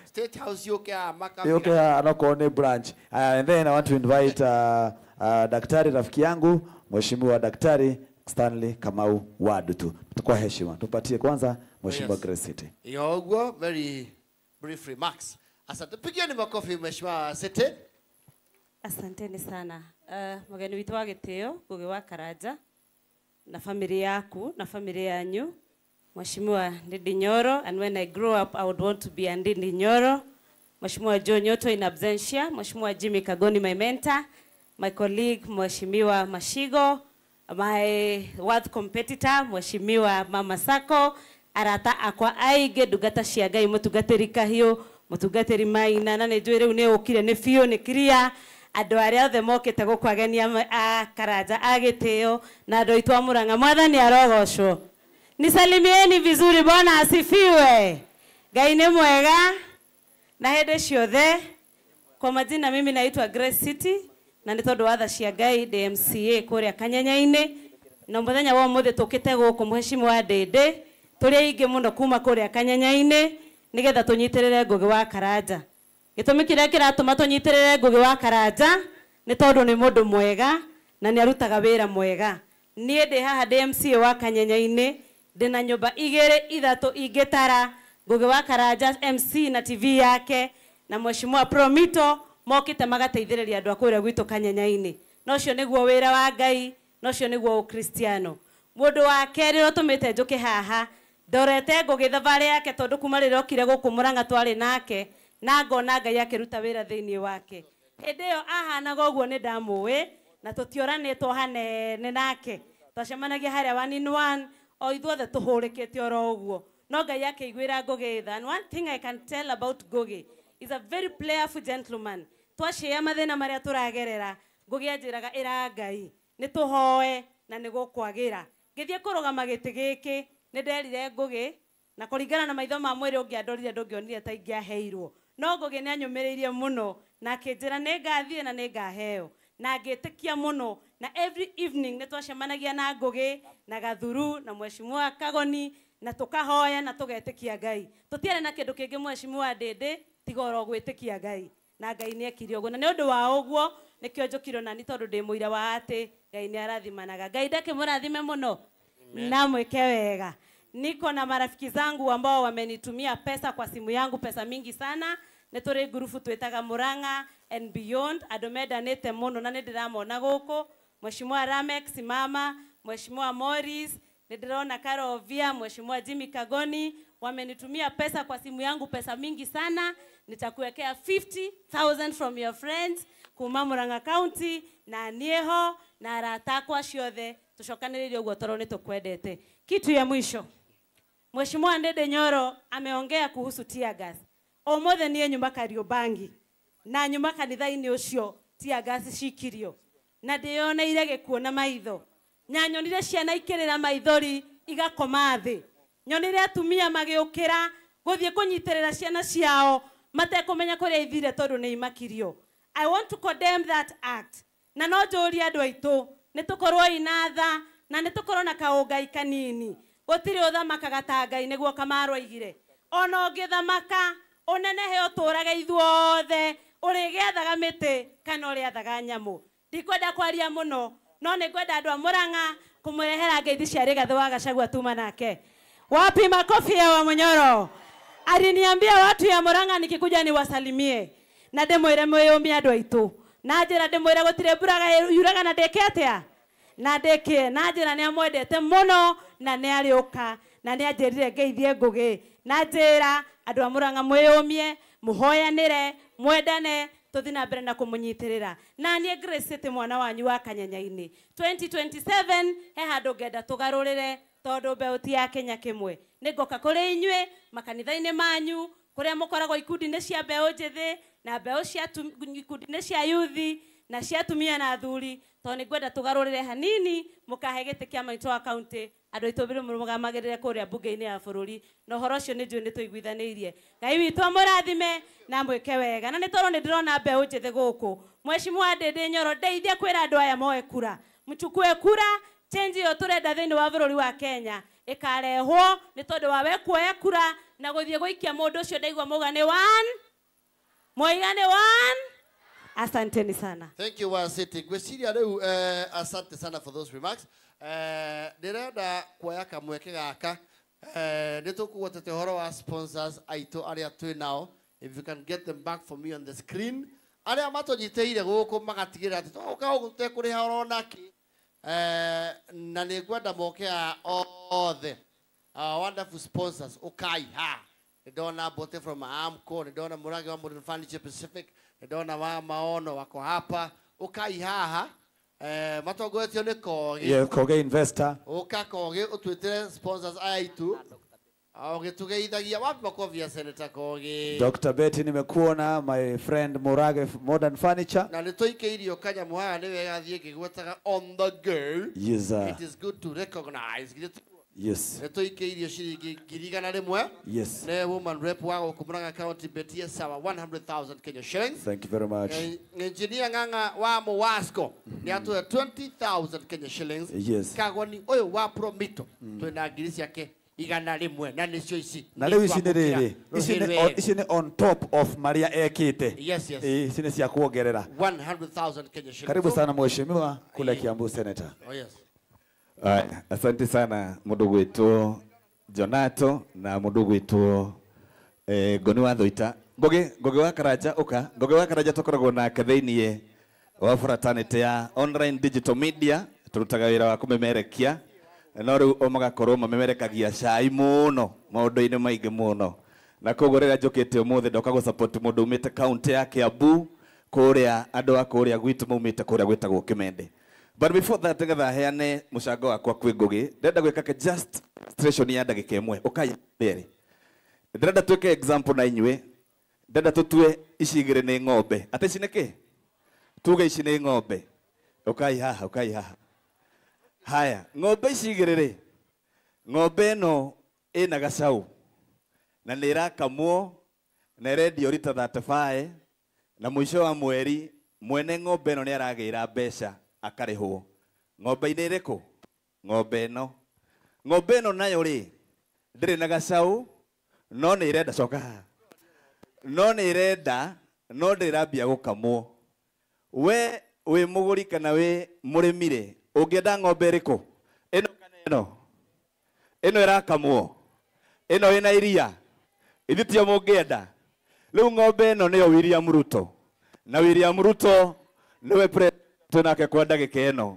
State House yoke maka yoke anokorwo nĩ branch. And then I want to invite daktari rafiki yangu Mheshimiwa Daktari Stanley Kamau Wadutu. Kwa heshima tupatie kwanza Mheshimiwa Yes. Grace City. Yogo, very brief remarks. Asante. Pigieni makofi Mheshimiwa City. Asanteni sana. Mugeni witu wa gĩtĩo Ngugi wa Karanja na family yaku na family yanyu. Mheshimiwa Ndindi Nyoro, and when I grow up I would want to be a Ndindi Nyoro. Mheshimiwa Joe Nyoto in absentia, Mheshimiwa Jimmy Kagoni my mentor, my colleague Mheshimiwa Mashigo, my world competitor Mheshimiwa Mama Sako, arata akwa aige ndungata cia Ngai mutungatĩri Kahiũ, mutungatĩri Maina, na nĩ njũĩ rĩu nĩ ũkire nĩ biũ nĩ kiria andũ arĩa othe mokĩte gũkũ ageni a Karanja a gĩtĩo na andũ aitũ a Murang'a. Mwathani arogocwo. Nisalimieni vizuri. Bwana asifiwe. Ngai nĩ mwega na hĩndĩ ciothe. Kwa majina mimi naitwa Grace City na nĩ tondũ wa tha cia Ngai ndĩ MCA kũrĩa Kanyenya-inĩ, na mũthenya wa ũmũthĩ tũkĩte gũkũ Mheshimiwa Ndindi tũrĩ aingĩ mũno kuma kũrĩa Kanyenya-inĩ nĩgetha tũnyitĩrĩre Ngugi wa Karanja. Gĩtũmi kĩrĩa kĩratũma tũnyitĩrĩre Ngugi wa Karanja nĩ tondũ nĩ mũndũ mwega na nĩ arutaga wĩra mwega. Niĩ ndĩ haha ndĩ MCA wa Kanyenya-inĩ, ndĩna nyũmba igĩrĩ ithatũ ingĩtara Ngugi wa Karanja MC na TV yake na Mheshimiwa Promito mokĩte magateithĩrĩria andũ a kũrĩa gwitũ Kanyenya-inĩ. Na ũcio nĩguo wĩra wa Ngai, na ũcio nĩguo Ũkristiano. Mũndũ wa kerĩ ũrĩa ũtũmĩte njũke haha, ndorete Ngugi thabarĩ yake tondũ kuma rĩrĩa okire gũkũ Murang'a twarĩ nake na ngona Ngai akĩruta wĩra thĩinĩ wake. Hĩndĩ ĩyo ahanaga ũguo nĩ ndamũĩ na tũtioranĩtwo hanene nake, twacemanagia harĩa one in one o ithuothe tũhũrĩkĩte oro ũguo, no Ngai akĩiguĩra Ngugi tha. And one thing I can tell about Ngugi is a very playful gentleman. Twacĩa mathĩna marĩa tũragerera, Ngugi anjĩraga ĩra Ngai nĩ tũhoe na nĩ gũkwagĩra. Ngĩthiĩ kũrũgama gĩtĩ gĩkĩ nĩ nderire Ngugi, na kũringana na maitho ma mwĩrĩ ũngĩandorire ndũngĩonire ta ingĩaheirwo, no Ngugi nĩ anyũmĩrĩirie mũno na akĩnjĩra nĩ ngathiĩ na nĩ ngaheo, na ngĩtĩkia mũno. Na every evening nĩ twacemanagia na Ngugi na Gathuru na Mheshimiwa Kagoni na tũkahoya na tũgetĩkia Ngai. Tũtiarĩ na kĩndũ kĩngĩ Mheshimiwa Ndindi tiga oro gwĩtĩkia Ngai, na Ngai nĩ ekire ũguo. Na nĩ ũndũ wa ũguo nĩkĩo njũkirwo nani tondũ ndĩ mũira wa atĩ Ngai nĩ arathimanaga. Ngai ndakĩmũrathime mũno na mwĩke wega. Niko na marafiki zangu ambao wamenitumia pesa kwa simu yangu, pesa mingi sana. Nĩ tũrĩ ngurubu twĩtaga Murang'a and Beyond, andũ mendanĩte mũno na nĩ ndĩramona gũkũ. Mheshimiwa Ramek Simama, Mheshimiwa Morris, nĩ ndĩrona Karovia, Mheshimiwa Jimmy Kagoni wamenitumia pesa kwa simu yangu, pesa mingi sana. Nitakuwekea 50,000 from your friends kuma Murang'a County na nieho na arata akwa ciothe tucokanĩrĩrie ũguo tondũ nĩ tũkwendete. Kitu ya mwisho, Mheshimiwa Ndindi Nyoro ameongea kuhusu tear gas. Ũmũthĩ niĩ nyuma Kariobangi na nyuma kanitha-inĩ ũcio tear gas cikirio na ndĩyoneire gĩkuũ na maitho. Nyanyonire ciana ikĩrĩra maithori igakoma thĩ, nyonire atumia magĩũkĩra gũthiĩ kũnyitĩrĩra ciana ciao matekũmenya kũrĩa ithire tondũ nĩ imakirio. I want to condemn that act. Na no njũrie andũ aitũ nĩ tũkorwo ina tha na nĩ tũkorwo na kaũngai kanini. Gũtirĩ ũthamakaga ta Ngai nĩguo Kamaru aigire. Ona ũngĩthamaka ũnenehe ũtũrage ithuothe, ũrĩgĩathaga mĩtĩ kana ũrĩathaga nyamũ. Ndikwenda kwaria mũno, no nĩ ngwenda andũ a Murang'a kũmũrehera ngeithi cia Rigathĩ wa Gachagua tuma nake. Wapi makofi ya Wamunyoro? Aliniambia watu ya Murang'a nikikuja niwasalimie na ndĩmwĩre mwĩyũmie andũ aitũ, na njĩra ndĩmwĩre gũtirĩ mbura yuraga na ndĩke atĩa na ndĩkĩe, na njĩra nĩ amwendete mũno na nĩ arĩũka na nĩ anjĩrire ngeithie Ngugi, na njĩra andũ a Murang'a mwĩyũmie, mũhoyanĩre, mwendane, tũthiĩ na mbere na kũmũnyitĩrĩra. Na niĩ Grace City mwana wanyu wa Kanyenya-inĩ 2027 he handũ ngenda tũgarũrĩre tondũ mbeũ ti ya Kenya kĩmwe. Nĩ ngoka kũrĩ inyuĩ makanitha-inĩ manyu kũrĩa mũkoragwo ikundi-inĩ cia mbeũ njĩthĩ na mbeũ cia ikundi-inĩ cia yuthi na cia atumia na athuri, tondũ nĩ ngwenda tũgarũrĩre hanini mũkahe gĩtĩ kĩa maitũ wa kaunti andũ aitũ mũrũgamagĩrĩre kũrĩa mbunge-inĩ ya bũrũri, na ũhoro ũcio nĩ njũĩ nĩ tũiguithanĩirie. Ngai witũ amũrathime na mwĩke wega. Na nĩ tondũ nĩ ndĩrona mbeũ njĩthĩ gũkũ, Mheshimiwa Ndindi Nyoro, ndeithia kwĩra andũ aya moe kura, mchukue kura. Change ĩyo tũrenda thĩinĩ wa bũrũri wa Kenya ĩkarehwo nĩ tondũ wa we kuoya kura na gũthiĩ gũikia mũndũ ũcio. Ndaigua mauga nĩ one, moiga nĩ one. Asanteni sana. Thank you, Wasiti. Ngwĩciria rĩu asante sana for those remarks. Ndĩrenda kuoya kamweke gaka nĩ tũkũgwetete ũhoro wa sponsors aitũ arĩa twĩ nao. If you can get them back for me on the screen. Arĩa matũnyitĩire gũkũ magatigĩrĩra atĩ tũgoka gũkũ tũtekũrĩha oro naki. Na nĩ ngwenda moke othe. Our wonderful sponsors ukai ha ndona bote from Amco, ndona Murage wa Modern Furniture Pacific, ndona wa Maono wako hapa ukai haha matongoretio nĩ Kogi. Yeah, Kogi investor. Uka Kogi utwitire sponsors aya itu ũgĩtũgeithagia wapi makobi ya Senator Kogi. Dr. Betty nimekuona, my friend Murage Modern Furniture. Na nĩtũikĩirio kanyamũ haha nĩ wega thiĩ ngĩgwetaga on the go. Yes, sir. It is good to recognize. Yes. Nĩtũikĩirio ciringi 100,000. Yes. Nĩ woman rep wa gũkũ Murang'a County Betty Sawa 100,000 Kenya shillings. Thank you very much. Engineer Ng'ang'a wa Muwasco nĩ atũhe 20,000 Kenya shillings. Yes. Kagoni ũyũ wa Promito twĩna ngiri ciake 100 na nĩcio ici. Na rĩu ici nĩ rĩrĩ, ici nĩ on top of maria ekĩte. Yes, yes. Ici nĩ cia kuongerera. 100,000 Kenya shillings. Karibu sana mheshimiwa kule Kiambu Senator. Oh yes. Asante sana mundu gwitwo Jonato na mundu gwitwo Ngoni wa Thuita. Ngugi wa Karanja uka. Ngugi wa Karanja tukoragwo nake thiini wa fraternity ya online digital media, turutaga wira wa kumemerekia no riu o magakorwo mamemerekagia cai muno maundu-ini maingi muno, na koguo riria njukite umuthi ndoka gu support mundu umite county ya Kiambu kuria andu a kuria gwitu maumite kuria gwitagwo Kimende. But before that ngetha heane mucango wakwa kwi Ngugi, ndenda gwika just illustration ya ndagika imwe ukai riri ndĩrenda twĩke example na inyuĩ, ndĩrenda tũtue ici igĩrĩ nĩ ng'ombe, atĩ ici nĩ kĩ, tuge ici nĩ ng'ombe, ukai haha, ukai haha. Haya, ng'ombe ici igĩrĩ rĩ, ng'ombe ĩno ĩna gacau na nĩ ĩrakamwo na ĩrendio rita 35 na mũico wa mweri mwene ng'ombe ĩno nĩ aragĩra mbeca akarĩhwo. Ng'ombe-inĩ ĩrĩkũ? Ng'ombe ĩno. Ng'ombe ĩno nayo rĩ ndĩrĩ na gacau no nĩ ĩrenda, coka haha, no nĩ ĩrenda no ndĩrambia gũkamwo. We wĩ mũgũri kana wĩ mũrĩmi rĩ, ũngĩenda ng'ombe ĩrĩkũ? Ĩno kana ĩno? Ĩno ĩrakamwo, ĩno ĩna iria, ithuĩ tio mũngĩenda. Rĩu ng'ombe ĩno nĩyo William Ruto, na William Ruto nĩwe president nake kwa ndagĩka ĩno.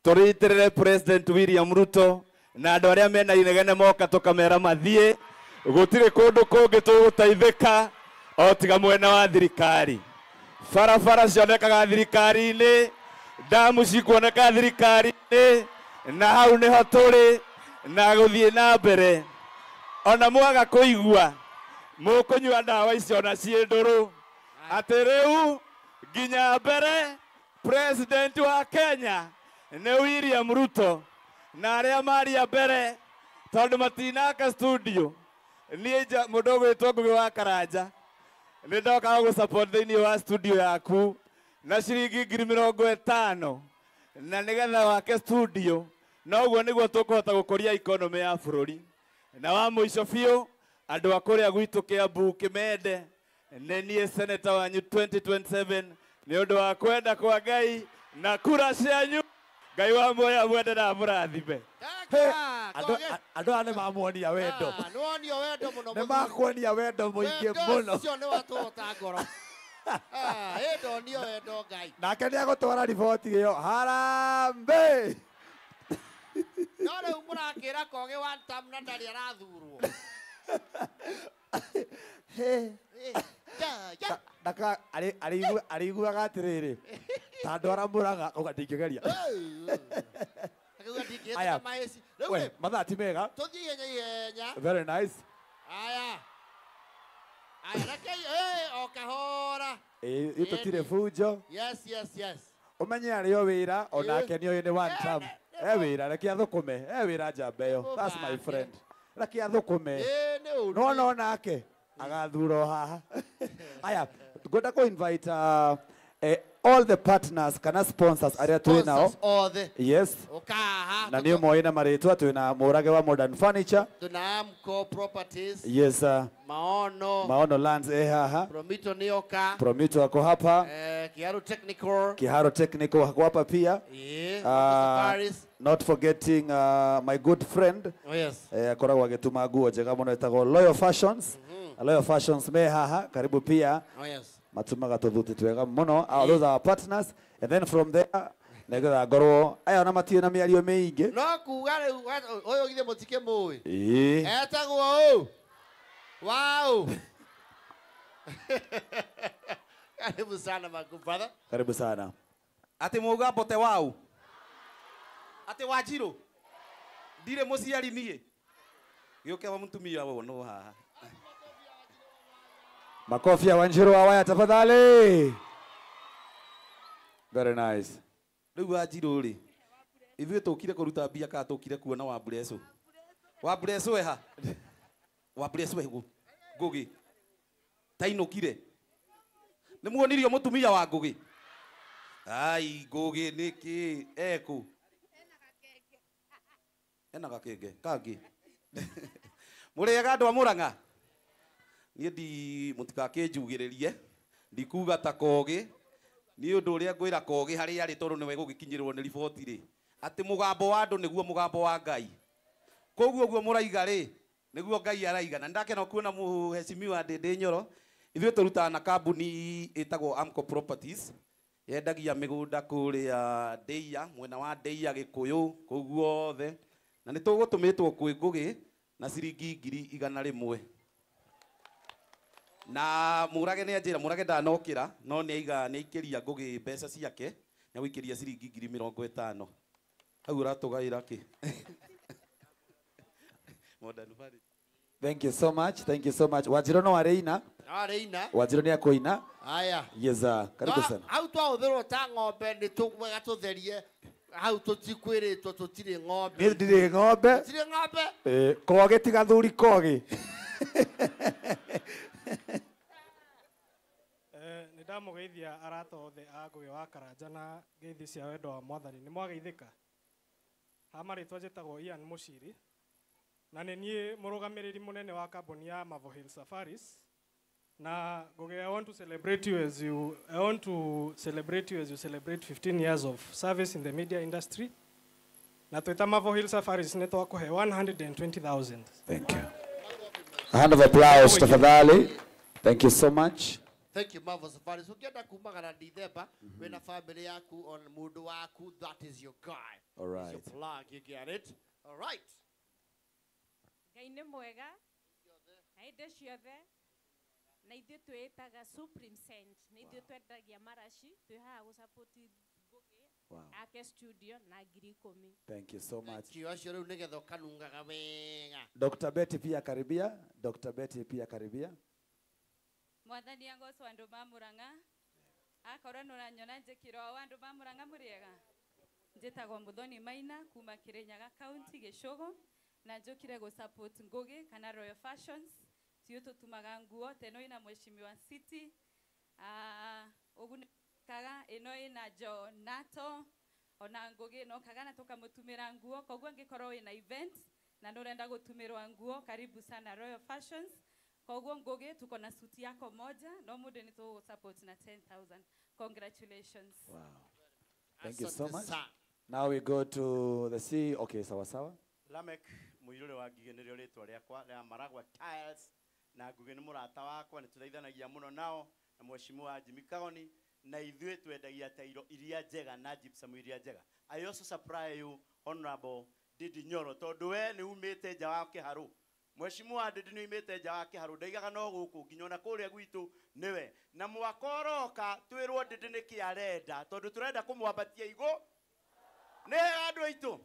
Tũrĩitĩrĩre President William Ruto na andũ arĩa mena inegene moka tũkamera mathiĩ, gũtirĩ kũndũ kũngĩ tũgũteithĩka o tiga mwena wa thirikari. Barabara cionekaga thirikari-inĩ, damu cikuoneka thirikari-inĩ, na hau nĩho tũrĩ na gũthiĩ na mbere. Ona mwaga kũigua mũkũnyua ndawa icio na ciĩ ndũrũ, atĩ rĩu nginya mbere President wa Kenya nĩ William Ruto, na arĩa maria mbere tondũ matinaka studio. Niĩ mũndũ ũgwĩtwo Ngugi wa Karanja nĩ ndoka gũ support thĩinĩ wa studio yaku na ciringi 50,000 na nĩgetha wake studio, na ũguo nĩguo tũkũhota gũkũria economy ya bũrũri. Na wa mũico biũ, andũ a kũrĩa gwitũ Kiambu Kimende, nĩ niĩ senator wanyu 2027 nĩ ũndũ wa kwenda kwa Ngai na kura cianyu. Ngai wa muoyo mwende na amũrathime. Andũ aya nĩ mamuonia wendo. Nĩwonio wendo mũno. Nĩ makuonia wendo mũingĩ mũno. Ũcio nĩ watũhota ngoro. Ĩ ndonio wendo Ngai. Nake nĩ agũtwara riboti ĩyo. Harambee. No rĩu mũrakĩra Kogi one term na ndarĩ arathurwo. Ndaka arĩiguaga atĩrĩrĩ, ta andũ arĩa Mũrang'a auga ndingĩgeria. Akiuga ndingĩhĩtũka maĩci. Rĩu We, mathaa ti mega. Tũthiĩ ihenya ihenya. Very nice. Aya. Aya, rekei, o kahora. Ĩ tũtirĩ bunjo. Yes, yes, yes. Ũmenye arĩ o wĩra, onake nĩ oĩ nĩ one term. E wĩra, reke athũkũme. E wĩra njamba ĩyo. That's my friend. Reke athũkũme. No no nake agathurwo haha. Aya, ngwenda kũ invite all the partners kana sponsors arĩa twĩ nao. Othe. Yes. Ũkaha. Na nĩ ũmoĩ na marĩtwa, twĩ na Mũrage wa Modern Furniture. Tuna Amco Properties. Yes. Maono. Maono Lands haha. Promito nioka. Promito ako hapa. Kiharu Technical. Kiharu Technical ako hapa pia. Yeah. Not forgetting my good friend. Oh, yes. Akoragwo agĩtuma nguo njega mũno ĩtagwo Loyal Fashions. Loyal Fashions me haha karibu pia. Oh, yes. Matumaga tũthuti twega mũno. Those are our partners. And then from there Nĩgetha ngorwo aya ona matirĩ na mĩario mĩingĩ. No kuga rĩu ũyũ githĩ mũtikĩmũĩ. Ĩĩ. Etagwo ũ? Wow. Karibu sana my good brother. Karibu sana. Ati muga mbote wau. Ati Wanjiru. Ndirĩ mũciari niĩ. Gĩũke wa mũtumia wono haha. Makofi ya Wanjiru wa Waya tafadhali. Very nice. Rĩu Wanjiru rĩ, ithuĩ tũkire kũruta mbia kana tũkire kuona wa Mburecu? Wa Mburecu eha? Wa Mburecu ehu? Ngũgĩ. Tainũkire. Nĩ muonirio mũtumia wa Ngũgĩ? Ai, Ngũgĩ nĩkĩ ekũ? Ena gakenge kangĩ. Mũrĩega andũ a Mũrang'a? Niĩ ndi mũtikakĩnjugĩrĩrie, ndikuga ta Kogĩ, nĩ ũndũ ũrĩa ngwĩra Kogĩ harĩa arĩ tondũ nĩwe gũgĩkinyĩrwo nĩ riboti rĩ, atĩ mũgambo wa andũ nĩguo mũgambo wa Ngai. Koguo ũguo mũraiga rĩ, nĩguo Ngai araiga. Na nĩndakena kuona mũhecimiwa Ndĩndĩ Nyoro. Ithuĩ tũrutaga na kambuni ĩtagwo Amco Properties, yendagia mĩgũnda kũrĩa Ndeia, mwena wa Ndeia Gĩkũyũ, kũu guothe. Na nĩ tũgũtũmĩtwo kwĩ Ngũgĩ na ciringi 100,000. Na Mũrage nĩ anjĩra, Mũrage ndanokĩra, no nĩ aiga nĩ aikĩria Ngũgĩ mbeca ciake, nĩ agũikĩria ciringi 50,000. Hau ũratũgaĩra kĩ? Modern Valley. Thank you so much. Thank you so much. Wanjiru no areina. Areina. Wanjiru nĩ akũina. Aya. Yes, sir. Karibu sana. Hau twahũthĩrwo ta ng'ombe nĩ tũgwega tũtherie. Hau tũtikwĩrĩtwo tũtirĩ ng'ombe. Niĩ ndirĩ ng'ombe. Tũtirĩ ng'ombe. Kogĩ ti gathuri kogĩ. Nĩ ndamũgeithia arata othe a Ngũgĩ wa Karanja na ngeithi cia wendo wa Mwathani. Nĩ mwageithĩka? Ha marĩtwa njĩtagwo Ian Mũciri na nĩ niĩ mũrũgamĩrĩri mũnene wa kambuni ya Mavo Hill Safaris. Na Ngũgĩ, I want to celebrate you as you I want to celebrate you as you celebrate 15 years of service in the media industry. Na twĩta Mavo Hill Safaris nĩ twakũhe 120,000. Thank you. A hand of applause tafadhali. Thank you so much. Thank you, Mavo Safaris. Ukienda kumagara December, wena family yaku on mundu waku, that is your guy. All right. It's your plug, you get it? All right. Ngai nĩ mwega na hĩndĩ ciothe, na ithuĩ twĩĩtaga Supreme Scent, na ithuĩ twendagia maraci, twĩ haha gũ-support Ngũgĩ ake studio na 10,000. Thank you so much. Thank you. Acio rĩu nĩgetha ũkanungaga wega. Dr. Betty pia karibia. Dr. Betty pia karibia. Mwathani angocwo andũ ma Mũrang'a, akorwo nĩ ũranyona njĩkĩro o andũ ma Mũrang'a mũrĩega. Njĩtagwo Muthoni Maina kuma Kirinyaga County Gĩcũgũ, na njũkire gũ support Ngũgĩ kana Royal Fashions. Tiũ tũtumaga nguo teno ĩna mheshimiwa City, ũguo kaga ĩno ĩna Jo Nato ona Ngũgĩ no kaga na tũkamũtumĩra nguo. Koguo angĩkorwo wĩna event na nĩ ũrenda gũtumĩrwa nguo, karibu sana Royal Fashions. Koguo Ngũgĩ tuko na suti yako moja no mũndũ nĩ tũgũ support na 10,000. Congratulations. Wow. Thank you so much. Now we go to the C. Okay, sawa sawa. Lamek Muirure wa Ngigĩ nĩrĩo rĩtwa rĩakwa rĩa Maragwa Tiles, na Ngũgĩ nĩ mũrata wakwa, nĩ tũteithanagia mũno nao na mheshimiwa Jimmy Kagoni, na ithuĩ twendagia tairo iria njega na gypsum iria njega. I also supply you Honorable Ndindi Nyoro tondũ we nĩ umĩte nja wa kĩharũ. Mheshimiwa Ndindi nĩ umĩte nja wa kĩharũ, ndaigaga no gũkũ nginya ona kũrĩa gwitũ nĩwe. Na mwaka ũroka twĩrwo Ndindi nĩkĩ arenda tondũ tũrenda kũmwambatia igũ. Nĩ andũ aitũ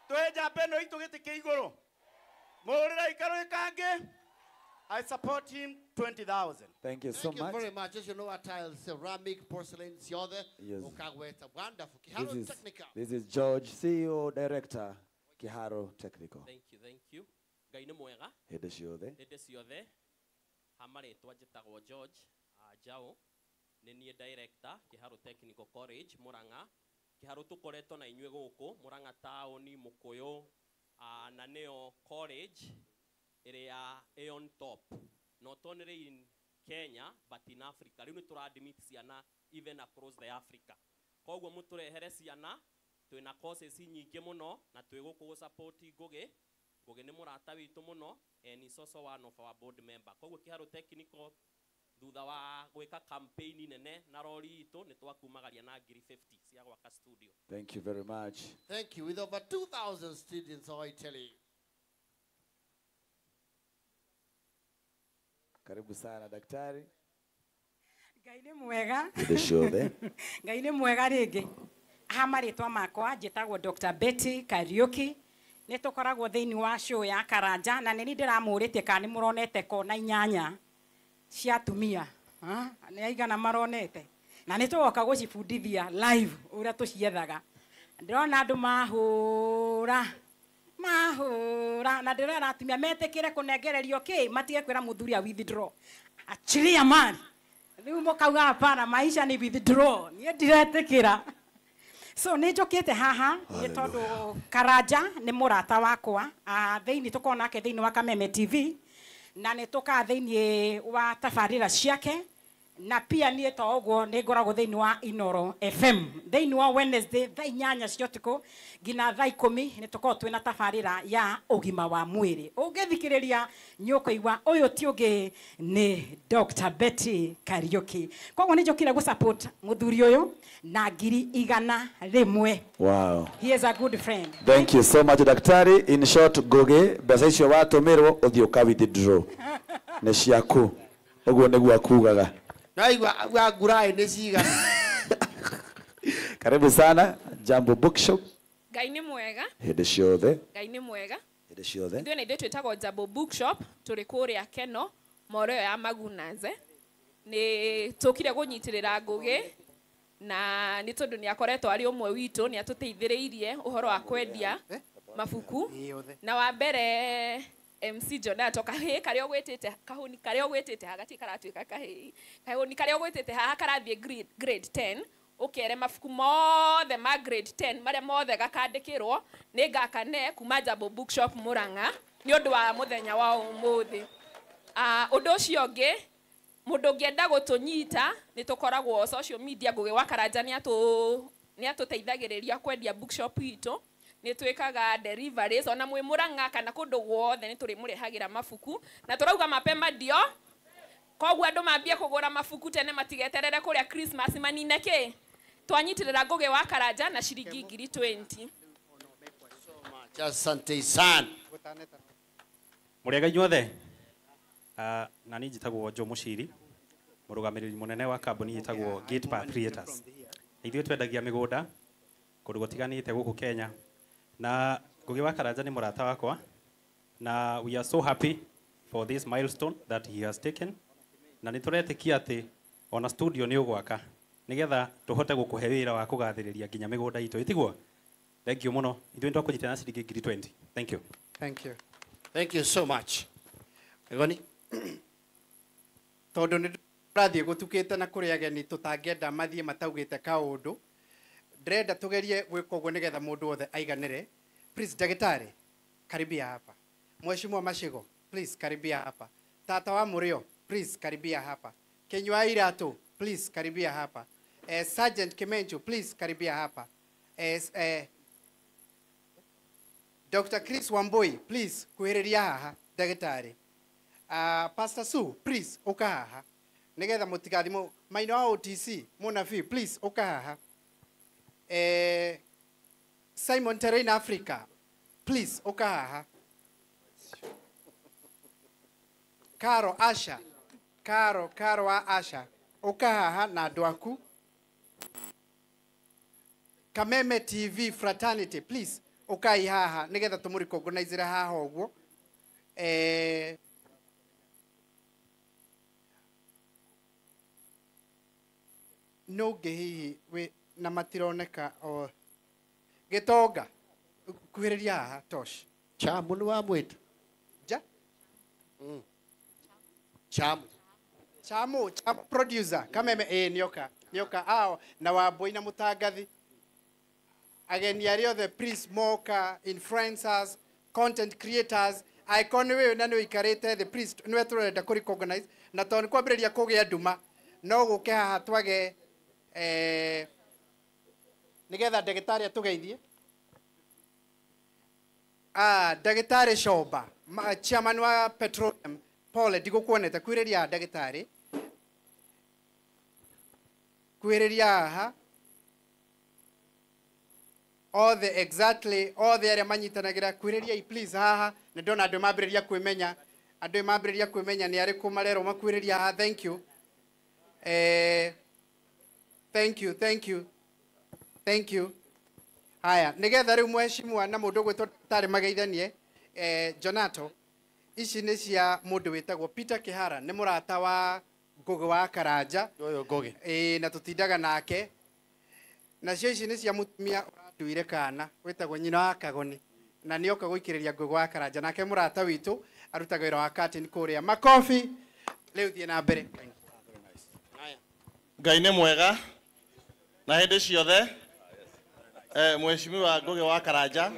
tũhe njamba ĩno itũ gĩtĩ kĩa igũrũ. Mũhũrĩra ikarũ kangĩ. I support him 20,000. Thank you so Thank you much. very much. As you know, tiles, ceramic, porcelain, ciothe. Yes. Ukagweta. Wonderful. Kiharo This is, Technical. this is George, CEO, Director, Kiharo Technical. Thank you, thank you. Ngai nĩ mwega. Hĩndĩ ciothe. Hĩndĩ ciothe. Ha marĩtwa njĩtagwo George Njau. Nĩ niĩ Director, Kiharo Technical College, Murang'a. Kiharo tũkoretwo na inyuĩ gũkũ, Murang'a taũni, Mũkũyũ, na nĩyo college ĩrĩa ĩ on top. Not only in Kenya, but in Africa. Rĩu nĩ tũra-admit ciana even across the Africa. Koguo mũtũrehere ciana, twĩna courses nyingĩ mũno, na twĩ gũkũ gũ-support Ngũgĩ. Ngũgĩ nĩ mũrata witũ mũno, and is also one of our board member. Koguo Kiharo Technical Thutha wa gwĩka campaign nene na rori itũ nĩ twakumagaria na ngiri 50 cia gwaka studio. Thank you very much. Thank you. With over 2,000 students, I tell you. Karibu sana daktari. Ngai nĩ mwega. Hĩndĩ ciothe. Ngai nĩ mwega rĩngĩ. Ha marĩtwa makwa njĩtagwo Dr. Betty Kariuki. Nĩ tũkoragwo thĩinĩ wa show ya Karanja na nĩ niĩ ndĩramũrĩtie kana nĩ mũronete kona 8 cia atumia. Nĩ aigana maronete. Na nĩ tũgoka gũcibundithia live ũrĩa tũciethaga. Ndĩrona andũ mahũra mahũra na ndĩrona atumia metĩkĩre kũnengererio kĩ matige kwĩra mũthuri a withdraw. Achilia mali. Rĩu mũkauga hapana, maisha ni withdraw. Niĩ ndiretĩkĩra. So nĩ njũkĩte haha nĩ tondũ Karanja nĩ mũrata wakwa. Thĩinĩ tũkoragwo nake thĩinĩ wa Kameme TV na nĩ tũkaga thĩinĩ wa tabarĩra ciake na pia niĩ to ũguo nĩ ngoragwo thĩinĩ wa Inoro FM thĩinĩ wa Wednesday thaa 8 cia ũtukũ nginya thaa 10 nĩ tũkoragwo twĩna tabarĩra ya ũgima wa mwĩrĩ. Ũngĩthikĩrĩria nĩ ũkũigua ũyũ ti ũngĩ nĩ Dr. Betty Kariuki. Koguo nĩ njũkire gũ support mũthuri ũyũ na 100,000. Wow. He is a good friend. Thank you so much daktari. In short, Ngugi, mbeca icio watũmĩrwo ũthiĩ ũka withdraw. Nĩ ciaku. Ũguo nĩguo akugaga. Naigua wa ngurai nĩ cigana. Karibu sana Jambo Bookshop. Ngai nĩ mwega. Hĩndĩ ciothe. Ngai nĩ mwega. Hĩndĩ ciothe. Ithuĩ na ithuĩ twĩtagwo Jambo Bookshop, tũrĩ kũrĩa Keno, moro ĩyo ya Magunaze. Nĩ tũkire kũnyitĩrĩra Ngugi na nĩ tondũ nĩ akoretwo arĩ ũmwe witũ, nĩ atũteithĩrĩirie ũhoro wa kwendia mabuku. Na wa mbere MC Jonato kahĩ karĩa ũgwĩtĩte kahũni karĩa ũgwĩtĩte haha gatirĩ karatuĩka kahĩ kahũni karĩa ũgwĩtĩte haha karathiĩ grade 10 ũkere mabuku mothe ma grade 10 marĩa mothe gakandĩkĩrwo nĩ ngakane kuma Jambo Bookshop Murang'a nĩ ũndũ wa mũthenya wa ũmũthĩ. Ũndũ ũcio ũngĩ mũndũ ũngĩenda gũtũnyita nĩ tũkoragwo social media. Ngugi wa Karanja nĩ atũteithagĩrĩria kwendia bookshop itũ. Nĩ twĩkaga deliveries ona mwĩ Murang'a kana kũndũ guothe nĩ tũrĩmũrehagĩra mabuku na tũrauga mapema ndio koguo andũ mambie kũgũra mabuku tene matigeterere kũrĩa Christmas manine kĩ. Twanyitĩrĩra Ngugi wa Karanja na ciringi 20,000. Asante sana. Mũrĩega inyuothe. Na niĩ njĩtagwo Joe Mũciri, mũrũgamĩrĩri mũnene wa kambuni ĩtagwo Gate Path Creators. Ithuĩ twendagia mĩgũnda kũndũ gũtiganĩte gũkũ Kenya. Na Ngugi wa Karanja nĩ mũrata wakwa na we are so happy for this milestone that he has taken. Na nĩ tũretĩkia atĩ ona studio nĩ ũgwaka nĩgetha tũhote gũkũhe wĩra wa kũgathĩrĩria nginya mĩgũnda itũ, ĩtiguo? Thank you mũno. Ithuĩ nĩtwakũnyitana na ciringi 20,000. Thank you. Thank you. Thank you so much. Egoni. Tondũ nĩ tũrathiĩ gũtukĩte na kũrĩ ageni tũtangĩenda mathiĩ mataugĩte kaũndũ, ndĩrenda tũgerie gwĩka ũguo nĩgetha mũndũ wothe aiganĩre. Please ndagĩtarĩ, karibia hapa. Mheshimiwa Mashigo, please karibia hapa. Tata wa Mũrĩo, please karibia hapa. Kinyua Iratũ, please karibia hapa. Sergeant Kimenjo, please karibia hapa. Dr. Chris Wambui, please kuhĩrĩria haha ndagĩtarĩ. Pastor Sue, please ũka haha nĩgetha mũtigathimwo. Maina wa OTC, mũnabii, please ũka haha. Simon Terrain Africa, please ũka haha. Caro Asha, Caro wa Asha, ũka haha na andũ aku. Kameme TV Fraternity, please ũkai haha nĩgetha tũmũrecognize haha ũguo. No ũngĩ hihi wĩ na matironeka o Gĩtonga kuhĩrĩria haha tosh. Chamu nĩ wamwĩta? Ja? Chamu. Chamu, Chamu producer Kameme nĩoka. Nĩoka ao na Wambui na Mũtangathi. Ageni arĩa othe please moka, influencers, content creators, icon wewe na nĩ ũikarĩte thĩ please nĩwe tũrenda kũ recognize na tondũ nĩ kwambĩrĩria kũgĩa nduma no gũke haha twage nĩgetha ndagĩtarĩ atũgeithie. Ndagĩtarĩ Comba, chairman wa Petroleum, pole ndigũkuonete, kwĩrĩria ndagĩtarĩ. Kuhĩrĩria haha othe, exactly, othe arĩa manyitanagĩra, kuhĩrĩriai please haha. Nĩ ndona andũ mambĩrĩria kwĩmenya, andũ mambĩrĩria kwĩmenya nĩ arĩkũ marerwo makuhĩrĩria haha. Thank you, thank you, thank you, thank you. Haya, nĩgetha rĩu mheshimiwa na mũndũ ũgwĩtwo tarĩ mageithanie. Jonato, ici nĩ cia mũndũ wĩtagwo Peter Kihara, nĩ mũrata wa Ngugi wa Karanja. Ũyũ Ngugi. Ĩĩ, na tũtindaga nake. Nacio ici nĩ cia mũtumia ũratuire kana wĩtagwo nyina wa Kagoni, na nĩoka gũikĩrĩria Ngugi wa Karanja. Nake mũrata witũ arutaga wĩra wa curtain kũrĩa. Makobi. Rĩu thiĩ na mbere. Ngai nĩ mwega na hĩndĩ ciothe. Mheshimiwa Ngugi wa Karanja,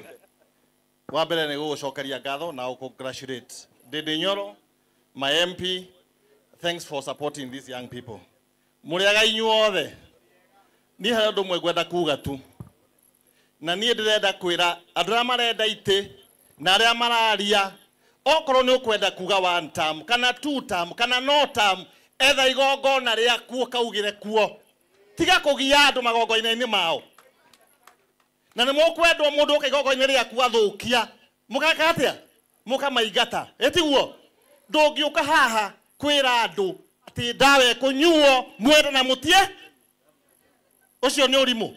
wa mbere nĩ gũgũcokeria ngatho na gũcongratulate Ndindi Nyoro, my MP. Thanks for supporting these young people. Mũrĩaga inyuothe. Niĩ harĩ ũndũ ũmwe ngwenda kuga tu, na niĩ ndĩrenda kwĩra andũ arĩa marenda itĩ na arĩa mararia, okorwo nĩ ũkwenda kuga one term kana two term kana no term, etha igongona rĩaku ũkaugĩre kuo. Tiga kũgia andũ magongona-inĩ mao. Na nĩ mũkwendwo mũndũ ũka igongona-inĩ rĩaku athũkia, mũgeka atĩa? Mũkamaingata. Ĩtiguo? Ndũngĩũka haha kwĩra andũ atĩ ndawa ĩkũnyuo mwende na mũtie, ũcio nĩ ũrimũ.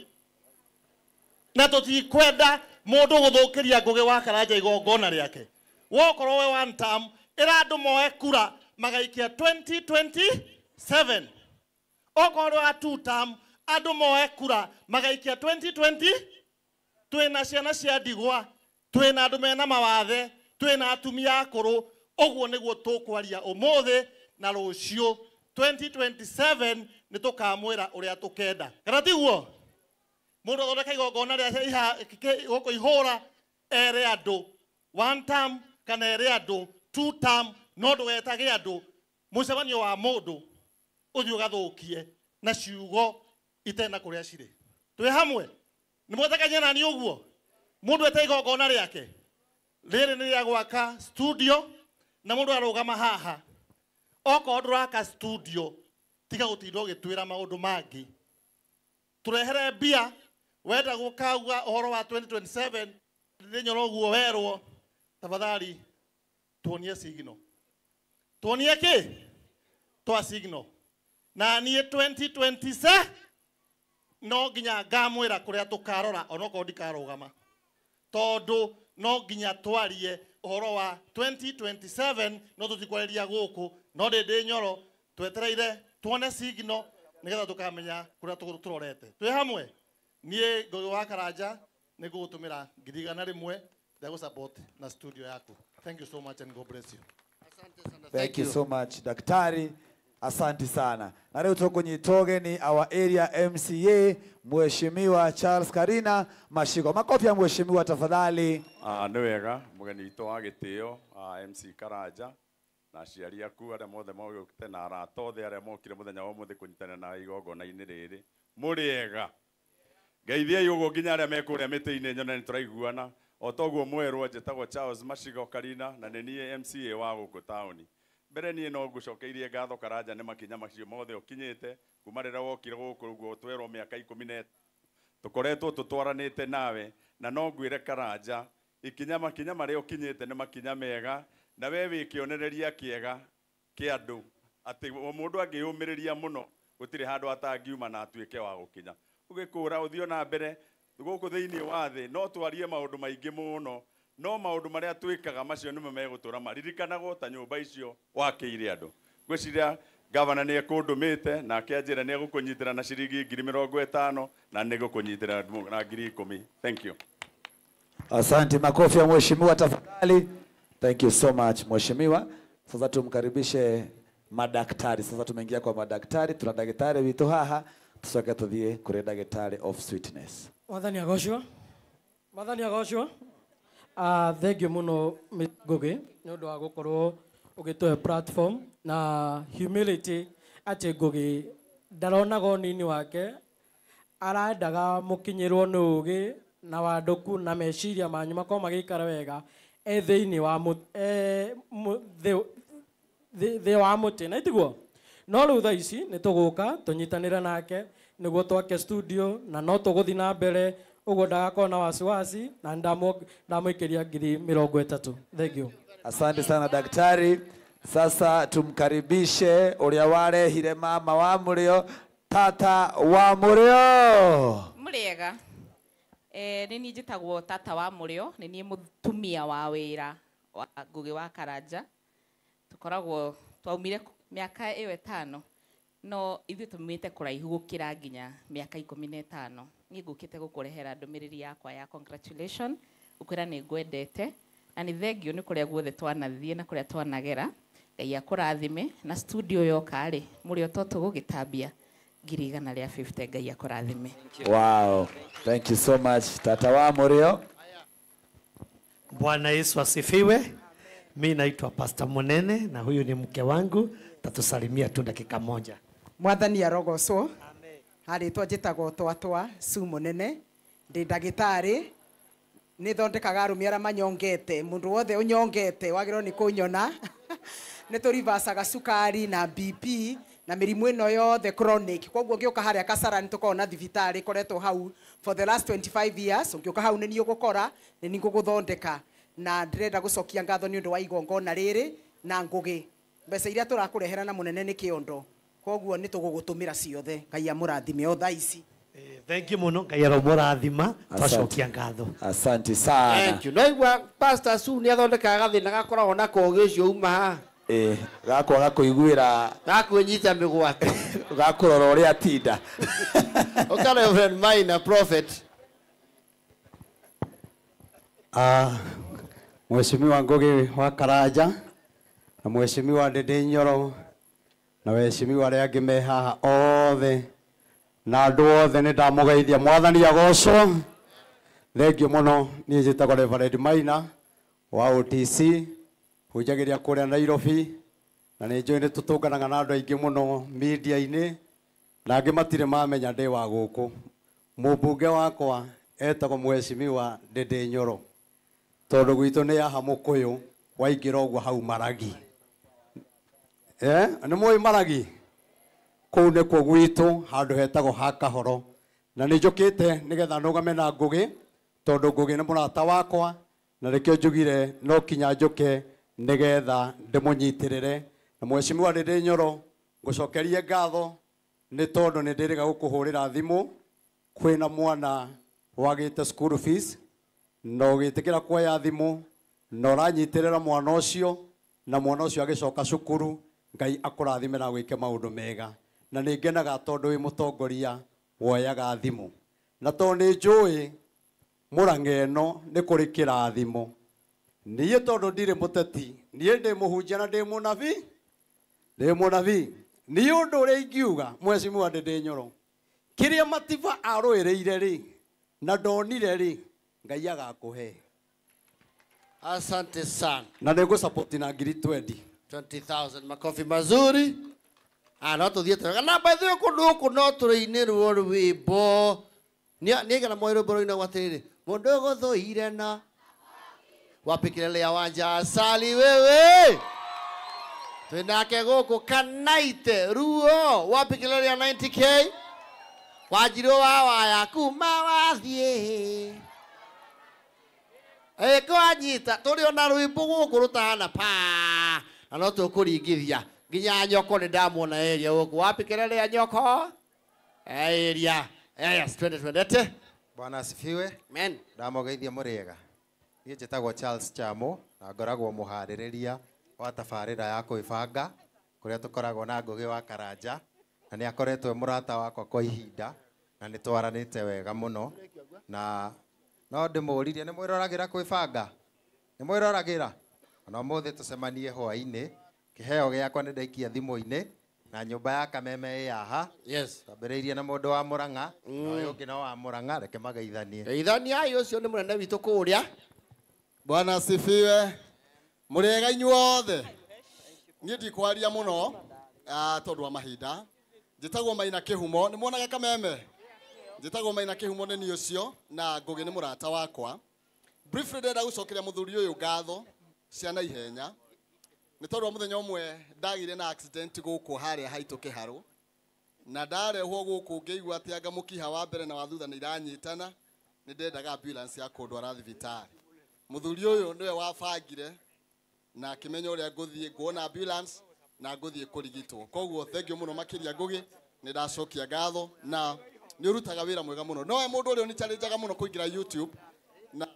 Na tũtikwenda mũndũ gũthũkĩria Ngugi wa Karanja igongona rĩake. Wokorwo we one term, ĩra andũ moe kura magaikia 2027. Okorwo wa two term, andũ moe kura magaikia 2020. Twĩna ciana cia ndigwa, twĩna andũ mena mawathe, twĩna atumia akũrũ. Ũguo nĩguo tũkwaria ũmũthĩ na rũciũ. 2027 nĩ tũkamwĩra ũrĩa tũkenda, kana tiguo? Mũndũ athondeka igongona rĩa gũkũ ihũra, ere andũ one term kana ere andũ two term, no ndũgetage andũ mũcemanio wa mũndũ ũthiĩ ũgathũkie na ciugo itena kũrĩa cirĩ. Twĩ hamwe? Nĩ mwetĩkania na niĩ ũguo? Mũndũ ete igongona rĩake rĩrĩ nĩ rĩa gwaka studio, na mũndũ arũgama haha, okorwo ndũraka studio, tiga gũtinda ũgĩtwĩra maũndũ mangĩ. Tũrehere mbia. Wenda gũkauga ũhoro wa 2027 Ndindi Nyoro ũguo werwo, tafadhali tuonie signal. Tuonie kĩ? Twa signal. Na niĩ 2027 no nginya ngamwĩra kũrĩa tũkarora, onokorwo ndikarũgama, tondũ no nginya twarie ũhoro wa 2027. No tũtikwarĩria gũkũ, no Ndindi Nyoro twetereire tuone signal nĩgetha tũkamenya kũrĩa tũrorete. Twĩ hamwe? Niĩ Ngugi wa Karanja nĩ ngũgũtũmĩra 100,000 rĩa gũsupport na studio yaku. Thank you so much and God bless you. Thank you so much, daktari. Asante sana. Na leo tũkũnyita ũgeni our area MCA Mheshimiwa Charles Karina Mashigo. Makofi ya mheshimiwa tafadhali. Nĩ wega mũgeni witũ wa gĩtĩo, MC Karanja, na aciari aku arĩa mothe mogĩũkĩte na arata othe arĩa mokire mũthenya wa ũmũthĩ kũnyitana na igongona-inĩ rĩrĩ. Mũrĩega. Ngeithiai ũguo nginya arĩa me kũrĩa mĩtĩ-inĩ nyone nĩ tũraiguana. O toguo mwerwo, njĩtagwo Charles Mashigo Karina na nĩ niĩ MCA wa gũkũ taũni. Mbere niĩ no ngũcokeirie ngatho Karanja nĩ makinya macio mothe ũkinyĩte kuma rĩrĩa wokire gũkũ ũguo twerwo mĩaka 15 tũkoretwo tũtwaranĩte nawe, na no ngwĩre Karanja, ikinya makinya marĩa ũkinyĩte nĩ makinya mega, na we wĩ kĩonereria kĩega kĩa andũ atĩ o mũndũ angĩyũmĩrĩria mũno gũtirĩ handũ atangiuma na atuĩke wa gũkinya. Ũgĩkũra ũthiĩ na mbere gũkũ thĩinĩ wa thĩ no twarie maũndũ maingĩ mũno, no maũndũ marĩa twĩkaga macio nĩmo megũtũra maririkanagwo ta nyũmba icio wakĩire andũ. Ngwĩciria gavana nĩ ekũndũmĩte nake anjĩra nĩ egũkũnyitĩra na ciringi 50,000 na nĩ egũkũnyitĩra na 10,000. Thank you. Asante, makofi ya mheshimiwa tafadhali. Thank you so much mheshimiwa. Sasa tumkaribishe madaktari. Sasa tumeingia kwa madaktari, tuna daktari witũ haha, tucoke tuthiĩ kũrĩ daktari of sweetness. Mwathani agocwo. Mwathani agocwo. Thank you mũno Ngugi nĩ ũndũ wa gũkorwo ũgĩtũhe platform na humility atĩ Ngugi ndaronaga ũnini wake, arendaga mũkinyĩrwo nĩ ũgĩ na wandũku na meciria manyu makorwo magĩikara wega e thĩinĩ wa thĩ wa mũtĩ, na itiguo? No rĩu thaa ici nĩ tũgũka tũnyitanĩre nake Nĩguo twake studio na no tũgũthiĩ na mbere ũguo ndagakorwo na wasiwasi na ndamũikĩria 30,000. Thank you. Asante sana daktari. Sasa tumkaribishe uria warehire mama wa Murio, tata wa Murio. Muriega. Nĩ niĩ njĩtagwo tata wa Murio, nĩ niĩ mũtumia wa wĩra wa Ngugi wa Karanja. Tũkoragwo twaumire mĩaka ĩyo 5 no ithuĩ tumĩte kũraihu gũkĩra nginya mĩaka 15. Niĩ ngũkĩte gũkũrehera ndũmĩrĩri yakwa ya congratulation, gũkwĩra nĩ ngwendete na nĩ thengio nĩ kũrĩa guothe twanathiĩ na kũrĩa twanagera. Ngai akũrathime na studio yoka rĩ Mũrĩo to tũgũgĩtambia 150,000. Ngai akũrathime. Wow, thank you so much tata wa Murio. Bwana Yesu asifiwe. Mi naitwa Pastor Munene na huyu ni mke wangu, tatusalimia tu dakika moja. Mwathani arogocwo. Harĩtwa njĩtagwo Twatwa Su Munene, ndĩ ndagĩtarĩ, nĩ thondekaga arũme arĩa manyongete, mũndũ wothe ũnyongete wagĩrĩirwo nĩ kũnyona. Nĩ tũrivacaga cukari na BP na mĩrimũ ĩno yothe chronic. Koguo ũngĩũka harĩa Kasarani tũkoragwo na thibitarĩ ĩkoretwo hau for the last 25 years. Ũngĩũka hau nĩ niĩ ũgũkora, nĩ niĩ ngũgũthondeka. Na ndĩrenda gũcokia ngatho nĩ ũndũ wa igongona rĩrĩ na Ngugi. Mbeca iria tũrakũrehera na Mũnene nĩ kĩondo, koguo nĩ tũgũgũtũmĩra ciothe. Ngai amũrathime o thaa ici. Thank you muno, Ngai aromũrathima, twacokia ngatho. Asante sana. Thank you. No igua Pastor Su nĩ athondekaga gathĩna gakoragwo na kogi ũcio uma haha. Gakwaga kũiguĩra, gakwĩnyita mĩgwate, gakũrora ũrĩa atinda. Ũka Reverend Maina Prophet. Mheshimiwa Ngugi wa Karanja na Mheshimiwa Ndindi Nyoro na waheshimiwa arĩa angĩ me haha othe na andũ othe nĩ ndamũgeithia. Mwathani agocwo. Thengio mũno. Niĩ njĩtagwo Reverend Maina wa OTC, hunjagĩria kũrĩa Nairobi, na nĩ njũĩ nĩ tũtũnganaga na andũ aingĩ mũno media-inĩ na angĩ matirĩ mamenya ndĩ wa gũkũ. Mũmbunge wakwa etagwo Mheshimiwa Ndindi Nyoro, tondũ gwitũ nĩ haha Mũkũyũ waingĩra ũguo hau Maragi. Nĩ mũĩ Maragi? Kũu nĩkuo gwitũ handũ hetagwo ha Kahoro. Na nĩ njũkĩte nĩgetha nũgame na Ngugi, tondũ Ngugi nĩ mũrata wakwa na nĩkĩo njugire no kinya njũke nĩgetha ndĩmũnyitĩrĩre. Na Mheshimiwa Ndindi Nyoro, ngũcokerie ngatho nĩ tondũ nĩ ndĩrĩga gũkũhũrĩra thimũ. Kwĩna mwana wagĩte school fees na ũgĩtĩkĩra kuoya thimũ na ũranyitĩrĩra mwana ũcio, na mwana ũcio agĩcoka cukuru. Ngai akũrathime na gwĩke maũndũ mega. Na nĩ ngenaga tondũ wĩ mũtongoria woyaga thimũ, na tondũ nĩ njũĩ Mũrang'a ĩno nĩ kũrĩ kĩrathimo. Niĩ tondũ ndirĩ mũteti, niĩ ndĩ mũhunjia na ndĩ mũnabii, ndĩ mũnabii. Niĩ ũndũ ũrĩa ingiuga Mheshimiwa Ndindi Nyoro, kĩrĩa Matiba arũĩrĩire rĩ na ndonire rĩ, Ngai agakũhe. Asante sana. Na nĩ ngũsupport na 20,000. 20,000. Makofi mazuri. No tũthiĩte wega. Na by the way kũndũ gũkũ no tũrĩinĩrwo rwĩmbo. Nĩaigana moĩ rwĩmbo rũinagwo atĩrĩrĩ, mũndũ ũgũthũire na wapikĩrĩria wanja asali wewe. Twĩnake gũkũ Kanaite ruo wapikĩrĩria 90K wanjirwo wa waya kuma wathiĩ. Kwanyita tũrĩ ona rwĩmbo gũkũ rũtahana pa na no tũkũringithia nginya nyoko nĩ ndamuona area gũkũ wapikĩrĩria nyoko area. Yes, twende twendete. Bwana asifiwe. Amen. Ndamũgeithia mũrĩega. Niĩ njĩtagwo Charles Chamo na ngoragwo mũharĩrĩria wa tabarĩra ya kwĩbanga kũrĩa tũkoragwo na Ngugi wa Karanja, na nĩ akoretwo e mũrata wakwa kwa ihinda na nĩ twaranĩte wega mũno. Na no ndĩmũririe, nĩ mwĩroragĩra kwĩbanga? Nĩ mwĩroragĩra? Ona ũmũthĩ tũcemanie hwaĩ-inĩ, kĩheo gĩakwa nĩ ndaikia thimũ-inĩ na nyũmba ya Kameme ĩ haha. Yes. Twambĩrĩirie na mũndũ wa Mũrang'a, na ũyũ ũngĩ no wa Mũrang'a, reke mageithanie. Geithaniai, ũcio nĩ mũnene witũ kũrĩa. Bwana asifiwe. Mũrĩega inyuothe. Niĩ ndikwaria mũno tondũ wa mahinda. Njĩtagwo Maina Kĩhumo, nĩ muonaga Kameme? Njĩtagwo Maina Kĩhumo nĩ niĩ ũcio na Ngugi nĩ mũrata wakwa. Briefly ndĩrenda gũcokeria mũthuri ũyũ ngatho cia naihenya nĩ tondũ wa mũthenya ũmwe ndagĩire na accident gũkũ harĩa haitũ Kĩharũ. Na ndarehwo gũkũ ngĩigua atĩ anga mũkiha wa mbere na wa thutha nĩ iranyitana, nĩ ndendaga ambulance ya kũndwara thibitarĩ. Mũthuri ũyũ nĩwe wabangire na akĩmenya ũrĩa ngũthiĩ nguona ambulance na ngũthiĩ kũrigitwo. Koguo thank you mũno makĩria Ngũgĩ, nĩ ndacokia ngatho na nĩ ũrutaga wĩra mwega mũno. Nowe mũndũ ũrĩa ũnichallenjaga mũno kũingĩra YouTube, na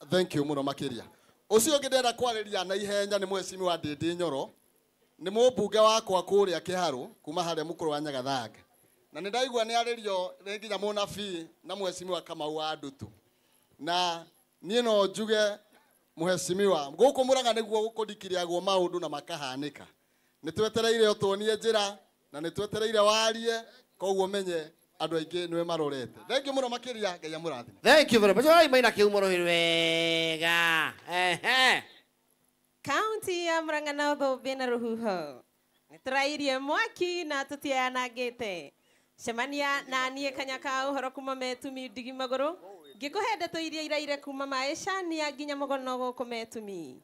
thank you mũno makĩria. Ũcio ũngĩ ndĩrenda kwarĩria na ihenya nĩ mheshimiwa Ndĩndĩ Nyoro, nĩ mũmbunge wakwa kũrĩa Kĩharũ kuma harĩa mũkũrũ wa Nyagathanga. Na nĩ ndaigua nĩ arĩrio nĩ nginya mũnabii na mheshimiwa Kamau wa Ndutu. Na niĩ no njuge mheshimiwa, gũkũ Mũrang'a nĩguo gũkũndikiriagwo maũndũ na makahanĩka. Nĩ twetereire ũtuonie njĩra na nĩ twetereire warie, koguo menye andũ aingĩ nĩwe marorete. Thank you mũno makĩria, Ngai amũrathime. Thank you very much. Oi maina kiumo rũhĩ wega. Ehe. Kaunti ya Murang'a na Ũthũmbĩ na rũhuho nĩtũrairie mwaki na tũtianangĩte. Cemania na niĩ kanya ka ũhoro kuma Metumi ndigi magũrũ ngĩkũhe ndeto iria iraire kuma maĩcania nginya mũgono gũkũ Metumi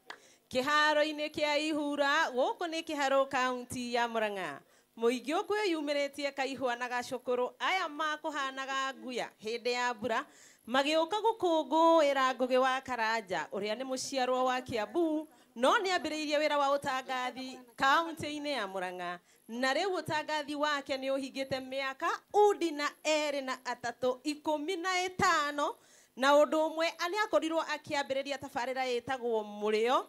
kĩharo-inĩ kĩa Ihura. Gũkũ nĩ Kĩharũ kaunti ya Murang'a. Mũingĩ ũkwĩyumĩrĩtie kaihũa na gacũkũrũ aya makũhanaga nguya hĩndĩ ya mbura magĩũka gũkũngũĩra Ngũgĩ wa Karanja ũrĩa nĩ mũciarwo wa Kiambu no nĩ ambĩrĩirie wĩra wa ũtangathi kaunti-inĩ ya Murang'a na rĩu ũtangathi wake nĩ ũhingĩte mĩaka undi na erĩ na atatũ 15 na ũndũ ũmwe nĩ akorirwo akĩambĩrĩria tabarĩra ĩtagwo Mũrĩo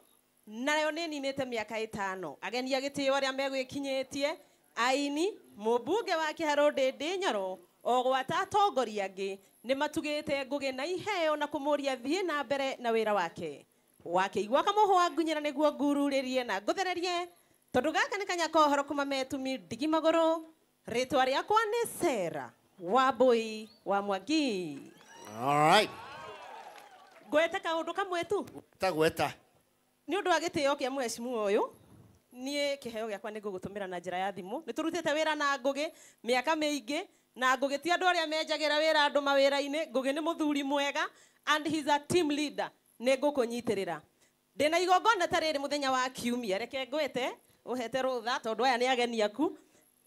nayo nĩ ĩninĩte mĩaka 5. Ageni a gĩtĩo arĩa megwĩkinyĩtie aini mũmbunge wa Kĩharũ Ndĩndĩ Nyoro o gwata atongoria angĩ nĩ matugĩte Ngũgĩ na iheo na kũmũria thiĩ na mbere na wĩra wake. Wakĩigua kamũhwa ngunyĩra nĩguo ngururĩrie na ngũthererie tondũ gaka nĩ kanya ka ũhoro kuma Metumi ndigi magũrũ. Rĩtwa rĩakwa nĩ Sera Wambui wa Mwangi. All right. Ngwete kaũndũ kamwe tu. Tagweta. Nĩ ũndũ wa gĩtĩo kĩa mheshimiwa ũyũ niĩ kĩheo gĩakwa nĩ ngũgũtũmĩra na njĩra ya thimũ. Nĩ tũrutĩte wĩra na Ngũgĩ mĩaka mĩingĩ na Ngũgĩ ti andũ arĩa menjagĩra wĩra andũ mawĩra-inĩ. Ngũgĩ nĩ mũthuri mwega and he's a team leader. Nĩ ngũkũnyitĩrĩra. Ndĩna igongona ta rĩrĩ mũthenya wa kiumia, reke ngwĩte ũhete rũtha tondũ aya nĩ ageni aku.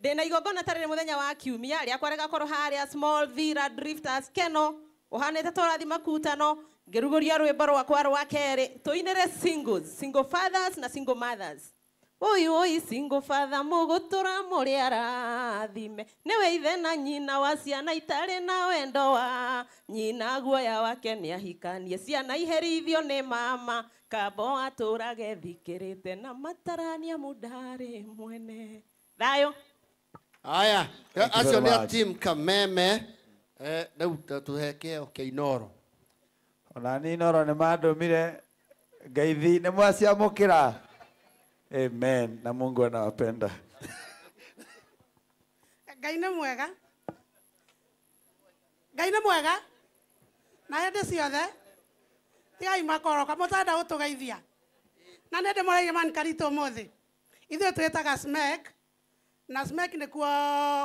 Ndĩna igongona ta rĩrĩ mũthenya wa kiumia rĩakwa rĩgakorwo harĩa Small Villa Drifters Keno ũhanĩte tũrathi makutano ngĩrugũria rwĩmbo rwakwa rwa kerĩ tũinĩre singles, single fathers na single mothers. Oi oi single father mũgũtũra mũrĩ arathime nĩwe ithe na nyina wa ciana itarĩ na wendo wa nyina guoya wake nĩ ahikanie ciana iherithio nĩ mama kambo atũrage thikĩrĩte na matarania mũndarĩ mwene. Thayũ. Aya, acio nĩ a team Kameme. Rĩu tũhe kĩheo kĩa Inoro. Ona niĩ Inoro nĩ mandũmire ngeithi nĩ mwaciamũkĩra. Amen. Na Mungu anawapenda. Ngai nĩ mwega. Ngai nĩ mwega. Na hĩndĩ ciothe tigai makoroka mũtenda gũtũgeithia. Na nĩ ndĩmũraire man Karitũ ũmũthĩ. Ithuĩ twĩtaga SMEC na SMEC nĩkuo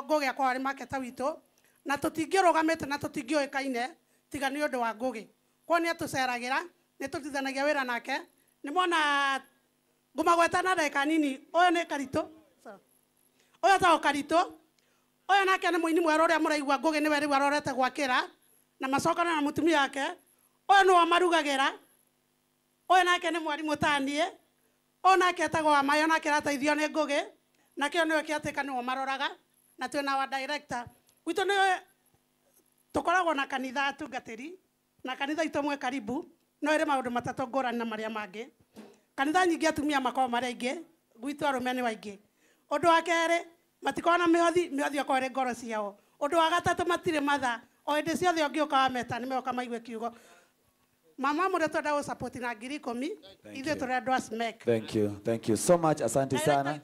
Ngũgĩ akoragwo arĩ marketer witũ na tũtingĩrũgamĩte na tũtingĩũĩkaine tiga nĩ ũndũ wa Ngũgĩ. Koguo nĩ atũceragĩra, nĩ tũrutithanagia wĩra nake. Nĩ mwona ngũmagweta na ndagĩka nini, ũyũ nĩ Karitũ. Ũyũ etagwo Karitũ. Ũyũ nake nĩ mũini mwerũ ũrĩa mũraigua Ngũgĩ nĩwe rĩu arorete gwakĩra na macokana na mũtumia wake. Ũyũ nĩwe ũmarugagĩra. Ũyũ nake nĩ mwarimũ ta niĩ. Ũyũ nake etagwo Wamaĩ, nake arateithio nĩ Ngũgĩ. Nake nĩwe kĩatĩka nĩwe ũmaroraga. Na twĩna wa director. Gwitũ nĩ tũkoragwo na kanitha atungatĩri na kanitha itũ mwĩ karibu no ĩrĩ maũndũ matatũ ngũrani na marĩa mangĩ. Kanitha nyingĩ atumia makoragwo marĩ aingĩ, gwitũ arũme nĩ aingĩ. Ũndũ wa kerĩ, matikoragwo na mĩhothi, mĩhothi ĩkoragwo ĩrĩ ngoro ciao. Ũndũ wa gatatũ, matirĩ mathaa, o hĩndĩ ciothe ũngĩũka wameta nĩ megoka maigue kiugo. Mama mũrĩa twenda gũ-support na 10,000, ithuĩ tũrĩ andũ a SMEC. Thank you. Thank you so much. Asante sana.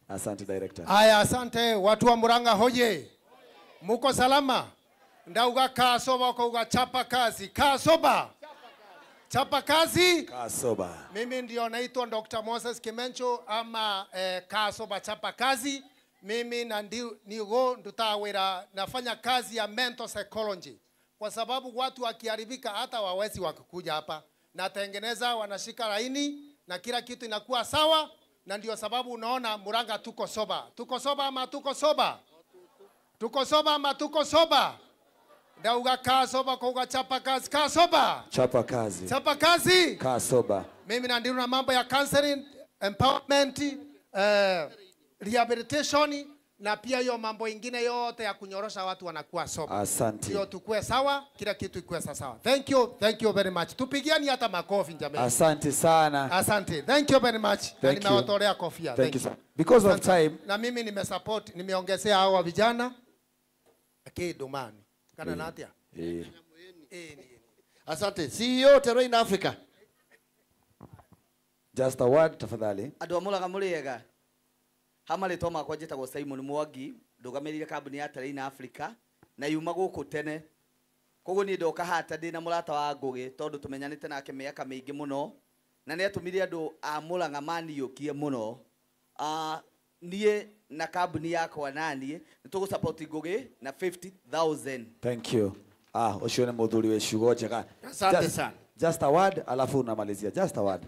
Asante director. Aya, asante watu wa Murang'a hoye. Muko salama? Ndauga kasoba ukauga chapa kazi. Kasoba. Chapa kazi. Kasoba. Mimi ndio naitwa Dr. Moses Kimencho ama Kasoba chapa kazi. Mimi na nigo ndutawera nafanya kazi ya mental psychology. Kwa sababu watu wakiharibika hata wawezi wakikuja hapa. Natengeneza wanashika laini na kila kitu inakuwa sawa, na ndio sababu unaona Murang'a tuko soba. Tuko soba ama tuko soba? Tuko soba ama tuko soba? Ndauga kaa soba kwa chapa kazi. Kaa soba. Chapa kazi. Chapa kazi. Kaa soba. Mimi nandiru na mambo ya counseling, empowerment, rehabilitation na pia hiyo mambo ingine yote ya kunyorosha watu wanakuwa soba. Asante. Ndio tukue sawa, kila kitu ikuwe sawa. Thank you very much. Tupigiani hata makofi jamani. Asante sana. Asante. Thank you very much. Thank you. Nimewatolea kofia. Thank you sir. Because of time. Na mimi nimesupport, nimeongezea hawa vijana. Akidumani. Kana natia. Asante. CEO Terrain Africa. Just a word tafadhali. Andu a Murang'a mũrĩega. Ha marĩtwa makwa njĩtagwo Simon Mwangi, ndũgamĩrĩire kambuni ya Terrain Africa na yuma gũkũ tene. Koguo niĩ ndoka haha ta ndĩna mũrata wa Ngũgĩ tondũ tũmenyanĩte nake mĩaka mĩingĩ mũno na nĩ atũmire andũ a Murang'a maniũkie mũno. Niĩ na kambuni yakwa naniĩ nĩ tũgũ-support Ngũgĩ na 50,000. Thank you. Ũcio nĩ mũthuri wĩ ciugo njega. Asante sana. Just a word alafu unamalizia. Just a word.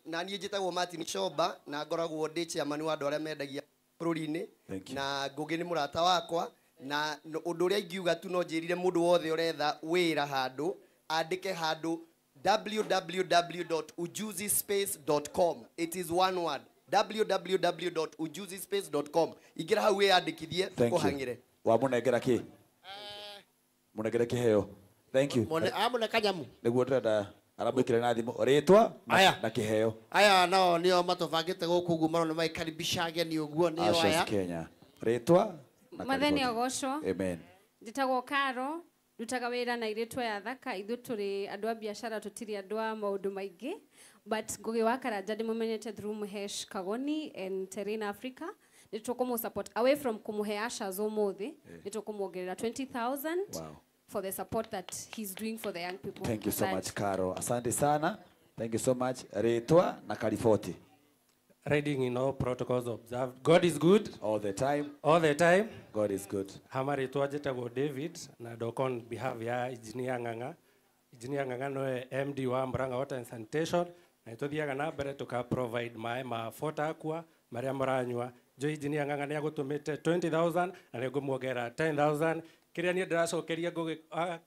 Na niĩ njĩtagwo Martin Shoba na ngoragwo ndĩ chairman wa andũ arĩa mendagia bũrũri-inĩ na Ngũgĩ nĩ mũrata wakwa na ũndũ ũrĩa ingiuga tu no njĩrire mũndũ wothe ũretha wĩra handũ andĩke handũ www.ujuzispace.com. It is one word, www.ujuzispace.com. Ingĩra hau wĩyandĩkithie tũkũhang'ĩre. Wamũnengera kĩ? Mũnengere kĩheo. Thank you. Amũne kanyamu. Nĩguo ndĩrenda aramwĩkĩre na thimũ rĩtwa na kĩheo. Aya nao nĩo matũbangĩte gũkũ ũguo marona magĩkaribisha ageni ũguo nĩo aya. Kenya. Rĩtwa na Mwathani agocwo. Amen. Njĩtagwo Karo, ndutaga wĩra na irĩtwa ya Thaka. Ithuĩ tũrĩ andũ a biacara, tũtirĩ andũ a maũndũ maingĩ, but Ngũgĩ wa Karanja ndĩmũmenyete through Muhesh Kagoni and Terrain Africa. Nĩ tũkũmũ support away from kũmũhe ushers ũmũthĩ, nĩ tũkũmuongerera 20,000. Wow. For the support that he's doing for the young people. Thank you so much, Caro. Asante sana. Thank you so much. Rĩtwa na Kariboti. Riding in all protocols observed. God is good. All the time. All the time. God is good. Hama rĩtwa njĩtagwo David na ndoka on behalf ya Engineer Ng'ang'a. Engineer Ng'ang'a nowe MD wa Murang'a Water and Sanitation na tũthiaga na mbere tũka provide maĩ ma Fort Aqua marĩa mũranyua. Njũĩ Engineer Ng'ang'a nĩ agũtũmĩte 20,000 na nĩ ngũmuongerera 10,000. Kĩrĩa niĩ ndĩracokeria Ngũgĩ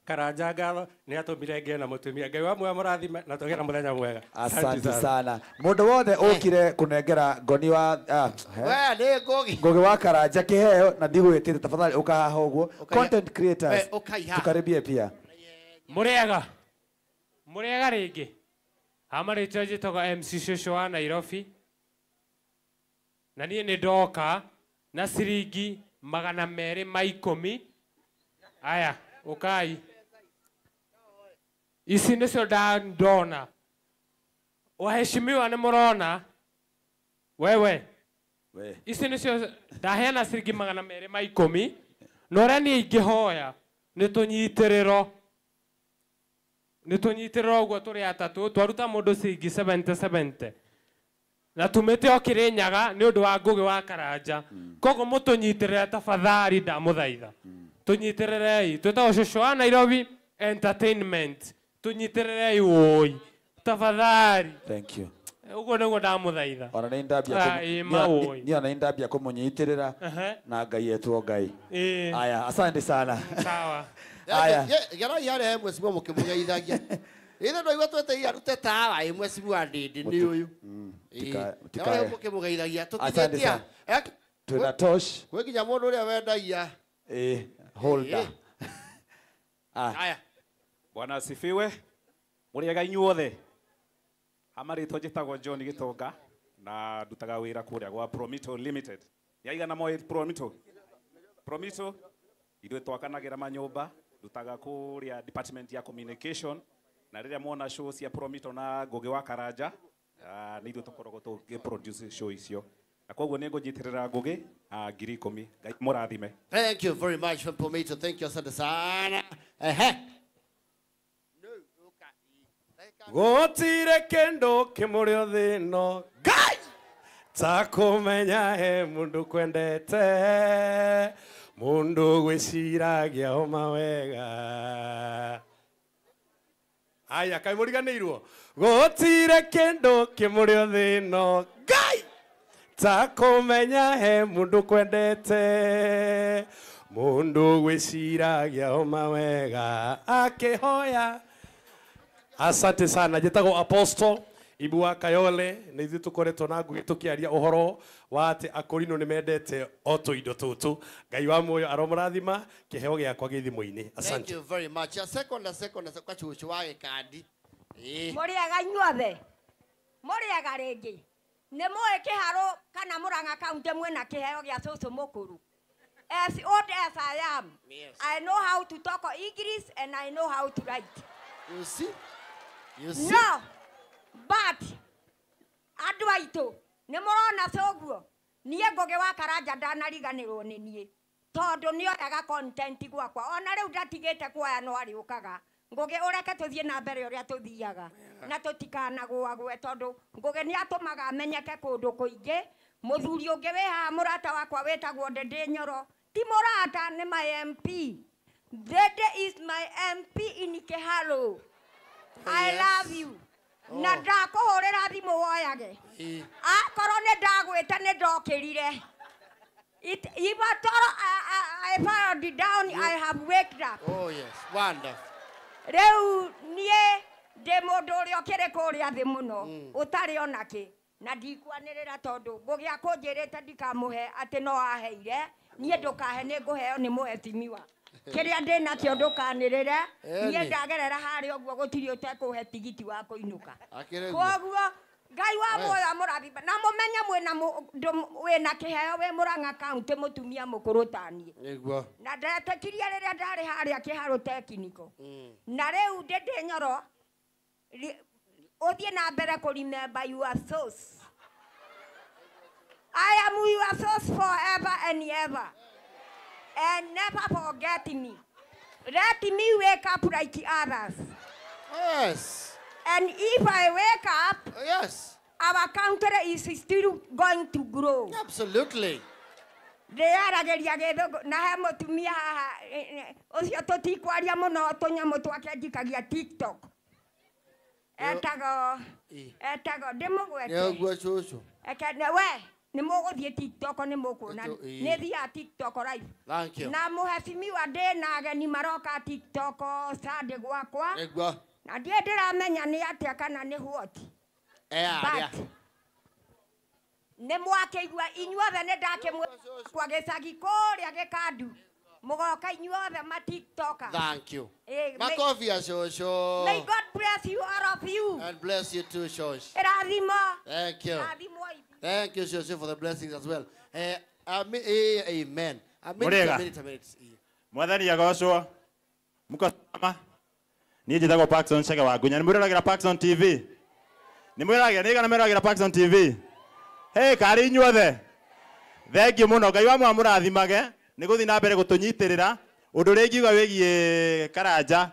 Karanja ngatho nĩ atũmire ngĩe na mũtumia. Ngai wa muoyo mũrathime na tũgĩe na mũthenya mwega. Asante sana. Mũndũ wothe ũkire kũnengera ngoni wa we nĩ Ngũgĩ. Ngũgĩ wa Karanja kĩheo na ndigwĩtĩte, tafadhali ũka haha ũguo. Content creators tukaribie pia. Mũrĩega. Mũrĩega rĩngĩ. Ha marĩtwa njĩtagwo MC Shosho wa Nairobi. Na niĩ nĩ ndoka na ciringi 210. Aya, ukai. Ici nĩcio ndona. Waheshimiwa nĩ mũrona. Wewe. We. Ici nĩcio ndaheana ciringi 210. Na ũrĩa niĩ ingĩhoya nĩ tũnyitĩrĩro. Nĩ tũnyitĩrĩro ũguo tũrĩ atatũ, twaruta mũndũ ciringi 70. Na tumĩte o Kĩrĩnyaga nĩ ũndũ wa Ngũgĩ wa Karanja. Koguo mũtũnyitĩrĩre tafadhali ndamũthaitha. Tũnyitĩrĩrei, twĩtagwo Shosho wa Nairobi Entertainment. Tũnyitĩrĩrei woi tafadhali. Thank you. Ũguo nĩguo ndamũthaitha. Ona nĩ ndambia niĩ ona nĩ ndambia kũmũnyitĩrĩra na Ngai etwo Ngai. Aya, asante sana. Sawa. Aya. Gerai harĩa he mwecimu mũkĩmũgeithagia. Ithe ndaigua twete arute tawa ĩ mwecimu wa Ndindi nĩ ũyũ. Tikae. Mũkĩmũgeithagia tũkinyĩtie. Twĩna tosh. Kwĩ nginya mũndũ ũrĩa wendagia. Holder. Aya. Bwana asifiwe. Mũrĩega inyuothe. Ha marĩtwa njĩtagwo John Gĩtonga na ndutaga wĩra kũrĩa gwa Promito Limited. Nĩaigana moĩ Promito? Promito ithuĩ twakanagĩra manyũmba, ndutaga kũrĩa department ya communication na rĩrĩa mwona show cia Promito na Ngũgĩ wa Karanja nĩ ithuĩ tũkoragwo tũgĩ-produce show icio. Na koguo nĩ ngũnyitĩrĩra Ngũgĩ 10,000. Ngai mũrathime. Thank you very much for Promito. Thank you asante sana. Ehe. Gũtirĩ kĩndũ kĩmũrĩ thĩ ĩno Ngai ta kũmenya he mũndũ kwendete mũndũ gwĩciragia o mawega. Aya, kaĩ mũriganĩirwo. Gũtirĩ kĩndũ kĩmũrĩ thĩ ĩno Ngai ta kũmenya he mũndũ kwendete Mundu gwiciragia o mawega akihoya. Asante sana. Njĩtagwo Apostle Ibu wa Kayole, nĩ ithuĩ tũkoretwo na Ngugi tũkĩaria ũhoro wa atĩ akũrinũ nĩ mendete o tũindo tũtũ. Ngai wa muoyo aromũrathima, kĩheo gĩakwa gĩ thimũ-inĩ. Thank Asante. you very much. A second, a second, a second. Cucu wa gĩkandi. Ĩĩ. Mũrĩega inyuothe, mũrĩega rĩngĩ. Nĩ mũĩ Kĩharũ kana Murang'a County mwĩna kĩheo gĩa cũcũ mũkũrũ. As old as I am, Yes. I know how to talk English and I know how to write. You see? You see? No, but andũ aitũ nĩ mũrona coguo niĩ Ngugi wa Karanja ndanariganĩrwo nĩ niĩ tondũ nĩoyaga content gwakwa ona rĩu ndatigĩte kuoya no arĩũkaga. Ngugi ũreke tũthiĩ na mbere ũrĩa tũthiaga na tũtikanagũagũe tondũ Ngugi nĩ atũmaga amenyeke kũndũ kũingĩ. Mũthuri ũngĩ wĩ haha mũrata wakwa wĩtagwo Ndĩndĩ Nyoro, ti mũrata, nĩ my MP. Ndĩndĩ is my MP in Kĩharũ. I Yes. love you. Na Oh. ndakũhũrĩra thimũ woyage. Ĩĩ. Akorwo nĩ ndagwĩta nĩ ndokĩrire. If at all I found down, I have waked up. Oh yes, wonderful. Rĩu niĩ ndĩ mũndũ ũrĩa ũkĩrĩ kũrĩa thĩ mũno ũtarĩ ona kĩ na ndikwanĩrĩra tondũ Ngugi akũnjĩrĩte ndikamũhe atĩ no aheire niĩ ndũkahe nĩ ngũheo nĩ mũhecimiwa kĩrĩa ndĩ nakĩo ndũkanĩrĩre niĩ Eni. ndagerera harĩa ũguo gũtirĩ ũtekũhe tigiti wa kũinũka. Akĩrĩ guo. Koguo Ngai wa We. muoyo amũrathime na mũmenye mwĩna mũndũ wĩna kĩheo wĩ Murang'a County mũtumia mũkũrũ ta niĩ. Nĩguo. Na ndetĩkirie rĩrĩa ndarĩ harĩa Kĩharũ Technical. Na rĩu Ndĩndĩ Nyoro ũthiĩ na mbere kũ remember your source. I am your source forever and ever. And never forget me. Let me wake up like others. Yes. And if I wake up, yes, our country is still going to grow. Absolutely. Ndĩyaragĩria gĩthũngũ na he mũtumia haha ũcio tũtikwaria mũno tũnyamũ twake njikagia TikTok. Etagwo etagwo ndĩmũgwete. Nĩ ũguo cũcũ. Eke we nĩ mũgũthiĩ TikTok nĩ mũkuona. Ĩĩ. Nĩ thiaga TikTok live. Thank you. Na mũhecimiwa ndĩ na ageni maroka TikTok Sunday gwakwa. Nĩguo. Na ndiĩ ndĩramenya nĩ atĩa kana nĩ what. Arĩa. But nĩ mwakĩigua inyuothe nĩ ndakĩmwakwa gĩcagi kũrĩa gĩkandu mũgoka inyuothe ma TikToker. Thank you. May Makofi ya cũcũ. May God bless you all of you. And bless you too, Shosh. Ĩrathimo. Thank you. Ĩrathimwo. Thank you, Shosho, for the blessings as well. Amen. A minute, a Mũrĩega. minute, a minute. Mwathani agocwo. Muko salama. Niĩ njĩtagwo Parkson Chege wa Ngunya. Nĩ mwĩroragĩra Parkson TV? Nĩ mwĩroragĩra, nĩ igana mwĩroragĩra Parkson TV? Hey, karĩ inyuothe. Thank you mũno. Ngai wa mũrathimage nĩ gũthiĩ na mbere gũtũnyitĩrĩra. Ũndũ ũrĩa ingiuga wĩgiĩ Karanja,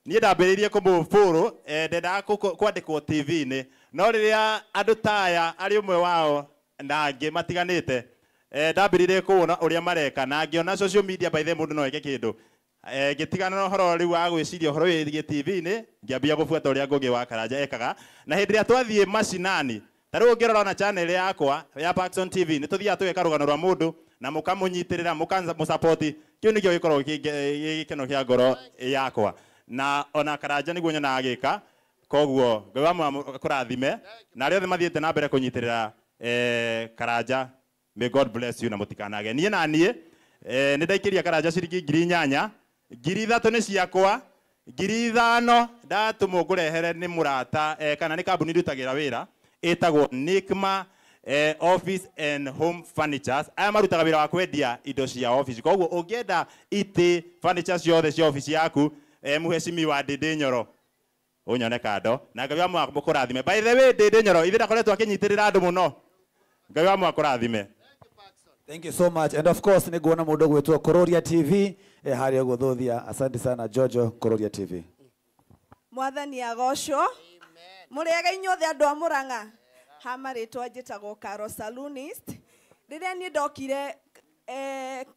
niĩ ndambĩrĩirie kũmũbũrũ, ndendaga kwandĩkwo TV-inĩ. No rĩrĩa andũ ta aya arĩ ũmwe wao na angĩ matiganĩte, ndambĩrĩirie kuona ũrĩa mareka na ngĩona social media by the mũndũ no eke kĩndũ. Ngĩtigana na ũhoro rĩu wa gwĩciria ũhoro wĩgiĩ TV-inĩ, ngĩambia gũbuata ũrĩa Ngugi wa Karanja ekaga. Na hĩndĩ ĩrĩa twathiĩ macinani, ta rĩu ũngĩrora ona channel yakwa ya Parkson TV, nĩ tũthiaga tũgeka rũgano rwa mũndũ na mũkamũnyitĩrĩra, mũkamũsupport. Kĩu nĩkĩo gĩkoragwo gĩ gĩkeno kĩa ngoro yakwa. Na ona Karanja nĩguo nyonaga agĩka. Koguo Ngai wa kũrathime na arĩa othe mathiĩte na mbere kũnyitĩrĩra Karanja, may God bless you na mũtikanage. Niĩ na niĩ nĩ ndaikĩria Karanja ciringi 8,000, 3,000 nĩ ciakwa, 5,000 ndatũmwo ngũrehere nĩ mũrata kana nĩ kambuni ndutagĩra wĩra ĩtagwo Nikma Office and Home Furnitures. Aya marutaga wĩra wa kwendia indo cia office. Koguo ũngĩenda itĩ, furniture ciothe cia office yaku, mũhecimiwa Ndĩndĩ Nyoro ũnyone kando na Ngai wa mũkũrathime. By the way, Ndĩndĩ Nyoro ithe ndakoretwo akĩnyitĩrĩra andũ mũno. Ngai wa mũkũrathime. Thank you so much. And of course, nĩguona mũndũ ũgwĩtwo Kororia TV harĩa ũguo Thuthia. Asante sana Jojo, Kororia TV. Mwathani agocwo. Mũrĩega inyuothe andũ a Murang'a. Ha marĩtwa njĩtagwo Caro Salonist. Rĩrĩa niĩ ndokire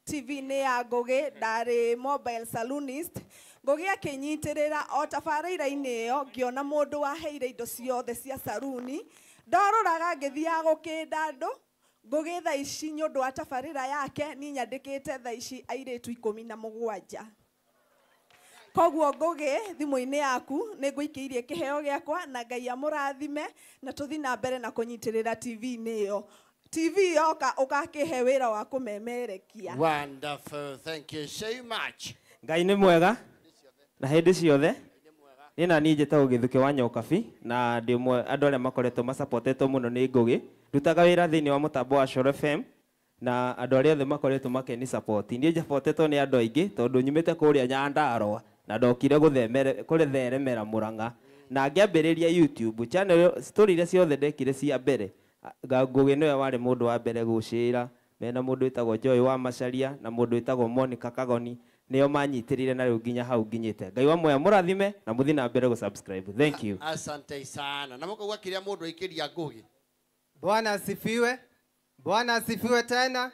TV-inĩ ya Ngugi ndarĩ mobile salonist. Ngugi akĩnyitĩrĩra o tabarĩra-inĩ ĩyo ngĩona mũndũ waheire indo ciothe cia saruni. Ndorũraga ngĩthiaga gũkĩnda andũ Ngugi thaa ici nĩ ũndũ wa tabarĩra yake niĩ nyandĩkĩte thaa ici airĩtu 17. Koguo Ngugi thimũ-inĩ yaku nĩ ngũikĩirie kĩheo gĩakwa na Ngai amũrathime na tũthiĩ na mbere na kũnyitĩrĩra TV-inĩ ĩyo. TV yoka ũgakĩhe wĩra wa kũmemerekia. Wonderful. Thank you so much. Ngai nĩ mwega na hĩndĩ ciothe. Niĩ na niĩ njĩtagwo Gĩthukĩ wa Nyokabi na ndĩ ũmwe andũ arĩa makoretwo macapotetwo mũno nĩ Ngugi. Ndutaga wĩra thĩinĩ wa mũtambo wa Coro FM na andũ arĩa othe makoretwo makĩni support. Niĩ njapotetwo nĩ andũ aingĩ tondũ nyumĩte kũrĩa Nyandarũa na ndokire gũtheremera Murang'a na ngĩambĩrĩria YouTube channel. Story iria ciothe ndekire cia mbere, Ngugi nĩwe warĩ mũndũ wa mbere gũcĩra mena mũndũ wĩtagwo Joy wa Macharia na mũndũ wĩtagwo Monica Kagoni, nĩo manyitĩrĩire na rĩu nginya hau nginyĩte. Ngai wa muoyo mũrathime na mũthiĩ na mbere gũ-subscribe. Thank you. Asante sana. Na mũkauga kĩrĩa mũndũ aikĩria Ngugi. Bwana asifiwe. Bwana asifiwe tena.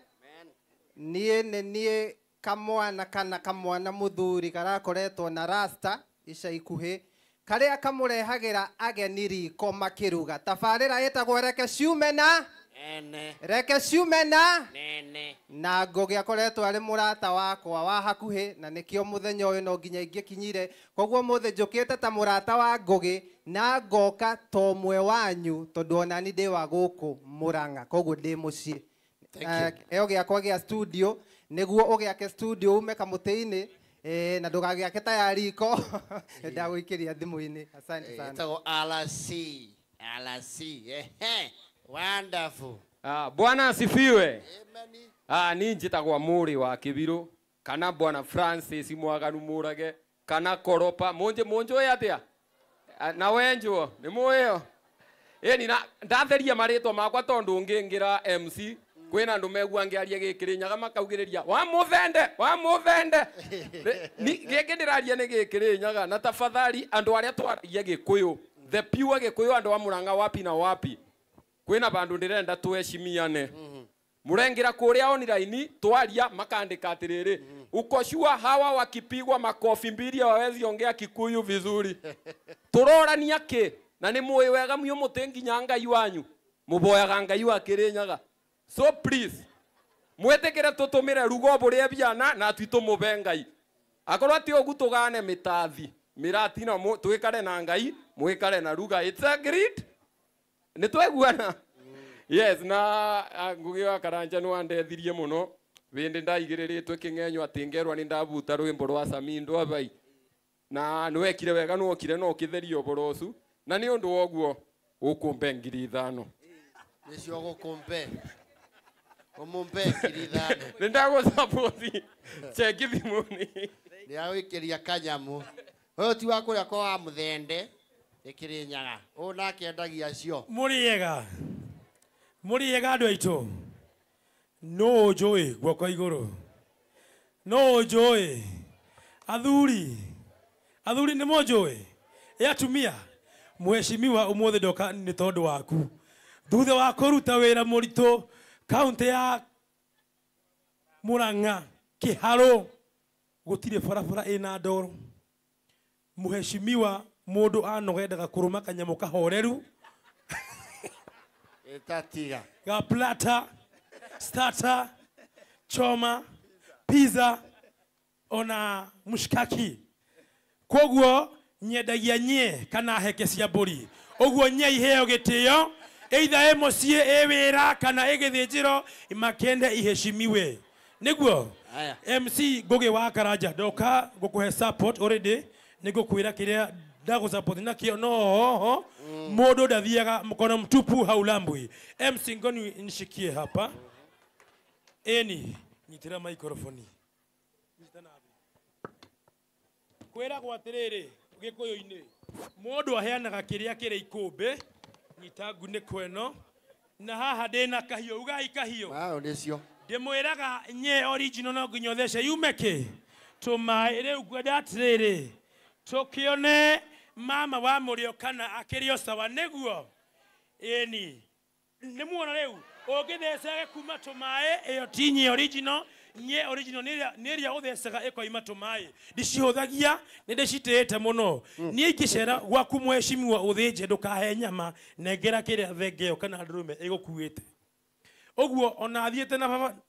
Niĩ nĩ niĩ kamwana kana kamwana mũthuri karakoretwo na rasta ica ikuhĩ karĩa kamũrehagĩra ageni riko makĩruga. Tabarĩra ĩtagwo Reke Ciume na Nene. Reke Ciume na Nene. Na Ngugi akoretwo arĩ mũrata wakwa wa hakuhĩ na nĩkĩo mũthenya ũyũ no nginya ingĩkinyire. Koguo mũthĩ njũkĩte ta mũrata wa Ngugi na ngoka ta ũmwe wanyu tondũ onani ndĩ wa gũkũ Murang'a, koguo ndĩ mũciĩ. Kĩheo gĩakwa gĩa studio nĩguo ũgĩake studio ume kamũtĩ-inĩ na ndũgagĩake ta ya riko. Ndagũikĩria thimũ-inĩ. Asante sana. Ĩtagwo RC. RC. Ehe. Wonderful. Bwana asifiwe. Ni njĩtagwo Mũrĩ wa Kĩbirũ kana Bwana Francis Mwaganu Mũrage kana Koropa munje munjũĩ atĩa na wenjwo nĩ mũĩyo ĩni na ndatheria marĩtwa makwa tondũ ngĩngĩra MC kwĩna andũ megua ngĩaria gĩkĩrĩnyaga makaugĩrĩria wa mũthende wa mũthende. Gĩkĩ ndĩraria nĩ gĩkĩrĩnyaga na tafadhali andũ arĩa twaragia Gĩkũyũ, the pure Gĩkũyũ, andũ a Murang'a wapi na wapi, kwĩna bandũ ndĩrenda tweheshimiane. Mũrengera kũrĩa online twaria makandĩka atĩrĩrĩ, uko sure hawa wakipigwa makofi mbili hawawezi ongea Kikuyu vizuri. Tũrorania kĩ na nĩ mũĩ wega mũ mũtĩ nginya Ngai wanyu mũboyaga Ngai wa Kĩrĩnyaga. So please mwĩtĩkĩre tũtũmĩre rugo bũrĩa biana na twi tũmũbe Ngai. Akorwo ti ũguo tũgane mĩtathi mĩratina twĩkare na Ngai mwĩkare na ruga. It's agreed. Nĩ tweguana. Yes, na Ngugi wa Karanja nĩ wandethirie mũno wĩndĩ ndaigĩrĩrĩtwe kĩng'enyo atĩ ngerwa nĩ ndabuta rwĩmbo rwa Samindo abai na nĩwekire wega nĩwokire no ũkĩtheria ũboro ũcu na nĩ ũndũ wa ũguo ũkũmbe 5,000. Nĩcio gũkũmbe ũmũmbe 5,000. Nĩ ndagũcapoti cheki thimũ-inĩ. Nĩagũikĩria kanyamũ ũyũ ti wa kũrĩa kwa wa mũthende ĩkĩrĩnyaga ũyũ nake endagia cio. Mũrĩega mũrĩega andũ aitũ. No njũĩ guoko igũrũ, no njũĩ athuri, athuri nĩ mũnjũĩ, ĩ atumia. Mheshimiwa ũmũthĩ ndoka nĩ tondũ waku thutha wa kũruta wĩra mũritũ kaunti ya Murang'a Kĩharũ gũtirĩ barabara ĩna ndoro. Mheshimiwa mũndũ anogendaga kũrũma kanyamũ kahoreru Ĩtatiga ga plata starter choma pizza ona mushkaki. Koguo nyendagia nye kana heke cia mbũri ũguo nye iheo gĩtĩo either ĩ mũciĩ ĩ wĩra kana ĩ gĩthĩnjĩro makende iheshimiwe nĩguo. MC Ngugi wa Karanja ndoka ngũkũhe support already nĩngũkwĩra kĩrĩa ndagũsupport nakĩo no hoho mũndũ ndathiaga mkono mtupu haulambwi. MC Ngoni nishikie hapa eni nyitĩra microphone kwĩragwo atĩrĩrĩ gĩkũyũ-inĩ mũndũ aheanaga kĩrĩa kĩrĩ ikũmbĩ nyita ngunĩko ĩno na haha ndĩna kahiũ ugai kahiũ nĩcio ndĩmwĩraga nye original no nginya ũthece yume kĩ tũmaĩ. Rĩu ngwenda atĩrĩrĩ tũkĩone mama wa mũrĩo kana akĩrĩ o sawa nĩguo ĩni nĩ muona rĩu ũngĩthecage kuma tũmaĩ ĩyo ti nye original. Nye original nĩ ĩrĩa ũthecaga ĩkoima tũmaĩ ndicihũthagia nĩ ndĩcitĩĩte mũno. Niĩ ingĩcera gwaku mheshimiwa ũthĩnje ndũkahe nyama nengera kĩrĩa thenge ĩyo kana ndũrũme ĩgũkuĩte. Ũguo ona thiĩte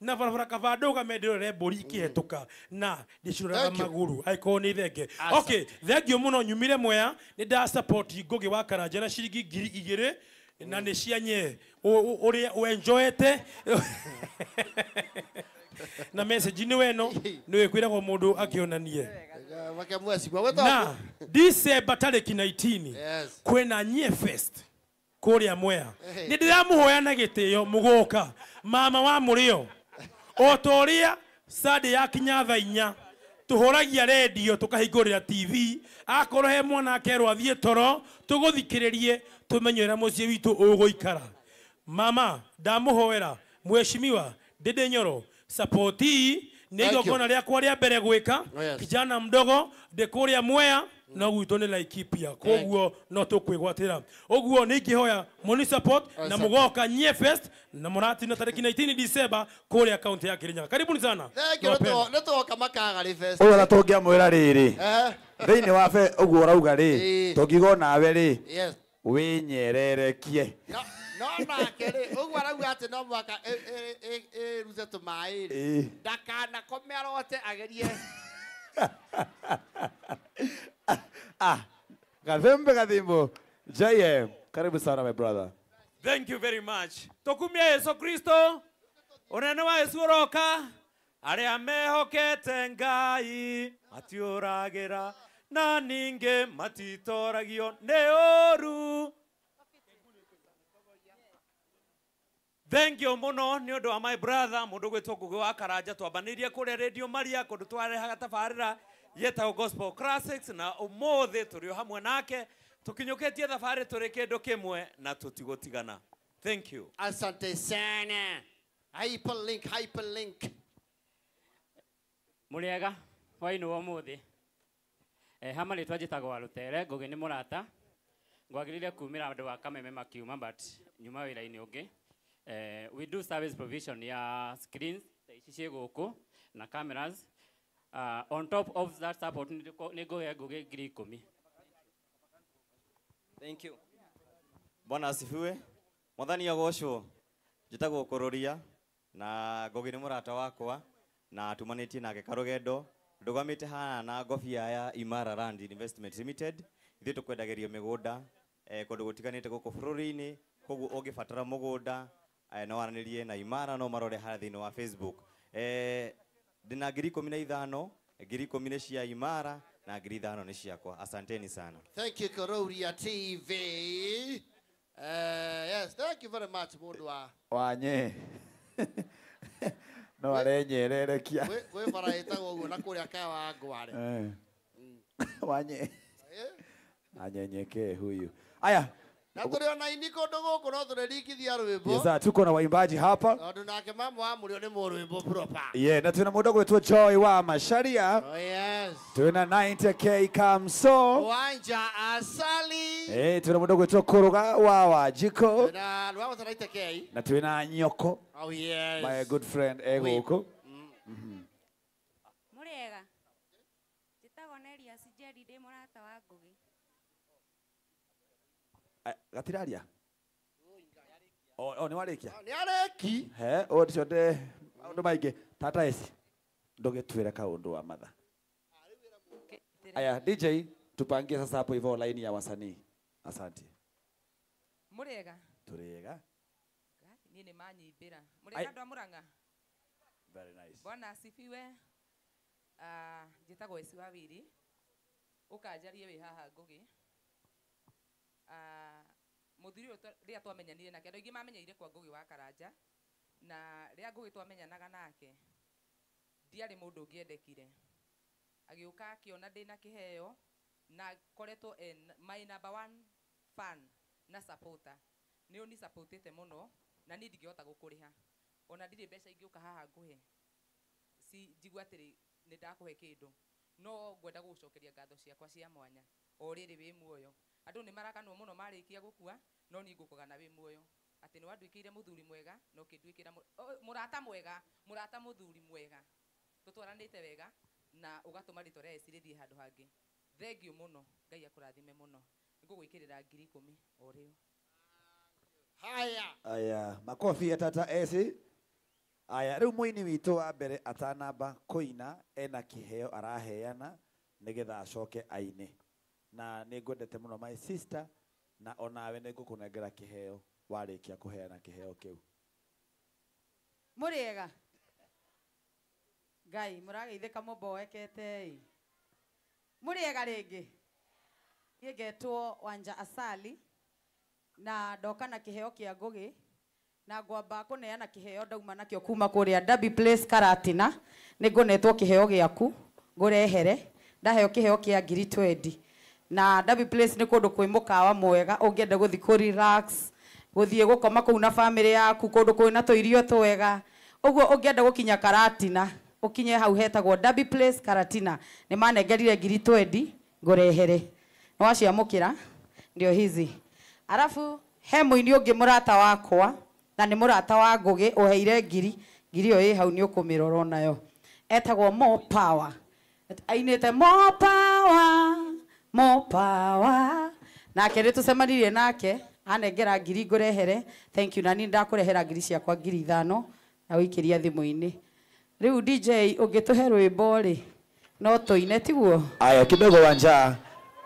na barabara kaba ndũgame ndĩrore mbũri ikĩhetũka na ndĩciroraga magũrũ angĩkorwo nĩ thenge. Okay, thank you mũno nyumire Mwea nĩ nda support Ngugi wa Karanja na ciringi 2000 na nĩ cia nye ũrĩa ũenjoyete na message nĩ weno nĩ wĩkwĩragwo mũndũ akĩonanie na December tarĩki 19 kwĩna Nye Fest kũrĩa Mwea. Nĩ ndĩramũhoya na gĩtĩo mũgoka mama wa mũrĩo o ta ũrĩa Sunday yakinya thaa 4 tũhũragia redio tũkahingũrĩra TV akorwo he mwana akerwo athiĩ toro tũgũthikĩrĩrie tũmenye ũrĩa mũciĩ witũ ũgũikara. Mama ndamũhoera mheshimiwa Ndindi Nyoro support nĩ igongona rĩakwa rĩa mbere gwĩka kijana mdogo ndĩ kũrĩa Mwea no gwitũ nĩ Laikipia koguo no tũkwĩgwatĩra ũguo nĩ ingĩhoya mũni support na mũgoka Nye Fest na mũratina tarĩki 19 December kũrĩa kaunti ya Kirinyaga. Karibuni sana. Thank you. Nĩ twoka Makagarĩ Fest. Ũyũ ona tũngĩamwĩra rĩrĩ thĩinĩ wa ũguo ũrauga rĩ tũngiuga onawe rĩ wĩnyererekie no nake rĩ ũguo arauga atĩ no mũhaka ĩrute tũmaĩ rĩ ndakanakome arote agerie. Gathembe Gathimbo JM, karibu sana my brother. Thank you very much. Tokumia Yesu Kristo unene wa Yesu uroka aria mehokete Ngai matiũragĩra na ningĩ matitoragio nĩ ũru. Thank you muno nĩ ũndũ wa my brother mũndũ gwĩtwo Ngugi wa Karanja twambanĩirie kũrĩa Radio Maria kũndũ twarehaga tabarĩra yetagwo Gospel Classics na ũmũthĩ tũrĩ o hamwe nake tũkinyũkĩtie thabarĩ tũrĩ kĩndũ kĩmwe na tũtigũtigana. Thank you. Asante sana. Hyperlink, hyperlink. Mũrĩega hwaĩ-inĩ wa ũmũthĩ. Hama rĩtwa njĩtagwo wa Rũtere Ngugi nĩ mũrata ngwagĩrĩire kumĩra andũ a Kameme makiuma but nyuma wĩra-inĩ ũngĩ. We do service provision ya screens ici ciĩ gũkũ na cameras. On top of that support nĩ ngũhe Ngugi 10,000. Thank you. Bwana asifiwe. Mwathani agocwo. Njĩtagwo Kũrũria na Ngugi nĩ mũrata wakwa na tumanĩtie nake karũgendo ndũgamĩte haha na ngobia ya Imara Land Investment Limited. Ithuĩ tũkwendagĩrio mĩgũnda kũndũ gũtiganĩte gũkũ bũrũri-inĩ koguo ũngĩbatara mũgũnda no waranĩrie na Imara no marore harĩa thĩinĩ wa Facebook. Ndĩna 15,000, 10,000 nĩ cia Imara na 5,000 nĩ ciakwa. Asanteni sana. Thank you Kororia TV. Yes, thank you very much mũndũ wa wanye no arenyererekia gwĩ bara ĩtagwo ũguo na kũrĩa Kawa Ngware. Wanye anyenyekee huyu. Aya, na tũrĩ ona ini kũndũ gũkũ no tũrĩringithia rwĩmbo. Yes, tuko na waimbaji hapa. Tondũ nake mama wa mũrĩo nĩ mũrwĩmbo proper. Yeah, na tuna mũndũ gwĩtwo Joy wa Macharia. Oh yes. Tuna 90K Kamso. Wanja Asali. Tuna mũndũ gwĩtwo Kũrũga wa Wanjiko. Tuna Rwa 90K. Na tuna Nyoko. Oh yes. My good friend egũkũ. Mũrĩega. Njĩtagwo Nelius Njeri ndĩ mũrata wa Ngugi. Gatiraria o nĩ warĩkia nĩ arĩki he o cionde maũndũ maingĩ tata eci ndũgĩtwĩre kaũndũ wa matha. Aya DJ tupangie sasa hapo hivyo line ya wasanii. Asante. Mũrĩega. Tũrĩega. Niĩ nĩ manyimbĩra. Mũrĩega andũ a Mũrang'a. Very nice. Bwana asifiwe. Njĩtagwo Eci wa Wiri. Ũkanjarie wĩ haha Ngugi. Mũthuri ũyũ rĩrĩa twamenyanire nake andũ aingĩ mamenyeire kwa Ngugi wa Karanja na rĩrĩa Ngugi twamenyanaga nake ndiarĩ mũndũ ũngĩendekire. Agĩũka akĩona ndĩna kĩheo na koretwo my number one fan na supporter. Nĩ ũni supportĩte mũno na niĩ ndingĩhota gũkũrĩha ona ndirĩ mbeca ingĩũka haha ngũhe si njigua atĩrĩ nĩ ndakũhe kĩndũ no ngwenda gũgũcokeria ngatho ciakwa cia mwanya o rĩrĩ wĩ muoyo. Andũ nĩ maraganwo mũno marĩkia gũkua no niĩ ngũkũgana wĩ muoyo atĩ nĩ wanduĩkĩire mũthuri mwega na ũkĩnduĩkĩra mũrata mwega mũrata mũthuri mwega tũtwaranĩte wega na ũgatũma rĩtwa rĩa Eci rĩthiĩ handũ hangĩ. Thengiũ mũno, Ngai akũrathime mũno. Nĩngũgwĩkĩrĩra 10,000 o rĩu. Haya. Aya, makofi ya tata eci. Aya, riu muini witu wa mbere atanamba kuina ena kiheo araheana nigetha acoke aine. Na nĩngwendete mũno my sister na onawe nĩngũkũnengera kiheo warĩkia kũheana kiheo kĩu. Mũrĩega Ngai mũrageithĩka mũmboekete ĩ. Mũrĩega rĩngĩ. Niĩ ngetwo Wanja Asali na ndoka na kiheo kĩa Ngũgĩ na ngwamba kũneana kiheo ndauma nakĩo kuma kũrĩa Derby Place Karatina. Nĩngũnetwo kiheo gĩaku ngũrehere. Ndaheo kiheo kĩa ngiri 20. Na Derby Place nĩ kũndũ kwĩ mũkawa mwega ũngĩenda gũthiĩ kũ relax, gũthiĩ gũkoma kũu na family yaku, kũndũ kwĩna tũirio twega. Ũguo ũngĩenda gũkinya Karatina ũkinye hau hetagwo Derby Place Karatina. Nĩ manengerire ngiri 20 ngũrehere. Nĩ waciamũkĩra ndio hizi. Arafu he mũini ũngĩ mũrata wakwa na nĩ mũrata wa Ngũgĩ ũheire ngiri ĩyo ĩ hau nĩ ũkũmĩrora onayo. Etagwo More Power. Ainĩte More Power, More Power. Nake nĩ tũcemanirie nake anengera ngiri ngũrehere. Thank you. Na niĩ ndakũrehera ngiri ciakwa ngiri 5 na ũikĩria thimũ-inĩ. Rĩu DJ ũngĩtũhe rwĩmbo rĩ no tũine tiguo? Aya, kidogo Wanja,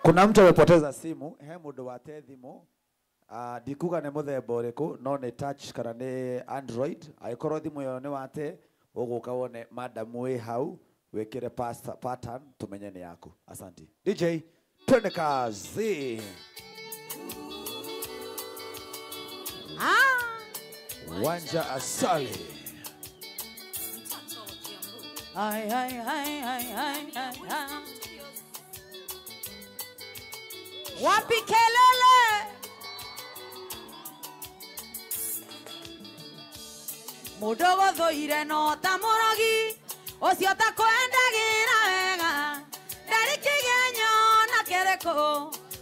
kuna mtu amepoteza simu, he mũndũ wate thimũ. Ndikuga nĩ mũthemba ũrĩkũ no nĩ touch kana nĩ Android. Angĩkorwo thimũ ĩyo nĩ wate ũgũka wone madam wĩ hau wĩkĩre pattern tumenye nĩ yaku. Asante DJ, twende kazi. Wanja Asali. Ai ai ai ai ai ai. Wapi kelele? Mũndũ gũthũire no ta mũrogi ũcio takwendagĩra wega ndarĩ kĩgenyo na kĩrĩkũ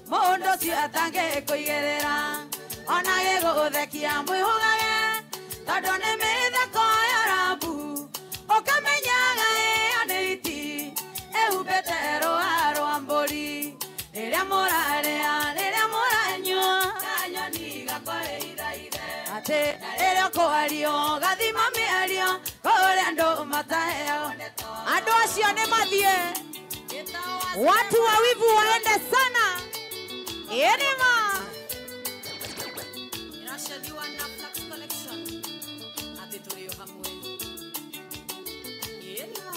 mũndũ ũcio atangĩkũigĩrĩra ona gĩgũthekia mwĩhũgage tondũ nĩ mĩtheko ya rambu ũkamenyaga ĩyo nĩ iti ĩhumbĩte rũa rwa mbũri rĩrĩa mũrarĩa rĩrĩa mũranyua kanyoni gakwarĩithaithe atĩ rĩrĩa ũkwario gathima mĩario kũrĩa andũ mataheo andũ acio nĩ mathiĩ. Watu wa wivu waende sana. Enima Iracadiwa na Flax Collection atĩ tũrĩ o hamwe. Enima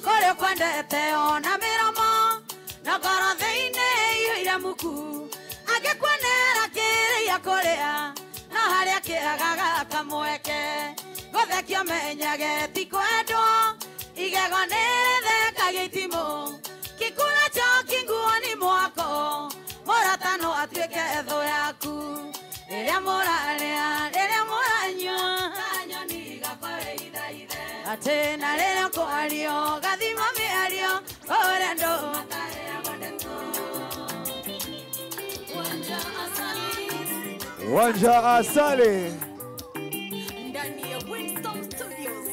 kũrĩa kwendete ona mĩromo na ngoro thĩinĩ iyũire muku angĩkuonera kĩrĩa kũrĩa no harĩa kĩagaga kamweke gũthekio menyage ti kwendwo igego nĩ rĩthekagia itimũ kĩkura choki nguoni mwako mũrata no atuĩke thũ yaku rĩrĩa mũrarĩa rĩrĩa mũranyua kanyoni gakwarĩithaithe atĩ na rĩrĩa ũkwario gathima mĩario kũrĩa andũ mataheagwo ndeto. Wanja Asali Wanja Asali ndani ya Winston Studios.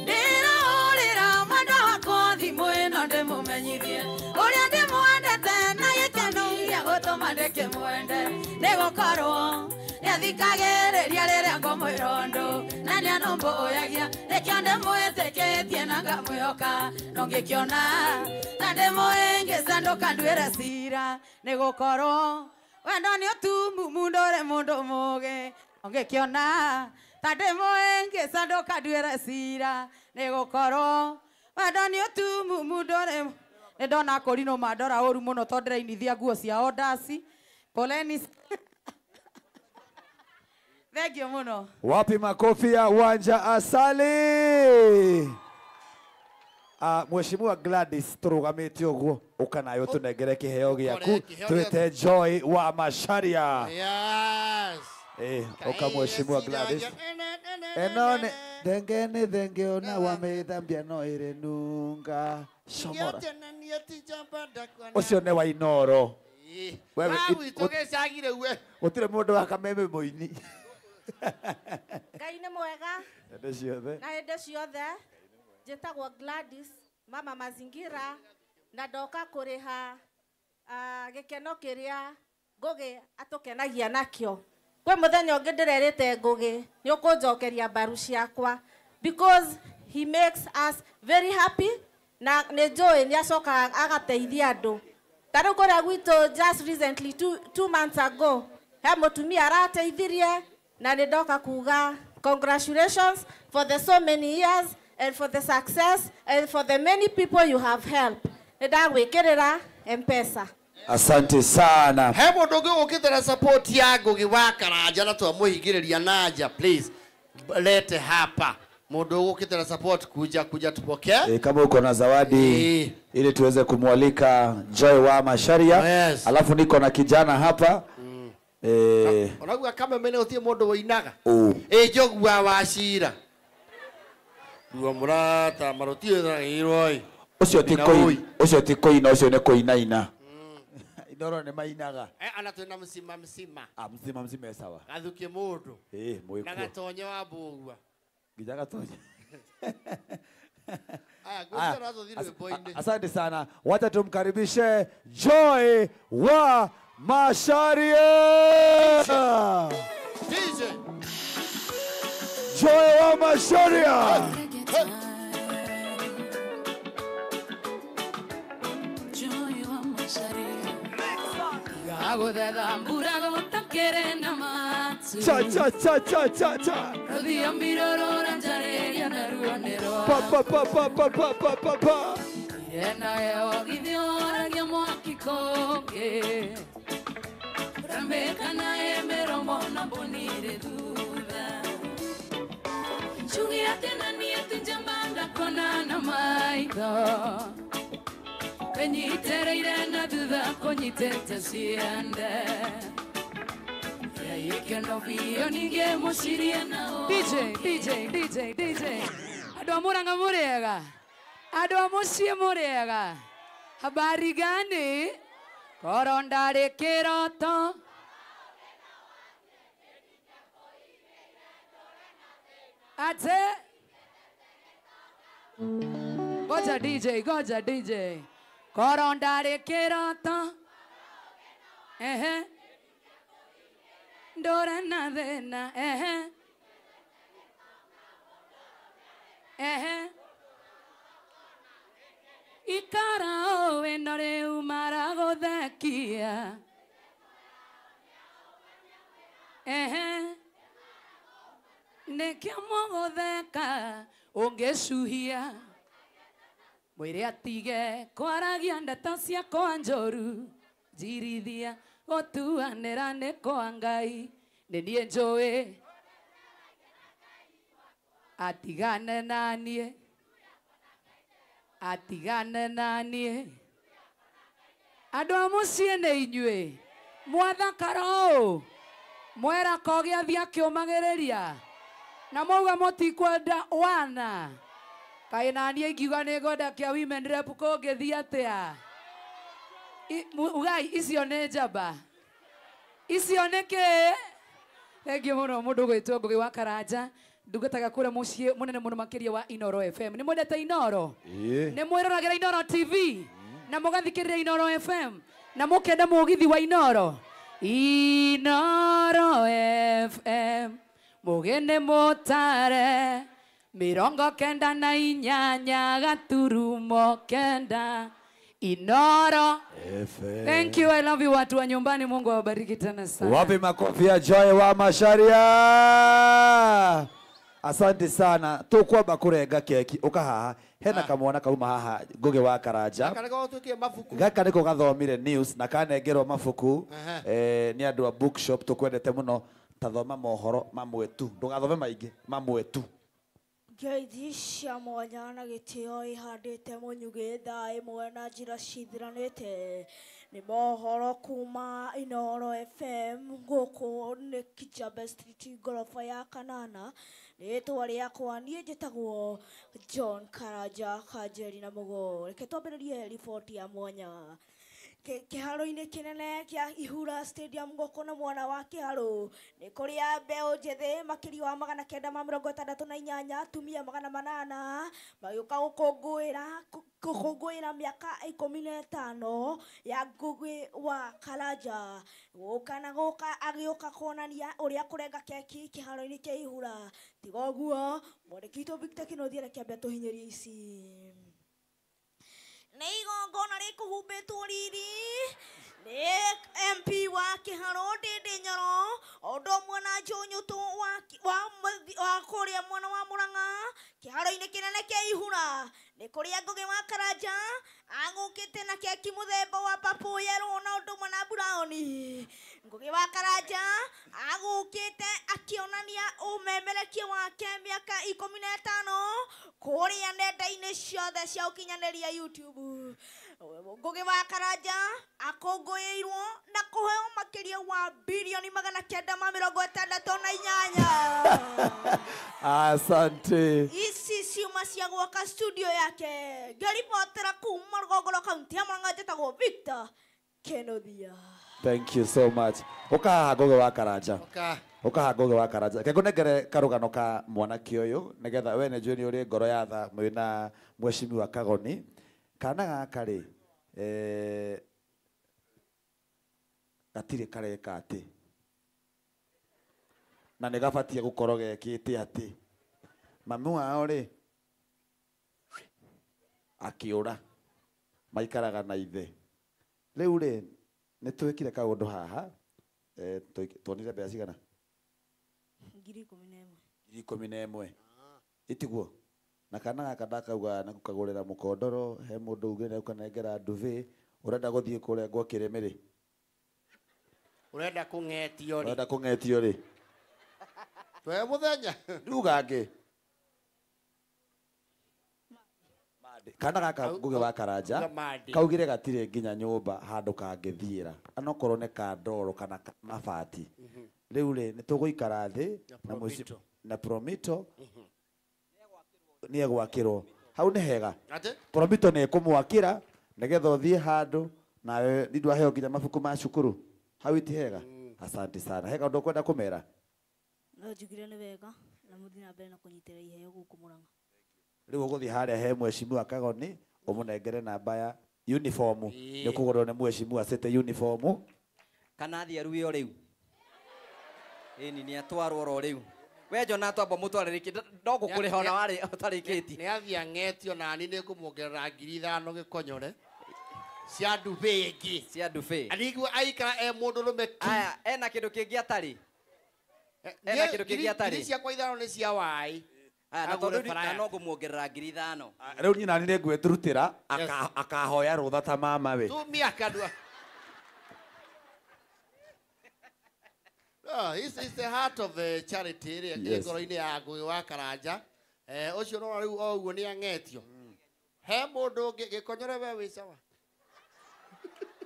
Ndĩrahũrĩra mwendwa wakwa thimũ ĩno ndĩmũmenyithie ũrĩa ndĩmwendete na gĩkeno gĩa gũtũma ndĩkĩmwende nĩgũkorwo nĩathikagĩrĩria rĩrĩa ngũmwĩra ũndũ na nĩanũmbũyagia nĩkĩo ndĩmwĩtĩkĩtie na ngamwĩhoka no ngĩkĩona na ndĩmũhĩngĩca ndũkanduĩre cira nĩgũkorwo wendo nĩ ũtumumu ndũrĩ mũndũ mũũgĩ ũngĩkĩona ta ndĩmũhĩngĩca ndũkanduĩre cira nĩgũkorwo wendo nĩ ũtumumu ndũrĩ. Nĩ ndona kũrinũ mandora ũru mũno tondũ ndĩrainithia nguo ciao ndaci. Poleni. Thank you muno. Wapi makofi ya Wanja Asali? Mheshimiwa Gladys tũrũgamĩte ũguo ũka nayo tũnengere kĩheo gĩaku twĩte Joy wa Macharia. Yes. Ũka Mheshimiwa Gladys. Eno nĩ thenge nĩ thenge ona wamĩthambia no ĩrĩ nunga comora. Ũcio nĩ wa Inoro. Wewe gĩcagire we. Gũtirĩ mũndũ wa Kameme mũini. Ngai Ngai nĩ mwega Hĩndĩ ciothe. Na hĩndĩ ciothe. Njĩtagwo Gladys mama mazingira na ndoka kũrĩha gĩkeno kĩrĩa Ngũgĩ atũkenagia nakĩo. Kwĩ mũthenya ũngĩ ndĩrerĩte Ngũgĩ nĩ ũkũnjokeria mbaru ciakwa because he makes us very happy na nĩ njũĩ nĩ acokaga agateithia andũ. Ta rĩu kũrĩa gwitũ just recently 2 months ago he mũtumia arateithirie na nĩ ndoka kuga congratulations for the so many years and for the success and for the many people you have helped. Nĩ ndagwĩkĩrĩra M-Pesa. Asante sana. He mũndũ ũngĩ ũkĩte na support ya Ngũgĩ wa Karanja na twamũhingĩrĩria na nja, please lete hapa. Mũndũ ũkĩte na support kuja tupokee. Kama uko na zawadi ili tuweze kumwalika Joy wa Macharia. Yes. Alafu niko na kijana hapa. Unaigua kama mene utie mũndũ woinaga. Njogua wa cira. Ruo mũrata marũtiĩragĩirwo. Ũcio ti kũina, ũcio ti kũina, ũcio nĩ kũinaina. Indoro nĩ mainaga. Ana twĩna msima msima. Msima msima sawa. Gathukie mũndũ. Mwĩkuo. Na gatonye wa mbũgua. Nginya gatonye. Aya, ngũcia no tũthiĩ rwĩmbo-inĩ. Asante sana. Wacha tumkaribishe Joy wa Macharia. DJ. Joy wa Macharia. Cha cha cha cha cha cha. Pa pa pa pa pa pa pa pa pa. Penyitereire na thutha kũnyitĩte ciande. DJ DJ DJ DJ. Andũ a Murang'a mũrĩega? Andũ a mũciĩ mũrĩega? Habari gani? Korwo ndarĩ kĩroto. Ate. Goja DJ, goja DJ. Korwo ndarĩ kĩroto. Ehe. Ndũre na thĩna. Ehe. Ehe. Ikara ũĩ no rĩu maragũthekia. Ehe. Nĩkĩo mũgũtheka ũngĩcuhia. Mwĩre atige kwaragia ndeto ciakwa njũru. Njirithia gũtuanĩra nĩ kwa Ngai. Nĩ niĩ njũĩ atigane na niĩ. Atigane na niĩ. Andũ a mũciĩ nĩ inyuĩ. Mwathakara ũũ. Mwera kogĩa thiĩ akĩũmagĩrĩria. Na mwauga mũtikwenda wana. Kaĩ na niĩ ingiuga nĩ ngwenda kĩa women rep kũngĩthiĩ atĩa? Ugai icio nĩ njamba. Icio nĩ kĩ? Thengiũ mũno mũndũ ũgwĩtwo Ngũgĩ wa Karanja. Ndungataga kũrĩa mũciĩ mũnene mũno makĩria wa Inoro FM. Nĩ mwendete Inoro? Nĩ mwĩroragĩra Inoro TV? Na mũgathikĩrĩria Inoro FM? Na mũkenda mũgithi wa Inoro? Inoro FM. Mũgĩ nĩ mũtare. 98.9 Inoro FM. Thank you, I love you watu wa nyumbani, Mungu awabariki tena sana. Wapi makofi ya Joy wa Macharia? Asante sana. Tukwamba kurenga keki uka haha hena kamwana kauma haha Ngũgĩ wa Karanja. Gaka niko gathomire news na kanengerwo mabuku nĩ andũ a bookshop tukwendete mũno. Tathoma mohoro mamwe tu, ndũgathome maingĩ, mamwe tu. Ngeithi cia mwanya na gĩtĩo ihandĩte mũnyugĩ thaa ĩmwe na njĩra cithiranĩte nĩ mohoro kuma Inoro FM gũkũ nĩ Kijabe Street ngoroba ya kanana. Rĩtwa rĩakwa niĩ njĩtagwo John Karanja Kanjeri na Mũgo. Reke twambĩrĩrie riboti ya mwanya. Kĩharo-inĩ kĩnene kĩa Ihura Stadium gũkũ na mwana wa Kĩharũ nĩ kũrĩa mbeũ njĩthĩ makĩria wa 968 atumia 800 magĩũka gũkũngũĩra mĩaka 15 ya Ngugi wa Karanja gũka na gũka agĩũka kuonania ũrĩa kũrenga keki kĩharo-inĩ kĩa Ihura. Tiga ũguo mwandĩki witũ Victor Kĩnuthia reke ambe atũhinyĩrie ici. Nĩ igongona rĩkũhumbĩtwo riri nĩ MP wa Kĩharũ Ndĩndĩ Nyoro o ũndũ ũmwe na Njũnyũtũ wa kũrĩa mwena wa Mũrang'a kĩharo-inĩ kĩnene kĩa Ihura nĩ kũrĩa Ngugi wa Karanja agũkĩte na keki mũthemba wa purple, yellow na ũndũ ũmwe na brown. Ngugi wa Karanja agũkĩte akĩonania ũmemerekia wake mĩaka 15 kũrĩa nenda-inĩ ciothe cia ũkinyanĩria YouTube. Ngugi wa Karanja akũngũĩirwo na kũheo makĩria wa bilioni 968. Asante. Ici ciuma cia gwaka studio yake ngĩribotera kuma rũgongo rwa kaunti ya Murang'a njĩtagwo Victor Kĩnuthia. Thank you so much. Ũkahaha Ngugi wa Karanja. Ũkahaha Ngugi wa Karanja. Reke ngũnengere karũgano ka mwanake ũyũ nĩgetha we nĩ njũĩ nĩ ũrĩ ngoro ya tha mwĩna mheshimiwa Kagoni. Kana gaka rĩ gatirĩ kareka atĩ na nĩ gabatie gũkorwo gekĩte atĩ mami wao rĩ akĩũra maikaraga na ithe. Rĩu rĩ nĩ twĩkire kaũndũ haha tuonire mbeca cigana? 11,000. 11,000. Itiguo na kana gaka ndakauga na gũkagũrĩra mũkondoro he mũndũ ugire na ũkanengera ndubi ũrenda gũthiĩ kũrengwo kĩrĩmĩ rĩ Ũrenda kũng'etio rĩ. Ũrenda kũng'etio rĩ. Twe mũthenya. Nduga ngĩ. Kana gaka Ngugi wa Karanja kaugire gatirĩ nginya nyũmba handũ kangĩthiĩra anokorwo nĩ ka ndoro kana ka mabati. Rĩu rĩ nĩ tũgũikara thĩ na Promito nĩ egwakĩrwo hau nĩ hega. Promito nĩ ekũmwakĩra nĩgetha ũthiĩ handũ nawe nĩ ndwaheo nginya mabuku ma cukuru hau iti hega. Asante sana. He kaũndũ ũkwenda kũmera? No njugire nĩ wega na mũthiĩ na mbere na kũnyitĩrĩra iheo gũkũ Mũrang'a. Rĩu ũgũthiĩ harĩa he mheshimiwa Kagoni ũmũnengere namba ya uniform nĩ kũgũrwo nĩ mheshimiwa City uniform kana athiĩ aruwe o rĩu. Ĩni nĩ atwarwo oro rĩu. We Jona twamba mũtware rĩngĩ no gũkũrĩha ona warĩ ũtarĩkĩtie. Nĩ athiĩ ang'etio nani nĩ ngũmuongerera 5,000 gĩkonyore cia ndubĩ ĩngĩ. Cia ndubĩ. Anigua aikara e mũndũ rũme ki. Aya ena kĩndũ kĩngĩ atarĩ. Ena kĩndũ kĩngĩ atarĩ. Ngiri ciakwa 5 nĩ cia waĩ. Aya na tondũ na no ngũmuongerera 5,000. Rĩu niĩ nani nĩ ngwĩturutĩra akahoya rũtha ta mama we. Tumia kanua. No, it's the heart of the charity ĩrĩa ĩ ngoro-inĩ ya Ngugi wa Karanja. Ũcio no rĩu o ũguo nĩ ang'etio. He mũndũ ũngĩ gĩkonyore we wĩ sawa.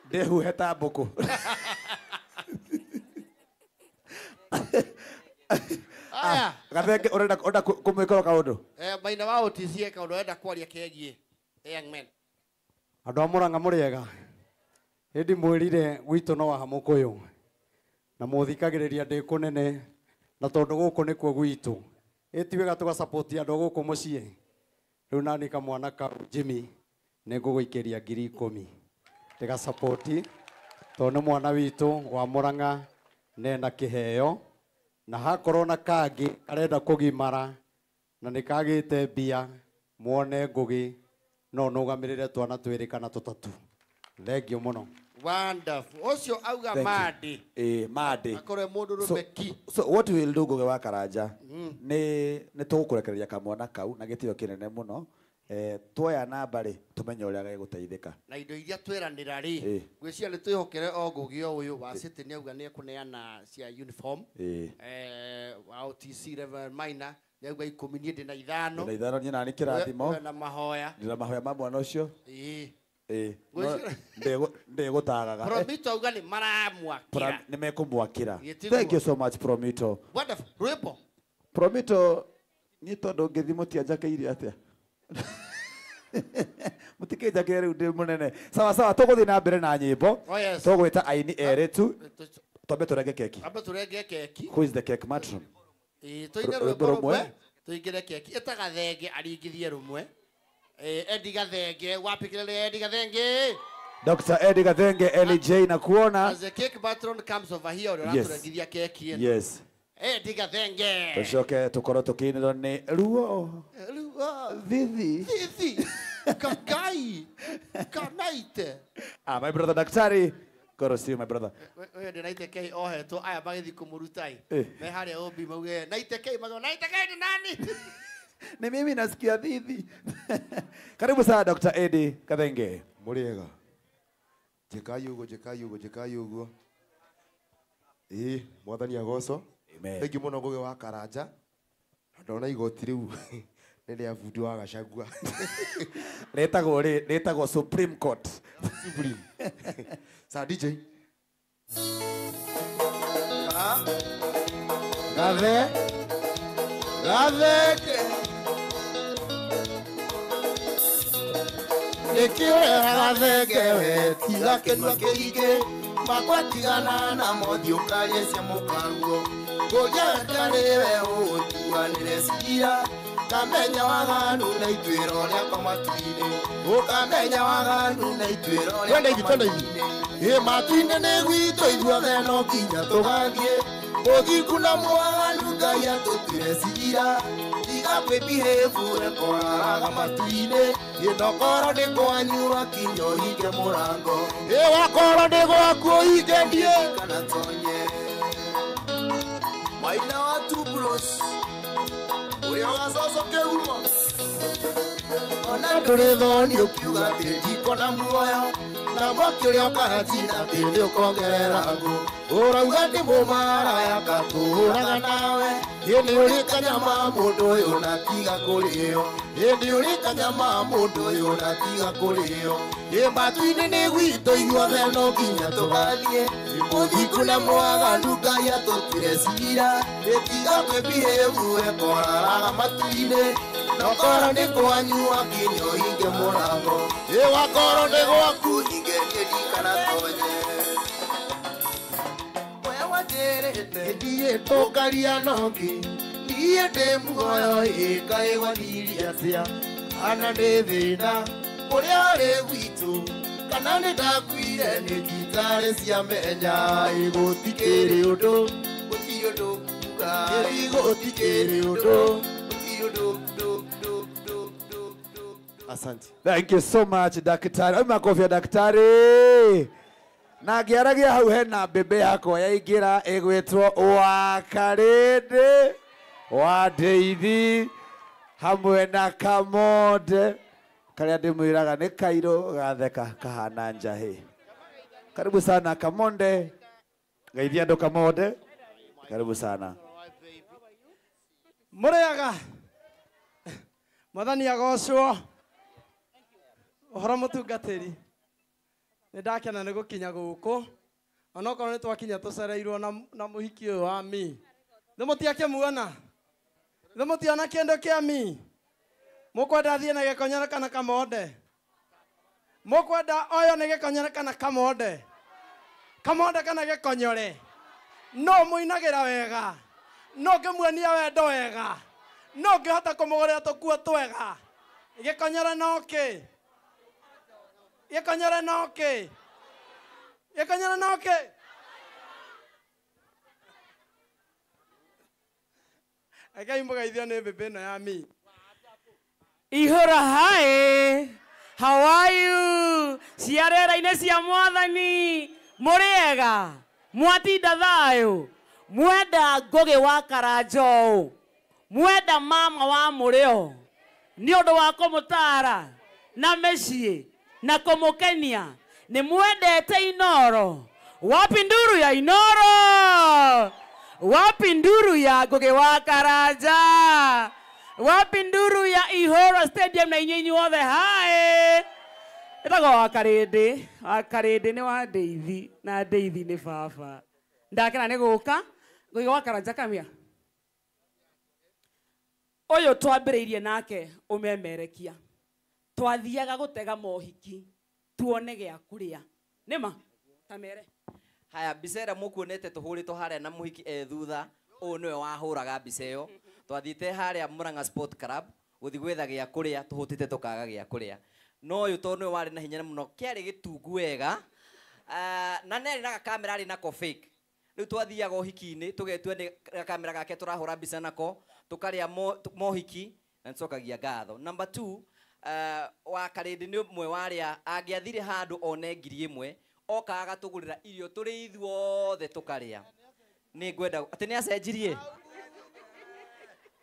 Ndĩhuhe ta mbũkũ. Aya. Gathenge ũrenda kũmwĩkĩra kaũndũ? Maina wa OTC kaũndũ arenda kwaria kegiĩ young men. Andũ a Mũrang'a mũrĩega. Hĩndĩ mwĩrire gwitũ no wa Mũkũyũ. Na mũthikagĩrĩria ndĩ kũnene na tondũ gũkũ nĩkuo gwitũ. Ĩti wega tũgasupport andũ gũkũ mũciĩ. Rĩu nani kamwana kau Jimmy nĩ ngũgũikĩria 10,000. Ndĩgasupport tondũ nĩ mwana witũ wa Mũrang'a nena kĩheo. Na hakorwo na kangĩ karenda kũgimara na nĩ kagĩte mbia muone Ngugi no nũgamĩrĩre twana twĩrĩ kana tũtatũ. Thengiũ mũno. Wonderful. Ũcio auga Madi. Madi. Akorwo mũndũ rũme ki. So what we will do Ngugi wa Karanja nĩ tũgũkũrekereria kamwana kau na gĩtĩo kĩnene mũno. Tuoya namba rĩ tumenye ũrĩa gegũteithĩka. Na indo iria tweranĩra rĩ ngwĩciria nĩ twĩhokere o Ngugi o ũyũ wa City nĩ auga nĩ ekũneana cia uniform. Wa OTC Reverend Minor nĩ auga 10 niĩ ndĩ na 5. Ndĩ na 5 niĩ nani kĩrathimo. Na mahoya. Ndĩ na mahoya ma mwana ũcio. Ndĩgũtagaga. Promito auga nĩ maramwakĩra. Nĩ mekũmwakĩra. Thank you so much Promito. Wonderful. Rwĩmbo. Promito niĩ tondũ ngĩthiĩ mũtianjakĩire atĩa? Mutikinjakire riu ndi munene. Sawa sawa tuguthii na mbere na nyimbo. Oh, yes. Tugwita aini eri tu. Twambe turenge keki. Twambe turenge keki. Who is the cake matron? Tuine rwimbo rumwe. Tuingire keki. Ita Gathenge aringithie rumwe. Eddie Gathenge, wapi kelele Eddie Gathenge? Dr. Eddie Gathenge, LJ na kuona. As the cake patron comes over here, uraturengithia keki ĩno. Yes. Eddie Gathenge. Tucoke tukorwo tukiinĩrwo nĩ ruo. Ruo. Thithi. Thithi. Kagai. Kanaite. Ah, my brother daktari. God see you, my brother. Ũyũ ndĩ Naite K ohetwo aya magĩthiĩ kũmũruta ĩ. Me harĩa ũmbi mauge Naite K mauge Naite K ni nani? Ni mimi nasikia thithi. Karibu sana Dr. Eddie Gathenge. Mũrĩega. Njĩkai ũguo, njĩkai ũguo, njĩkai ũguo. Ĩĩ, mwathani agocwo. Thengi mũno Ngũgĩ wa Karanja. Na ndona igoti rĩu nĩ rĩa bundi wa Gachagua. Rĩtagwo rĩ, rĩtagwo Supreme Court. Supreme. Sa DJ. Gathe. Gatheke. Nĩkĩũrera Gathenge we tiga kĩnua kĩingĩ makwatigana na mothiũ ũkarie cia mũkaruo ngũria wetarĩwe ũtuanĩre cira kamenya waganu na ituĩro rĩakwa matu-inĩ ũkamenya waganu na ituĩro rĩakwa matu-inĩ ĩ matu-inĩ nĩ gwitũ ithuothe no nginya tũgathiĩ mũthingu na mwaganu Ngai atũtuĩre cira tiga kwĩbihĩbu rekoraraga matu-inĩ ĩnokorwo nĩ kwanyu wakinya ũhinge mũrango ĩ wakorwo nĩ gwaku ũhinge ndiĩ kana tonye maina wa Tubros ũrĩa wacoco kĩhumo ona ndũrĩ thoni ũkiuga atĩ ndikona muoyo na mwaki ũrĩa ũkahacina atĩ nĩ ũkongerera ngũ ũrauga ndĩ mũmaraya katũhũraga nawe ĩnĩ ũrĩ kanyama mũndũ ũyũ na tiga kũrĩo ĩnĩ ũrĩ kanyama mũndũ ũyũ na tiga kũrĩo ĩ matu-inĩ nĩ gwitũ ithuothe no nginya tũgathiĩ mũthingu na mwaganu Ngai atũtuĩre cira ĩtiga kwĩbihĩbu ekoraraga matu-inĩ nokorwo nĩ kwanyu wakinya ũhinge mũrango ĩ wakorwo nĩ gwaku hinge niĩ ndikana tonye ndiĩ tũkaria nongi niĩ ndĩ muoyo ĩ kaĩ gwathirie atĩa kana nĩ thĩna ũrĩa ũrĩ gwitũ kana nĩ ndakuire nĩ thibitarĩ cia menya ĩ gũtikĩrĩ ũndũ gũtirĩ ũndũ nguga ĩ gũtikĩrĩ ũndũ gũtirĩ ũndũ Asante. Thank you so much daktari. Ai makofi ya daktari. Na ngĩaragia hau hena mbembe yakwa yaingĩra ĩgwĩtwo Wakarĩndĩ wa Ndeithi hamwe na Kamonde karĩa ndĩmwĩraga nĩ kairũ gatheka kahana njahĩ. Karibu sana Kamonde. Geithia andũ Kamonde. Karibu sana. Mũrĩaga. Mwathani agocwo. Ũhoro mũtungatĩri. Nĩ ndakena nĩ gũkinya gũkũ onokorwo nĩ twakinya tũcereirwo na mũhiki ũyũ wa mi nĩ mũtiakĩmuona nĩ mũtiona kĩndũ kĩa mi mũkwenda thiĩ na gĩkonyore kana kamonde mũkwenda ũyũ nĩ gĩkonyore kana kamonde kamonde kana gĩkonyore no mũinagĩra wega no ngĩmuonia wendo wega no ngĩhota kũmũgũrĩra tũkuo twega gĩkonyore no kĩ gĩkonyore no kĩ gĩkonyore no kĩ Rekei mũgeithio nĩ mbĩmbĩ ĩno ya mi. Ihũra hi, how are you? Cia rĩera-inĩ cia mwathani mũrĩega mwatinda thayũ mwenda Ngũgĩ wa Karanja ũũ mwenda mama wa mũrĩo nĩ ũndũ wa kũmũtara na mĩciĩ na kũmũkenia nĩ mwendete Inoro. Wapi nduru ya Inoro? Wapi nduru ya Ngũgĩ wa Karanja? Wapi nduru ya Ihoro Stadium na inyuĩ inyuothe hi. Ĩtagwo Wakarĩndĩ. Wakarĩndĩ nĩ wa Ndeithi na Ndeithi nĩ baba. Ndakena nĩ gũka Ngũgĩ wa Karanja kamia. Ũyũ twambĩrĩirie nake ũmemerekia. Twathiaga gũtega mohiki tuone gĩa kũrĩa. Nĩma tamere. Haya mbica ĩrĩa mũkuonete tũhũrĩtwo harĩa na mũhiki e thutha, ũyũ nĩwe wahũraga mbica ĩyo. Twathiĩte harĩa Murang'a Sport Club gũthiĩ gwetha gĩa kũrĩa, tũhũtĩte tũkaga gĩa kũrĩa. No ũyũ tondũ nĩwe warĩ na hinya mũno, kĩarĩ gĩtungu wega. Na nĩ arĩ na gakamera arĩ nako fake. Rĩu twathiaga ũhiki-inĩ tũgetua nĩ gakamera gake tũrahũra mbica nako, tũkarĩa mohiki na nĩtũcokagia ngatho. Number 2, wa Karĩndĩ nĩ ũmwe wa arĩa angĩathire handũ one 1,000 okaga agatũgũrĩra irio tũrĩ ithuothe tũkarĩa. Nĩ ngwenda atĩ nĩ acenjirie.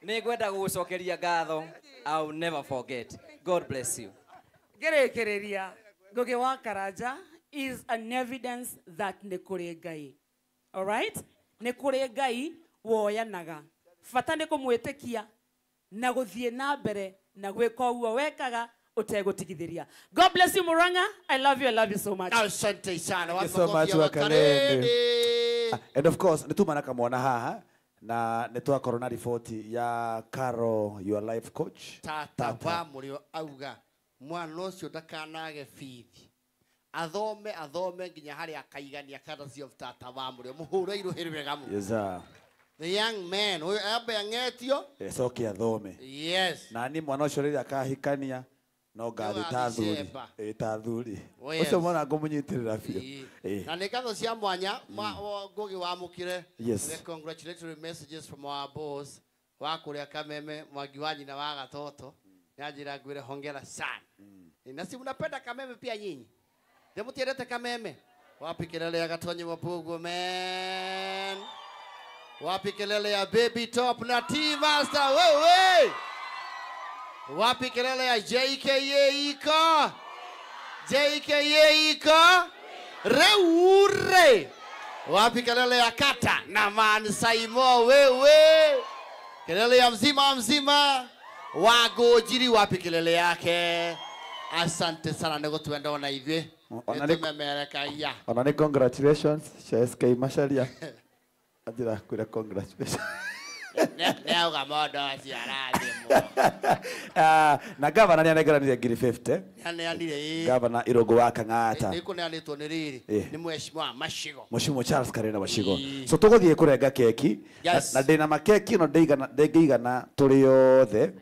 Nĩ ngwenda gũgũcokeria ngatho. I will never forget. God bless you. Ngĩrĩkĩrĩria, Ngugi wa Karanja is an evidence that nĩ kũrĩ Ngai. All right? Nĩ kũrĩ Ngai woyanaga. Bata nĩ kũmwĩtĩkia na gũthiĩ na mbere na gwĩka ũguo wekaga ũtegũtigithĩria. God bless you, Murang'a. I love you. I love you so much. Asante sana. Thank you so much, Wakalende. And of course, nĩ tuma na kamwana haha na nĩ twakorwo na riboti ya Caro, your life coach. Tata wa mũrĩo auga mwana ũcio ndakanage bithi, athome athome nginya harĩa akaigania courtesy of tata wa mũrĩo. Mũhũre irũhĩ wega mũno. Yes, sir. The young man ũyũ ambe ang'etio. Coke athome. Yes. Na ni mwana ũcio rĩrĩa akahikania no ngathi ta thuri. Ta thuri. Oh, yes. Ũcio mwana ngũmũnyitĩrĩra biũ. Na nĩ ngatho cia mwanya Ngugi wamũkire. Yes. The congratulatory messages from our boss wa kũrĩa Kameme, Mwangi wa nyina wa Gatoto. Nyanjira ngwĩre hongera sana. Na si mnapenda Kameme pia nyinyi? Ndio mtiendete Kameme? Wapi kelele ya Gatonye Wapugo man? Wapi kelele ya Baby Top na T Master wewe? Wapi kelele ya JKA iko? JKA iko? Reure. Wapi kelele ya Kata na Man Saimo wewe? Kelele ya mzima mzima Wagojiri, wapi kelele yake? Asante sana nego tuenda na ithuĩ. Nĩtũmemerekagia. Ona nĩ congratulations SK Macharia. Anjĩra kwĩra congratulations. Nĩauga mũndũ ũcio arathimwo. Na gavana nĩanengeranire 50,000. Nĩaneanire ĩĩ. Gavana Irũngũ wa Kang'ata. Nĩkũneanĩtwo nĩ rĩrĩ. Nĩ mheshimiwa Macigo. Mheshimiwa Charles Karina Macigo. So tũgũthiĩ kũrenga keki. Yes. Na ndĩna makeki no ndĩngĩigana tũrĩ othe.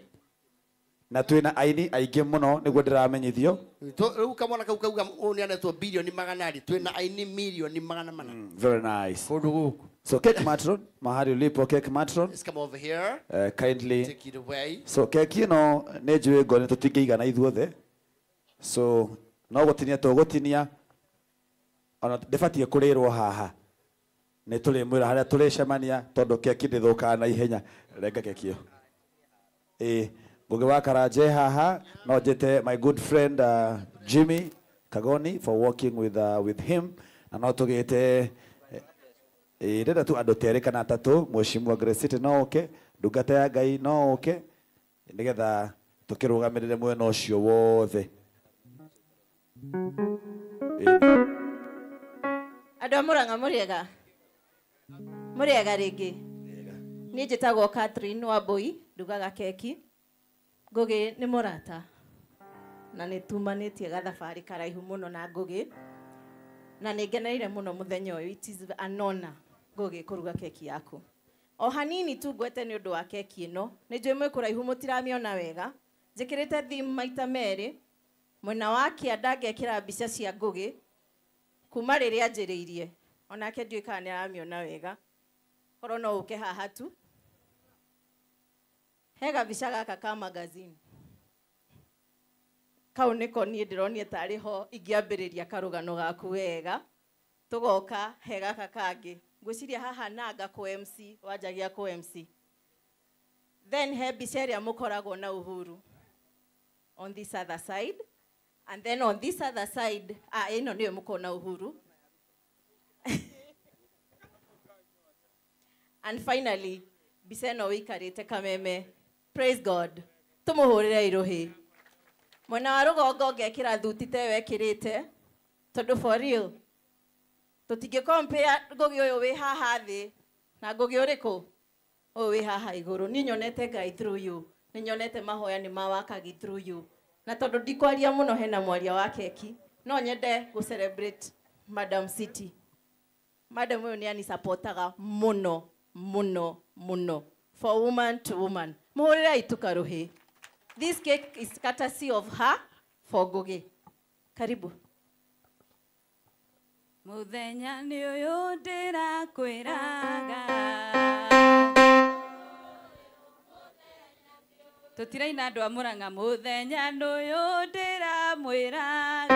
Na twĩna aini aingĩ mũno nĩguo ndĩramenyithio. Rĩu kamwana kau kauga ũyũ nĩanetwo bilioni 200, twĩna aini milioni 400. Very nice. Kũndũ gũkũ. So cake matron, mahali ulipo cake matron. Let's come over here. Kindly. Take it away. So keki ĩno nĩ njũĩ ngo nĩ tũtingĩigana ithuothe. So no gũtinia tũgũtinia. Ona ndĩbatiĩ kũrĩrwo haha. Nĩ tũrĩmwĩra harĩa tũrĩcemania tondũ keki ndĩthũkaga na ihenya. Renga keki ĩyo. Ngugi wa Karanja haha no njĩte my good friend Jimmy Kagoni for working with him. Na no tũgĩte ndĩrenda tu andũ terĩ kana atatũ. Mheshimiwa Grace City no oke, ndungata ya Ngai no oke, nĩgetha tũkĩrũgamĩrĩre mwena ũcio wothe. Andũ a Murang'a mũrĩega? Mũrĩega rĩngĩ? Niĩ njĩtagwo Catherine Wambui, ndugaga keki. Ngugi nĩ mũrata na nĩ tumanĩtie gathabarĩ karaihu mũno na Ngugi, na nĩ ngeneire mũno mũthenya ũyũ. It is an honor Ngugi kũruga keki yaku. O hanini tu ngwete nĩ ũndũ wa keki ĩno, nĩ njũĩ mwĩ kũraihu mũtiramĩona wega. Njĩkĩrĩte theme maita merĩ, mwena wa kĩanda ngekĩra mbica cia Ngugi kuma rĩrĩa anjĩrĩirie, onake ndiũĩ kana nĩ aramĩona wega, korwo no ũke haha tu. He gabica gaka ka magazine kau nĩko niĩ ndĩronire tarĩ ho ingĩambĩrĩria karũgano gaku wega. Tũgoka he gaka kangĩ, ngwĩciria haha nanga kũ MC, wanjagia kũ MC. Then he mbica ĩrĩa mũkoragwo na Uhuru on this other side, and then on this other side, ĩno nĩyo mũkoragwo na Uhuru. And finally mbica ĩno wĩikarĩte Kameme. Praise God. Tũmũhũrĩre irũhĩ. Mwena wa rũgongo ngekĩra thuti te wekĩrĩte, tondũ for real tũtingĩcompare Ngugi ũyũ wĩ haha thĩ na Ngugi ũrĩkũ ũyũ wĩ haha igũrũ. Niĩ nyonete Ngai through you, nĩ nyonete mahoya nĩ mawakagi through you. Na tondu ndikwaria muno hena mwaria wa keki no nyende gu celebrate Madam City. Madam uyu ni anisupportaga muno muno muno for woman to woman. Muhurira itukaruhi. This cake is courtesy of her for Ngugi. Karibu. Muthenya ni uyu ndirakwiraga tutiraina andu a Murang'a muthenya ni uyu ndiramwiraga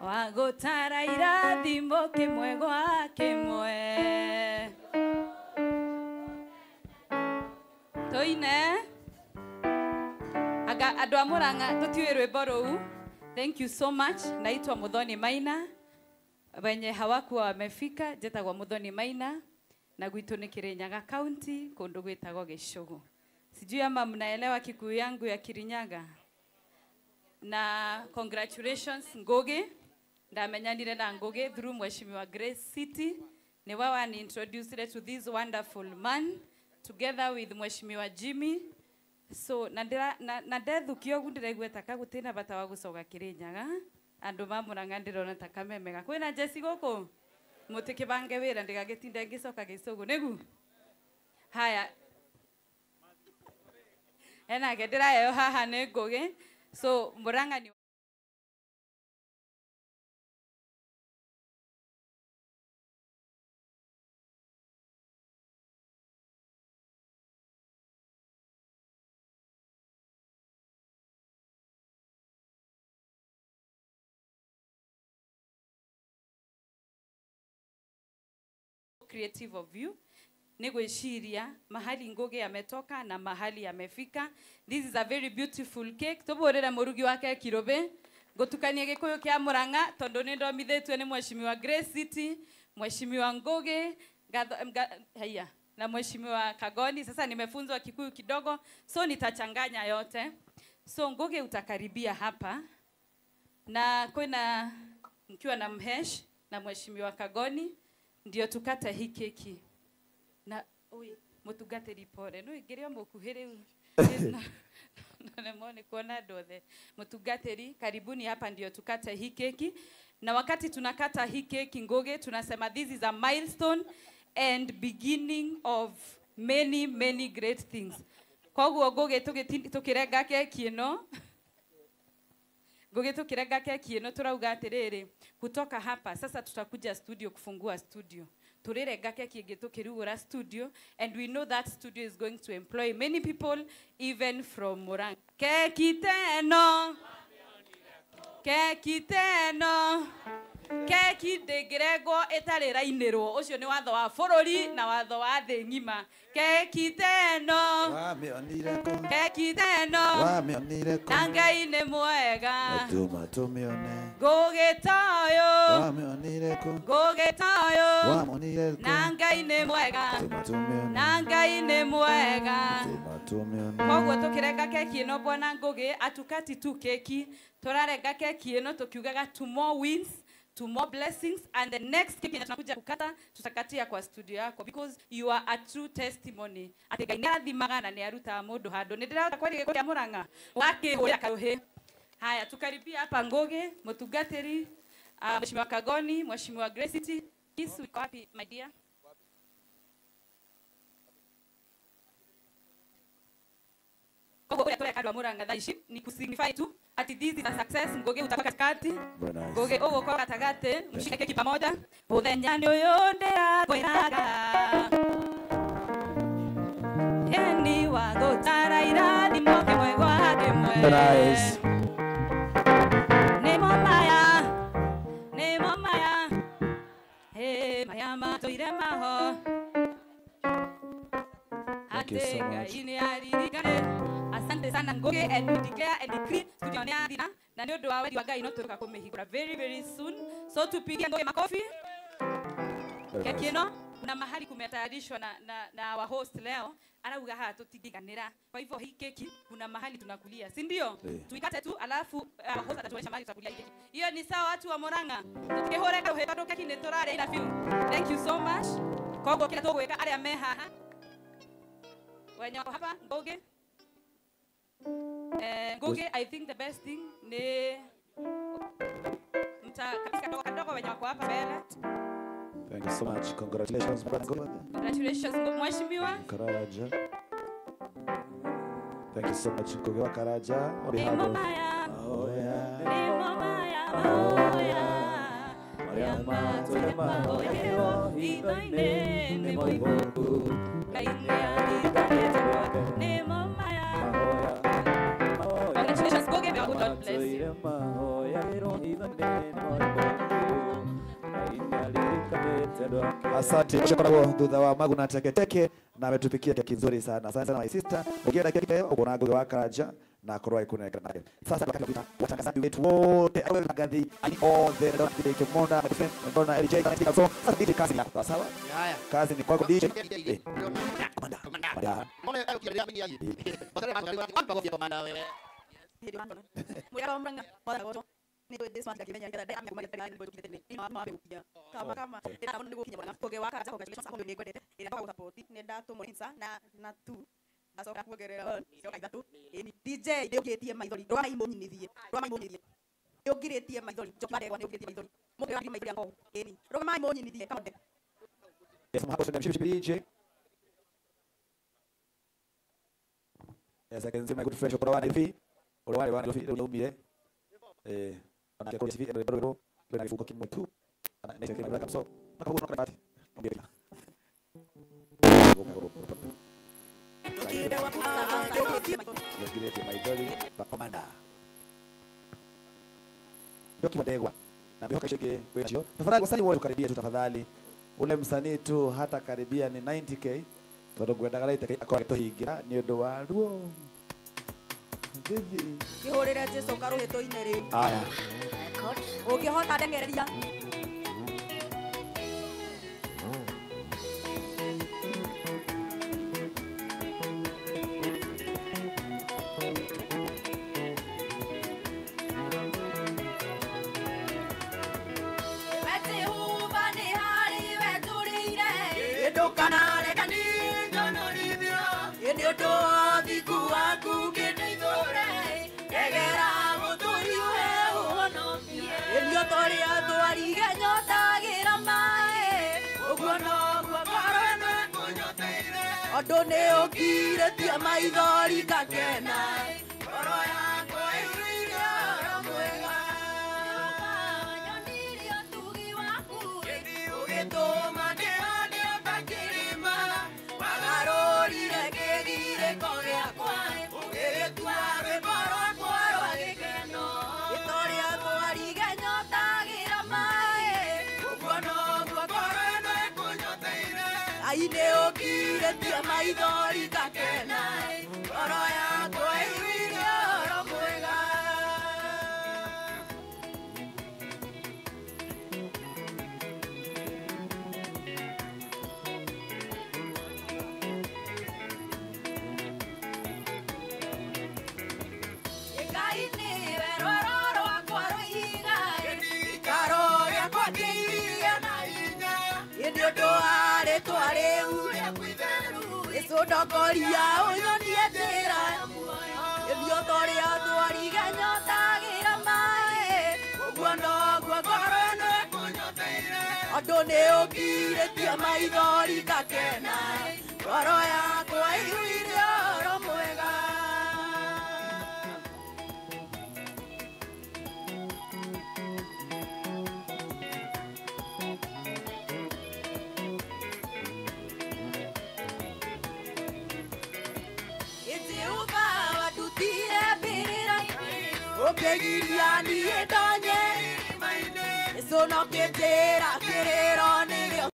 wagutara irathimo kimwe gwa kimwe tuine aga andu a Murang'a tutiwe rwimbo ruu. Thank you so much. Naitwa Muthoni Maina. Wenye hawakuwa wamefika jetagwa Muthoni Maina na gwitu ni Kirinyaga County kundu gwitagwo Gicugu. Sijui ama mnaelewa Kikuyu yangu ya Kirinyaga. Na congratulations Ngugi. Ndamenyanire na Ngugi through Mheshimiwa Grace City. Ni wawa ni introduced to this wonderful man together with Mheshimiwa Jimmy. So na ndethukio ogu ndiraigua taka gutina bata wa gucoka Kirinyaga. Andu ma Murang'a ndirona ta kamemega. Kwina Jesse guku mutikibange wira ndigagitinda ngicoka Gicugu nigu. Haya enake ndiraheo haha ni Ngugi. So Murang'a ni creative of you. Ni gwiciria mahali Ngugi ametoka na mahali amefika. This is a very beautiful cake. Tuburire murugi wa keki rubi ngutukanie Gikuyu kia Murang'a tondu ni ndomithitue ni Mheshimiwa Grace City, Mheshimiwa Ngugi haya na Mheshimiwa Kagoni. Sasa nimefunzwa Kikuyu kidogo so nitachanganya yote. So Ngugi utakaribia hapa na kwina mkiwa na Mhesh na Mheshimiwa Kagoni ndio tukata hii keki. Na oi mutungatiri pore no ingirio mukuhi riu no kuona ndothe. Mutungatiri karibuni hapa ndio tukate hii keki. Na wakati tunakata hii keki Ngugi tunasema this is a milestone and beginning of many many great things. Koguo Ngugi tukirenga keki ino Ngugi tukirenga keki ino turauga atiriri kutoka hapa sasa tutakuja studio kufungua studio. Turirenga keki ingi tukirugura studio and we know that studio is going to employ many people even from Murang'a. Keki teno keki teno keki ndingirengwo itari rainirwo ucio ni watho wa bururi na watho wa thi ng'ima. Keki teno wamionire ko keki teno wamionire ko na Ngai ni mwega tuma tumione Ngugi toyo wamionire ko Ngugi toyo wamonire ko na Ngai ni mwega tuma tumione na Ngai ni mwega tuma tumione. Koguo tukirenga keki ino bwana Ngugi atukati tu keki turarenga keki ino tukiugaga two more wins, two more blessings, and the next cake tunakuja kukata tutakatia kwa studio yako because you are a true testimony. Ati Ngai nĩarathimaga na nĩarutaga mũndũ handũ. Nĩ ndĩrahota kwaria Gĩkũyũ kĩa Murang'a wakĩhũra karuhĩ. Haya tukaribia hapa Ngugi mutungatiri, Mheshimiwa Kagoni, Mheshimiwa Grace City. Kisu iko wapi my dear? Koguo ũrĩa tũreka andũ a Murang'a thaa ici ni kusignify tu ati this is a success. Ngugi utakuwa katikati, Ngugi ũgũkorwo gatagatĩ, mshike keki pamoja. Mũthenya nĩ ũyũ ndĩrakwĩraga eni wa gũtara irathimo kĩmwe gwa kĩmwe. Nice. Nĩmo maya, nĩmo maya, he maya matũire maho. Thank you so much. Asante sana Ngugi, and we declare and decree studio ni athina na ni undu wa wendi wa Ngai no turuka kumihingura very very soon. So tupigie Ngugi makofi. Keki ino kuna mahali kumetayarishwa na our host leo arauga haha tutingiganira. Kwa hivyo hii keki kuna mahali tunakulia, si ndio? Tuikate tu alafu host atatuonyesha mahali tutakulia hii keki. Hiyo ni sawa watu wa Murang'a. Tukihore karuhe tondu keki ni turaria ira biu. Thank you so much. Koguo kira tugwika aria me haha. Wenye wako hapa Ngugi. Ngugi, I think the best thing ni mta kabisa kadogo wenye wako hapa mbele. Thank you so much. Congratulations, brother. Congratulations, Mheshimiwa. Karaja. Thank you so much, Ngugi wa Karaja. On behalf of Oh yeah. Oh yeah. Congratulations, Ngugi. May God bless you. Asante. Koragwo thutha wa Maguna Teke Teke na ametupikia keki nzuri sana. Asante sana my sister. Ukienda keki leo uko na Ngugi wa Karaja na korwa ikunengera naye. Sasa watangazaji wetu wote awe magathi all the ndona DJ Kimonda, my friend ndona LJ na so sasa DJ kazi yako sawa? Haya. Kazi ni kwako DJ. Komanda. Komanda. DJ. Yes, I can see my good friend Shokora hivi. Ora wale wale umire. Na kwa TV ndio ndio na kifuko kimwe tu. Na ndio kile kabisa. Na kwa kwa ongea. Na mioka sheke kwa tafadhali wasanii wote karibia tu tafadhali. Ule msanii tu hata karibia ni 90k. Tondu ngwendaga 90k akorwo agĩtũhingĩra nĩ ũndũ wa ruo. Kihurire Jesu karuhĩtũ-inĩ rĩu. Aya. Ũngĩhota ndengereria. Andũ nĩ ũngirĩtie maithori ngakena ngoro yakwa ĩiyũire ũhoro mwega nyonirie ũtugi waku ũgĩtũma ndĩhande ta kĩrĩma wagarũrire kĩgirĩko gĩakwa ũgĩgĩtua rwĩmbo rwakwa rwa gĩkeno ĩtorĩa twarige nyotagĩra maĩ ũguo noguo ngoro ĩno ĩkũnyoteire Ngai nĩ ũngirĩtie maithori ngakena ngoro yakwa ĩiyũire ũhoro mwega. Ngai nĩwe rwaro rwakwa rwĩiga gĩikaro gĩakwa kĩige na hinya nĩ ũndũ wa rĩtwa rĩu Ĩcũndokoria ũnyonie njĩra ĩthiĩ torĩa twarige nyotagĩra maĩ ũguo noguo ngoro ĩno ĩkũnyoteire andũ nĩ ũngirĩtie maithori ngakena ngoro yakwa ĩiyũire ũhoro mwega. Ũkĩgiria niĩ ndonye ĩcũna ũkĩnjĩra kĩrĩro nĩrĩo.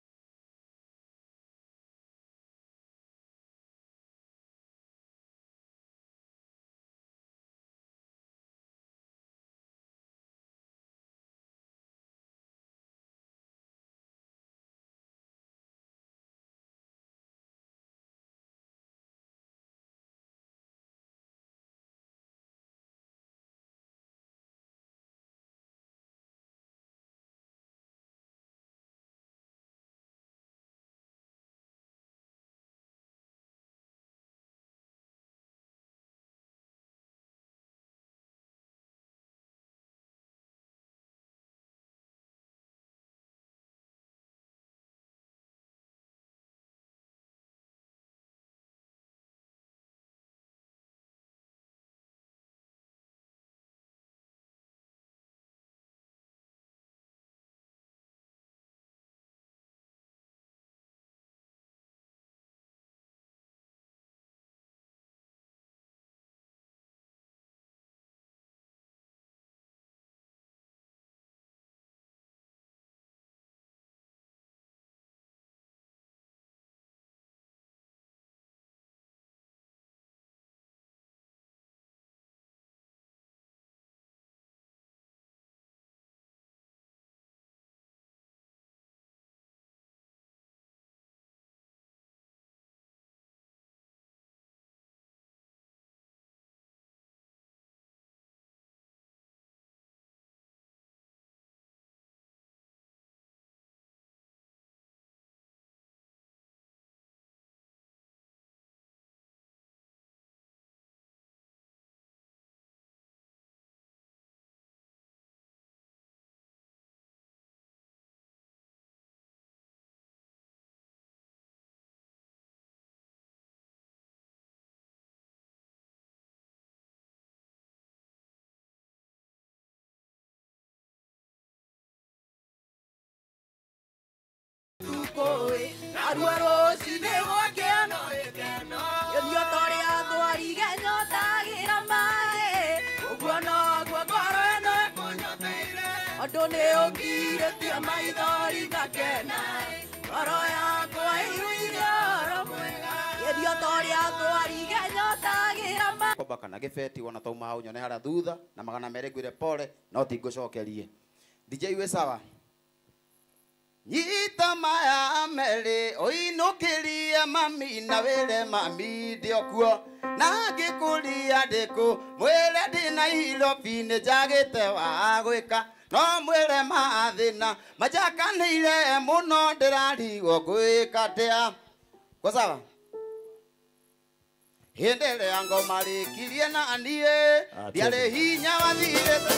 Narua rũcinĩ gwakĩa no gĩkeno. Gĩthiĩ ta ũrĩa thwariga ĩnyotagĩra maĩ, ũguo noguo ngoro ĩno ĩkũnyoteire. Ũndũ nĩ ũngirĩtie maithori ngakena, ngoro yakwa ĩiyũire ũhoro mwega. Gĩthiĩ ta ũrĩa thwariga ĩnyotagĩra maĩ. Komba kana gĩbeti wona tauma hau nyone harĩa thutha na 200 ngwĩre pole no tingũcokerie. DJ wĩ sawa? Nyita maya merĩ ũinũkĩrie mami na wĩre mami ndĩ kuo na ngĩkũria ndĩkũ mwĩre ndĩ Nairobi nĩ njagĩte wa gwĩka no mwĩre mathĩna majakanĩire mũno ndĩrarigwo ngwĩka atĩa. Kwa sawa? Hĩndĩ ĩrĩa ngoma rĩkirie na niĩ ndiarĩ hinya wathirĩte.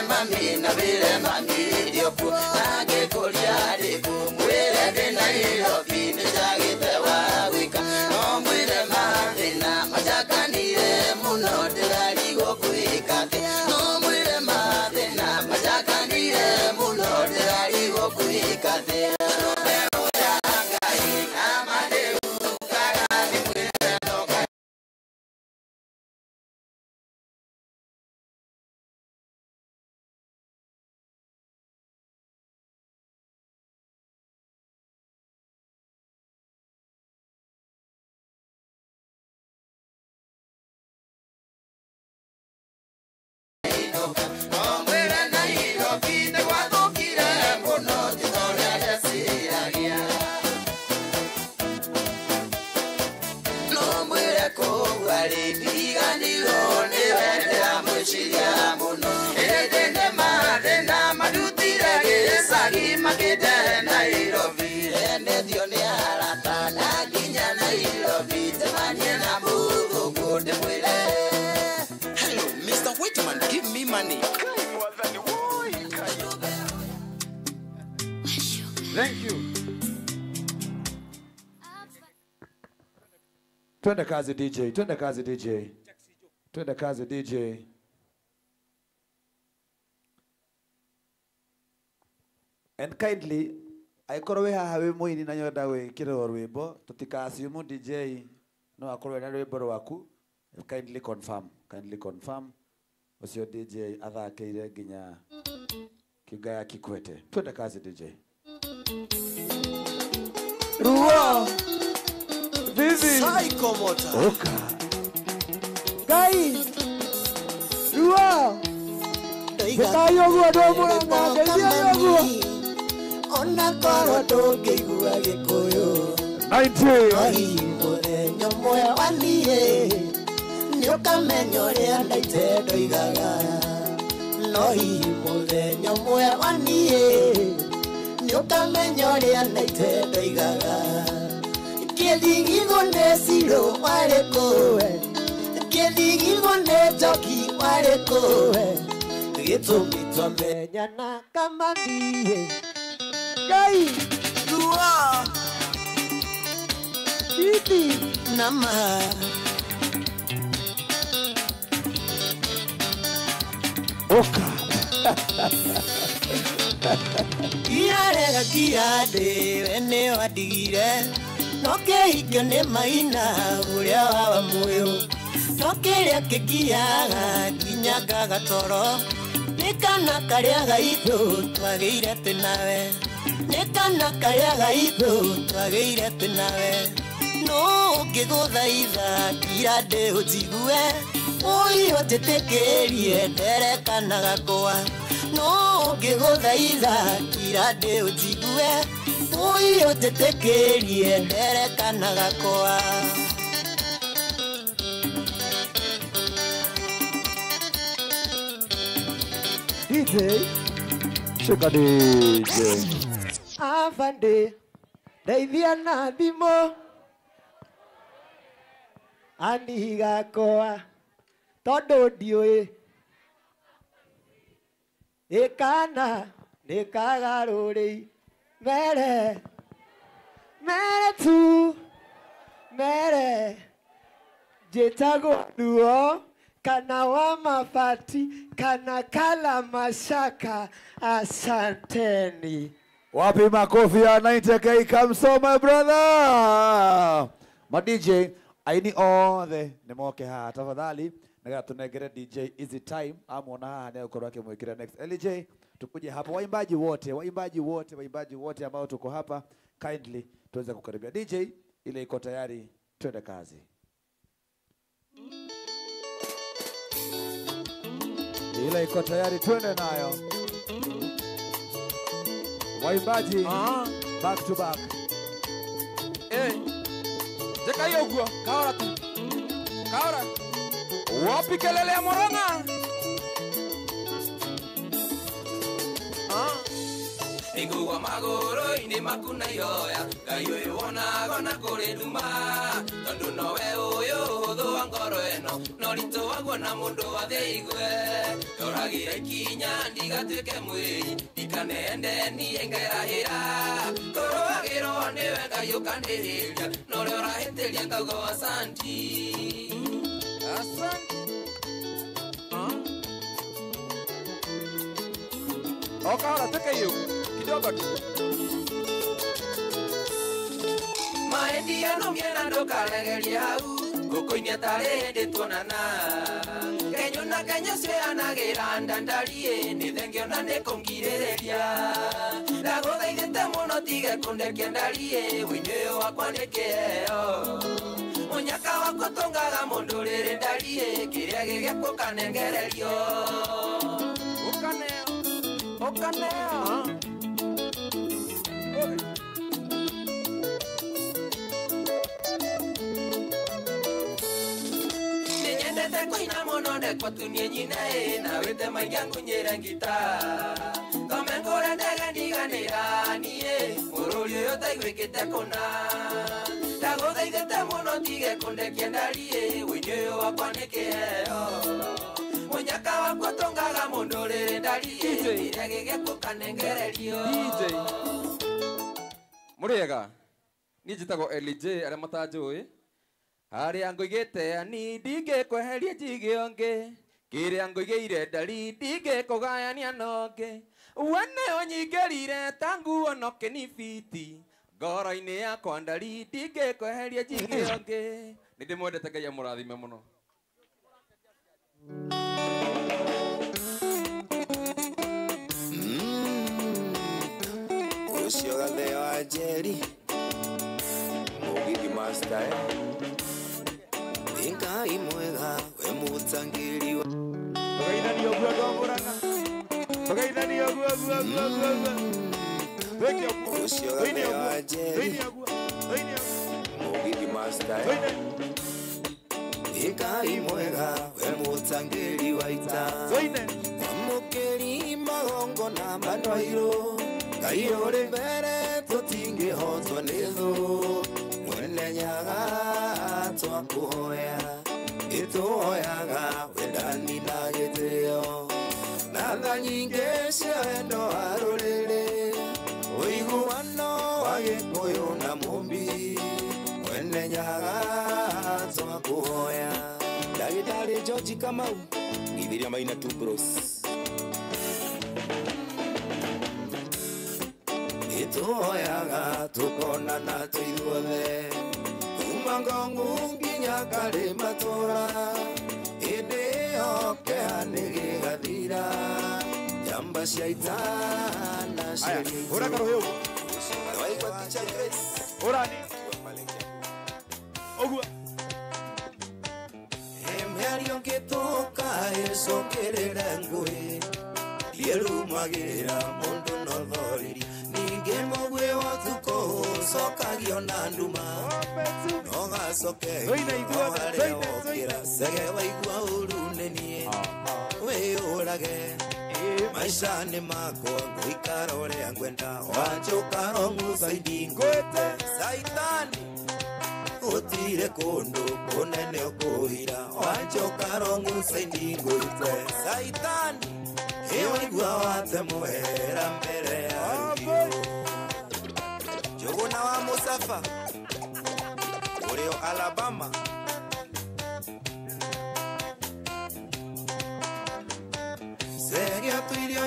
Mami na wĩre mami ndĩ kuo na ngĩkũria ndĩkũ mwĩre ndĩ Nairobi nĩ njagĩte wa gwĩka no mwĩre mathĩna majakanire mũno ndĩrarigwo gwĩka atĩa no mwĩre mathĩna majakanire mũno ndĩrarigwo gwĩka atĩa. Hello, Mr. Whitman, give me money. Thank you. Twende kazi DJ, twende kazi DJ. Twende kazi DJ. And kindly, aikorwo wĩ haha wĩ mũini na nyoenda gwĩkĩrĩrwo rwĩmbo, tũtika assume DJ no akorwo ena rwĩmbo rwaku. Kindly confirm, kindly confirm. Ũcio DJ athakĩire nginya Kĩngaya Kikwete. Twende kazi DJ. Ruo Vivi Psychomotor. Oka. Ngai Ruo Ngai ũguo ndũmũranga ngeithia ũguo ona korwo ndũngĩigua gĩkũyũ 90 mũthenya ũmwe wathiĩ nĩũkamenya ũrĩa ndaite ndoigaga no hihi mũthenya ũmwe wathiĩ nĩũkamenya ũrĩa ndaite ndoigaga kĩthigithwo nĩ cirũ warĩ kũwe kĩthigithwo nĩ njoki warĩ kũwe gĩtũmi twamenyana kamathiĩ Ngai Ruo Bibi Nama Oka. Kiarega kiande we nĩ wandigire no kĩhikio nĩ maina ũrĩa wawa muoyo no kĩrĩa kĩngiaga nginya ngaga toro nĩ kana karĩa gaitũ twagĩire twĩ nawe nĩ kana karĩa gaitũ twagĩire twĩ nawe no ũngĩgũthaitha kira ndĩ ũnjigue ũiyo njĩtĩkĩrie nderekanaga gakwa no ũngĩgũthaitha kira ndĩ ũnjigue ũiyo njĩtĩkĩrie nderekanaga gakwa. DJ Shika DJ. Afande ndeithia na thimũ andigakwa tondũ ndiũĩ ĩkana nĩkagarũrĩi mere mere tu mere njĩtagwo Ruo kana wa mabati kana kala mashaka. Asanteni. Wapi makofi ya 90K Kamso, my brother. Ma DJ aini othe nĩ moke haha tafadhali nigetha tunengere DJ easy time amwona haha nĩ egũkorwo akĩmwĩkĩra next. LJ tukuje hapa, waimbaji wote, waimbaji wote, waimbaji wote ambao tuko hapa, kindly tuweze kukaribia DJ ile iko tayari, twende kazi. Ile iko tayari, twende nayo. Waimbaji back to back. Jeka hiyo guo, kaora tu. Kaora. Wapi kelele ya Murang'a? Ningugwa magũrũ-inĩ maku na ihoya Ngai ũyũ wonaga na kũrĩ nduma Tondũ nowe ũyũ ũhũthũ wa ngoro ĩno No ritũ waguo na mũndũ wa thĩ igue Ndoragĩra ikinya ndigatuĩke mwĩi Ndikanende niĩ ngerahĩra Kũrũagĩrwo nĩwe Ngai ũkanĩrĩria Na ũrĩa ũrahĩtĩria ngauga asanti. Asanti. Okaora teke hiyo kidogo tu. Maendia no miena ndukaregeria hau Ngũkũ-inĩ atarĩ hĩndĩ tuonana Kenyũ na kenyũ cianagĩra ndandariĩ Nĩ thengio na nĩ kũngirĩrĩria Ndagũthaithĩte mũno tige kũndekia ndariĩ Ũini ũyũ wakwa nĩ kĩheo Mũnyaka wakwa ũtũngaga mũndũ rĩrĩ ndariĩ Kĩrĩa gĩgĩkwo ũkanengererio Ũkaneo Ũkaneo. Nĩnyendete kũina mũno ndekwo tunie nyine ĩ na wĩte maingia ngunyĩre ngita Thome ngũre ndege ndiganĩra niĩ Mũrũri ũyũ ũtaiguĩkĩte kũna Ndagũthaithĩte mũno tige kũndekia ndariĩ Ũini ũyũ wakwa nĩ kĩheo Mũnyaka wakwa ũtũngaga mũndũ rĩrĩ ndariĩ Kĩrĩa gĩgĩkwo ũkanengererio. DJ Mũrĩega, niĩ njĩtagwo LJ arĩa matanjũĩ harĩa ngũigĩte ani ndingĩkweheria njige ũngĩ kĩrĩa ngũigĩire ndari ndingĩkũgayania na ũngĩ we nĩyo nyingĩrire ta nguo no kĩnibiti ngoro-inĩ yakwa ndari ndingĩkweheria njige ũngĩ. Nĩ ndĩmwendete Ngai amũrathime mũno. Ũcio gathe wa Njeri Mũgithi master Ngai mwega we mũtangĩri wa Tũgeithanie ũguo andũ a Murang'a. Tũgeithanie ũguo ũguo ũguo ũguo ũguo. Twĩke ũguo. Ũcio Tũine gathe ũguo. wa Njeri Tũine ũguo. Tũine ũguo. Mũgithi master Tũine. Ngai mwega we mũtangĩri wa ita Tũine. Amũkĩri magongona manwairũ Ngai ũrĩ mbere tũtingĩhotwo nĩ thũ Mwene Nyaga twakũhoya ĩtũhoyaga wendani na gĩtĩo na tha nyingĩ cia wendo wa rũrĩrĩ ũiguano wa Gĩkũyũ na Mũmbi Mwene Nyaga twakũhoya. Ndagĩtarĩ George Kamau Githiria Maina two bros Ĩtũhoyaga tũkonana tũithuothe kuma Ngongu nginya Karĩmatũra hĩndĩ ĩyo kĩeha nĩgĩgathira njamba cia ita na Aya, hũra karũhĩ ũguo. Waigua Teacher Grace. Hũra ni. Ũguo. Mĩario ngĩtũka ĩcũkĩrĩre ngũĩ ndiĩrumagĩra mũndũ no thoriri ningĩ mũguĩ wa ũtukũ ũcokagio na nduma no gacoke no harĩa wokĩra cege waigua ũru nĩ niĩ wĩyũrage maica nĩ makwa ngũikara ũrĩa ngwenda wanjũka rong'ucaidi ngwĩte caitani gũtirĩ kũndũ kũnene ũkũhira wanjũka rong'ucaidi ngwĩte caitani ĩwaigua watemwera mbere ya rũhiũ Njũgũna wa Musafa ũrĩo Alabama.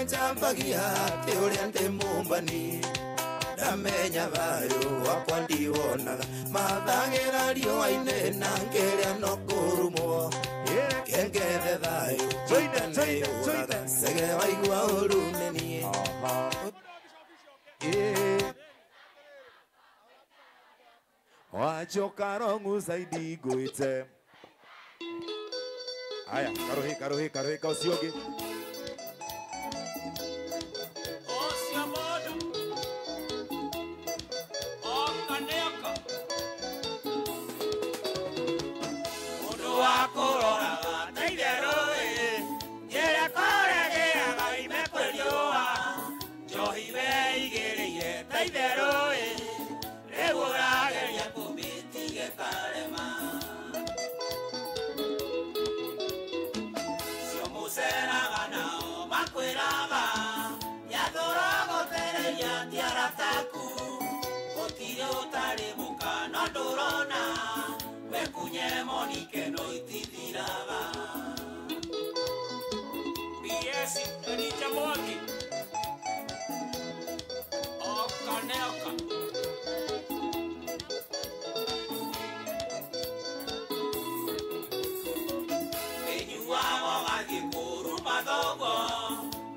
Manjambagia atĩ ũrĩa ndĩ mũmbani ndamenya thayũ wakwa ndiwonaga mathagĩra riũa-inĩ na ngĩrĩa no kũrumwo kengethe thayũ nĩyũraga cege waigua ũru nĩ niĩ. Wachokarongu zaidi gwite. Aya, karohe karohe karohe ka ucio ũngĩ. Ocia mũndũ oka nĩoka mũndũ wa kũroraga ta itherũ ĩ njĩra kũregĩaga ime kwĩ riũa njohi weigĩrĩire ta itherũ ĩ rĩu ũrageria kũmĩtige karema cio mũceraga nao makwĩraga yathũragũthereria ti arataku gũtirĩ ũtarĩ mũka no ndũrona wekunye monike no itithiraga. PS Elija Mwangi oka nĩoka ĩnyuaga ũgathiĩ kũruma thoguo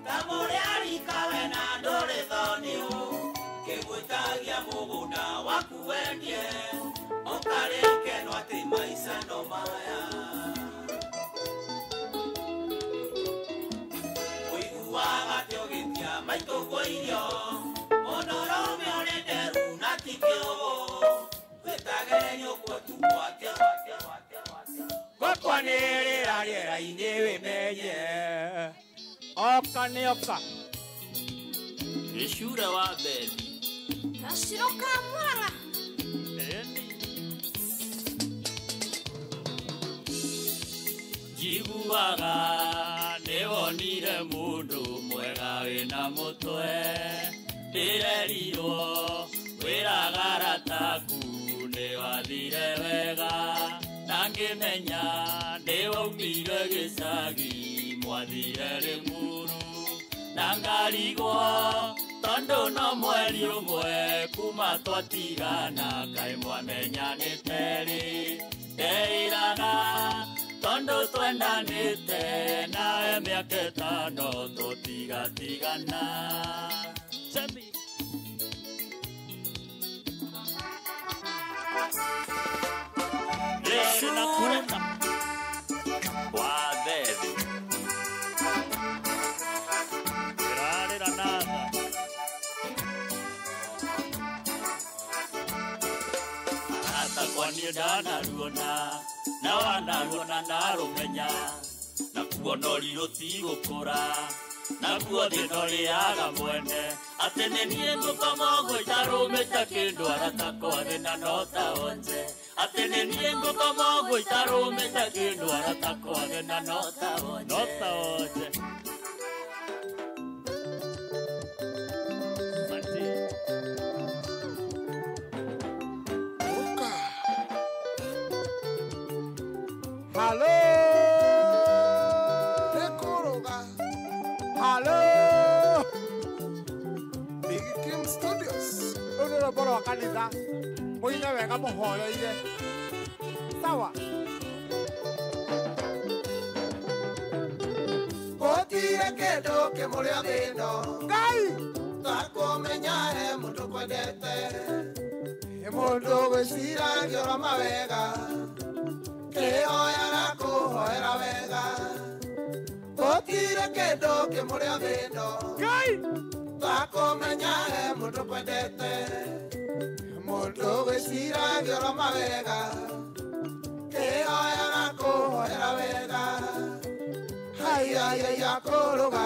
ta mũrĩa rikawe na ndũrĩ thoni kĩgwĩtagia mũgũnda waku wendie ũkarĩkenwo atĩ maica no maya ũiguaga atĩ ũgĩtia maitũguo irio mũndũrũme ũrĩ nderu na ti kĩũgũ wĩtage nyũkwa tu gwake Gũkwanĩrĩra rĩera-inĩ wĩmenye oka nĩoka Gĩcura wa bethi Gaciro ka Murang'a. Njiguaga nĩwonire mũndũ mwega wĩna mũtwe ndĩrerirwo wĩraga arataku nĩwathire wega na ngĩmenya nĩwaumire gĩcagi mwathire Rĩmuru na ngarigwo tondũ no mweri ũmwe kuma twatigana kaĩ mwamenyanĩte rĩ ndeĩraga tondũ twendanĩte nawe mĩaka ĩtano tũtigatigana. Semi. Rĩrĩ na kũreta wa bethi Ĩrarĩra na tha atakwa niĩ ndanaruona na wanaruona narũmenya nakuo nori rũtigũkũra nakuo thĩ norĩaga mwene atĩ nĩ niĩ ngũkoma ũguo itarũmĩte kĩndũ aratakwa thĩna no ta onje atĩ nĩ niĩ ngũkoma ũguo itarũmĩte kĩndũ aratakwa thĩna no ta onje no ta onje. Halo Nĩkũrũga. Halo Big Kim Studios. Rũu nĩ rwĩmbo rwa kanitha mũine wega mũhoreire sawa. Gũtirĩ kĩndũ kĩmũrĩa thĩno Ngai takũmenya he mũndũ kwendete he mũndũ gwĩciragia ũrĩa mawega kĩhoyaga kũhoera wega gũtirĩ kĩndũ kĩmũrĩa thĩno Ngai takũmenya he mũndũ kwendete mũndũ gwĩciragia ũrĩa mawega kĩhoyaga kũhoera wega haiya kũrũga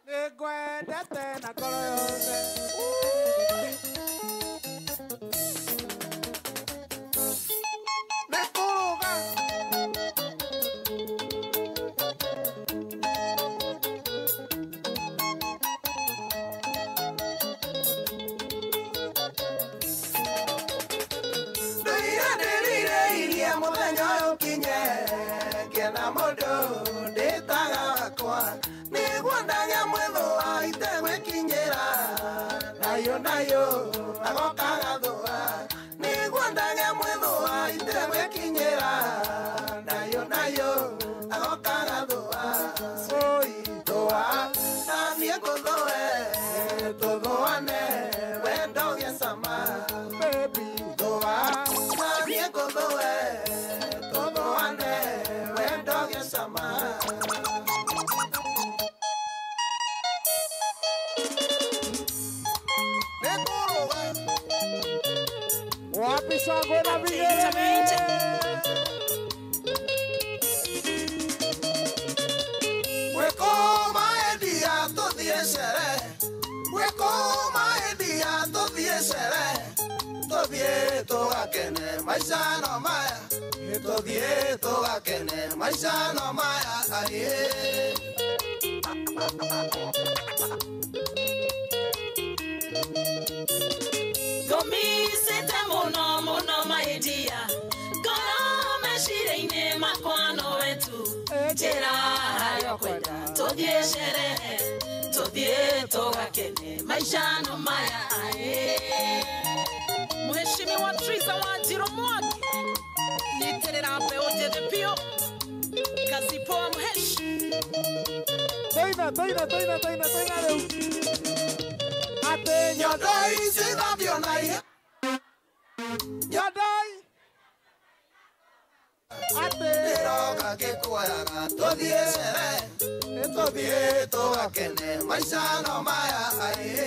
nĩngwendete na ngoro yothe. Nĩkũrũga. Ndũire ndĩrirĩirie mũthenya ũyũ ũkinye ngĩona mũndũ ndĩtaga Tũthiĩ tũgakene maica no maya, tũthiĩ tũgakene maica no maya aye. Ngomisĩte mũno mũno mahĩtia ngoro meciria-inĩ makwa nowe tu njĩra harĩa ũkwenda tũthiĩ sherehe tũthiĩ tũgakene maica no maya aye. Mheshimiwa Triza Wanjiru Mwangi, nyitĩrĩra mbeũ njĩthĩ biũ, kazi poa mheshi. Toina, toina, toina, toina, toina rĩu. Atĩ nyondo ici thambio na ihe. Nyondoi. Atĩ ndĩroka ngĩkuoyaga tũthiĩ sherehe, tũthiĩ tũgakene maica no maya aye.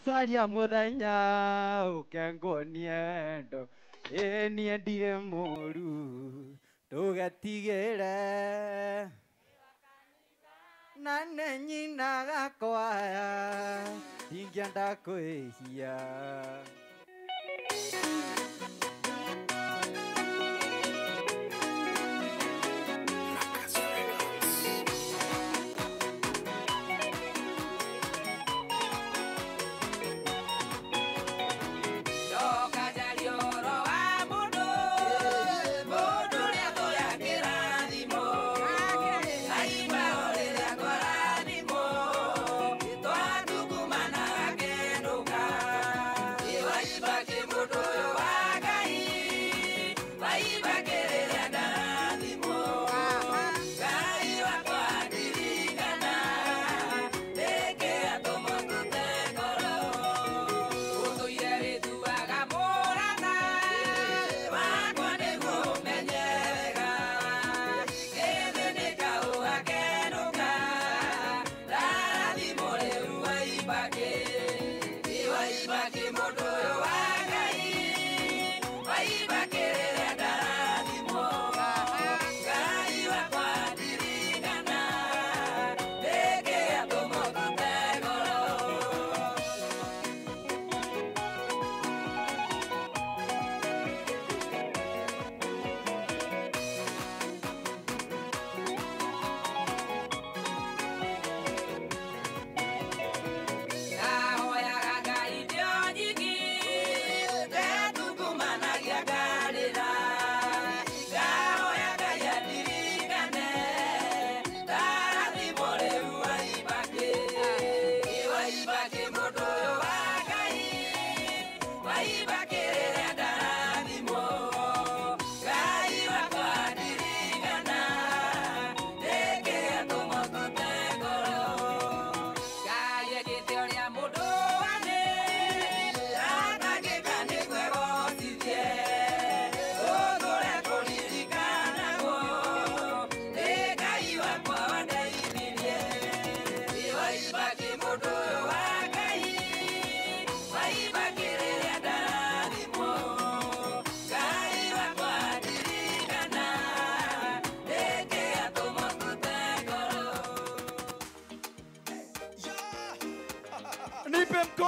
Saria muthenya ukengonie ndo ĩ niĩ ndirĩ mũru ndũgetigĩre na nĩ nyinaga kwaya ndingĩenda kwĩhia. Iwa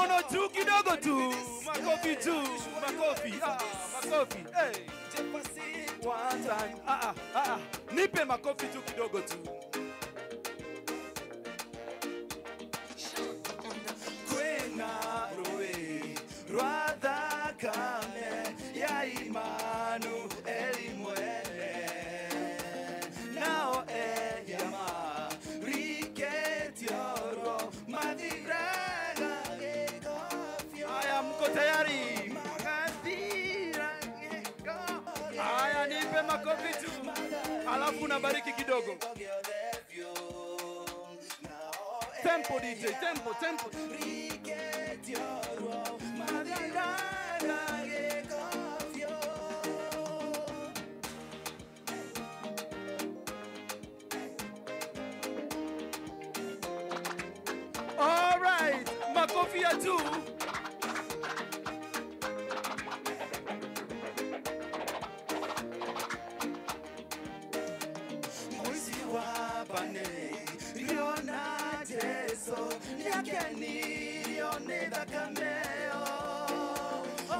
Mikono juu kidogo tu. Makofi juu, makofi. Ah, makofi. Hey. One time. Ah, ah, ah. Nipe makofi juu kidogo tu. Kwena roe rwa thakame ya Immanueli mwene nao eyama riketioro mathiraga gĩko. Haya, mko tayari? Haya, nipe makofi tu, alafu nabariki kidogo. Tempo DJ, tempo, tempo. All right, makofi ya juu. Mwezi wa bane riona Jesu nĩakenirio nĩ thakameo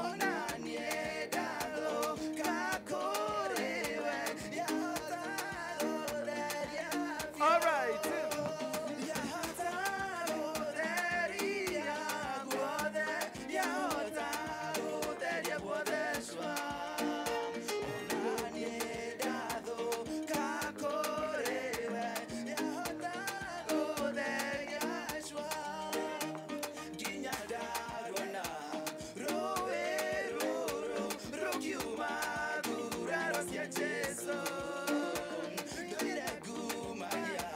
ona niĩ ndathũka kũrĩ we yahota gũtheria. All right. Yahota gũtheria guothe, yahota gũtheria guothe cua. Ona niĩ ndathũka kũrĩ we, yahota gũtheria cua. Nginya ndarona rũĩ rũrũ rũkiuma nguraro cia Jesũ. Ndũire ngumagia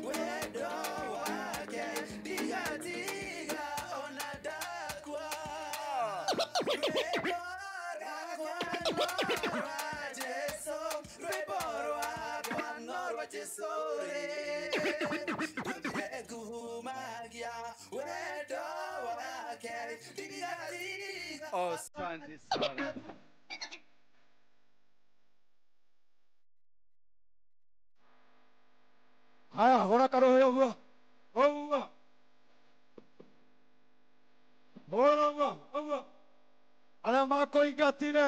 wendo wake, ndigatiga ona ndakua. Rwĩmbo rwakwa no rwa Jesũ, rwĩmbo rwakwa no rwa Jesũ rĩ. Ndũire ngumagia wendo wake, ndigatiga. Asante sana. Haya, hũra karũhĩ ũguo ũguo, hũra ũguo ũguo, arĩa makũingatire.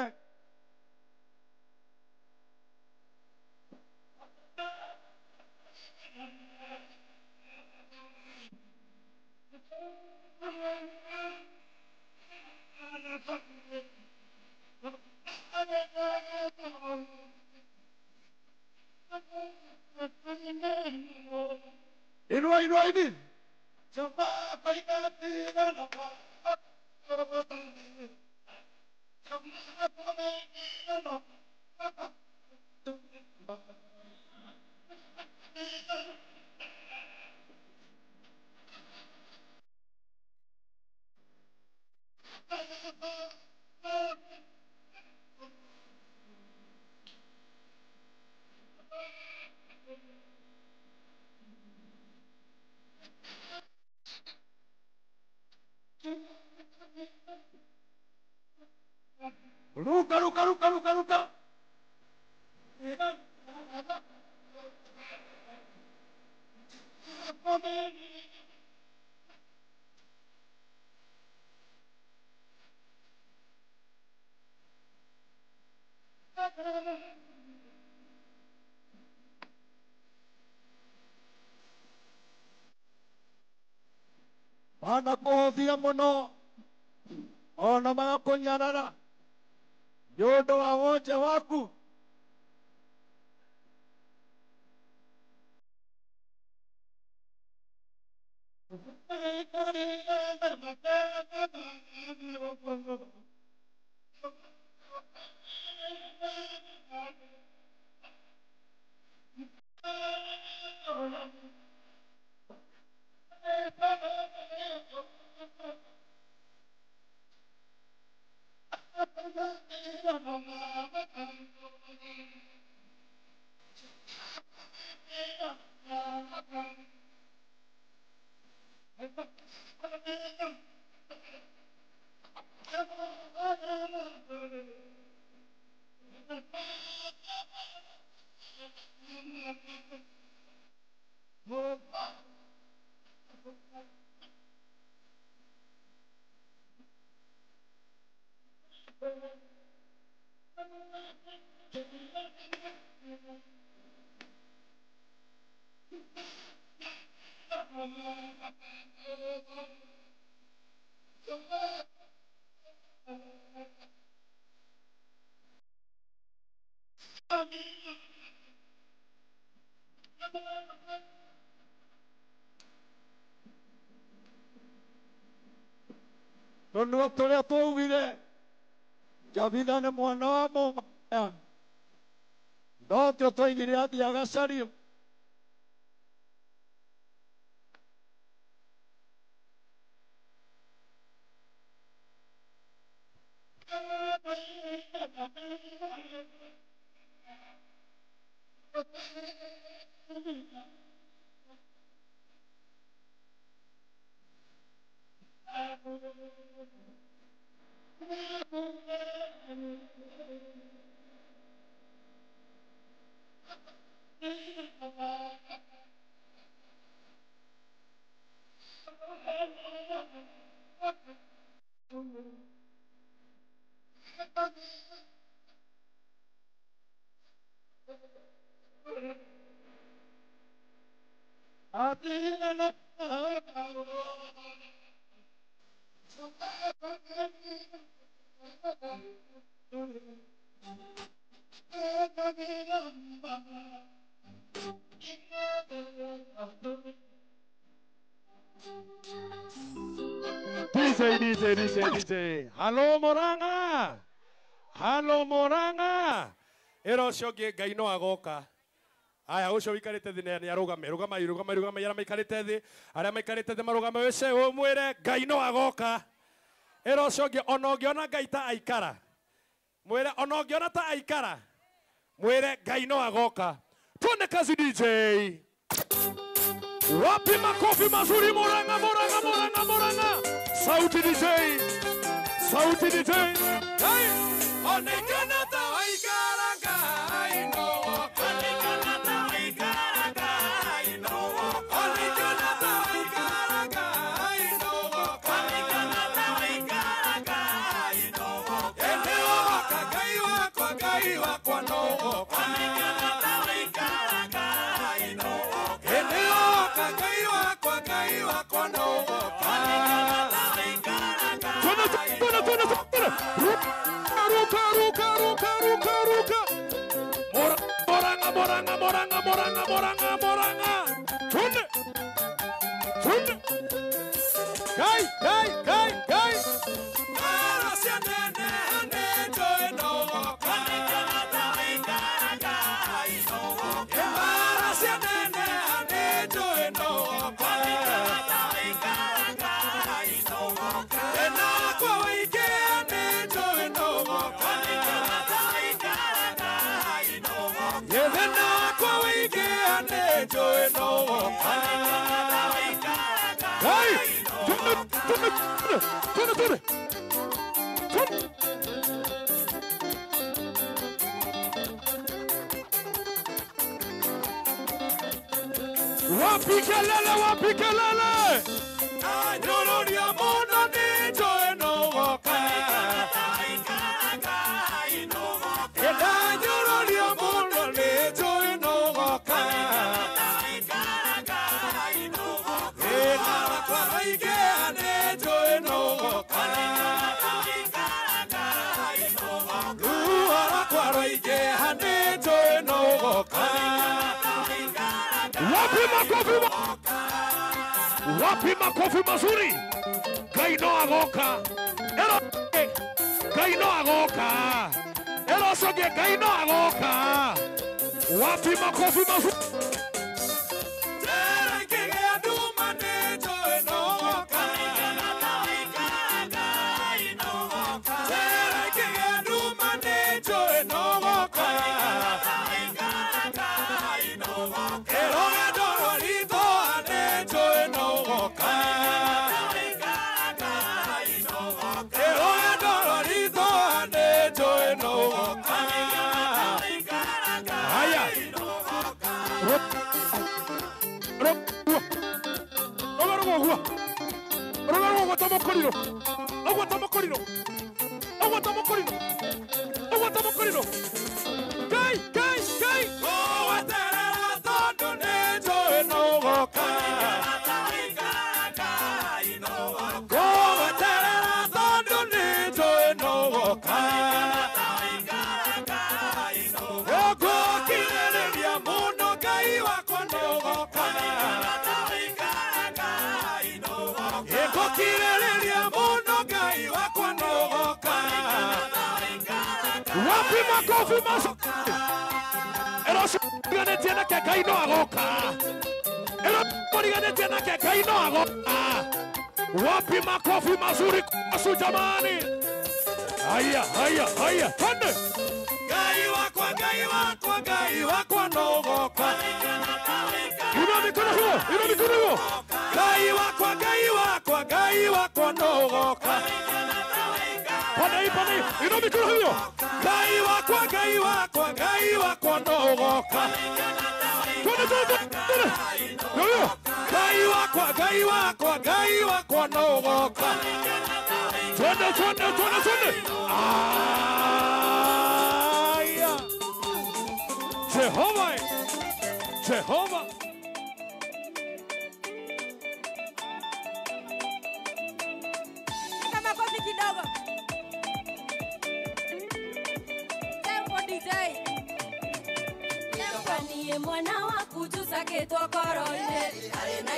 Inua, inua hivi. Ruka, ruka, ruka, ruka, ruka. Manakũhũthia mũno ona magakũnyarara nĩ ũndũ wa wonje waku. Tondu turia twaugire Javitha nĩ mwana wa mũmaya no tio twaigire athiĩ agacario. DJ, DJ, DJ, DJ. Halo Murang'a. Halo Murang'a. Ĩra ũcio ũngĩ Ngai no agoka. Aya ũcio ũikarĩte thĩ nĩ arũgame. Rũgama, rũgama, rũgama arĩa maikarĩte thĩ. Arĩa maikarĩte thĩ marũgame wĩce ũmwĩre Ngai no agoka. Ĩra ũcio ũngĩ ona ũngĩona Ngai ta aikara. Mwĩre ona ũngĩona ta aikara. Mwĩre Ngai no agoka. Tuone kazi DJ. Wapi makofi mazuri Murang'a, Murang'a, Murang'a, Murang'a. Sauti DJ. Sauti DJ. Hey! Onekana ta waikara Ngai no woka. Onekana ta waikara Ngai no woka. Onekana ta waikara Ngai no woka. Onekana ta waikara Ngai no woka. Ene woka Ngai wakwa no woka. Onekana ta waikara Ngai no woka. Ene woka Ngai wakwa no woka. Onekana ta waikara Ngai. Tuna, tuna, tuna. Ruka, ruka, ruka, ruka, ruka. Moranga, moranga, moranga, moranga, moranga, moranga. Tunde, tunde. Kai, kai, kai, kai. Wapi kelele, wapi kelele. Anyororia muno nĩ njũĩ no woka. Ndanyororia muno nĩ njũĩ no woka. Ĩna waigea nĩ njũĩ no woka. Ruo rwakwa rwaingĩha nĩ njũĩ no woka. Wapi makofi, wapi makofi mazuri. Ngai no agoka. Ero Ngai no agoka. Ero soge Ngai no agoka. Wapi makofi mazuri. Kai, kai, kai. Go, Wapi makofi maso. Ero curiganĩtie nake Ngai no agoka. Ero curiganĩtie nake Ngai no agoka. Wapi makofi mazuri kwasu jamani. Haya, haya, haya. Twende. Ngai wakwa, Ngai wakwa, Ngai wakwa no goka. Inua mikono hiyo, inua mikono hiyo. Ngai wakwa, Ngai wakwa, Ngai wakwa no goka. Pande hii, pande hii. Inua mikono hiyo. Ngai wakwa, Ngai wakwa, Ngai wakwa no goka. Twende, twende, twende. Yo, Ngai wakwa, Ngai wakwa, Ngai wakwa no goka. Twende, twende, twende, twende. Aya. Jehova. Jehova. Kama kofi kidogo. Tempo DJ. Tempo. Niye mwana waku jusaketwo koro-inĩ. Arĩ na